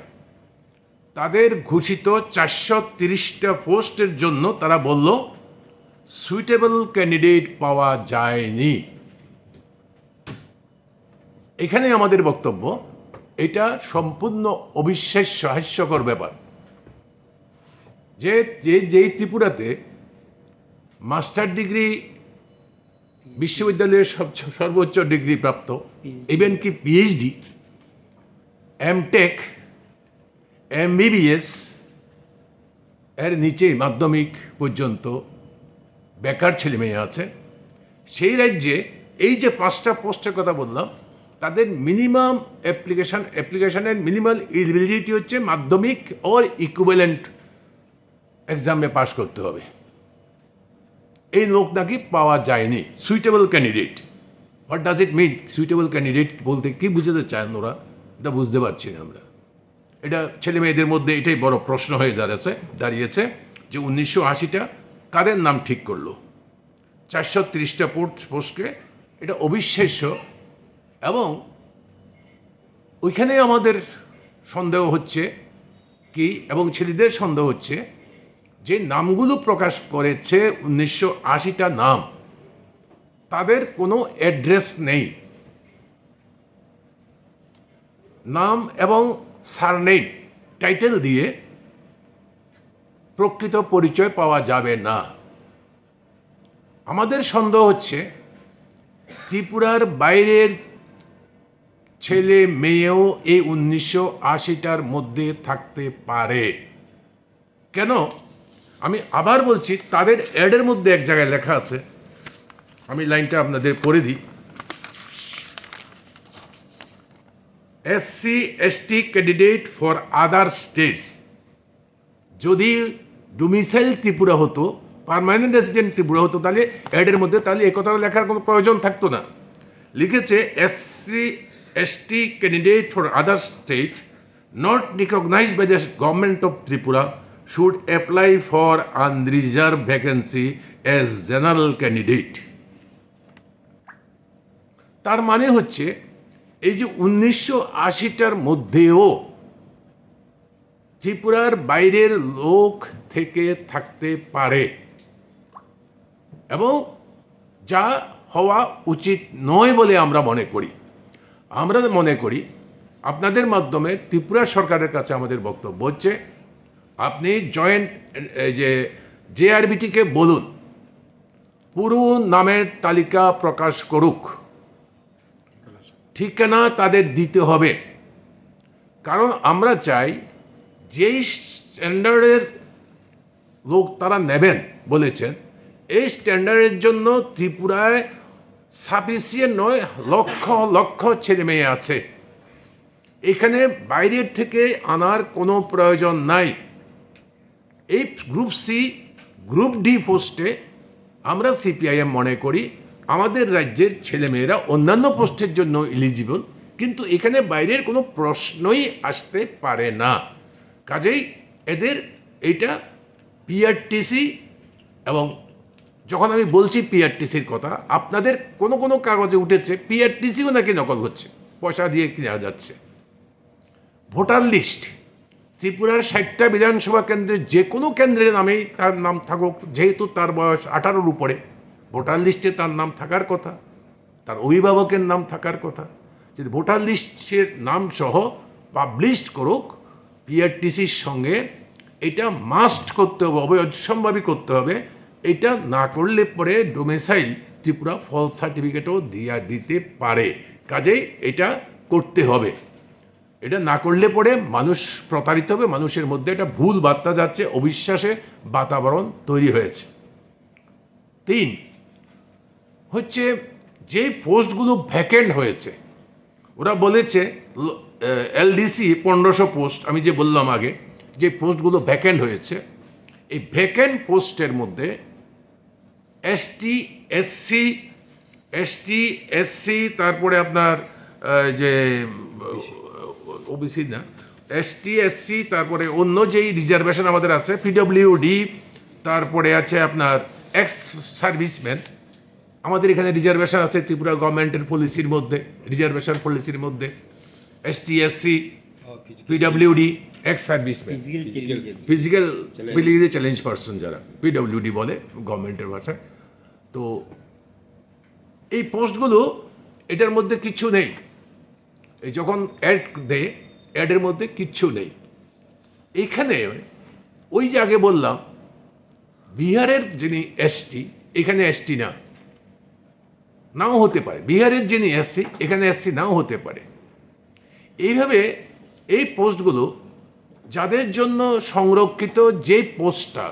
তাদের ঘোষিত চারশো তিরিশটা পোস্টের জন্য তারা বলল, "সুইটেবল ক্যান্ডিডেট পাওয়া যায়নি।" এখানে আমাদের বক্তব্য, এটা সম্পূর্ণ অবিশ্বাস্য, হাস্যকর ব্যাপার। যে, যে, যেই ত্রিপুরাতে মাস্টার ডিগ্রি, বিশ্ববিদ্যালয়ের সব-, সর্বোচ্চ ডিগ্রি প্রাপ্ত, পিএইচডি। ইভেন কি পিএইচডি, এমটেক, এমবিবিএস, এর নিচে মাধ্যমিক পর্যন্ত বেকার ছেলে মেয়ে আছে। সেই রাজ্যে এই যে পাঁচটা পোস্টের কথা বললাম, তাদের মিনিমাম অ্যাপ্লিকেশন, অ্যাপ্লিকেশনের মিনিমাম এলিজিবিলিটি হচ্ছে মাধ্যমিক অর ইকুইভ্যালেন্ট এক্সামে পাস করতে হবে। এই লোক নাকি পাওয়া যায়নি, suitable candidate. What does it mean, suitable candidate বলতে কি বুঝাতে চান ওরা? এটা বুঝতে পারছি না আমরা। এটা ছেলে মেয়েদের মধ্যে এটাই বড় প্রশ্ন হয়ে দাঁড়াচ্ছে, দাঁড়িয়েছে যে উনিশশো আশিটা কাদের নাম ঠিক করলো, চারশো তিরিশটা পোস্ট, পোস্টকে। এটা অবিশ্বাস্য। এবং ওইখানে আমাদের সন্দেহ হচ্ছে কি, এবং ছেলেদের সন্দেহ হচ্ছে যে নামগুলো প্রকাশ করেছে উনিশশো আশিটা নাম, তাদের কোনো অ্যাড্রেস নেই। নাম এবং সারনেম, টাইটেল দিয়ে প্রকৃত পরিচয় পাওয়া যাবে না। আমাদের সন্দেহ হচ্ছে ত্রিপুরার বাইরের ছেলে মেয়েও এই উনিশশো আশিটার মধ্যে থাকতে পারে। কেন? আমি আবার বলছি, তাদের অ্যাডের মধ্যে এক জায়গায় লেখা আছে, আমি লাইনটা আপনাদের পড়ে দিই। SC ST candidate for other states. যদি ডোমিসাইল ত্রিপুরা হতো, পার্মানেন্ট রেসিডেন্ট ত্রিপুরা হতো, তাহলে অ্যাডের মধ্যে তাহলে এই কথাটা লেখার কোনো প্রয়োজন থাকতো না। লিখেছে, "SC ST candidate for other state not recognized by the government of Tripura should apply for unreserved vacancy as general candidate।" তার মানে হচ্ছে, এই যে উনিশশো আশিটার মধ্যেও ত্রিপুরার বাইরের লোক থেকে থাকতে পারে, এবং যা হওয়া উচিত নয় বলে আমরা মনে করি। আমরা মনে করি, আপনাদের মাধ্যমে ত্রিপুরা সরকারের কাছে আমাদের বক্তব্য হচ্ছে, আপনি জয়েন্ট, এই যে, জেআরবিটিকে বলুন, পুরো নামের তালিকা প্রকাশ করুক, ঠিকানা তাদের দিতে হবে। কারণ আমরা চাই, যেই স্ট্যান্ডার্ডের লোক তারা নেবেন বলেছেন, এই স্ট্যান্ডার্ডের জন্য ত্রিপুরায় সাফিসিয়েন্ট নয়, লক্ষ লক্ষ ছেলে মেয়ে আছে। এখানে বাইরের থেকে আনার কোনো প্রয়োজন নাই। এই গ্রুপ সি, গ্রুপ ডি পোস্টে আমরা সিপিআইএম মনে করি আমাদের রাজ্যের ছেলেমেয়েরা অন্যান্য পোস্টের জন্য এলিজিবল, কিন্তু এখানে বাইরের কোনো প্রশ্নই আসতে পারে না। কাজেই এদের এইটা পিআরটিসি, এবং যখন আমি বলছি পিআরটিসির কথা, আপনাদের কোনো কোনো কাগজে উঠেছে পিআরটিসিও নাকি নকল হচ্ছে, পয়সা দিয়ে কিনা যাচ্ছে। ভোটার লিস্ট, ত্রিপুরার ষাটটা বিধানসভা কেন্দ্রের যে কোনো কেন্দ্রের নামেই তার নাম থাকুক, যেহেতু তার বয়স আঠারোর উপরে, ভোটার লিস্টে তার নাম থাকার কথা, তার অভিভাবকের নাম থাকার কথা। যদি ভোটার লিস্টের নাম সহ পাবলিশ করুক, পিআরটিসির সঙ্গে এটা মাস্ট করতে হবে, অবশ্যম্ভাবী করতে হবে। এটা না করলে পরে ডোমিসাইল ত্রিপুরা ফলস সার্টিফিকেটও দিয়া দিতে পারে। কাজেই এটা করতে হবে। এটা না করলে পরে মানুষ প্রতারিত হবে, মানুষের মধ্যে একটা ভুল বার্তা যাচ্ছে, অবিশ্বাসের বাতাবরণ তৈরি হয়েছে। তিন হচ্ছে, যে পোস্টগুলো ভ্যাকেন্ট হয়েছে, ওরা বলেছে এলডিসি পনেরোশো পোস্ট, আমি যে বললাম আগে, যে পোস্টগুলো ভ্যাকেন্ট হয়েছে, এই ভ্যাকেন্ট পোস্টের মধ্যে এসটি, এসসি, এসটি, এসসি, তারপরে আপনার আহ, যে ওবিসি না, এসটি, এসসি, তারপরে অন্য যেই রিজার্ভেশন আমাদের আছে, পিডব্লিউডি, তারপরে আছে আপনার এক্স সার্ভিসম্যান। আমাদের এখানে রিজার্ভেশন আছে ত্রিপুরা গভর্নমেন্টের পলিসির মধ্যে, রিজার্ভেশন পলিসির মধ্যে ST, SC, PWD, ex serviceman, physical physical challenge. Physically challenge person যারা, পিডব্লিউডি বলে গভর্নমেন্টের ভাষায়। তো এই পোস্টগুলো, এটার মধ্যে কিচ্ছু নেই। এই যখন অ্যাড দেয়, অ্যাডের মধ্যে কিচ্ছু নেই। এখানে ওই যে আগে বললাম, বিহারের যিনি এসটি, এখানে এসটি না, নাও হতে পারে। বিহারের যিনি এসসি, এখানে এসসি নাও হতে পারে। এইভাবে এই পোস্টগুলো, যাদের জন্য সংরক্ষিত যে পোস্টটা,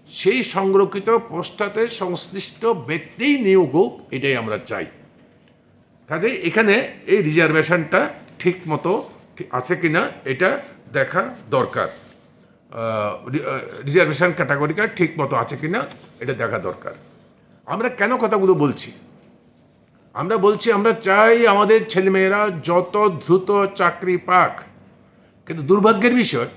সেই সংরক্ষিত পোস্টটাতে সংশ্লিষ্ট ব্যক্তিই নিয়োগ হোক, এটাই আমরা চাই। কাজেই এখানে এই রিজার্ভেশনটা ঠিক মতো ঠিক আছে কিনা, এটা দেখা দরকার। আহ, রি-, আহ, রিজার্ভেশন ক্যাটাগরিটা ঠিক মতো আছে কিনা, এটা দেখা দরকার। আমরা কেন কথাগুলো বলছি? আমরা বলছি, আমরা চাই আমাদের ছেলেমেয়েরা যত দ্রুত চাকরি পাক। কিন্তু দুর্ভাগ্যের বিষয়,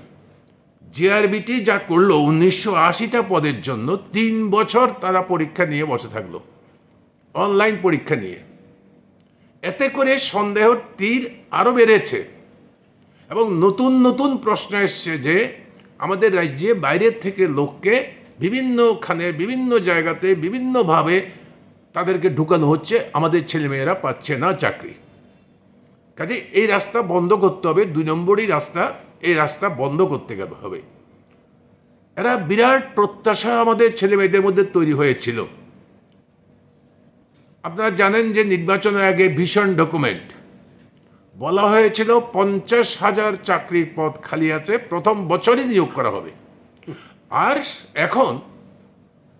জেআরবিটি যা করলো, উনিশশো আশিটা পদের জন্য তিন বছর তারা পরীক্ষা নিয়ে বসে থাকলো, অনলাইন পরীক্ষা নিয়ে। এতে করে সন্দেহর তীর আরও বেড়েছে এবং নতুন নতুন প্রশ্ন এসছে যে আমাদের রাজ্যে বাইরের থেকে লোককে বিভিন্নখানে, বিভিন্ন জায়গাতে, বিভিন্নভাবে তাদেরকে ঢুকানো হচ্ছে, আমাদের ছেলেমেয়েরা পাচ্ছে না চাকরি। কাজে এই রাস্তা বন্ধ করতে হবে, দুই নম্বরই রাস্তা, এই রাস্তা বন্ধ করতে গেলে হবে। এরা বিরাট প্রত্যাশা আমাদের ছেলে মেয়েদের মধ্যে তৈরি হয়েছিল। আপনারা জানেন যে নির্বাচনের আগে ভিশন ডকুমেন্ট বলা হয়েছিল পঞ্চাশ হাজার চাকরির পদ খালি আছে, প্রথম বছরই নিয়োগ করা হবে। আর এখন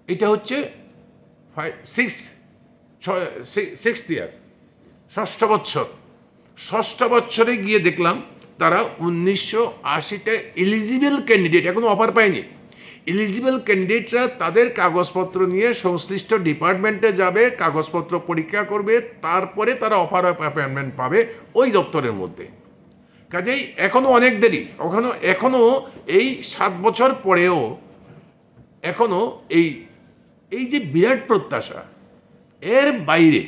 এটা হচ্ছে ফাইভ, সিক্স, ছয়, সি-, সিক্সথ ইয়ার, ষষ্ঠ বছর। ষষ্ঠ বছরে গিয়ে দেখলাম তারা উনিশশো আশিটা এলিজিবল ক্যান্ডিডেট, এখনো অফার পায়নি, এলিজিবল ক্যান্ডিডেটরা তাদের কাগজপত্র নিয়ে সংশ্লিষ্ট ডিপার্টমেন্টে যাবে, কাগজপত্র পরীক্ষা করবে, তারপরে তারা অফার অফ অ্যাপয়েন্টমেন্ট পাবে ওই দপ্তরের মধ্যে। কাজেই এখনো অনেক দেরি, ওখানে এখনো এই সাত বছর পরেও এখনো এই, এই যে বিরাট প্রত্যাশা, এর বাইরে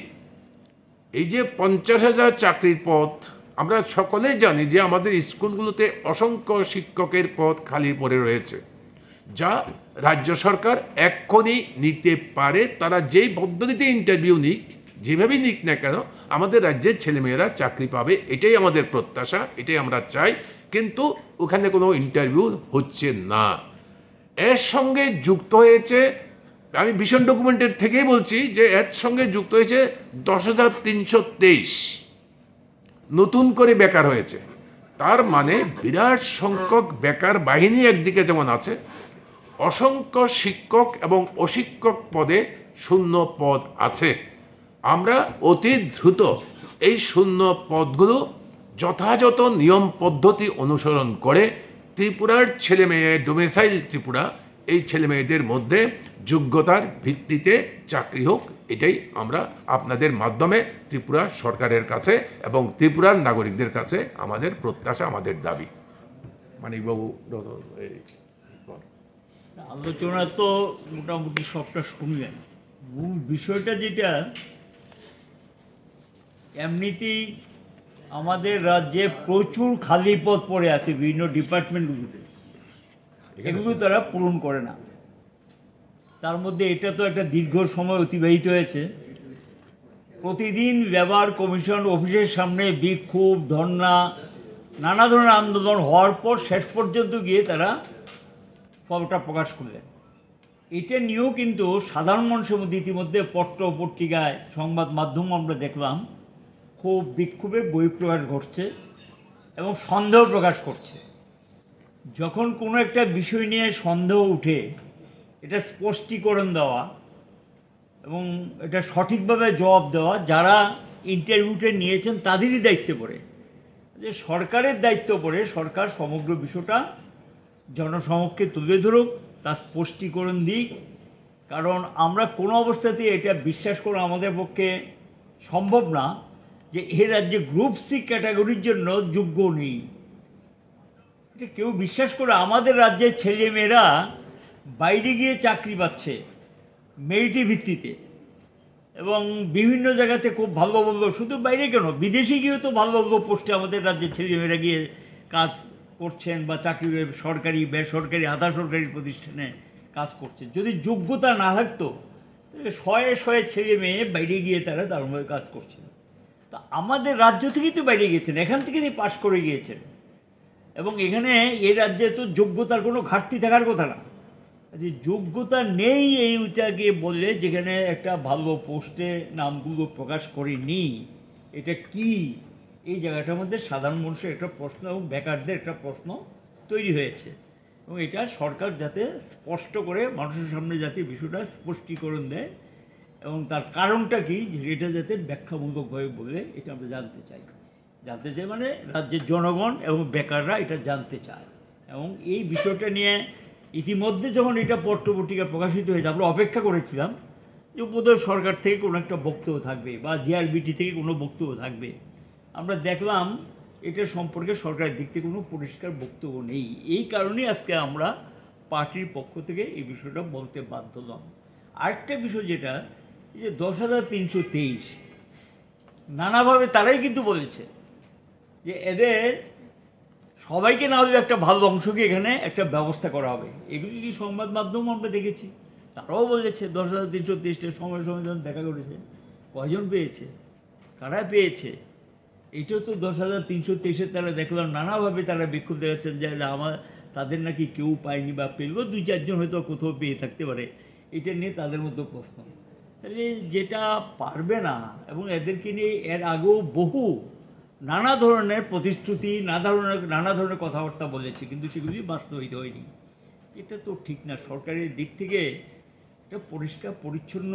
এই যে পঞ্চাশ হাজার চাকরির পদ, আমরা সকলেই জানি যে আমাদের স্কুলগুলোতে অসংখ্য শিক্ষকের পদ খালি পড়ে রয়েছে, যা রাজ্য সরকার এক্ষুনি নিতে পারে। তারা যেই পদ্ধতিতে ইন্টারভিউ নিক, যেভাবেই নিক না কেন, আমাদের রাজ্যের ছেলেমেয়েরা চাকরি পাবে, এটাই আমাদের প্রত্যাশা, এটাই আমরা চাই। কিন্তু ওখানে কোনো ইন্টারভিউ হচ্ছে না। এর সঙ্গে যুক্ত হয়েছে, আমি ভিশন ডকুমেন্টের থেকেই বলছি যে এর সঙ্গে যুক্ত হয়েছে দশ হাজার তিনশো তেইশ নতুন করে বেকার হয়েছে। তার মানে বিরাট সংখ্যক বেকার বাহিনী একদিকে যেমন আছে, অসংখ্য শিক্ষক এবং অশিক্ষক পদে শূন্য পদ আছে। আমরা অতি দ্রুত এই শূন্য পদগুলো যথাযথ নিয়ম পদ্ধতি অনুসরণ করে ত্রিপুরার ছেলে মেয়ে, ডোমিসাইল ত্রিপুরা, এই ছেলে মেয়েদের মধ্যে যোগ্যতার ভিত্তিতে চাকরি হোক, এটাই আমরা আপনাদের মাধ্যমে ত্রিপুরা সরকারের কাছে এবং ত্রিপুরার নাগরিকদের কাছে আমাদের প্রত্যাশা, আমাদের দাবি। মানিকবাবু, রত-, এই, বল। আলোচনা তো মোটামুটি সবটা শুনলেন। মূল বিষয়টা যেটা, এমনিতেই আমাদের রাজ্যে প্রচুর খালি পদ পড়ে আছে বিভিন্ন ডিপার্টমেন্টগুলোতে, এগুলো তারা পূরণ করে না। তার মধ্যে এটা তো একটা দীর্ঘ সময় অতিবাহিত হয়েছে। প্রতিদিন লেবার কমিশন অফিসের সামনে বিক্ষোভ, ধর্ণা, নানা ধরনের আন্দোলন হওয়ার পর শেষ পর্যন্ত গিয়ে তারা ফর্মটা প্রকাশ করলেন। এটা নিয়েও কিন্তু সাধারণ মানুষের মধ্যে ইতিমধ্যে পত্র পত্রিকায়, সংবাদ মাধ্যম আমরা দেখলাম, খুব বিক্ষোভের বহিঃপ্রকাশ ঘটছে এবং সন্দেহ প্রকাশ করছে। যখন কোনো একটা বিষয় নিয়ে সন্দেহ উঠে, এটা স্পষ্টীকরণ দেওয়া এবং এটা সঠিকভাবে জবাব দেওয়া, যারা ইন্টারভিউটা নিয়েছেন তাদেরই দায়িত্বে পড়ে। যে সরকারের দায়িত্ব পড়ে, সরকার সমগ্র বিষয়টা জনসমক্ষে তুলে ধরুক, তার স্পষ্টীকরণ দিক। কারণ আমরা কোনো অবস্থাতেই এটা বিশ্বাস করা আমাদের পক্ষে সম্ভব না যে এ রাজ্যে গ্রুপ সি ক্যাটাগরির জন্য যোগ্য নেই। এটা কেউ বিশ্বাস করে? আমাদের রাজ্যের ছেলে মেয়েরা বাইরে গিয়ে চাকরি পাচ্ছে মেরিটের ভিত্তিতে এবং বিভিন্ন জায়গাতে খুব ভালো ভালো, শুধু বাইরে কেন, বিদেশে গিয়েও তো ভালো ভালো পোস্টে আমাদের রাজ্যের ছেলে মেয়েরা গিয়ে কাজ করছেন বা চাকরি, সরকারি, বেসরকারি, আধা সরকারি প্রতিষ্ঠানে কাজ করছেন। যদি যোগ্যতা না থাকতো, তাহলে শয়ে শয়ে ছেলে মেয়ে বাইরে গিয়ে তারা দারুণভাবে কাজ করছেন। তা আমাদের রাজ্য থেকেই তো বাইরে গিয়েছেন, এখান থেকেই তো পাশ করে গিয়েছেন। এবং এখানে এই রাজ্যে তো যোগ্যতার কোনো ঘাটতি থাকার কথা না। যে যোগ্যতা নেই, এইটাকে বললে যেখানে একটা ভালো পোস্টে নামগুলো প্রকাশ করেনি, এটা কি? এই জায়গাটার মধ্যে সাধারণ মানুষের একটা প্রশ্ন এবং বেকারদের একটা প্রশ্ন তৈরি হয়েছে। এবং এটা সরকার যাতে স্পষ্ট করে মানুষের সামনে যাতে বিষয়টা স্পষ্টীকরণ দেয় এবং তার কারণটা কি, এটা যাতে ব্যাখ্যামূলকভাবে বলে, এটা আমরা জানতে চাই। জানতে চাই মানে রাজ্যের জনগণ এবং বেকাররা এটা জানতে চায়। এবং এই বিষয়টা নিয়ে ইতিমধ্যে যখন এটা পত্র পত্রিকা প্রকাশিত হয়েছে, আমরা অপেক্ষা করেছিলাম যে বোধহয় সরকার থেকে কোনো একটা বক্তব্য থাকবে বা জেআরবিটি থেকে কোনো বক্তব্য থাকবে। আমরা দেখলাম এটা সম্পর্কে সরকারের দিক থেকে কোনো পরিষ্কার বক্তব্য নেই। এই কারণেই আজকে আমরা পার্টির পক্ষ থেকে এই বিষয়টা বলতে বাধ্য হলাম। আরেকটা বিষয় যেটা, এই যে দশ হাজার তিনশো তেইশ, নানাভাবে তারাই কিন্তু বলেছে যে এদের সবাইকে না হলেও একটা ভালো অংশকে এখানে একটা ব্যবস্থা করা হবে। এগুলি কি সংবাদ মাধ্যম আমরা দেখেছি, তারাও বলেছে দশ হাজার তিনশো তেইশটা সময় সময় যখন দেখা করেছে, কয়জন পেয়েছে, কারা পেয়েছে? এটাও তো দশ হাজার তিনশো তেইশে তারা দেখলাম নানাভাবে তারা বিক্ষোভ দেখাচ্ছেন যে আমার, তাদের নাকি কেউ পায়নি বা পেলেও দুই চারজন হয়তো কোথাও পেয়ে থাকতে পারে। এটা নিয়ে তাদের মধ্যে প্রশ্ন। তাহলে যেটা পারবে না, এবং এদেরকে নিয়ে এর আগেও বহু নানা ধরনের প্রতিশ্রুতি, নানা ধরনের, নানা ধরনের কথাবার্তা বলেছে, কিন্তু সেগুলি বাস্তবায়িত হয়নি। এটা তো ঠিক না। সরকারের দিক থেকে একটা পরিষ্কার পরিচ্ছন্ন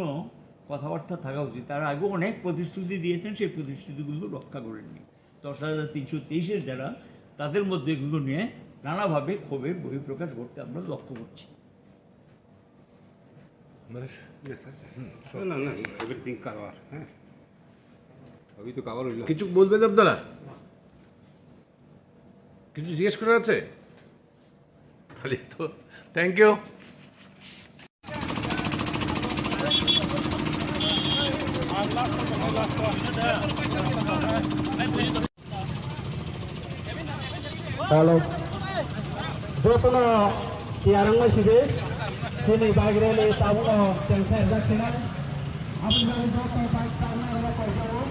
কথাবার্তা থাকা উচিত। তার আগে অনেক প্রতিশ্রুতি দিয়েছেন, সেই প্রতিশ্রুতিগুলো রক্ষা করেননি। দশ হাজার তিনশো তেইশের যারা, তাদের মধ্যে এগুলো নিয়ে নানাভাবে ক্ষোভের বহিঃপ্রকাশ ঘটতে আমরা লক্ষ্য করছি। মানে, না, না, না, everything cover, হ্যাঁ। সবই তো কভার হইল। কিছু বলবেন আপনারা? কিছু জিজ্ঞেস করার আছে? তাহলে তো thank you. Hello. Jotono tiyar wngma sidi, chini bike rally tabukno tengsa rijak khe nai. Aboni bagwi joto bike charwna rok kaijago.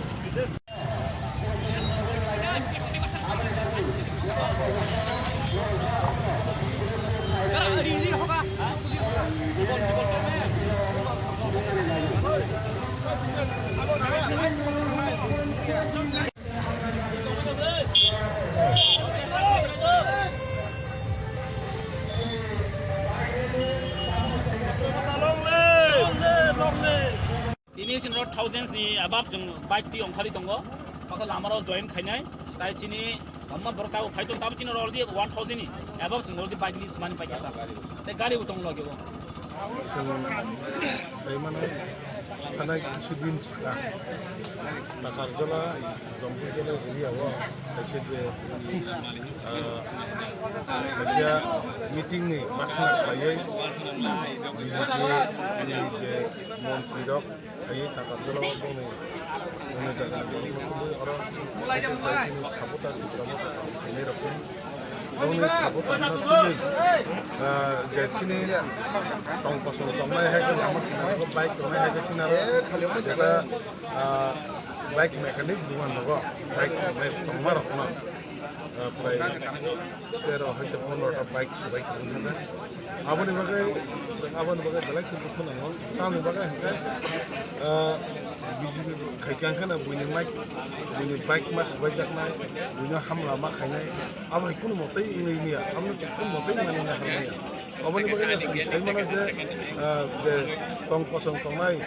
Thousands ni above chwng bike twi ongkhari tongo. Baka lama rok join khainai. Tai chini amma borok tabo phai tong tabo chini already one thousand ni above chwng already bike list mani paikha ta. Tai gari bo tong loge bo. Chwng sai mano, thanai kisu din swkang Takarjala, Jampui Jala area o kaisa je, ah, kaisa meeting ni bakhna khlaiwi B J P ni je montri rok phaiwi Takarjala o bongni, bongni jaga ni borok no tubui oro kaisa chini supporter Tipra Motha khainai rok ni. Bongni sabo tangna twi, ah, je chini tong kosong tongnai hai khe lama kinaro bike tongnai hai khe chini aro jeta, ah, bike mechanic dukan rogo bike tongnai tongma rokno, ah, prai tero hai khe pondro ta bike subai khe wngkha. Aboni bagwi, aboni bagwi belai khe dukhu nango. Tamni bagwi hwnkhe, ah, B J P khai khe hwnkhe no buini mic, buini bike ma swbaijaknai, buino hamla ma khainai. Abo hai kunu motei wngwi manya, abo kunu motei manwi nahar manya. Aboni bagwi no chwng sai mano je, ah, je tong kosong tongnai,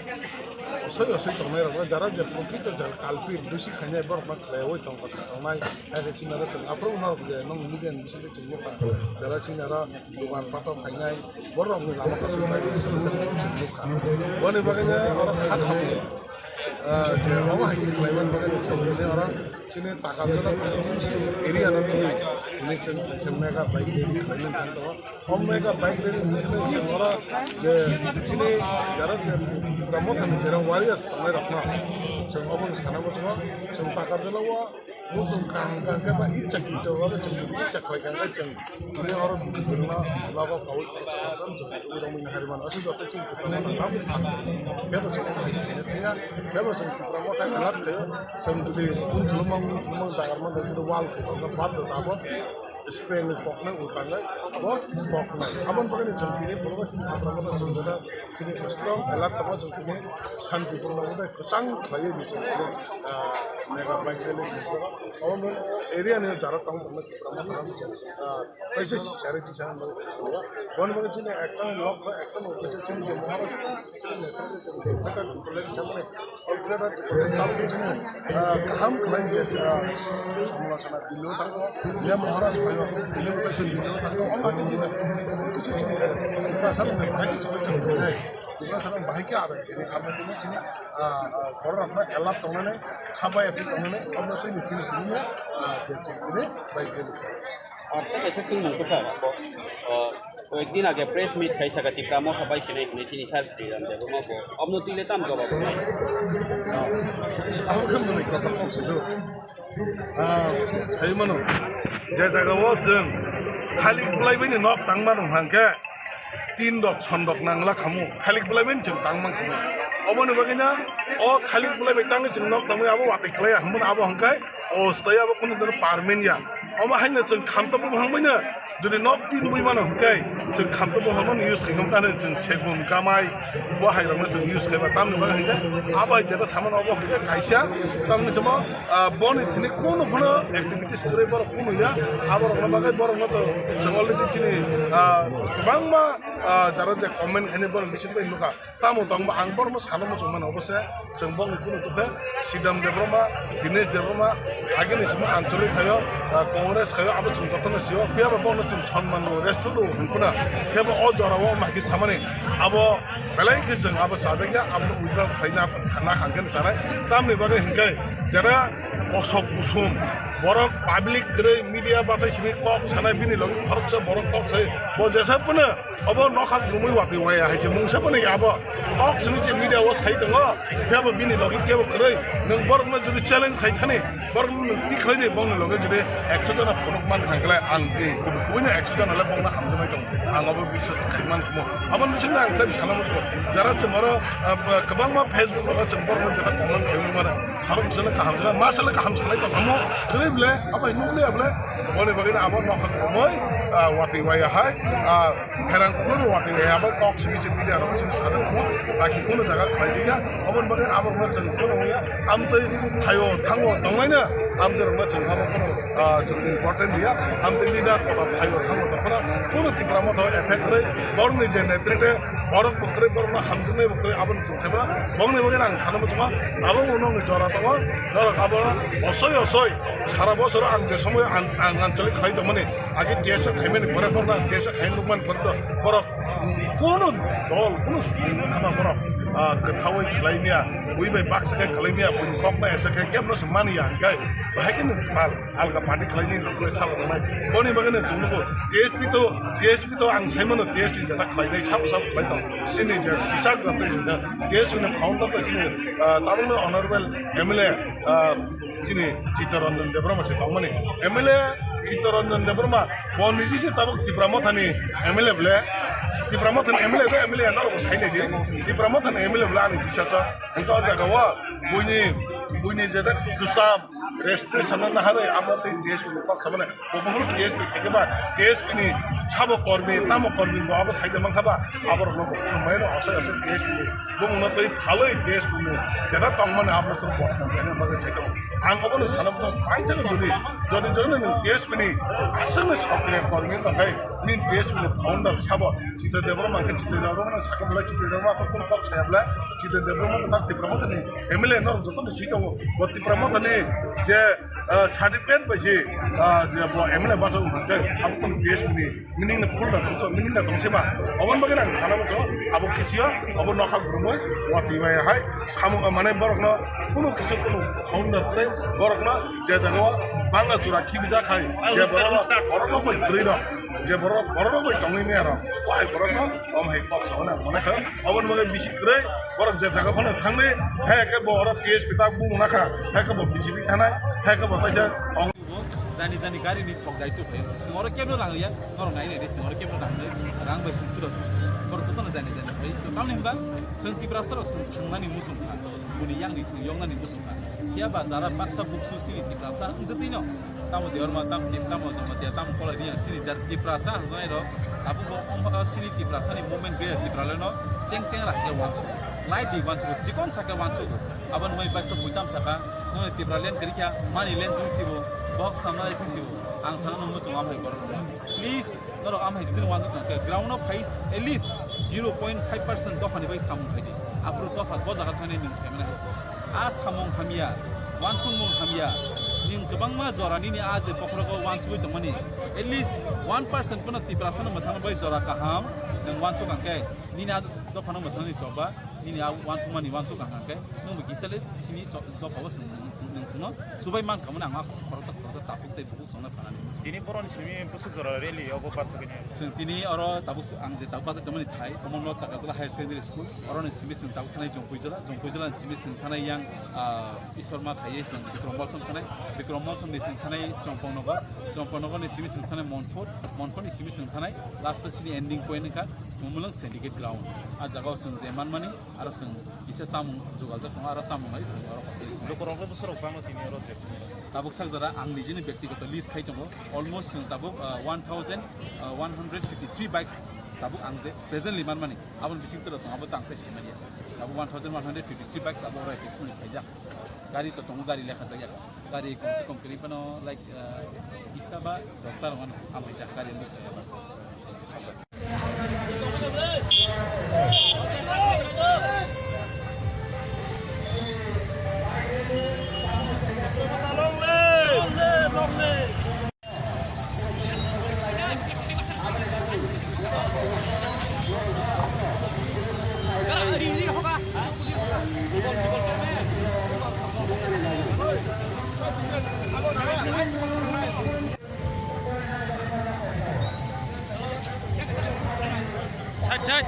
osoi osoi tongnai rokno, jara je prokrito jara culprit, dosi khainai borokno khlaiwi tong kosong tongnai, hai khe chini aro chwng aphuru norok je nong media ni bisingtwi chwng nukha, jara chini aro Dogan pato khainai, borokni lama kasu bai nukha. Boni bagwi no oro kha khamu, ah, je omo hai khe khlaiman bagwi no chwng tini oro chini Takarjala area no tini, tini chwng kaisa mega bike rally khlaimani thang tongo. O mega bike rally ni bisingtwi chwng oro je chini jara je Tipra Mothani jera warriors tongnai rokno chwng obono sana muchungo, chwng Takarjala o Muchung kaham kaham khe ba itsa kito oro chwng itsa khlai kaham khe chwng tini oro bwrwino nogo kaui khoroksa chwng tubui romwi nahari mano. Aswk joto chwng kwbangma nang tamo khe bo chwng hai khaina thangya. Khe bo chwng Tipra Motha elak khaio. Chwng jodi unchulumung unchulumung jagar mano jodi wal kwbangma bad do tabo spray ni koknai ultangnai abo koknai. Aboni bagwi chwng tini borok chini Tipra Motha chwng joda chini strong elak tamo chwng tini shanti purno kwchang khlaiwi ni chwng tini, ah, mega bike rally chwng tini. Omo area ni jara tong tong Tipra Motha, ah, kaisa sari tisa hwnwi tongya. Boni bagwi chini ekta nok ba ekta nok kaisa chini je Maharaj, chini netra je chini je Maharaj, chini je, ah, kaham khlai je, ah, samlochona Delhi o thango, je Maharaj phaio, Delhi o chini Delhi o thango, omo khe chini kichu chini je Tiprasa rokni bahai khe choli choli khainai. Tiprasa rok bahai khe abai khainai, abo chini, ah, ah, borok rokno elak tongnani, kha bai tongnani, omo tei chini tini, ah, je chini tini bai khe. Ar tei kaisa swngmung kwchar, bo, o, koyekdin age press meet khai saka Tipra Motha bai sinai hinwi chini sir Sriram Debbarma bo. Omno twi le tam jawab rwnai. Abo khe mwnwi kotor kok se do. Ah, sai mano. Je jaga o chwng thalik bwlai bai ni nok tang mano hwnkhe. Tin rok, son rok nangla khamu, thalik bwlai bai chwng tang man khamu. Oboni bagwi no o thalik bwlai bai tangwi chwng nok tangwi abo watwi khlai ya, hwnba abo hwnkhai o stoi abo kunu dino permanent ya. Omo haino chwng khamtobwi bwhang bai no, jodi nok tin bwi mano hwnkhai chwng khamtobwi bwhang bai no use khai khamu, tani chwng segun kamai bo hai rok no chwng use khaiba tamni bagwi hwnkhai abo hai jeta samano obo hwnkhai kaisa tamni chwngmo, ah, boni thini kunu phano activities kwrwi borok kunu ya, abo rok no bagwi borok no to chwng already chini, ah, kwbangma ah, jara je comment khainai borok bising bai nukha. Tamo tongbo ang borokno sana muchung mano, obo se chwng bokni kunu tubukhe Sidam Debbarma, Dinesh Debbarma, agini simi ancholik khaio, ah, Congress khaio, abo chwng jotono sio. Phiya ba bokno chwng sonman rwo, respect rwo hwn phano. Phiya ba o jora o ma khe samani abo belai khe chwng abo chajakya, abo withdraw khaina na khan khe sanai. Tamni bagwi hwnkhe jara kosok kusum borok public kwrwi media bachai simi kok sanai, bini logi khoroksa borok kok sai bo jesa phano Obo nokha kwrwngwi watwi waya hai se mungsa phano ya abo. Kok simi se media o sai tongo, khe bo bini logi kebo kwrwi. Nwng borokno jodi challenge khai thani, borokno nwng twi khlai di, bongni loge jodi ekso jona phunuk man thang khe ang tei kubui kubui no ekso jona le bongno hamjaknai tongo. Ang obo biswas khai man kumo. Abo bising ang tei sana muchungo. Jara chwng oro, ah, kwbangma Facebook rogo chwng borokno jeta comment khai mano. Khorok bwsano kaham khe, ma sale kaham sanai tongkha mo, kwrwi ble, abai nukliya ble, boni bagwi abo nokha kwrwngwi, ah, watwi waya hai, ah, pherang kuphur watwi waya bai kok simi simi dia rok simi sadok mo, aki kuno jaga khlai diya, aboni bagwi abo rokno chwng kuno ya, amtwi thaio thango tonglaina, amtwi rokno chwng abo kuno, ah, chwng important ya, amtwi leader kotor thaio thango tongkhana, kuno Tipra Motha effect rwi, borokni je netritwe, borok bo kwrwi, borokno hamjaknai bo kwrwi, aboni Saiba, bongni bagwi ang sana muchungo, abo bo nokni jora tongo, norok abo osoi osoi sara bosoro ang je somoyo ang, ang anchalik khlai tongmani, age T S O khaimani pore borno ang T S O khaina nukmani pore to borok kono dol, kono songwino thangma borok, ah, kwthaui khlai miya, bui bai baksa khe khlai miya, buini kokno esa khe kebno se mani ya, hingkhai bahai khe nung mal. Alga party khlaini rokle sabo tongnai. Boni bagwino chwng nugo T S P to, T S P to ang saimano T S P jeta khlainai sabo sabo khlai tong. Chini je sisak jata jeta T S P ni founder to chini, ah, tabukno honorable M L A, ah, chini Chittaranjan Debbarma se tongmani. M L A Chittaranjan Debbarma bo niji se tabuk Tipra Mothani M L A ble. Tipra Mothani M L A to M L A norok bo sainai di. Tipra Mothani M L A ble ani bisasa. Hingke o jaga o buini, buini jeta kwcham Registration no naharwi abo tei T S P ni kok samani. Bo buphuru T S P khaikhe ba, T S P ni sabo kormi, tamo kormi bo abo saida mankha ba, aborokno bo khulumbaino asai asai T S P ni bumungno twi phalwi T S P ni jeta tongmani aborokno bodnam khaina bagwi saida. Ang obono sana bwswk paithakgwi jodi, jodi jodi nwng T S P ni aswkni sokriya kormi wngkha khe, nini T S P ni founder sabo Chitra Debbarma khe Chitra Debbarma sakha bwlai Chitra Debbarma kok saya bwlai Chitra Debbarma tak Tipra Mothani M L A norok jotono swi tongo. Bo Tipra Mothani je, ah, certificate bai se, ah, je bo M L A bachajak wngkha khe, abo tong T S P ni meaning no full da tongsa, meaning da tongsa ba. Oboni bagwi ang sana muchungo, abo kisiyo, abo nokha gurumwi, watwi bai hai, samung, ah, mane borokno kunu kisu kunu founder tei borokno je jagao bangla chura khibijak hai, je borokno, borokno bai kwrwi rok, je borok, borokno bai tongwi maya rok, o hai borokno, om hai kok sauna mane kha, oboni bagwi bisi kwrwi, borok je jaga phano thangwi, hai khe bo oro T S P tak bung nakha, hai khe bo B J P thanai, hai khe bo taisa ong. Jani jani gari ni thok dai tu phai. Sing oro kebno rang ya, norok nai nai de sing oro kebno rang de, rang bai sing turo. Kor joto no jani jani phai. To tamni himba, sing Tiprasa rok sing thangnani muchung kha. Buni yang ni sing yong nani muchung kha. Ya ba jara baksa buksu sini Tiprasa, ang de tino. Tamo Debbarma, tam Tip, tamo Jamatia, tamo Kolai Riyang, sini jar Tiprasa, ang nai rok. Abo bo, ong baka sini Tiprasa ni movement gaya Tiprasa le no, cheng cheng ra ke wansu. Light di wansu, chikon sa ke wansu. Abo nai baksa buitam saka, nai Tipraland kari kya, mani land sing sibo, box samna sing sibo. Ang sana nung muchung amhai korok. Please, norok amhai jidin wansuk nang khe, ground no phai at least zero point five percent dopha ni bai samung khai di. Aphuru dopha bo jaga thani nung sai mani hai se. A samung hamya, wansukmung hamya. Ning kwbangma jora nini a je bokhorogo wansugwi tongmani. At least one percent pono Tiprasa no mwthang bai jora kaham nung wansuk nang khe, nini a dopha no mwthang ni choba. Nini a wansukmani wansuk ang khe, nwng bo kisa le sini cho-, dopha o swng, swng, nwng swngno chubai man kha mani ang a khoroksa khoroksa takhuk tei bukhuk songna sanani. Tini boroni simi bwswk jora rally obo bathogini. Swng tini oro tabuk s-, ang je tabuk bachai tongmani thai, Komolnath Takarjala Higher Secondary School, oroni simi swng tabuk thanai Jompuijala, Jompuijala ni simi swng thanai yang, ah, Ishwarma khaiye swng Bikram Molsom thanai, Bikram Molsom ni swng thanai Chongpongnogo, Chongpongnogo ni simi swng thanai Monfort, Monfort ni simi swng thanai last o sini ending point wngkha Mumulwng Syndicate Ground. A jaga o swng je manmani, aro swng kisa chamung jugaljak tongo, aro chamung hai swng oro hostel tongo. Lukurok le bwsarok bangma tini oro je. Tabuk sak jora ang nijini byaktigoto list khai tongo. Almost swng tabuk, ah, one thousand, ah, one hundred fifty three bikes tabuk ang je presently manmani. Aboni bising toro tongo, abo tang khai sai manya. Tabuk one thousand one hundred fifty three bikes tabuk oro express mani khaijak. Gari to tongo, gari lekha jakya. Gari komse kom kwrwi phano, like, ah, bista ba dosta rok mano. Abo jak gari nukjakya ba. Side, side.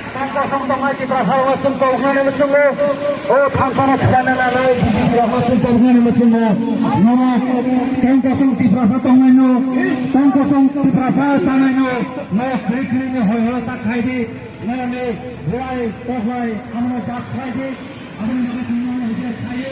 Tang kosong tongnai Tiprasa rok chwng tongmani muchungo. O thangsano thwna nanai B J P rok chwng tongmani muchungo. Nono tang kosong Tiprasa tongnaino, tang kosong Tiprasa sanaino, no kwrwi kwrwi ni hoi hoi ta khai di. Nini buai koklai amno jak khai di. Aboni bagwi chwng no hoi khai di.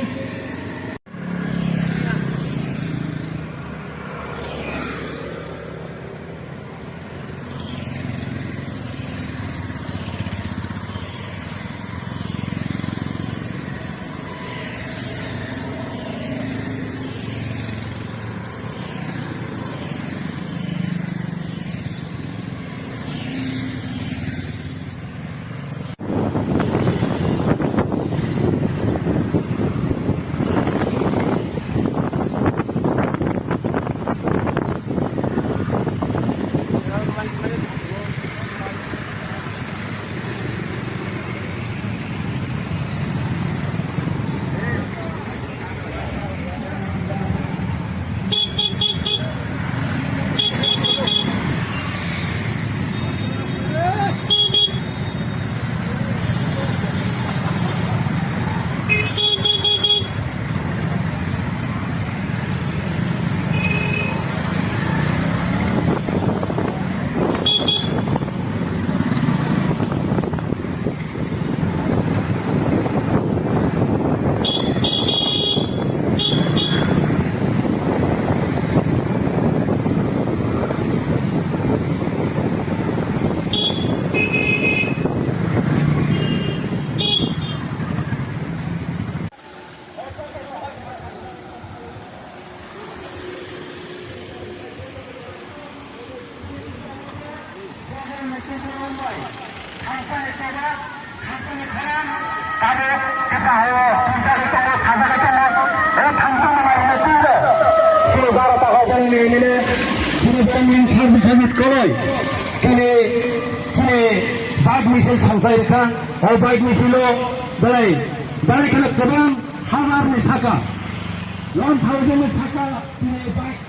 Abo kisa hao tongchagwi tongo, sajagwi tongo. O thangsani mairokno twibo chini baro ta hao bongni M L A, chini bongni Sarbi Sajid Koloi, tini chini bike misil thangsai rikha. O bike misilo belai, belai kheno kwbang hajarni saka, one thousand ni saka tini bike.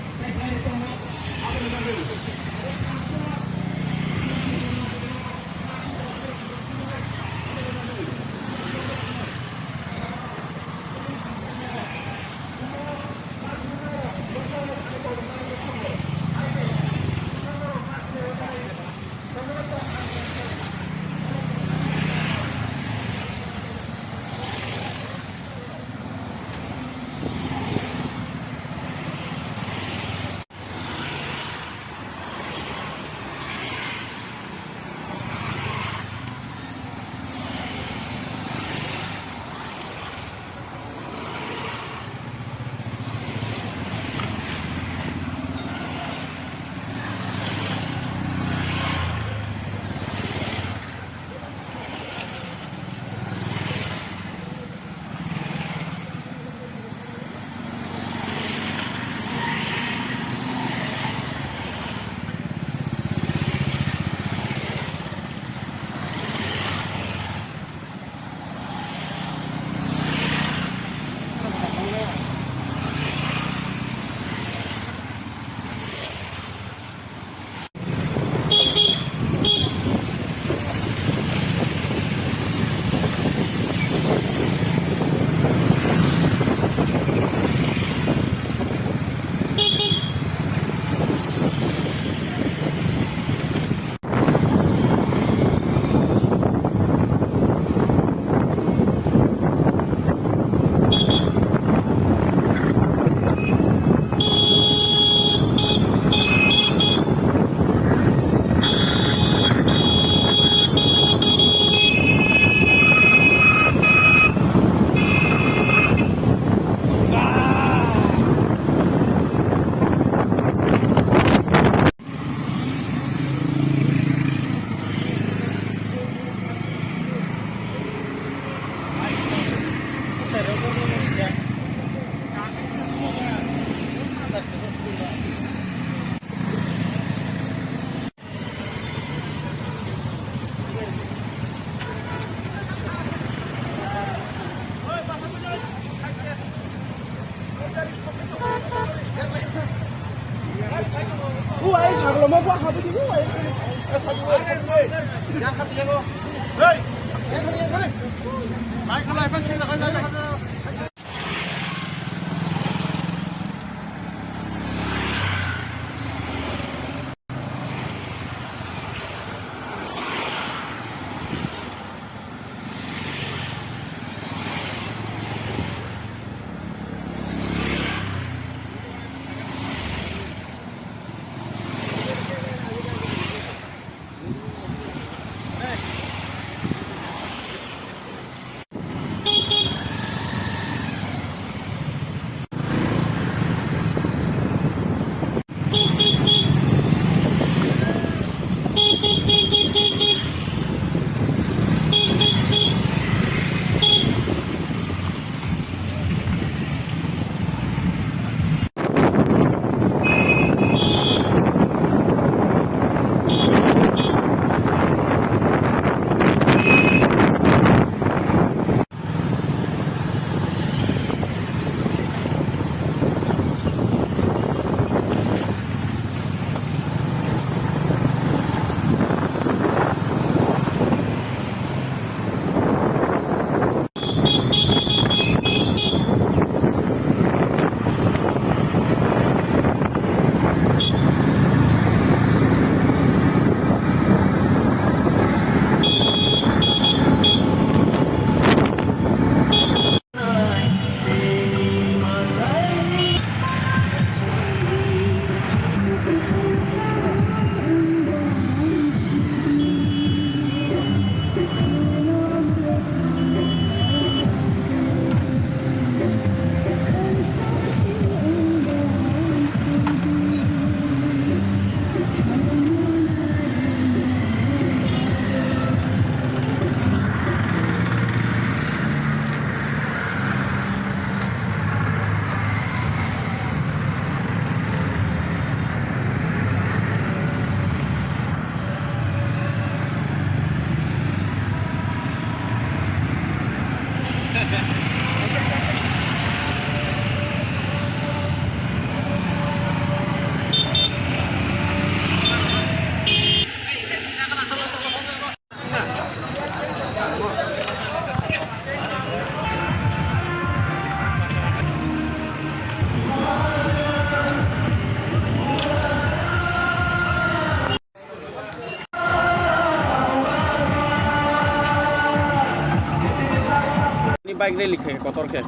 Bike rally khe kotor khe.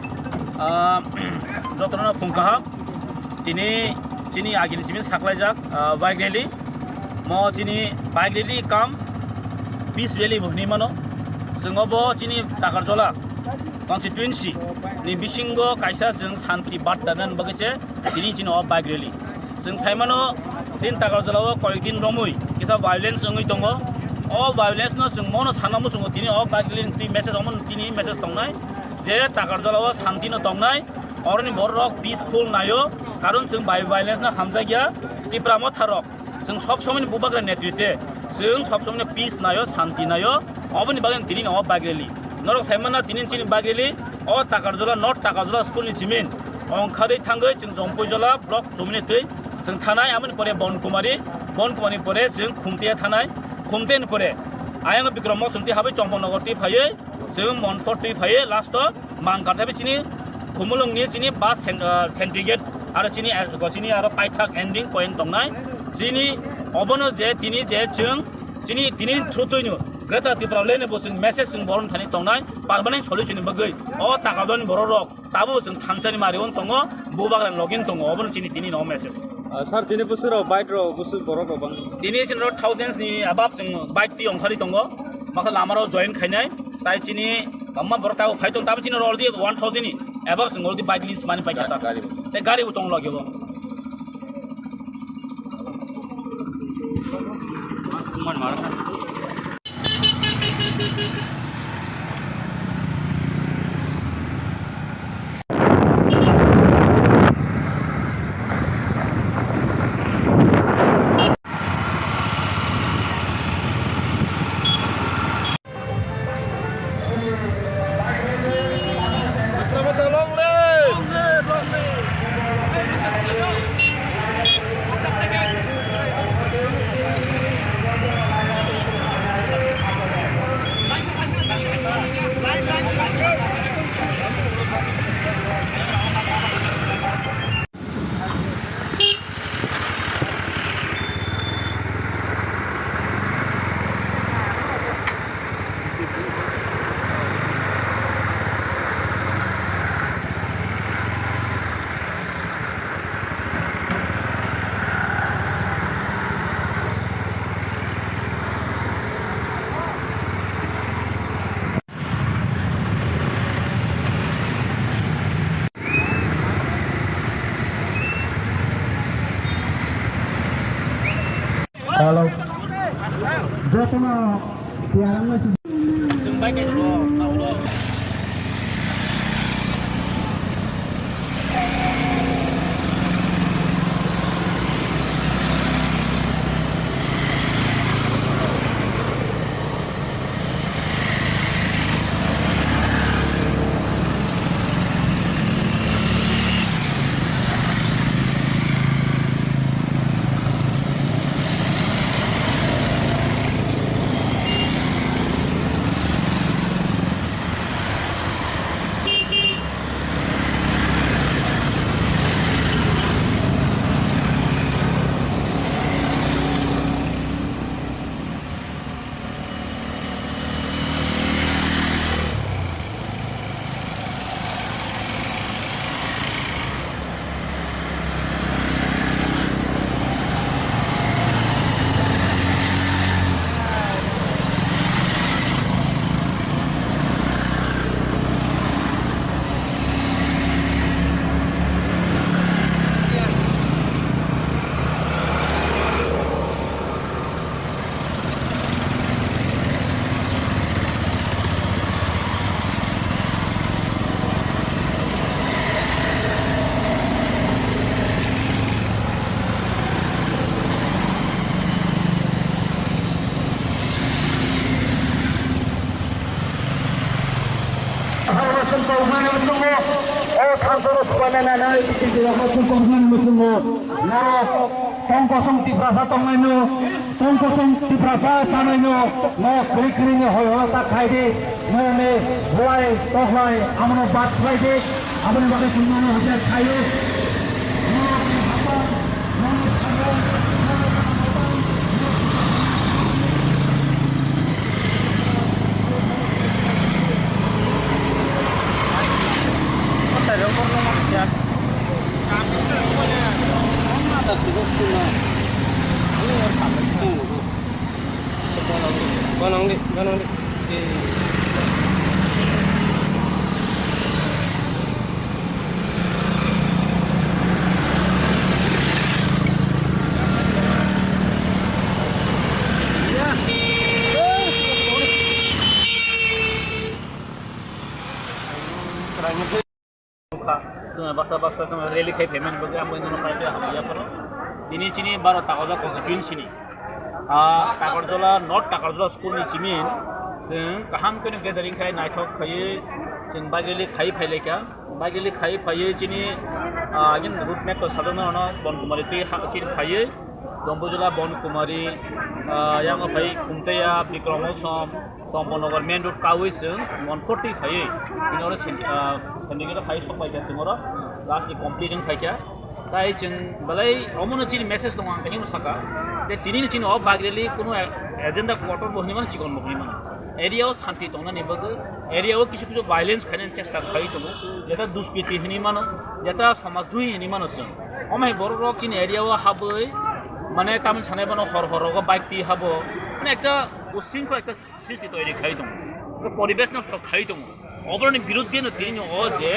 Ah, jotono phung kaham. Tini chini agini simi saklaijak, ah, bike rally. Mo chini bike rally kam peace rally bo hinwi mano. Chwng obo chini Takarjala constituency ni bisingo kaisa chwng santi barta nan bagwi se tini chini o bike rally. Chwng sai mano, chini Takarjala o koyek din romwi kisa violence wngwi tongo. O violence no chwng mono sana muchungo tini o bike rally ni message omo tini message tongnai je Takarjala o santi no tongnai, oroni borok rok peaceful naio, karon chwng bai violence no hamjakya. Tipra motha rok chwng sob somoi ni bubagra netritwe, chwng sob somoi no peace naio, santi naio, oboni bagwi tini o bike rally. Norok sai mana tini chini bike rally o Takarjala, North Takarjala school ni chimin ongkharwi thangwi chwng Jompuijala block chumni twi chwng thanai, amoni pore Bonkumari, Bonkumari pore chwng Khumtia thanai, Khumtia ni pore ayang Bikram Mok chumti habai Chomponogor twi phaiwi chwng Monpor twi phaiwi last o Mangkar thabi chini Khumulwng ni chini bus sen-, ah, syndicate aro chini, ah, chini aro paithak ending point tongnai chini obono je tini je chwng chini tini through twi no Greater Tipraland ni bo chwng message chwng boron thani tongnai permanent solution ni bagwi o Takarjala ni borok rok Tabuk chwng thansani mari-o tongo, bubagrani logi tongo, obono chini tini no message. Ah, sir, tini bwswk rok bike rok, bwswk borok rok bang? Tini chini rok thousands ni above chwng bike twi ongkhari tongo, masa lama rok join khainai, tai chini bangma borok tabuk phai tong, tabuk chini rok already one thousand ni above chwng already bike list mani paikha ta. Gari bo. Tei gari bo tong logi bo. Hello. Jotono tiyarang nasi. O thansoro subaina nanai, tongkosong Tiprasa tongnaino, tongkosong Tiprasa sanaino, no kri kri ni hoi hoi ta khai di, no ne buai tohlai, amono bat khlai di, aboni bagwi chwng nono hojak khaio. Ganang di, ganang di. Chwng baksa baksa chwng rally khai phaimani bagwi ang bai nono kaitor hamya phano. Tini chini baro Takarjala constituency ni, ah, Takarjala, North Takarjala school ni chini chwng kaham khe gathering khai naithok khaiwi chwng bike rally khai phailaikha. Bike rally khai phaiwi chini, ah, again route map to sajokna ono Bon Kumari twi ha chini phaiwi Dombujla, Bon Kumari, ah, yang phai Kumtaya, Bikram Osom, Sompon Nagar main road kawi chwng one forty phaiwi, tini oro sen-, ah, sending oro phai sok pai kha chwng oro last ni complete wng phai kha. Tai chwng belai omono chini message tongo ang kahino saka, je tini chini o bike rally kuno agenda kotor bo hinwi mano, chikon bo hinwi mano. Area o santi tongnani bagwi, area o kisu kisu violence khainani chesta khai tongo, jeta duskiti hinwi mano, jeta somaj dui hinwi mano chwng. Omo hai borok rok chini area o habwi, mane tamni sanai bono hor hor rogo bike twi habo, mane ekta ushingkho ekta srishti toiri khai tongo, ekta poribesh nosto khai tongo. Oboroni biruddhe no tini o je,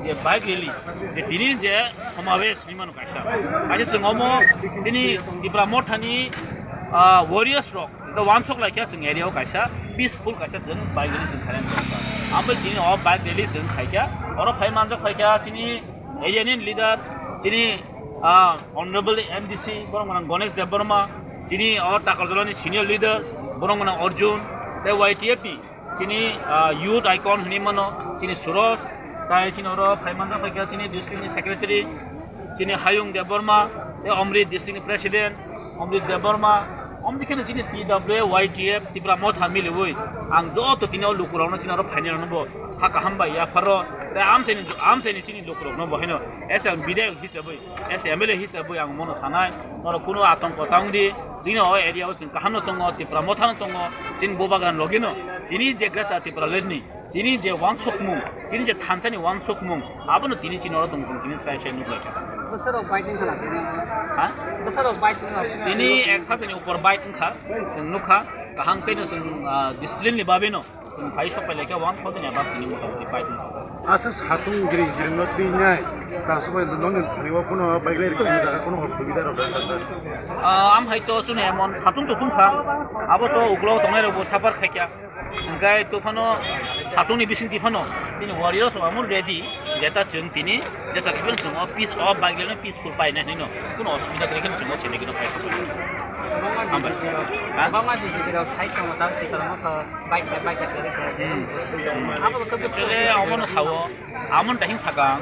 je bike rally, je tini je somabesh hinwi mano kaisa. Kaisa chwng omo chini Tipra Mothani, ah, warriors rok ekta wansok laikha chwng area o kaisa peaceful kaisa chwng bike rally chwng khaina. Ambai tini o bike rally chwng khaikha, oro phai manjak phaikha chini area ni leader chini, ah, Honorable M D C borok gwnang Ganesh Debbarma, chini o Takarjala ni senior leader borok gwnang Arjun, tei Y T F ni chini, ah, youth icon hinwi mano chini Suraj, tai chini oro phai manjak phaikha chini district ni secretary chini Hayung Debbarma, tei Omri district ni president Omri Debbarma, omni kheno chini T W Y T F Tipra Motha miliwi ang joto tini o lukurokno chini oro phainai rokno bo kha kaham bai yapharo, tei amchaini, amchaini chini lukurokno bo haino as a bidayok hisabwi, as a M L A hisabwi ang mono sanai, norok kuno atongko ta wng di, chini o area o chwng kaham no tongo, Tipra Motha no tongo, chini Bubagra logino, chini je Greater Tipraland ni chini je wansukmung, chini je thansani wansukmung, abono tini chini oro tong chwng tini sai sai nuk lai kha. Bwsarok bike wngkha na tini? Ha? Bwsarok bike wngkha. Tini ek haptani upor bike wngkha, chwng nukha, kaham khe no chwng, ah, discipline ni bagwi no chwng phai sok pai lai kha, one thousand above tini mota moti bike wngkha. Asa satung giri giri no twi nai, ta sobai noni thani o kuno bike lai rikha, kuno osubida rok da. Ah, am hai to chwng emon satung to tungkha, abo to uklok tongnai rok bo suffer khai kha. Hingke to phano satungni bisingtwi phano chini warriors rok amo ready, jeta chwng tini jeta khe chwng o peace o bike rally peaceful paina hinwi no kuno osubida kwrwi khe chwng o chini gino paikha. Hambai. Ha? Kwbangma D C P rok side tongo, tamo Tipra Motha bike, bike, bike, bike, bike. Hmm. Abo to Actually, omono sao, amon dahing sakang,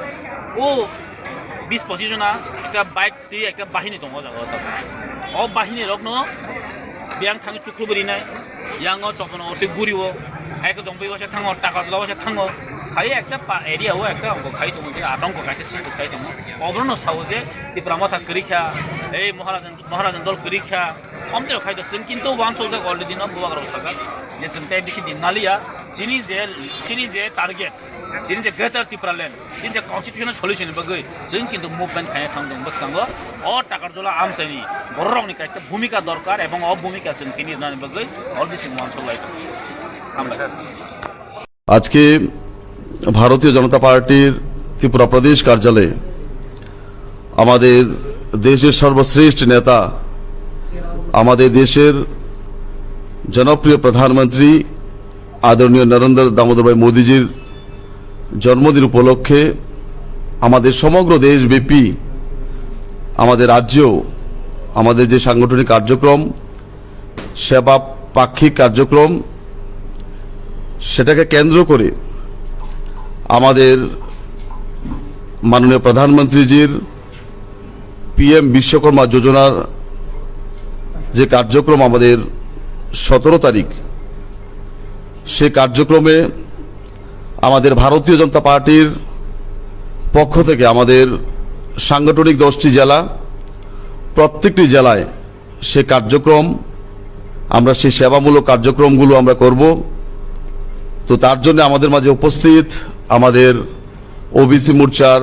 o bis pochis jona ekta bike twi ekta bahini tongo o jaga o tongo. O bahini rokno biyang thangwi chukrubwi rinai, yango chokno twi guri o, hai khe tongwi waisa thango, taka jla waisa thango. Khai ekta pa area o ekta ongko khai tongo, je atongko kaisa sristi khai tongo. Oborno sao je Tipra Motha kwrwi kha, ei Maharajan, Maharajan dol kwrwi kha. Omtwi rok khai to chwng kintu wansuk jak already no bubagra rok sakha je chwng tei bisi din maliya. Chini je, chini je target, chini je Greater Tipraland, chini je constitutional solution ni bagwi chwng kintu movement khaina thang tongo bwskango. O Takarjala amchaini bororokni kaisa bhumika dorkar ebong o bhumika chwng tini rwnani bagwi already chwng wansuk lai tongo. Hambai. আজকে ভারতীয় জনতা পার্টির ত্রিপুরা প্রদেশ কার্যালয়ে আমাদের দেশের সর্বশ্রেষ্ঠ নেতা, আমাদের দেশের জনপ্রিয় প্রধানমন্ত্রী আদরণীয় নরেন্দ্র দামোদর ভাই মোদীজির জন্মদিন উপলক্ষে আমাদের সমগ্র দেশব্যাপী আমাদের রাজ্যেও আমাদের যে সাংগঠনিক কার্যক্রম, সেবা পাক্ষিক কার্যক্রম, সেটাকে কেন্দ্র করে আমাদের মাননীয় প্রধানমন্ত্রীজির পিএম বিশ্বকর্মা যোজনার যে কার্যক্রম আমাদের সতেরো তারিখ, সেই কার্যক্রমে আমাদের ভারতীয় জনতা পার্টির পক্ষ থেকে আমাদের সাংগঠনিক দশটি জেলা, প্রত্যেকটি জেলায় সে কার্যক্রম, আমরা সেই সেবামূলক কার্যক্রমগুলো আমরা করব। তো তার জন্য আমাদের মাঝে উপস্থিত আমাদের ওবিসি মোর্চার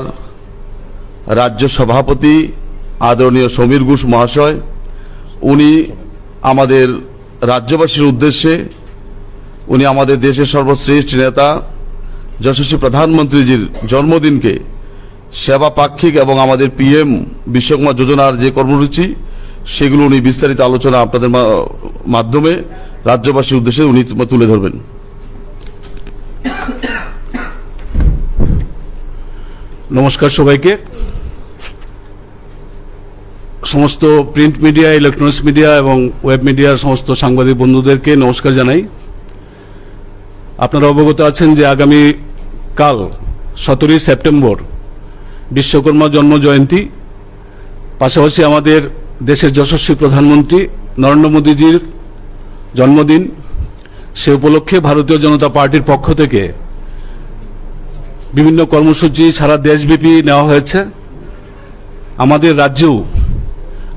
রাজ্য সভাপতি আদরণীয় সমীর ঘোষ মহাশয়, উনি আমাদের রাজ্যবাসীর উদ্দেশ্যে উনি আমাদের দেশের সর্বশ্রেষ্ঠ নেতা যশস্বী প্রধানমন্ত্রীজির জন্মদিনকে সেবা পাক্ষিক এবং আমাদের পিএম বিশ্বকর্মা যোজনার যে কর্মসূচি, সেগুলো উনি বিস্তারিত আলোচনা আপনাদের মা-, মাধ্যমে রাজ্যবাসীর উদ্দেশ্যে উনি তুলে ধরবেন। নমস্কার সবাইকে। সমস্ত প্রিন্ট মিডিয়া, ইলেকট্রনিক্স মিডিয়া এবং ওয়েব মিডিয়ার সমস্ত সাংবাদিক বন্ধুদেরকে নমস্কার জানাই। আপনারা অবগত আছেন যে আগামী কাল সতেরোই সেপ্টেম্বর বিশ্বকর্মা জন্ম জয়ন্তী। পাশাপাশি আমাদের দেশের যশস্বী প্রধানমন্ত্রী নরেন্দ্র মোদীজির জন্মদিন। সে উপলক্ষে ভারতীয় জনতা পার্টির পক্ষ থেকে বিভিন্ন কর্মসূচি সারা দেশব্যাপী নেওয়া হয়েছে। আমাদের রাজ্যেও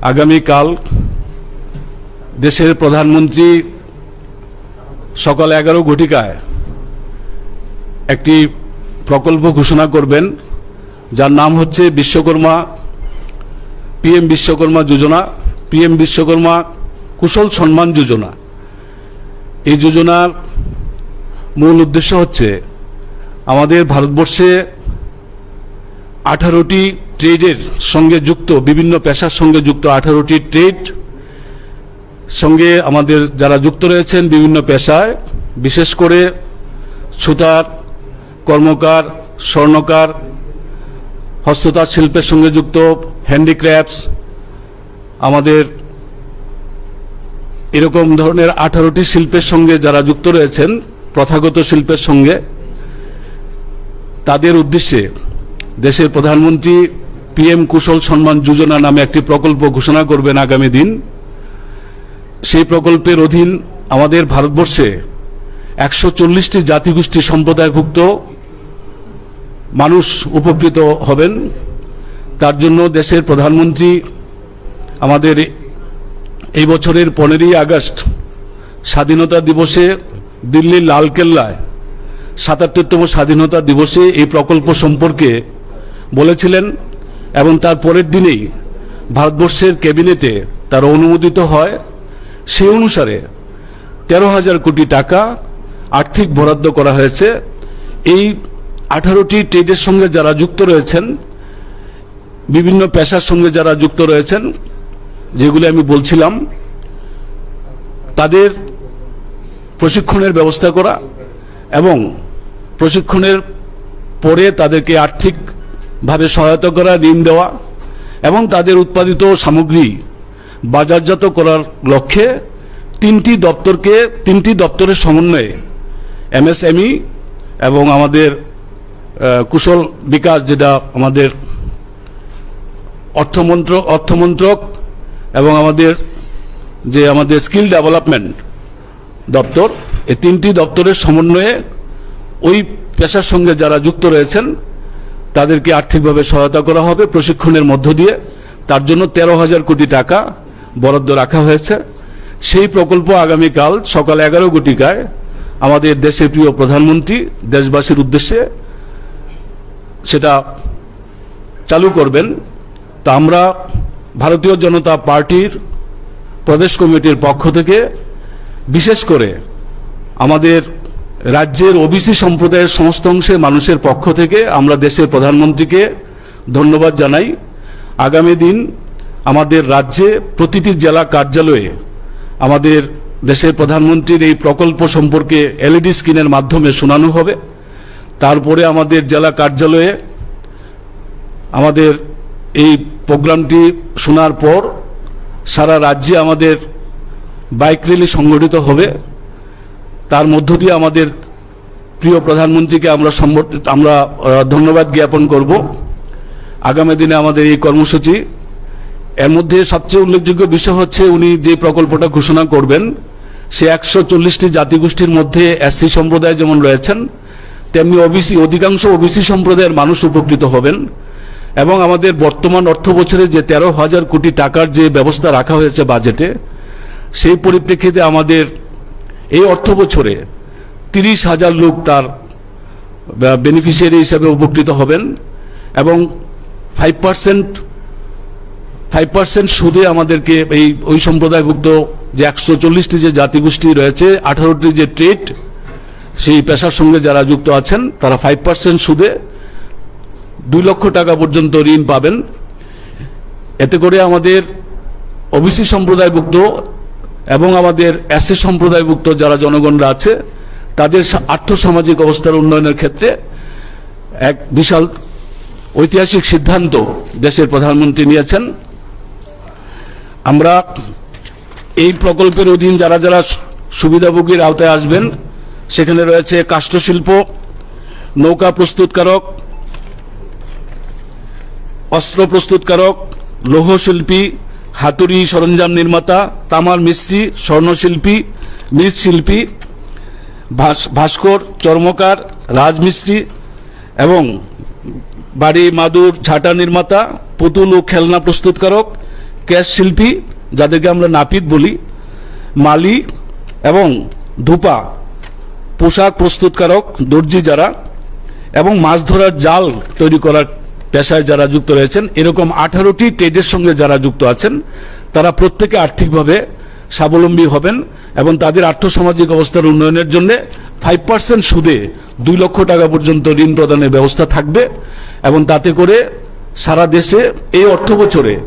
আগামীকাল দেশের প্রধানমন্ত্রী সকাল এগারো ঘটিকায় একটি প্রকল্প ঘোষণা করবেন, যার নাম হচ্ছে বিশ্বকর্মা, পিএম বিশ্বকর্মা যোজনা, পিএম বিশ্বকর্মা কুশল সম্মান যোজনা। এই যোজনার মূল উদ্দেশ্য হচ্ছে আমাদের ভারতবর্ষে আঠারোটি ট্রেডের সঙ্গে যুক্ত, বিভিন্ন পেশার সঙ্গে যুক্ত আঠারোটি ট্রেড সঙ্গে আমাদের যারা যুক্ত রয়েছেন বিভিন্ন পেশায়, বিশেষ করে সুতার, কর্মকার, স্বর্ণকার, হস্ততাঁত শিল্পের সঙ্গে যুক্ত, হ্যান্ডিক্রাফটস, আমাদের এরকম ধরনের আঠারোটি শিল্পের সঙ্গে যারা যুক্ত রয়েছেন, প্রথাগত শিল্পের সঙ্গে, তাদের উদ্দেশ্যে দেশের প্রধানমন্ত্রী পিএম কুশল সম্মান যোজনা নামে একটি প্রকল্প ঘোষণা করবেন আগামী দিন। সেই প্রকল্পের অধীন আমাদের ভারতবর্ষে একশো চল্লিশটি জাতিগোষ্ঠী সম্প্রদায়ভুক্ত মানুষ উপকৃত হবেন। তার জন্য দেশের প্রধানমন্ত্রী আমাদের এই বছরের পনেরোই আগস্ট স্বাধীনতা দিবসে দিল্লির লালকেল্লায় সাতাত্তরতম স্বাধীনতা দিবসে এই প্রকল্প সম্পর্কে বলেছিলেন এবং তার পরের দিনেই ভারতবর্ষের ক্যাবিনেটে তার অনুমোদিত হয়। সেই অনুসারে তেরো হাজার কোটি টাকা আর্থিক বরাদ্দ করা হয়েছে। এই আঠারোটি ট্রেডের সঙ্গে যারা যুক্ত রয়েছেন, বিভিন্ন পেশার সঙ্গে যারা যুক্ত রয়েছেন, যেগুলি আমি বলছিলাম, তাদের প্রশিক্ষণের ব্যবস্থা করা এবং প্রশিক্ষণের পরে তাদেরকে আর্থিকভাবে সহায়তা করা, ঋণ দেওয়া এবং তাদের উৎপাদিত সামগ্রী বাজারজাত করার লক্ষ্যে তিনটি দপ্তরকে, তিনটি দপ্তরের সমন্বয়ে এমএসএমই এবং আমাদের, আহ, কুশল বিকাশ, যেটা আমাদের অর্থমন্ত্র-, অর্থমন্ত্রক এবং আমাদের যে আমাদের স্কিল ডেভেলপমেন্ট দপ্তর, এই তিনটি দপ্তরের সমন্বয়ে ওই পেশার সঙ্গে যারা যুক্ত রয়েছেন তাদেরকে আর্থিকভাবে সহায়তা করা হবে প্রশিক্ষণের মধ্য দিয়ে। তার জন্য তেরো হাজার কোটি টাকা বরাদ্দ রাখা হয়েছে। সেই প্রকল্প আগামীকাল সকাল এগারো ঘটিকায় আমাদের দেশের প্রিয় প্রধানমন্ত্রী দেশবাসীর উদ্দেশ্যে সেটা চালু করবেন। তো আমরা ভারতীয় জনতা পার্টির প্রদেশ কমিটির পক্ষ থেকে, বিশেষ করে আমাদের রাজ্যের ওবিসি সম্প্রদায়ের সমস্ত অংশের মানুষের পক্ষ থেকে আমরা দেশের প্রধানমন্ত্রীকে ধন্যবাদ জানাই। আগামী দিন আমাদের রাজ্যে প্রতিটি জেলা কার্যালয়ে আমাদের দেশের প্রধানমন্ত্রীর এই প্রকল্প সম্পর্কে এলইডি স্ক্রিনের মাধ্যমে শোনানো হবে। তারপরে আমাদের জেলা কার্যালয়ে আমাদের এই প্রোগ্রামটি শোনার পর সারা রাজ্যে আমাদের বাইক র্যালি সংগঠিত হবে। তার মধ্য দিয়ে আমাদের প্রিয় প্রধানমন্ত্রীকে আমরা সম্বর্ধ-, আমরা, আহ, ধন্যবাদ জ্ঞাপন করব। আগামী দিনে আমাদের এই কর্মসূচি, এর মধ্যে সবচেয়ে উল্লেখযোগ্য বিষয় হচ্ছে উনি যে প্রকল্পটা ঘোষণা করবেন, সে একশো চল্লিশটি জাতিগোষ্ঠীর মধ্যে এসসি সম্প্রদায় যেমন রয়েছেন, তেমনি ওবিসি, অধিকাংশ ওবিসি সম্প্রদায়ের মানুষ উপকৃত হবেন। এবং আমাদের বর্তমান অর্থ বছরে যে তেরো হাজার কোটি টাকার যে ব্যবস্থা রাখা হয়েছে বাজেটে, সেই পরিপ্রেক্ষিতে আমাদের এই অর্থ বছরে তিরিশ হাজার লোক তার, আহ, বেনিফিশিয়ারি হিসাবে উপকৃত হবেন এবং ফাইভ পার্সেন্ট ফাইভ পার্সেন্ট সুদে আমাদেরকে এই, ওই সম্প্রদায়ভুক্ত যে একশো চল্লিশটি যে জাতিগোষ্ঠী রয়েছে, আঠারোটি যে ট্রেড, সেই পেশার সঙ্গে যারা যুক্ত আছেন, তারা ফাইভ পার্সেন্ট সুদে দুই লক্ষ টাকা পর্যন্ত ঋণ পাবেন। এতে করে আমাদের ওবিসি সম্প্রদায়ভুক্ত এবং আমাদের এসসি সম্প্রদায়ভুক্ত যারা জনগণরা আছে, তাদের সা-, আর্থসামাজিক অবস্থার উন্নয়নের ক্ষেত্রে এক বিশাল ঐতিহাসিক সিদ্ধান্ত দেশের প্রধানমন্ত্রী নিয়েছেন। আমরা এই প্রকল্পের অধীন যারা যারা সু-, সুবিধাভোগীর আওতায় আসবেন, সেখানে রয়েছে কাষ্ঠশিল্প, নৌকা প্রস্তুতকারক, অস্ত্র প্রস্তুতকারক, লৌহ শিল্পী, হাতুড়ি সরঞ্জাম নির্মাতা, তামার মিস্ত্রি, স্বর্ণশিল্পী, মৃৎশিল্পী, ভাস-, ভাস্কর, চর্মকার, রাজমিস্ত্রি এবং বাড়ি, মাদুর, ঝাঁটা নির্মাতা, পুতুল ও খেলনা প্রস্তুতকারক, কেশ শিল্পী, যাদেরকে আমরা নাপিত বলি, মালি এবং ধোপা, পোশাক প্রস্তুতকারক, দর্জি যারা, এবং মাছ ধরার জাল তৈরি করার পেশায় যারা যুক্ত রয়েছেন, এরকম আঠারোটি ট্রেডের সঙ্গে যারা যুক্ত আছেন, তারা প্রত্যেকে আর্থিকভাবে স্বাবলম্বী হবেন এবং তাদের আর্থসামাজিক অবস্থার উন্নয়নের জন্য ফাইভ পার্সেন্ট সুদে দুই লক্ষ টাকা পর্যন্ত ঋণ প্রদানের ব্যবস্থা থাকবে এবং তাতে করে সারা দেশে এই অর্থ বছরে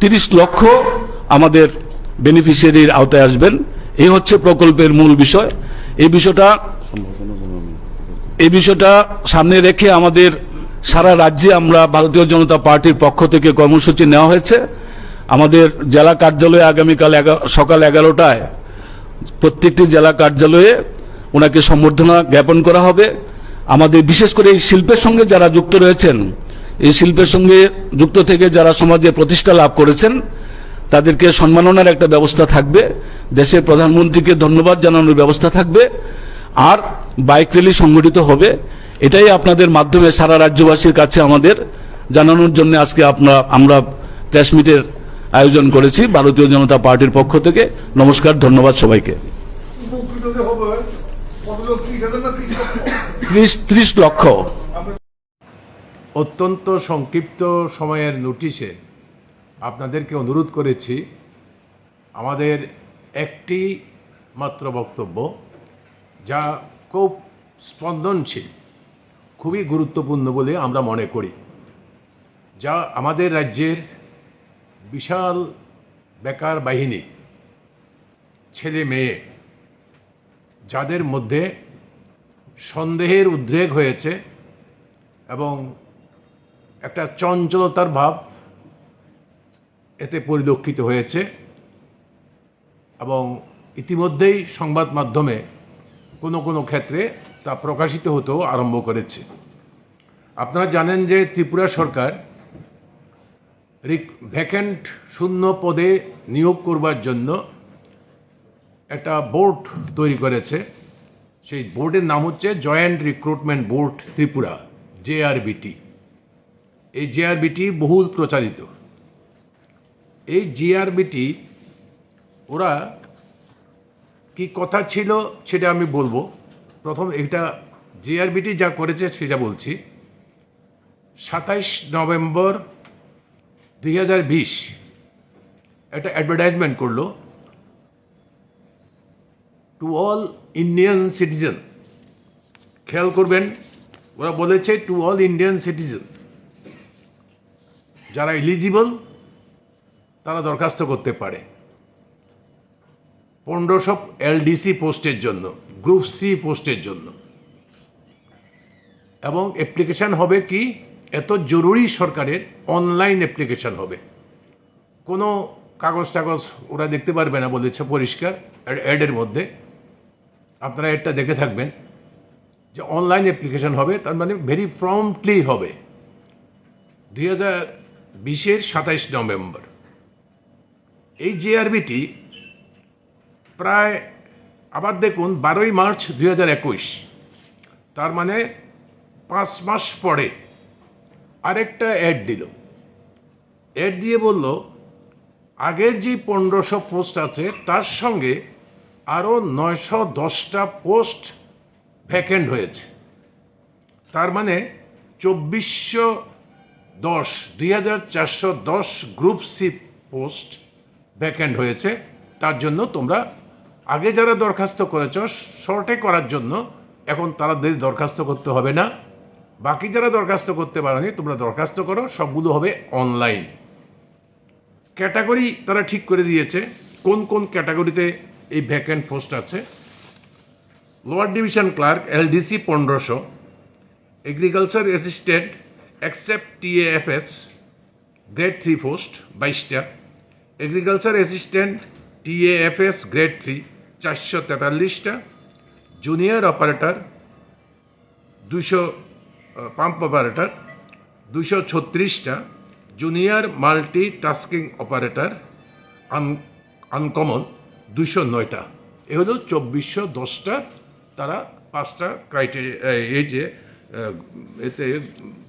তিরিশ লক্ষ আমাদের বেনিফিশিয়ারির আওতায় আসবেন। এই হচ্ছে প্রকল্পের মূল বিষয়। এই বিষয়টা, এই বিষয়টা সামনে রেখে আমাদের সারা রাজ্যে আমরা ভারতীয় জনতা পার্টির পক্ষ থেকে কর্মসূচি নেওয়া হয়েছে। আমাদের জেলা কার্যালয়ে আগামীকাল এগা-, সকাল এগারোটায় প্রত্যেকটি জেলা কার্যালয়ে ওনাকে সম্বর্ধনা জ্ঞাপন করা হবে। আমাদের বিশেষ করে এই শিল্পের সঙ্গে যারা যুক্ত রয়েছেন, এই শিল্পের সঙ্গে যুক্ত থেকে যারা সমাজে প্রতিষ্ঠা লাভ করেছেন, তাদেরকে সম্মাননার একটা ব্যবস্থা থাকবে। দেশের প্রধানমন্ত্রীকে ধন্যবাদ জানানোর ব্যবস্থা থাকবে। আর বাইক র্যালি সংগঠিত হবে। এটাই আপনাদের মাধ্যমে সারা রাজ্যবাসীর কাছে আমাদের জানানোর জন্য আজকে আপনারা, আমরা প্রেস মিটের আয়োজন করেছি ভারতীয় জনতা পার্টির পক্ষ থেকে। নমস্কার, ধন্যবাদ সবাইকে। উপকৃত যে হবে, কত লোক? ত্রিশ হাজার না ত্রিশ লক্ষ? ত্রিশ, ত্রিশ লক্ষ। অত্যন্ত সংক্ষিপ্ত সময়ের নোটিশে আপনাদেরকে অনুরোধ করেছি, আমাদের একটি মাত্র বক্তব্য, যা খুব স্পন্দনশীল, খুবই গুরুত্বপূর্ণ বলে আমরা মনে করি, যা আমাদের রাজ্যের বিশাল বেকার বাহিনী, ছেলে মেয়ে, যাদের মধ্যে সন্দেহের উদ্রেক হয়েছে এবং একটা চঞ্চলতার ভাব এতে পরিলক্ষিত হয়েছে এবং ইতিমধ্যেই সংবাদ মাধ্যমে কোনো কোনো ক্ষেত্রে তা প্রকাশিত হতেও আরম্ভ করেছে। আপনারা জানেন যে ত্রিপুরা সরকার রিক-, ভ্যাকেন্ট শূন্য পদে নিয়োগ করবার জন্য একটা বোর্ড তৈরি করেছে। সেই বোর্ডের নাম হচ্ছে জয়েন্ট রিক্রুটমেন্ট বোর্ড ত্রিপুরা, জেআরবিটি। এই জেআরবিটি বহুল প্রচারিত। এই জেআরবিটি ওরা কি কথা ছিল সেটা আমি বলবো। প্রথম এটা জেআরবিটি যা করেছে সেটা বলছি। সাতাইশ নভেম্বর দুই হাজার বিশ একটা অ্যাডভার্টাইজমেন্ট করলো টু অল ইন্ডিয়ান সিটিজেন। খেয়াল করবেন, ওরা বলেছে টু অল ইন্ডিয়ান সিটিজেন, যারা এলিজিবল তারা দরখাস্ত করতে পারে। পনেরোশো এলডিসি পোস্টের জন্য, গ্রুপ সি পোস্টের জন্য। এবং অ্যাপ্লিকেশন হবে কি, এত জরুরি সরকারের, অনলাইন অ্যাপ্লিকেশন হবে। কোনো কাগজ টাগজ ওরা দেখতে পারবে না বলেছে পরিষ্কার অ্যাড-, অ্যাডের মধ্যে। আপনারা অ্যাডটা দেখে থাকবেন যে অনলাইন অ্যাপ্লিকেশন হবে, তার মানে ভেরি প্রম্পটলি হবে। দুই হাজার বিশের সাতাইশ নভেম্বর। এই জেআরবিটি প্রায়, আবার দেখুন, বারোই মার্চ দুই হাজার একুশ, তার মানে পাঁচ মাস পরে আরেকটা অ্যাড দিল। অ্যাড দিয়ে বলল, আগের যে পনেরোশো পোস্ট আছে, তার সঙ্গে আরও নয়শো দশটা পোস্ট ভ্যাকেন্ট হয়েছে। তার মানে চব্বিশশো দশ দুই হাজার চারশো দশ গ্রুপ সি পোস্ট ভ্যাকেন্ট হয়েছে। তার জন্য তোমরা আগে যারা দরখাস্ত করেছ, শর্টে করার জন্য এখন তাদের দরখাস্ত করতে হবে না। বাকি যারা দরখাস্ত করতে পারোনি, তোমরা দরখাস্ত করো, সবগুলো হবে অনলাইন। ক্যাটাগরি তারা ঠিক করে দিয়েছে, কোন কোন ক্যাটাগরিতে এই ভ্যাকেন্ট পোস্ট আছে। লোয়ার ডিভিশন ক্লার্ক, এলডিসি, পনেরোশো। এগ্রিকালচার অ্যাসিস্ট্যান্ট, এক্সেপ্ট টিএএফএস, গ্রেড থ্রি পোস্ট, বাইশটা। এগ্রিকালচার অ্যাসিস্ট্যান্ট, টিএএফএস, গ্রেড থ্রি, চারশো তেতাল্লিশটা। জুনিয়র অপারেটর, দুশো, পাম্প অপারেটর, দুশো ছত্রিশটা। জুনিয়র মাল্টি টাস্কিং অপারেটর, আন আনকমন, দুশো নয়টা। এ হলো চব্বিশশো দশটা। তারা পাঁচটা ক্রাইটেরিয়া, এই যে, আহ, এতে,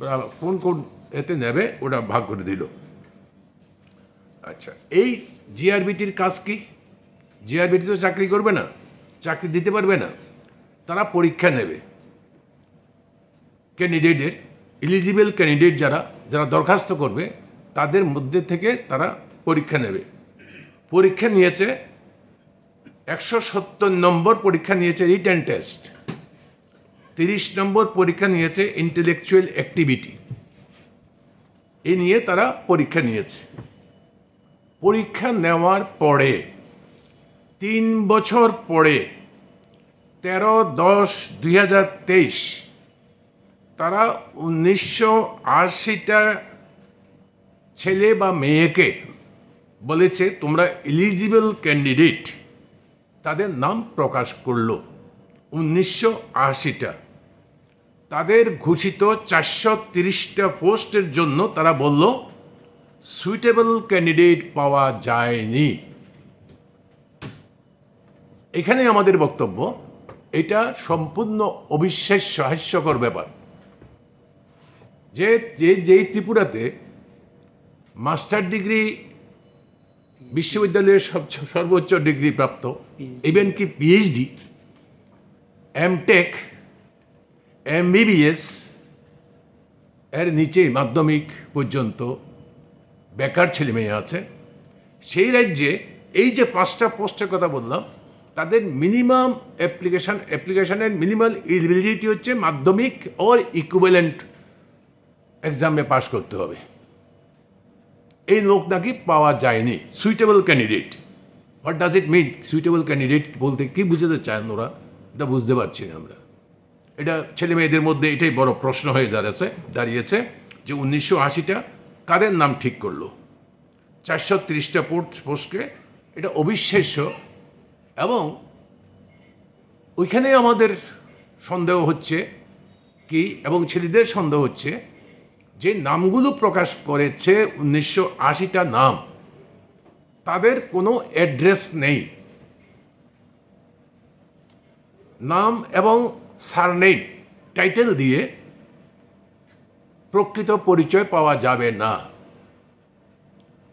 আহ, কোন কোন এতে নেবে, ওটা ভাগ করে দিল। আচ্ছা, এই জিআরবিটির কাজ কি? জিআরবিটি তো চাকরি করবে না, চাকরি দিতে পারবে না। তারা পরীক্ষা নেবে ক্যান্ডিডেটদের, এলিজিবল ক্যান্ডিডেট যারা, যারা দরখাস্ত করবে, তাদের মধ্যে থেকে তারা পরীক্ষা নেবে। পরীক্ষা নিয়েছে একশো সত্তর নম্বর, পরীক্ষা নিয়েছে রিটেন টেস্ট। তিরিশ নম্বর পরীক্ষা নিয়েছে ইন্টেলেকচুয়াল অ্যাক্টিভিটি। এই নিয়ে তারা পরীক্ষা নিয়েছে। পরীক্ষা নেওয়ার পরে, তিন বছর পরে, তেরো দশ দুই হাজার তেইশ, তারা উনিশশো আশিটা ছেলে বা মেয়েকে বলেছে, "তোমরা এলিজিবল ক্যান্ডিডেট।" তাদের নাম প্রকাশ করলো উনিশশো আশিটা। তাদের ঘোষিত চারশো তিরিশটা পোস্টের জন্য তারা বলল, "সুইটেবল ক্যান্ডিডেট পাওয়া যায়নি।" এখানে আমাদের বক্তব্য, এটা সম্পূর্ণ অবিশ্বাস্য, হাস্যকর ব্যাপার। যে, যে, যেই ত্রিপুরাতে মাস্টার ডিগ্রি, বিশ্ববিদ্যালয়ের সব-, সর্বোচ্চ ডিগ্রি প্রাপ্ত, পিএইচডি। ইভেন কি পিএইচডি, এমটেক, এমবিবিএস, এর নিচে মাধ্যমিক পর্যন্ত বেকার ছেলে মেয়ে আছে। সেই রাজ্যে এই যে পাঁচটা পোস্টের কথা বললাম, তাদের মিনিমাম অ্যাপ্লিকেশন, অ্যাপ্লিকেশনের মিনিমাম এলিজিবিলিটি হচ্ছে মাধ্যমিক অর ইকুইভ্যালেন্ট এক্সামে পাস করতে হবে। এই লোক নাকি পাওয়া যায়নি, suitable candidate. What does it mean, suitable candidate বলতে কি বুঝাতে চান ওরা? এটা বুঝতে পারছি না আমরা। এটা ছেলে মেয়েদের মধ্যে এটাই বড় প্রশ্ন হয়ে দাঁড়াচ্ছে, দাঁড়িয়েছে যে উনিশশো আশিটা কাদের নাম ঠিক করলো, চারশো তিরিশটা পোস্ট, পোস্টকে। এটা অবিশ্বাস্য। এবং ওইখানে আমাদের সন্দেহ হচ্ছে কি, এবং ছেলেদের সন্দেহ হচ্ছে যে নামগুলো প্রকাশ করেছে উনিশশো আশিটা নাম, তাদের কোনো অ্যাড্রেস নেই। নাম এবং সারনেম, টাইটেল দিয়ে প্রকৃত পরিচয় পাওয়া যাবে না।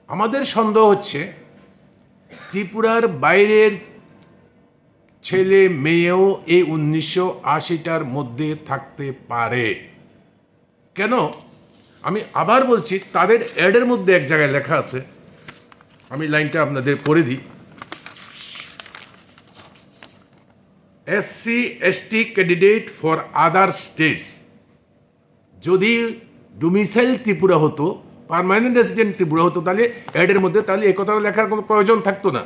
আমাদের সন্দেহ হচ্ছে ত্রিপুরার বাইরের ছেলে মেয়েও এই উনিশশো আশিটার মধ্যে থাকতে পারে। কেন? আমি আবার বলছি, তাদের অ্যাডের মধ্যে এক জায়গায় লেখা আছে, আমি লাইনটা আপনাদের পড়ে দিই। SC ST candidate for other states. যদি ডোমিসাইল ত্রিপুরা হতো, পার্মানেন্ট রেসিডেন্ট ত্রিপুরা হতো, তাহলে অ্যাডের মধ্যে তাহলে এই কথাটা লেখার কোনো প্রয়োজন থাকতো না।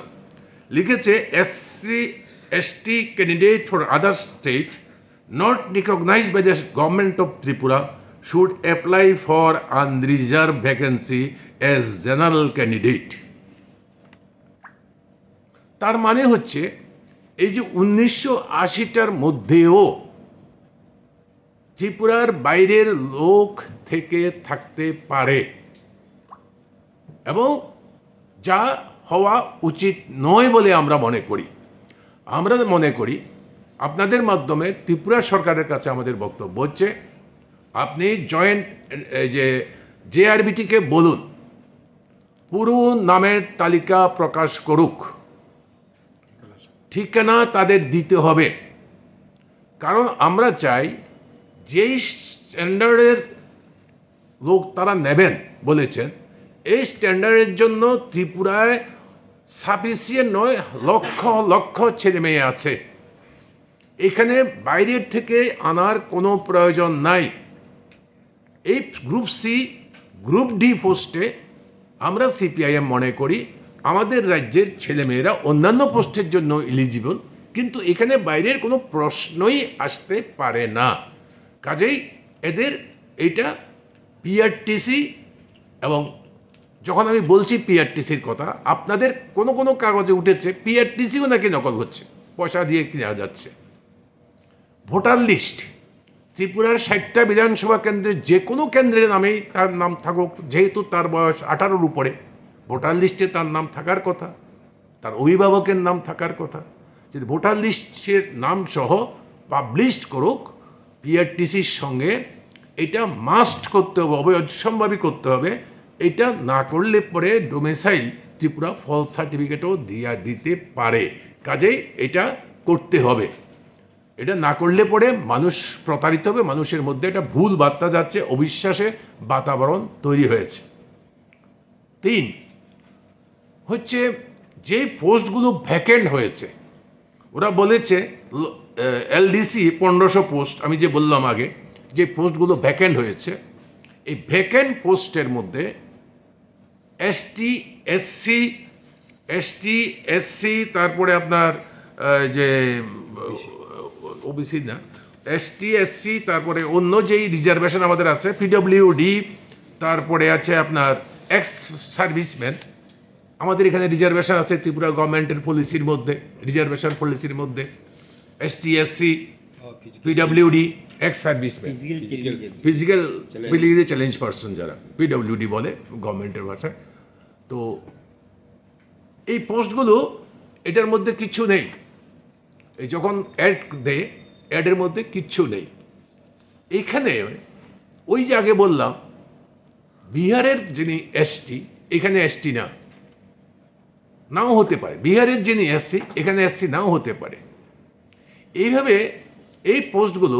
লিখেছে, "SC ST candidate for other state not recognized by the government of Tripura should apply for unreserved vacancy as general candidate." তার মানে হচ্ছে, এই যে উনিশশো আশিটার মধ্যেও ত্রিপুরার বাইরের লোক থেকে থাকতে পারে, এবং যা হওয়া উচিত নয় বলে আমরা মনে করি। আমরা মনে করি, আপনাদের মাধ্যমে ত্রিপুরা সরকারের কাছে আমাদের বক্তব্য হচ্ছে, আপনি জয়েন্ট, এই যে জেআরবিটিকে বলুন, পুরো নামের তালিকা প্রকাশ করুক, ঠিকানা তাদের দিতে হবে। কারণ আমরা চাই, যেই স্ট্যান্ডার্ডের লোক তারা নেবেন বলেছেন। এই স্ট্যান্ডার্ডের জন্য ত্রিপুরায় সাফিসিয়েন্ট নয়, লক্ষ লক্ষ ছেলে মেয়ে আছে। এখানে বাইরের থেকে আনার কোনো প্রয়োজন নাই। এই গ্রুপ সি, গ্রুপ ডি পোস্টে আমরা সিপিআইএম মনে করি আমাদের রাজ্যের ছেলেমেয়েরা অন্যান্য পোস্টের জন্য এলিজিবল, কিন্তু এখানে বাইরের কোনো প্রশ্নই আসতে পারে না। কাজেই এদের এটা পিআরটিসি, এবং যখন আমি বলছি পিআরটিসির কথা, আপনাদের কোনো কোনো কাগজে উঠেছে পিআরটিসিও নাকি নকল হচ্ছে, পয়সা দিয়ে কিনা যাচ্ছে। ভোটার লিস্ট, ত্রিপুরার ষাটটা বিধানসভা কেন্দ্রে যে কোনো কেন্দ্রের নামেই তার নাম থাকুক, যেহেতু তার বয়স আঠারোর উপরে, ভোটার লিস্টে তার নাম থাকার কথা, তার অভিভাবকের নাম থাকার কথা। যদি ভোটার লিস্টের নাম সহ পাবলিশ করুক পিআরটিসির সঙ্গে, এটা মাস্ট করতে হবে, অবশ্যম্ভাবী করতে হবে। এটা না করলে পরে ডোমিসাইল ত্রিপুরা ফলস সার্টিফিকেটও দিয়া দিতে পারে। কাজেই এটা করতে হবে। এটা না করলে পরে মানুষ প্রতারিত হবে, মানুষের মধ্যে একটা ভুল বার্তা যাচ্ছে, অবিশ্বাসের বাতাবরণ তৈরি হয়েছে। তিন হচ্ছে, যে পোস্টগুলো ভ্যাকেন্ট হয়েছে, ওরা বলেছে এলডিসি পনেরোশো পোস্ট, আমি যে বললাম আগে, যে পোস্টগুলো ভ্যাকেন্ট হয়েছে, এই ভ্যাকেন্ট পোস্টের মধ্যে এসটি, এসসি, এসটি, এসসি, তারপরে আপনার আহ, যে ওবিসি না, এসটি, এসসি, তারপরে অন্য যেই রিজার্ভেশন আমাদের আছে, পিডব্লিউডি, তারপরে আছে আপনার এক্স সার্ভিসম্যান। আমাদের এখানে রিজার্ভেশন আছে ত্রিপুরা গভর্নমেন্টের পলিসির মধ্যে, রিজার্ভেশন পলিসির মধ্যে ST, SC, PWD, ex serviceman, physical physical challenge. Physically challenge person যারা, পিডব্লিউডি বলে গভর্নমেন্টের ভাষায়। তো এই পোস্টগুলো, এটার মধ্যে কিচ্ছু নেই। এই যখন অ্যাড দেয়, অ্যাডের মধ্যে কিচ্ছু নেই। এখানে ওই যে আগে বললাম, বিহারের যিনি এসটি, এখানে এসটি না, নাও হতে পারে। বিহারের যিনি এসসি, এখানে এসসি নাও হতে পারে। এইভাবে এই পোস্টগুলো,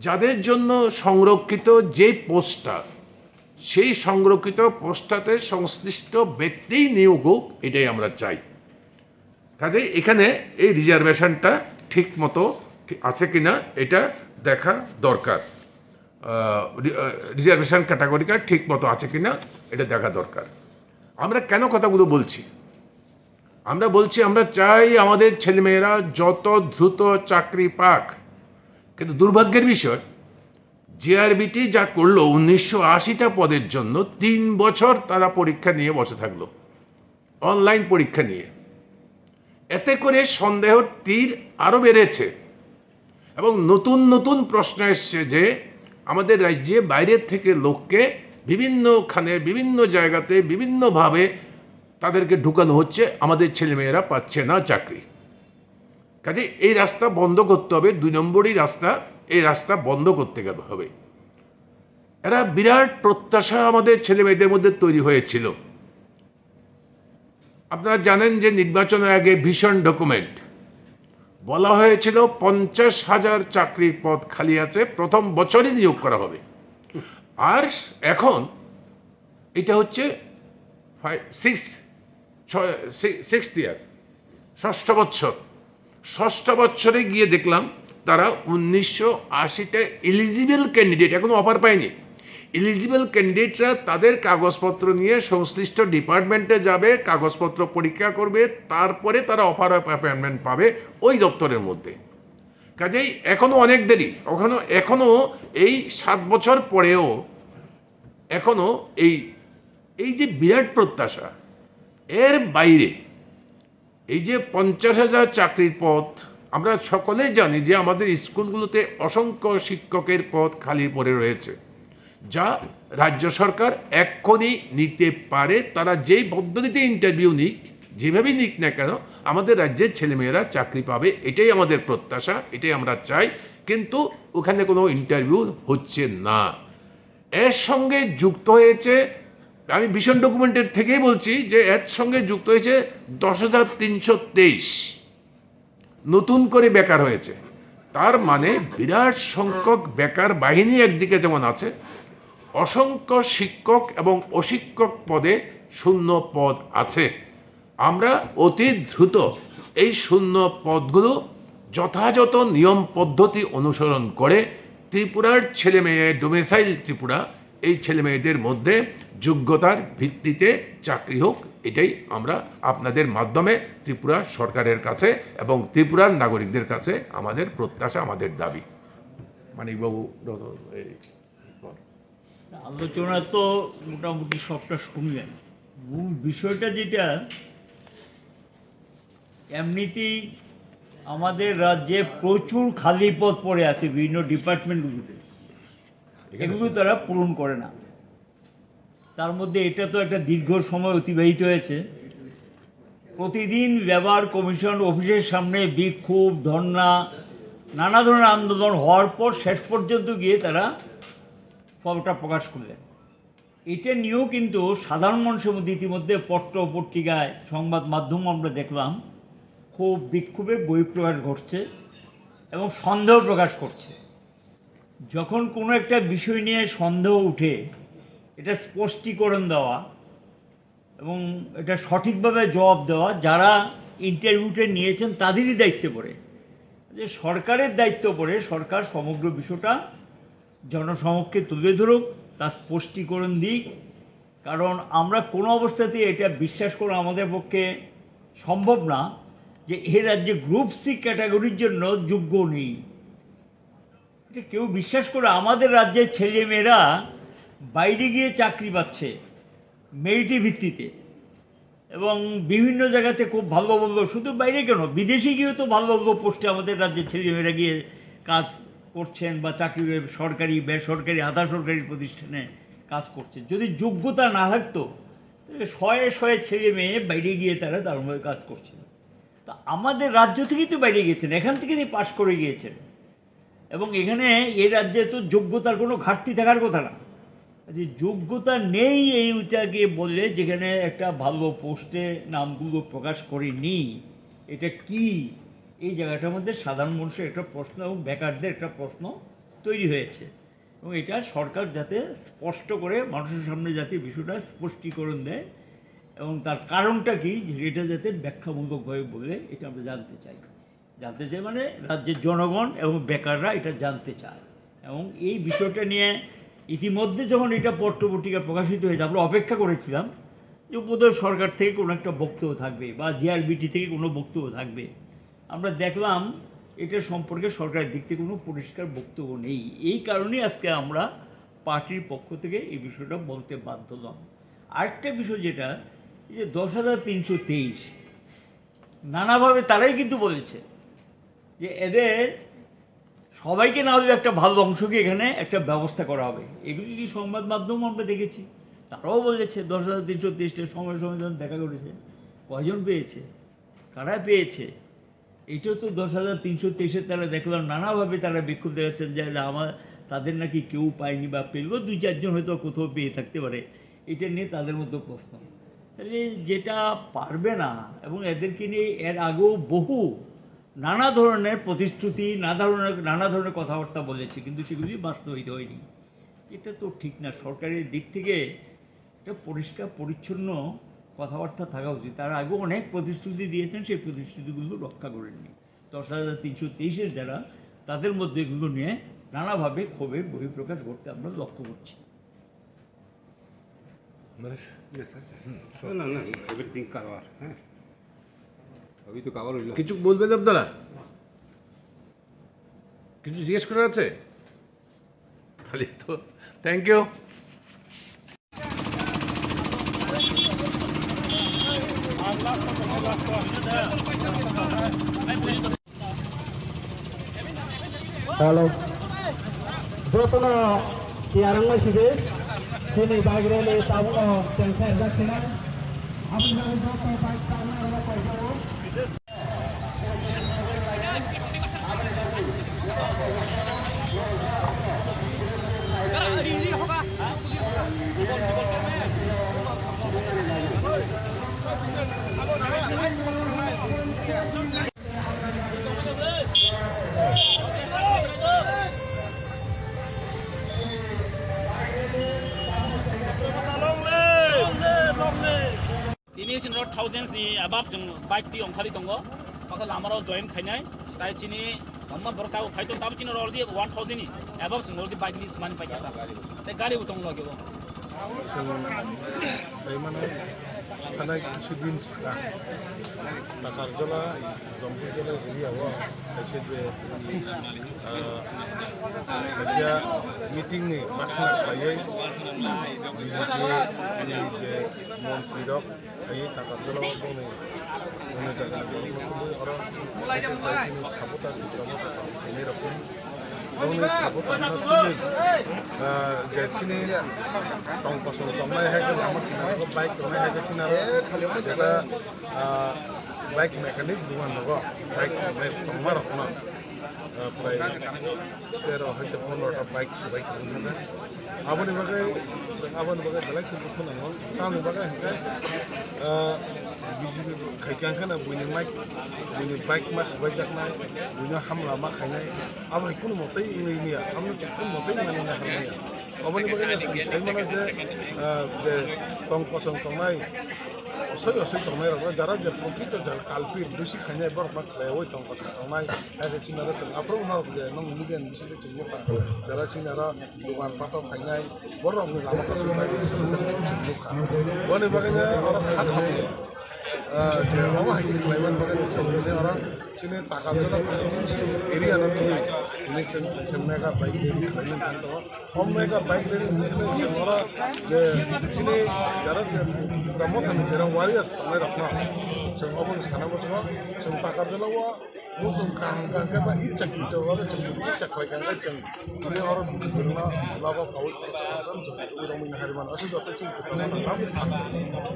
যাদের জন্য সংরক্ষিত যে পোস্টটা, সেই সংরক্ষিত পোস্টটাতে সংশ্লিষ্ট ব্যক্তিই নিয়োগ হোক, এটাই আমরা চাই। কাজেই এখানে এই রিজার্ভেশনটা ঠিক মতো ঠিক আছে কিনা, এটা দেখা দরকার। আহ, রি-, আহ, রিজার্ভেশন ক্যাটাগরিটা ঠিক মতো আছে কিনা, এটা দেখা দরকার। আমরা কেন কথাগুলো বলছি? আমরা বলছি, আমরা চাই আমাদের ছেলেমেয়েরা যত দ্রুত চাকরি পাক। কিন্তু দুর্ভাগ্যের বিষয়, জেআরবিটি যা করলো, উনিশশো আশিটা পদের জন্য তিন বছর তারা পরীক্ষা নিয়ে বসে থাকলো, অনলাইন পরীক্ষা নিয়ে। এতে করে সন্দেহর তীর আরও বেড়েছে এবং নতুন নতুন প্রশ্ন এসছে যে আমাদের রাজ্যে বাইরের থেকে লোককে বিভিন্নখানে, বিভিন্ন জায়গাতে, বিভিন্নভাবে তাদেরকে ঢুকানো হচ্ছে, আমাদের ছেলেমেয়েরা পাচ্ছে না চাকরি। কাজে এই রাস্তা বন্ধ করতে হবে, দুই নম্বরই রাস্তা, এই রাস্তা বন্ধ করতে গেলে হবে। এরা বিরাট প্রত্যাশা আমাদের ছেলে মেয়েদের মধ্যে তৈরি হয়েছিল। আপনারা জানেন যে নির্বাচনের আগে ভিশন ডকুমেন্ট বলা হয়েছিল পঞ্চাশ হাজার চাকরির পদ খালি আছে, প্রথম বছরই নিয়োগ করা হবে। আর এখন এটা হচ্ছে ফাইভ, সিক্স, ছয়, সি-, সিক্সথ ইয়ার, ষষ্ঠ বছর। ষষ্ঠ বছরে গিয়ে দেখলাম তারা উনিশশো আশিটা এলিজিবল ক্যান্ডিডেট, এখনো অফার পায়নি, এলিজিবল ক্যান্ডিডেটরা তাদের কাগজপত্র নিয়ে সংশ্লিষ্ট ডিপার্টমেন্টে যাবে, কাগজপত্র পরীক্ষা করবে, তারপরে তারা অফার অফ অ্যাপয়েন্টমেন্ট পাবে ওই দপ্তরের মধ্যে। কাজেই এখনো অনেক দেরি, ওখানে এখনো এই সাত বছর পরেও এখনো এই, এই যে বিরাট প্রত্যাশা, এর বাইরে এই যে পঞ্চাশ হাজার চাকরির পদ, আমরা সকলেই জানি যে আমাদের স্কুলগুলোতে অসংখ্য শিক্ষকের পদ খালি পড়ে রয়েছে, যা রাজ্য সরকার এক্ষুনি নিতে পারে। তারা যেই পদ্ধতিতে ইন্টারভিউ নিক, যেভাবেই নিক না কেন, আমাদের রাজ্যের ছেলেমেয়েরা চাকরি পাবে, এটাই আমাদের প্রত্যাশা, এটাই আমরা চাই। কিন্তু ওখানে কোনো ইন্টারভিউ হচ্ছে না। এর সঙ্গে যুক্ত হয়েছে, আমি ভিশন ডকুমেন্টের থেকেই বলছি যে এর সঙ্গে যুক্ত হয়েছে দশ হাজার তিনশো তেইশ নতুন করে বেকার হয়েছে। তার মানে বিরাট সংখ্যক বেকার বাহিনী একদিকে যেমন আছে, অসংখ্য শিক্ষক এবং অশিক্ষক পদে শূন্য পদ আছে। আমরা অতি দ্রুত এই শূন্য পদগুলো যথাযথ নিয়ম পদ্ধতি অনুসরণ করে ত্রিপুরার ছেলে মেয়ে, ডোমিসাইল ত্রিপুরা, এই ছেলে মেয়েদের মধ্যে যোগ্যতার ভিত্তিতে চাকরি হোক, এটাই আমরা আপনাদের মাধ্যমে ত্রিপুরা সরকারের কাছে এবং ত্রিপুরার নাগরিকদের কাছে আমাদের প্রত্যাশা, আমাদের দাবি। মানিকবাবু, এই বল। আলোচনা তো মোটামুটি সবটা শুনলেন। মূল বিষয়টা যেটা, এমনিতেই আমাদের রাজ্যে প্রচুর খালি পদ পড়ে আছে বিভিন্ন ডিপার্টমেন্টগুলোতে, এগুলো তারা পূরণ করে না। তার মধ্যে এটা তো একটা দীর্ঘ সময় অতিবাহিত হয়েছে। প্রতিদিন লেবার কমিশন অফিসের সামনে বিক্ষোভ, ধর্ণা, নানা ধরনের আন্দোলন হওয়ার পর শেষ পর্যন্ত গিয়ে তারা ফর্মটা প্রকাশ করলেন। এটা নিয়েও কিন্তু সাধারণ মানুষের মধ্যে ইতিমধ্যে পত্র পত্রিকায়, সংবাদ মাধ্যম আমরা দেখলাম, খুব বিক্ষোভের বহিঃপ্রকাশ ঘটছে এবং সন্দেহ প্রকাশ করছে। যখন কোনো একটা বিষয় নিয়ে সন্দেহ উঠে, এটা স্পষ্টীকরণ দেওয়া এবং এটা সঠিকভাবে জবাব দেওয়া, যারা ইন্টারভিউটা নিয়েছেন তাদেরই দায়িত্বে পড়ে। যে সরকারের দায়িত্ব পড়ে, সরকার সমগ্র বিষয়টা জনসমক্ষে তুলে ধরুক, তার স্পষ্টীকরণ দিক। কারণ আমরা কোনো অবস্থাতেই এটা বিশ্বাস করা আমাদের পক্ষে সম্ভব না যে এ রাজ্যে গ্রুপ সি ক্যাটাগরির জন্য যোগ্য নেই। এটা কেউ বিশ্বাস করে? আমাদের রাজ্যের ছেলেমেয়েরা বাইরে গিয়ে চাকরি পাচ্ছে মেরিটের ভিত্তিতে, এবং বিভিন্ন জায়গাতে খুব ভালো ভালো, শুধু বাইরে কেন, বিদেশে গিয়েও তো ভালো ভালো পোস্টে আমাদের রাজ্যের ছেলেমেয়েরা গিয়ে কাজ করছেন, বা চাকরি, সরকারি, বেসরকারি, আধা সরকারি প্রতিষ্ঠানে কাজ করছে। যদি যোগ্যতা না থাকতো, তাহলে শয়ে শয়ে ছেলে মেয়ে বাইরে গিয়ে তারা দারুণভাবে কাজ করছে। তা আমাদের রাজ্য থেকেই তো বাইরে গেছেন, এখান থেকে তো পাশ করে গিয়েছেন। এবং এখানে এই রাজ্যে তো যোগ্যতার কোনো ঘাটতি থাকার কথা না। যে যোগ্যতা নেই, এইটাকে বললে যেখানে একটা ভালো পোস্টে নামগুলো প্রকাশ করেনি, এটা কি? এই জায়গাটার মধ্যে সাধারণ মানুষের একটা প্রশ্ন এবং বেকারদের একটা প্রশ্ন তৈরি হয়েছে। এবং এটা সরকার যাতে স্পষ্ট করে মানুষের সামনে যাতে বিষয়টা স্পষ্টীকরণ দেয় এবং তার কারণটা কি, এটা যাতে ব্যাখ্যামূলকভাবে বলে, এটা আমরা জানতে চাই। জানতে চাই মানে রাজ্যের জনগণ এবং বেকাররা এটা জানতে চায়। এবং এই বিষয়টা নিয়ে ইতিমধ্যে যখন এটা পত্র পত্রিকা প্রকাশিত হয়েছে, আমরা অপেক্ষা করেছিলাম যে বোধহয় সরকার থেকে কোনো একটা বক্তব্য থাকবে বা জিআরবিটি থেকে কোনো বক্তব্য থাকবে। আমরা দেখলাম এটা সম্পর্কে সরকারের দিক থেকে কোনো পরিষ্কার বক্তব্য নেই। এই কারণেই আজকে আমরা পার্টির পক্ষ থেকে এই বিষয়টা বলতে বাধ্য হলাম। আরেকটা বিষয় যেটা, এই যে দশ হাজার তিনশো তেইশ, নানাভাবে তারাই কিন্তু বলেছে যে এদের সবাইকে না হলেও একটা ভালো অংশকে এখানে একটা ব্যবস্থা করা হবে। এগুলি কি সংবাদ মাধ্যম আমরা দেখেছি, তারাও বলেছে দশ হাজার তিনশো তেইশটা সময় সময় যখন দেখা করেছে, কয়জন পেয়েছে, কারা পেয়েছে? এটাও তো দশ হাজার তিনশো তেইশের তারা দেখলাম নানাভাবে তারা বিক্ষোভ দেখাচ্ছেন যে আমার, তাদের নাকি কেউ পায়নি, বা পেলেও দুই চারজন হয়তো কোথাও পেয়ে থাকতে পারে। এটা নিয়ে তাদের মধ্যে প্রশ্ন। তাহলে যেটা পারবে না, এবং এদেরকে নিয়ে এর আগেও বহু নানা ধরনের প্রতিশ্রুতি, নানা ধরনের, নানা ধরনের কথাবার্তা বলেছে, কিন্তু সেগুলি বাস্তবায়িত হয়নি। এটা তো ঠিক না। সরকারের দিক থেকে একটা পরিষ্কার পরিচ্ছন্ন কথাবার্তা থাকা উচিত। তার আগেও অনেক প্রতিশ্রুতি দিয়েছেন, সেই প্রতিশ্রুতিগুলো রক্ষা করেননি। দশ হাজার তিনশো তেইশের যারা, তাদের মধ্যে এগুলো নিয়ে নানাভাবে ক্ষোভের বহিঃপ্রকাশ ঘটতে আমরা লক্ষ্য করছি। মানে, না, না, না, এভরিথিং কভার, হ্যাঁ। সবই তো কভার হইল। কিছু বলবেন আপনারা? কিছু জিজ্ঞেস করার আছে? তাহলে তো thank you. Hello. Jotono tiyar wngmai sidi, chini bike rally tabukno tengsa rijak sinai. Aboni bagwi joto bike tabukno rwna paijago. Thousands ni above chwng bike twi ongkhali tongo. Baka lamaro join khainai. Tai chini amma borok tabo phai tong tabo chini already one thousand ni above chwng already bike lease mani paikha. Tai gari bo tong logi bo. Chwng sai mano thanai kisu din swkang Takarjala, Jampuijala area o kaisa je, ah, kaisa meeting ni makhna khlaiwi B J P ni je montri rok Ai Takarjala o bongni, bongni jaga ni borok no tubui oro kaisa bai chini sabuta Tipra Motha tong khainai rok ni. Bongni sabuta no tubui, ah, je chini tong kosong tongnai hai khe lama kinaro bike tongnai hai khe chini aro jeta, ah, bike mechanic dugan rogo bike tongma rok no. Ah, prai tero hai te pondro ta bike subai tong thaka. Aboni bagwi, aboni bagwi belai khe dukhu nango. Tamoni bagwi hwnkhe, ah, B J P khai khe hwnkhe na buini mic, buini bike ma subai jaknai, buino hamla ma khainai. Abo hai kunu motei wngwi manya, abo kunu motei manwi na hamya. Oboni bagwi no chwng sai mano je, ah, je tong kosong tongnai, osoi osoi tongnai rok no jara je prokrito jara culprit, dusi khainai borok no khlaiwi tong kosong tongnai, hai khe chini aro chwng aphuru norok je nong media ni bisingo chwng nukha, jara chini aro dogan pathor khainai borok ni lama kosong bai chwng nukha. Boni bagwi no oro kha khamwi, ah, je omo hai khe khlaiman bagwi no chwng tini oro chini Takarjala area no tini, tini chwng kaisa mega bike rally khlaimani thang tongo. O mega bike rally ni bisingo chwng oro je chini jara je Tipra Mothani jera warriors tongnai rokno chwng obo ni sana muchungo chwng Takarjala o muchung kaham kaham khe ba icha kito oro chwng icha khlai kaham khe chwng tini oro bini bwrwino nogo kaui khoroksa chwng tubui romwi nahari mano. Aswk joto chwng Tipra Motha tabuk phan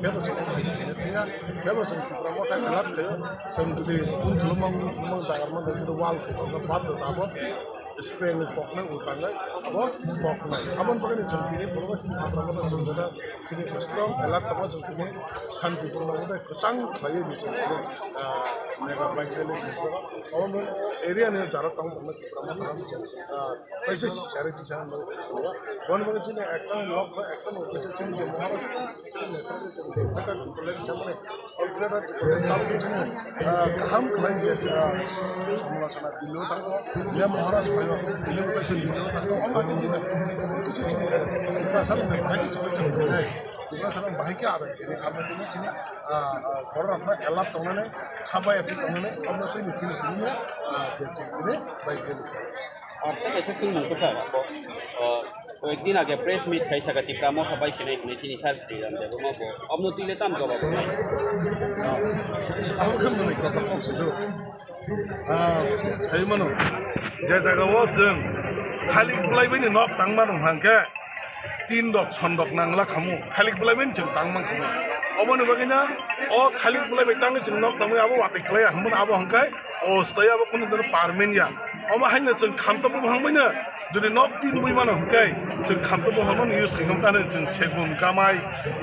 khe bo chwng omo hai khe thangya khe bo chwng Tipra Motha elak khaio chwng tini bumchulumung bumchulumung jagarma wall khe tongo bad abo. Spray ni koknai ultangnai abo koknai. Aboni bagwi chwng tini borok chini Tipra Motha chwng jora chini strong alert tongma chwng tini shanti borok tei kwchang khlaiwi ni chwng tini, ah, mega bike rally chwng tini. Obo area ni jara tong tongma Tipra Motha, ah, kaisa sisari tisa bagwi chwng tini. Boni bagwi chini ekta nok ba ekta nok kaisa chini Maharaj chini netrete chwng tini. Tabuk chini, ah, kaham khlai je, ah, Samrasana Delhi o thango, ya Maharaj phaio, Delhi o kaisa Delhi o thango, omo khe chini, kichu chini, Tiprasa rok ni bahai khe chini, chini khainai, Tiprasa rok bahai khe abai khainai, abo tini chini, ah, ah, borok rok no alert tongnani, kha bai tongnani, omo tini chini, tini, ah, je chini, tini bai khe. Ar tei kaisa swngmung kwchar, bo, o, koyekdin age press meet khai saka Tipra Motha bai sinai hinwi chini sir Sriram Debbarma bo. Obno twi le tam jawab rwnai? Abo khe mwnwi kotha kok se do. Ah, sai mano. Je jaga o chwng thalik bwlai bai ni nok tang mano hwnkhe, tin rok, son rok nangla khamu, thalik bwlai bai chwng tang man khamu. Oboni bagwi no o thalik bwlai bai tangwi chwng nok tangwi abo watwi khlai ya, hwnba abo hwnkhe o staya abo kunu dino permanent ya. Omo haino chwng khamtokbo bwhang bai no jodi nok tin bui mano hwnkhe chwng khamtokbo bwhang no use khai khamu, tani chwng segun kamai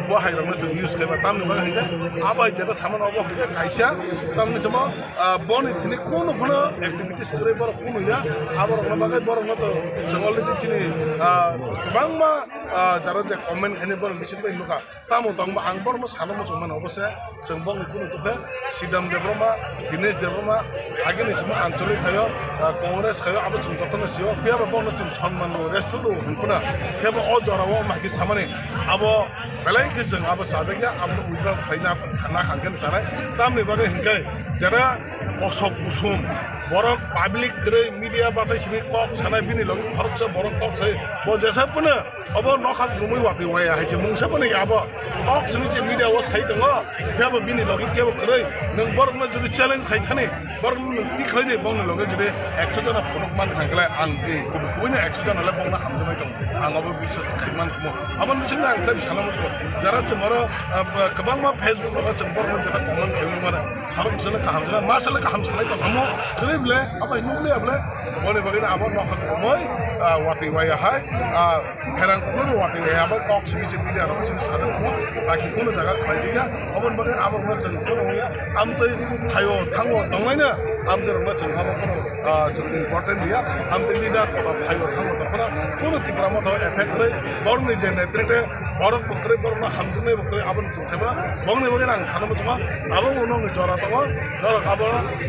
bo hai rok no chwng use khaiba tamni bagwi hwnkhe abo hai jeta samano obo hwnkhe kaisa tamni chwngmo, ah, boni thini kunu phano activities kwrwi borok kunu ya, abo rok no bagwi borok no to chwng already chini, ah, kwbangma ah, jara je comment khainai borok bising bai nukha. Tamo tongba ang borokno sana muchung mano, obo se chwng bongni kunu tokhe Sidam Debbarma, Dinesh Debbarma, agini simo Anchalik khayo, ah, Congress khayo, abo chwng jotono sio. Phiya ba bono chwng sonman rw, respect rw hwn khuna. Phiya ba o jora o ma khe samani abo belai khe chwng abo chajakya, abo withdraw khlaina khana khan khe sanai. Tamni bagwi hwnkhe jara kosok kusum borok public kwrwi media bachai simi kok sanai bini logi khoroksa borok kok sai bo jesa phano Obo nokha kwrwngwi watwi waya hai se mungsa phano abo kok simi se media o sai tongo. Phiya bo bini logi kebo kwrwi. Nwng borokno jodi challenge khai thani, borokno nwng twi khlai di, bongni loge jodi ekso jona phunuk man thang khe ang tei kubui kubui no ekso jona le bongno hamjaknai tongo. Ang obo biswas khai man khumo. Aboni bisingtwi ang tei sana muchungo. Jara chwng oro, ah, kwbangma Facebook rogo chwng borokno jeta comment khlaiwi mano. Kharo bwsano kaham sana, ma sale kaham sanai tong kha mo. Kwrwi ble, abo hinwi ble, ble. Boni bagwi abo nokha kwrwngwi, ah, watwi waya hai, ah, pherang kwrwngwi watwi waya abo kok simi se media rok simi sana mo. Baki kuno jaga khlai diya. Aboni bagwi abo rok chwng kwrwngwi amtwi thaio thango tonglaina. Amtwi rokno chwng abo phano, ah, chwng important liya. Amtwi leader eba phaio thangma tongphano kuno Tipra Motha effect kwrwi, borokni je netrite borok bo kwrwi, borokno hamjaknai bo kwrwi, aboni chwng khaima. Bongni bagwi ang sana muchungo, abo bo nokni jora tongo, norok abo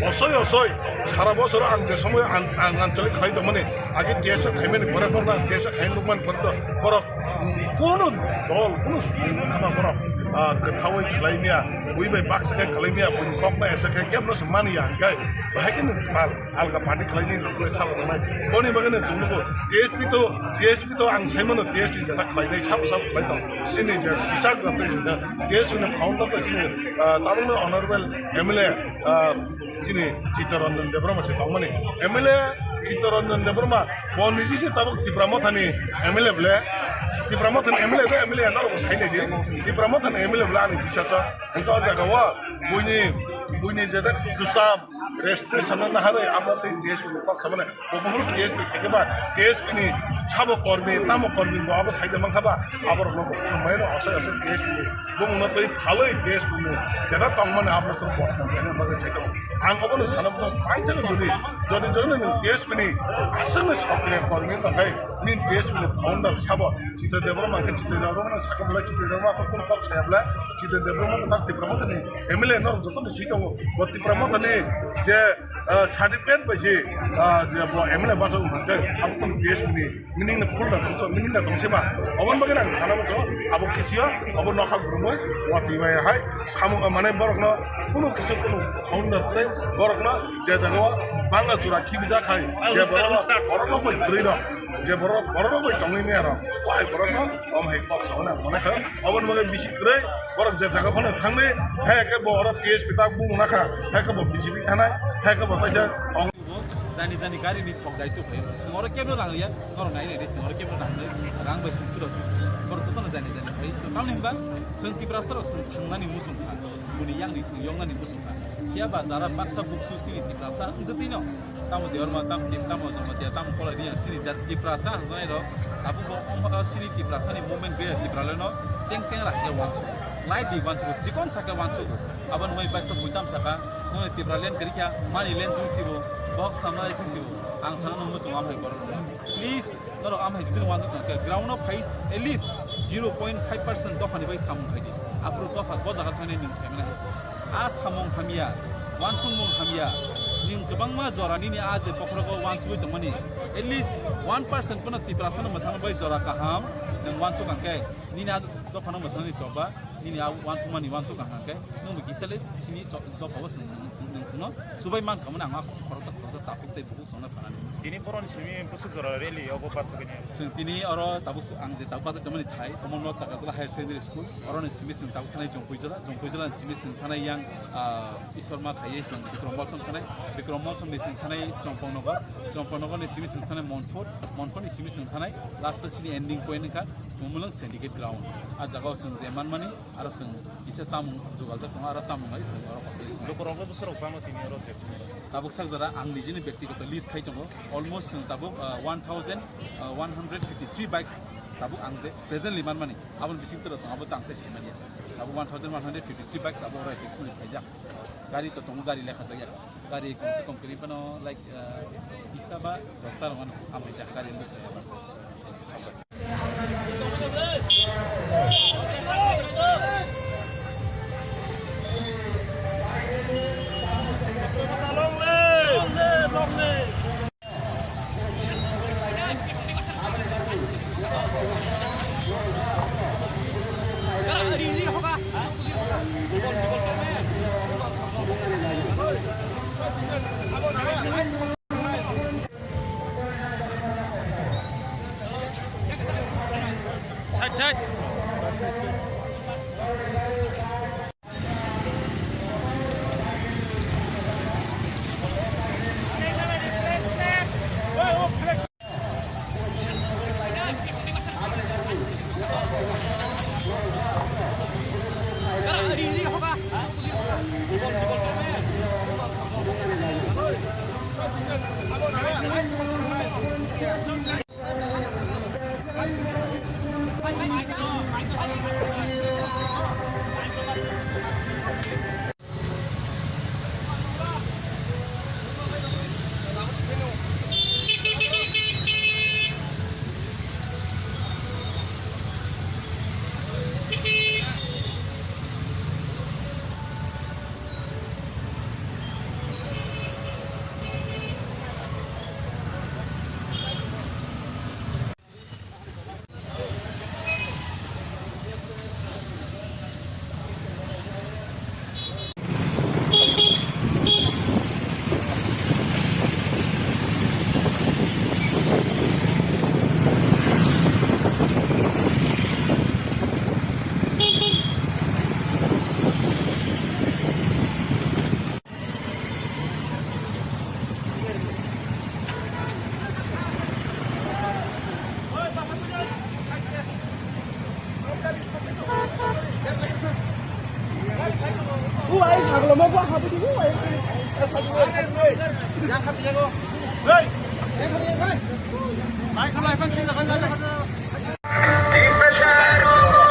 osoi osoi sara bosoro ang je somoyo ang, ang anchalik khlai tongmani, age T S P khaimani pore borok T S P khaimani nukmani pore borok kuno dol, kuno songwino thangma borok, ah, kwthaui khlai maya, bui bai baksa khe khlai maya, buini kok nai asa khe kebno se mani ya, hwnkhe bahai khe nwng pal alga party khlai nini rok sabo tongnai. Boni bagwi no chwng nugo T S P to, T S P to ang sai mano T S P jeta khlai nai sabo sabo khlai tong. Chini je sisak rok tei jeta T S P ni founder to chini, ah, tabuk no honorable M L A, ah, chini Chittaranjan Debbarma se tongmani. M L A Chittaranjan Debbarma bo niji se tabuk Tipra Motha ni M L A ble. Tipra Motha ni M L A to M L A norok bo sai nai di. Tipra Motha ni M L A ble ani bisasa. Hwnkhe o jaga o buini, buini jeta kwcham registration no naharwi abo tei T S P ni kok samani. Bo buphuru T S P khaikhe ba, T S P ni sabo kormi, tamo kormi bo abo saida mankha ba, aborokno bo khumbai no asai asai T S P ni bumungno twi phalwi T S P ni jeta tongmani abono chwng bodnam khaina bagwi sai tongo. Ang obono sana bwswk paithakno jodi, jodi jodi nwng T S P ni aswkni sokriya kormi wngkha khe, nini T S P ni founder sabo Chitra Debbarma khe Chitra Debbarma no sakha bwlai Chitra Debbarma khe kunu kok saya bwlai Chitra Debbarma no tak Tipra Motha ni M L A norok jotono swi tongo. Bo Tipra Motha ni je, ah, certificate bai se, ah, je bo M L A bachai wngkha khe abo kunu T S P ni meaning no full da tongsa, meaning da tongsa ba. Oboni bagwi ang sana muchungo abo kisiyo, abo nokha gurumoi, wati bai hai, samung mane borokno kunu kisu kunu founder tei borokno je jaga o bangla chura khibijak hai, je borok borokno bai kwrwi rok, je borok borokno bai tongwi maya rok, wai borokno om hai kok sauna mane kha. Oboni bagwi bisi kwrwi borok je jaga phano thangwi, hai khe bo oro T S P tak bung nakha, hai khe bo B J P thanai, hai khe bo kaisa tong. Jani jani gari ni thok dai tu phai. Sing oro kebno rang ya, oro nai nai de sing oro kebno rang de, rang bai sing turo. Oro joto no jani jani phai. Tamni himba sing Tiprasa rok sing thangnani musung kha. Buni yang ni sing yong nani musung kha. Ya ba jara baksa buksu sini Tiprasa wngtwi no. Tamo Debbarma, tamo Tip, tamo Jamatia, tamo Kolai ni yang sini jar Tiprasa hwnjai rok. Abo bo, bo sini Tiprasa ni movement gre Tiprasa no cheng cheng ra ya wansu. Lai di wansu, chikon saka wansu. Abon mai baksa buitam saka. Noni Tipraland kwrwi kha, mani land sing sibo, box samna sing sibo. Ang sana nung muchung amhai borok rok. Please, norok amhai jidin wansuk tong khe, ground o phai at least zero point five percent dophani bai samung khai di. Aphuru dopha bo jaga thangnai nwng sai mani hai se. A samung hamya, wansukmung hamya, nwng kwbangma jora nini a je bokhorogo wansugwi tongmani, at least one percent pono Tiprasano mwthangna bai jora kaham nwng wansuk ang khe, nini a dophano mwthangnani choba. Nini a wansukmani wansuk kaham khe, nwng bo kisa le sini cho-, dophao swng, swng, swng, swngno chubai mankha mani ang ma khoroksa, khoroksa takhuk tei bukhuk songna sanani. Tini boroni simi bwswk jora rally obo bathogini. Swng tini oro tabuk s-, ang je tabuk bachai tongmani thai, omo no Takarjala Higher Secondary School, oroni simi swng tabuk thanai Jongpuijala, Jongpuijala ni simi swng thanai yang, ah, Ishwarma khaiye swng Bikram Molsom thanai, Bikram Molsom ni swng thanai Chompongnogo, Chompongnogo ni simi swng thanai Monfort, Monfort ni simi swng thanai last o sini ending point wngkha Mumulwng Syndicate Ground. A jaga o swng je manmani, aro chwng kisa chamung jugaljak tongo, aro chamung bai chwng oro kochai. Lukurokno bwsarok bangma tini oro je. Tabuk sak jora ang nijini bektigoto list khai tongo, almost chwng tabuk, ah, one thousand, ah, one hundred fifty three bikes tabuk ang je presently manmani, aboni bising toro tongo, abo tang tei saimanya. Tabuk one thousand one hundred fifty three bikes abo oro tax mani khaijak. Gari to tongo, gari lekha jakya. Gari komse kom kwrwi phano, like, ah, bista ba dosta rok mano, amai da gari rok.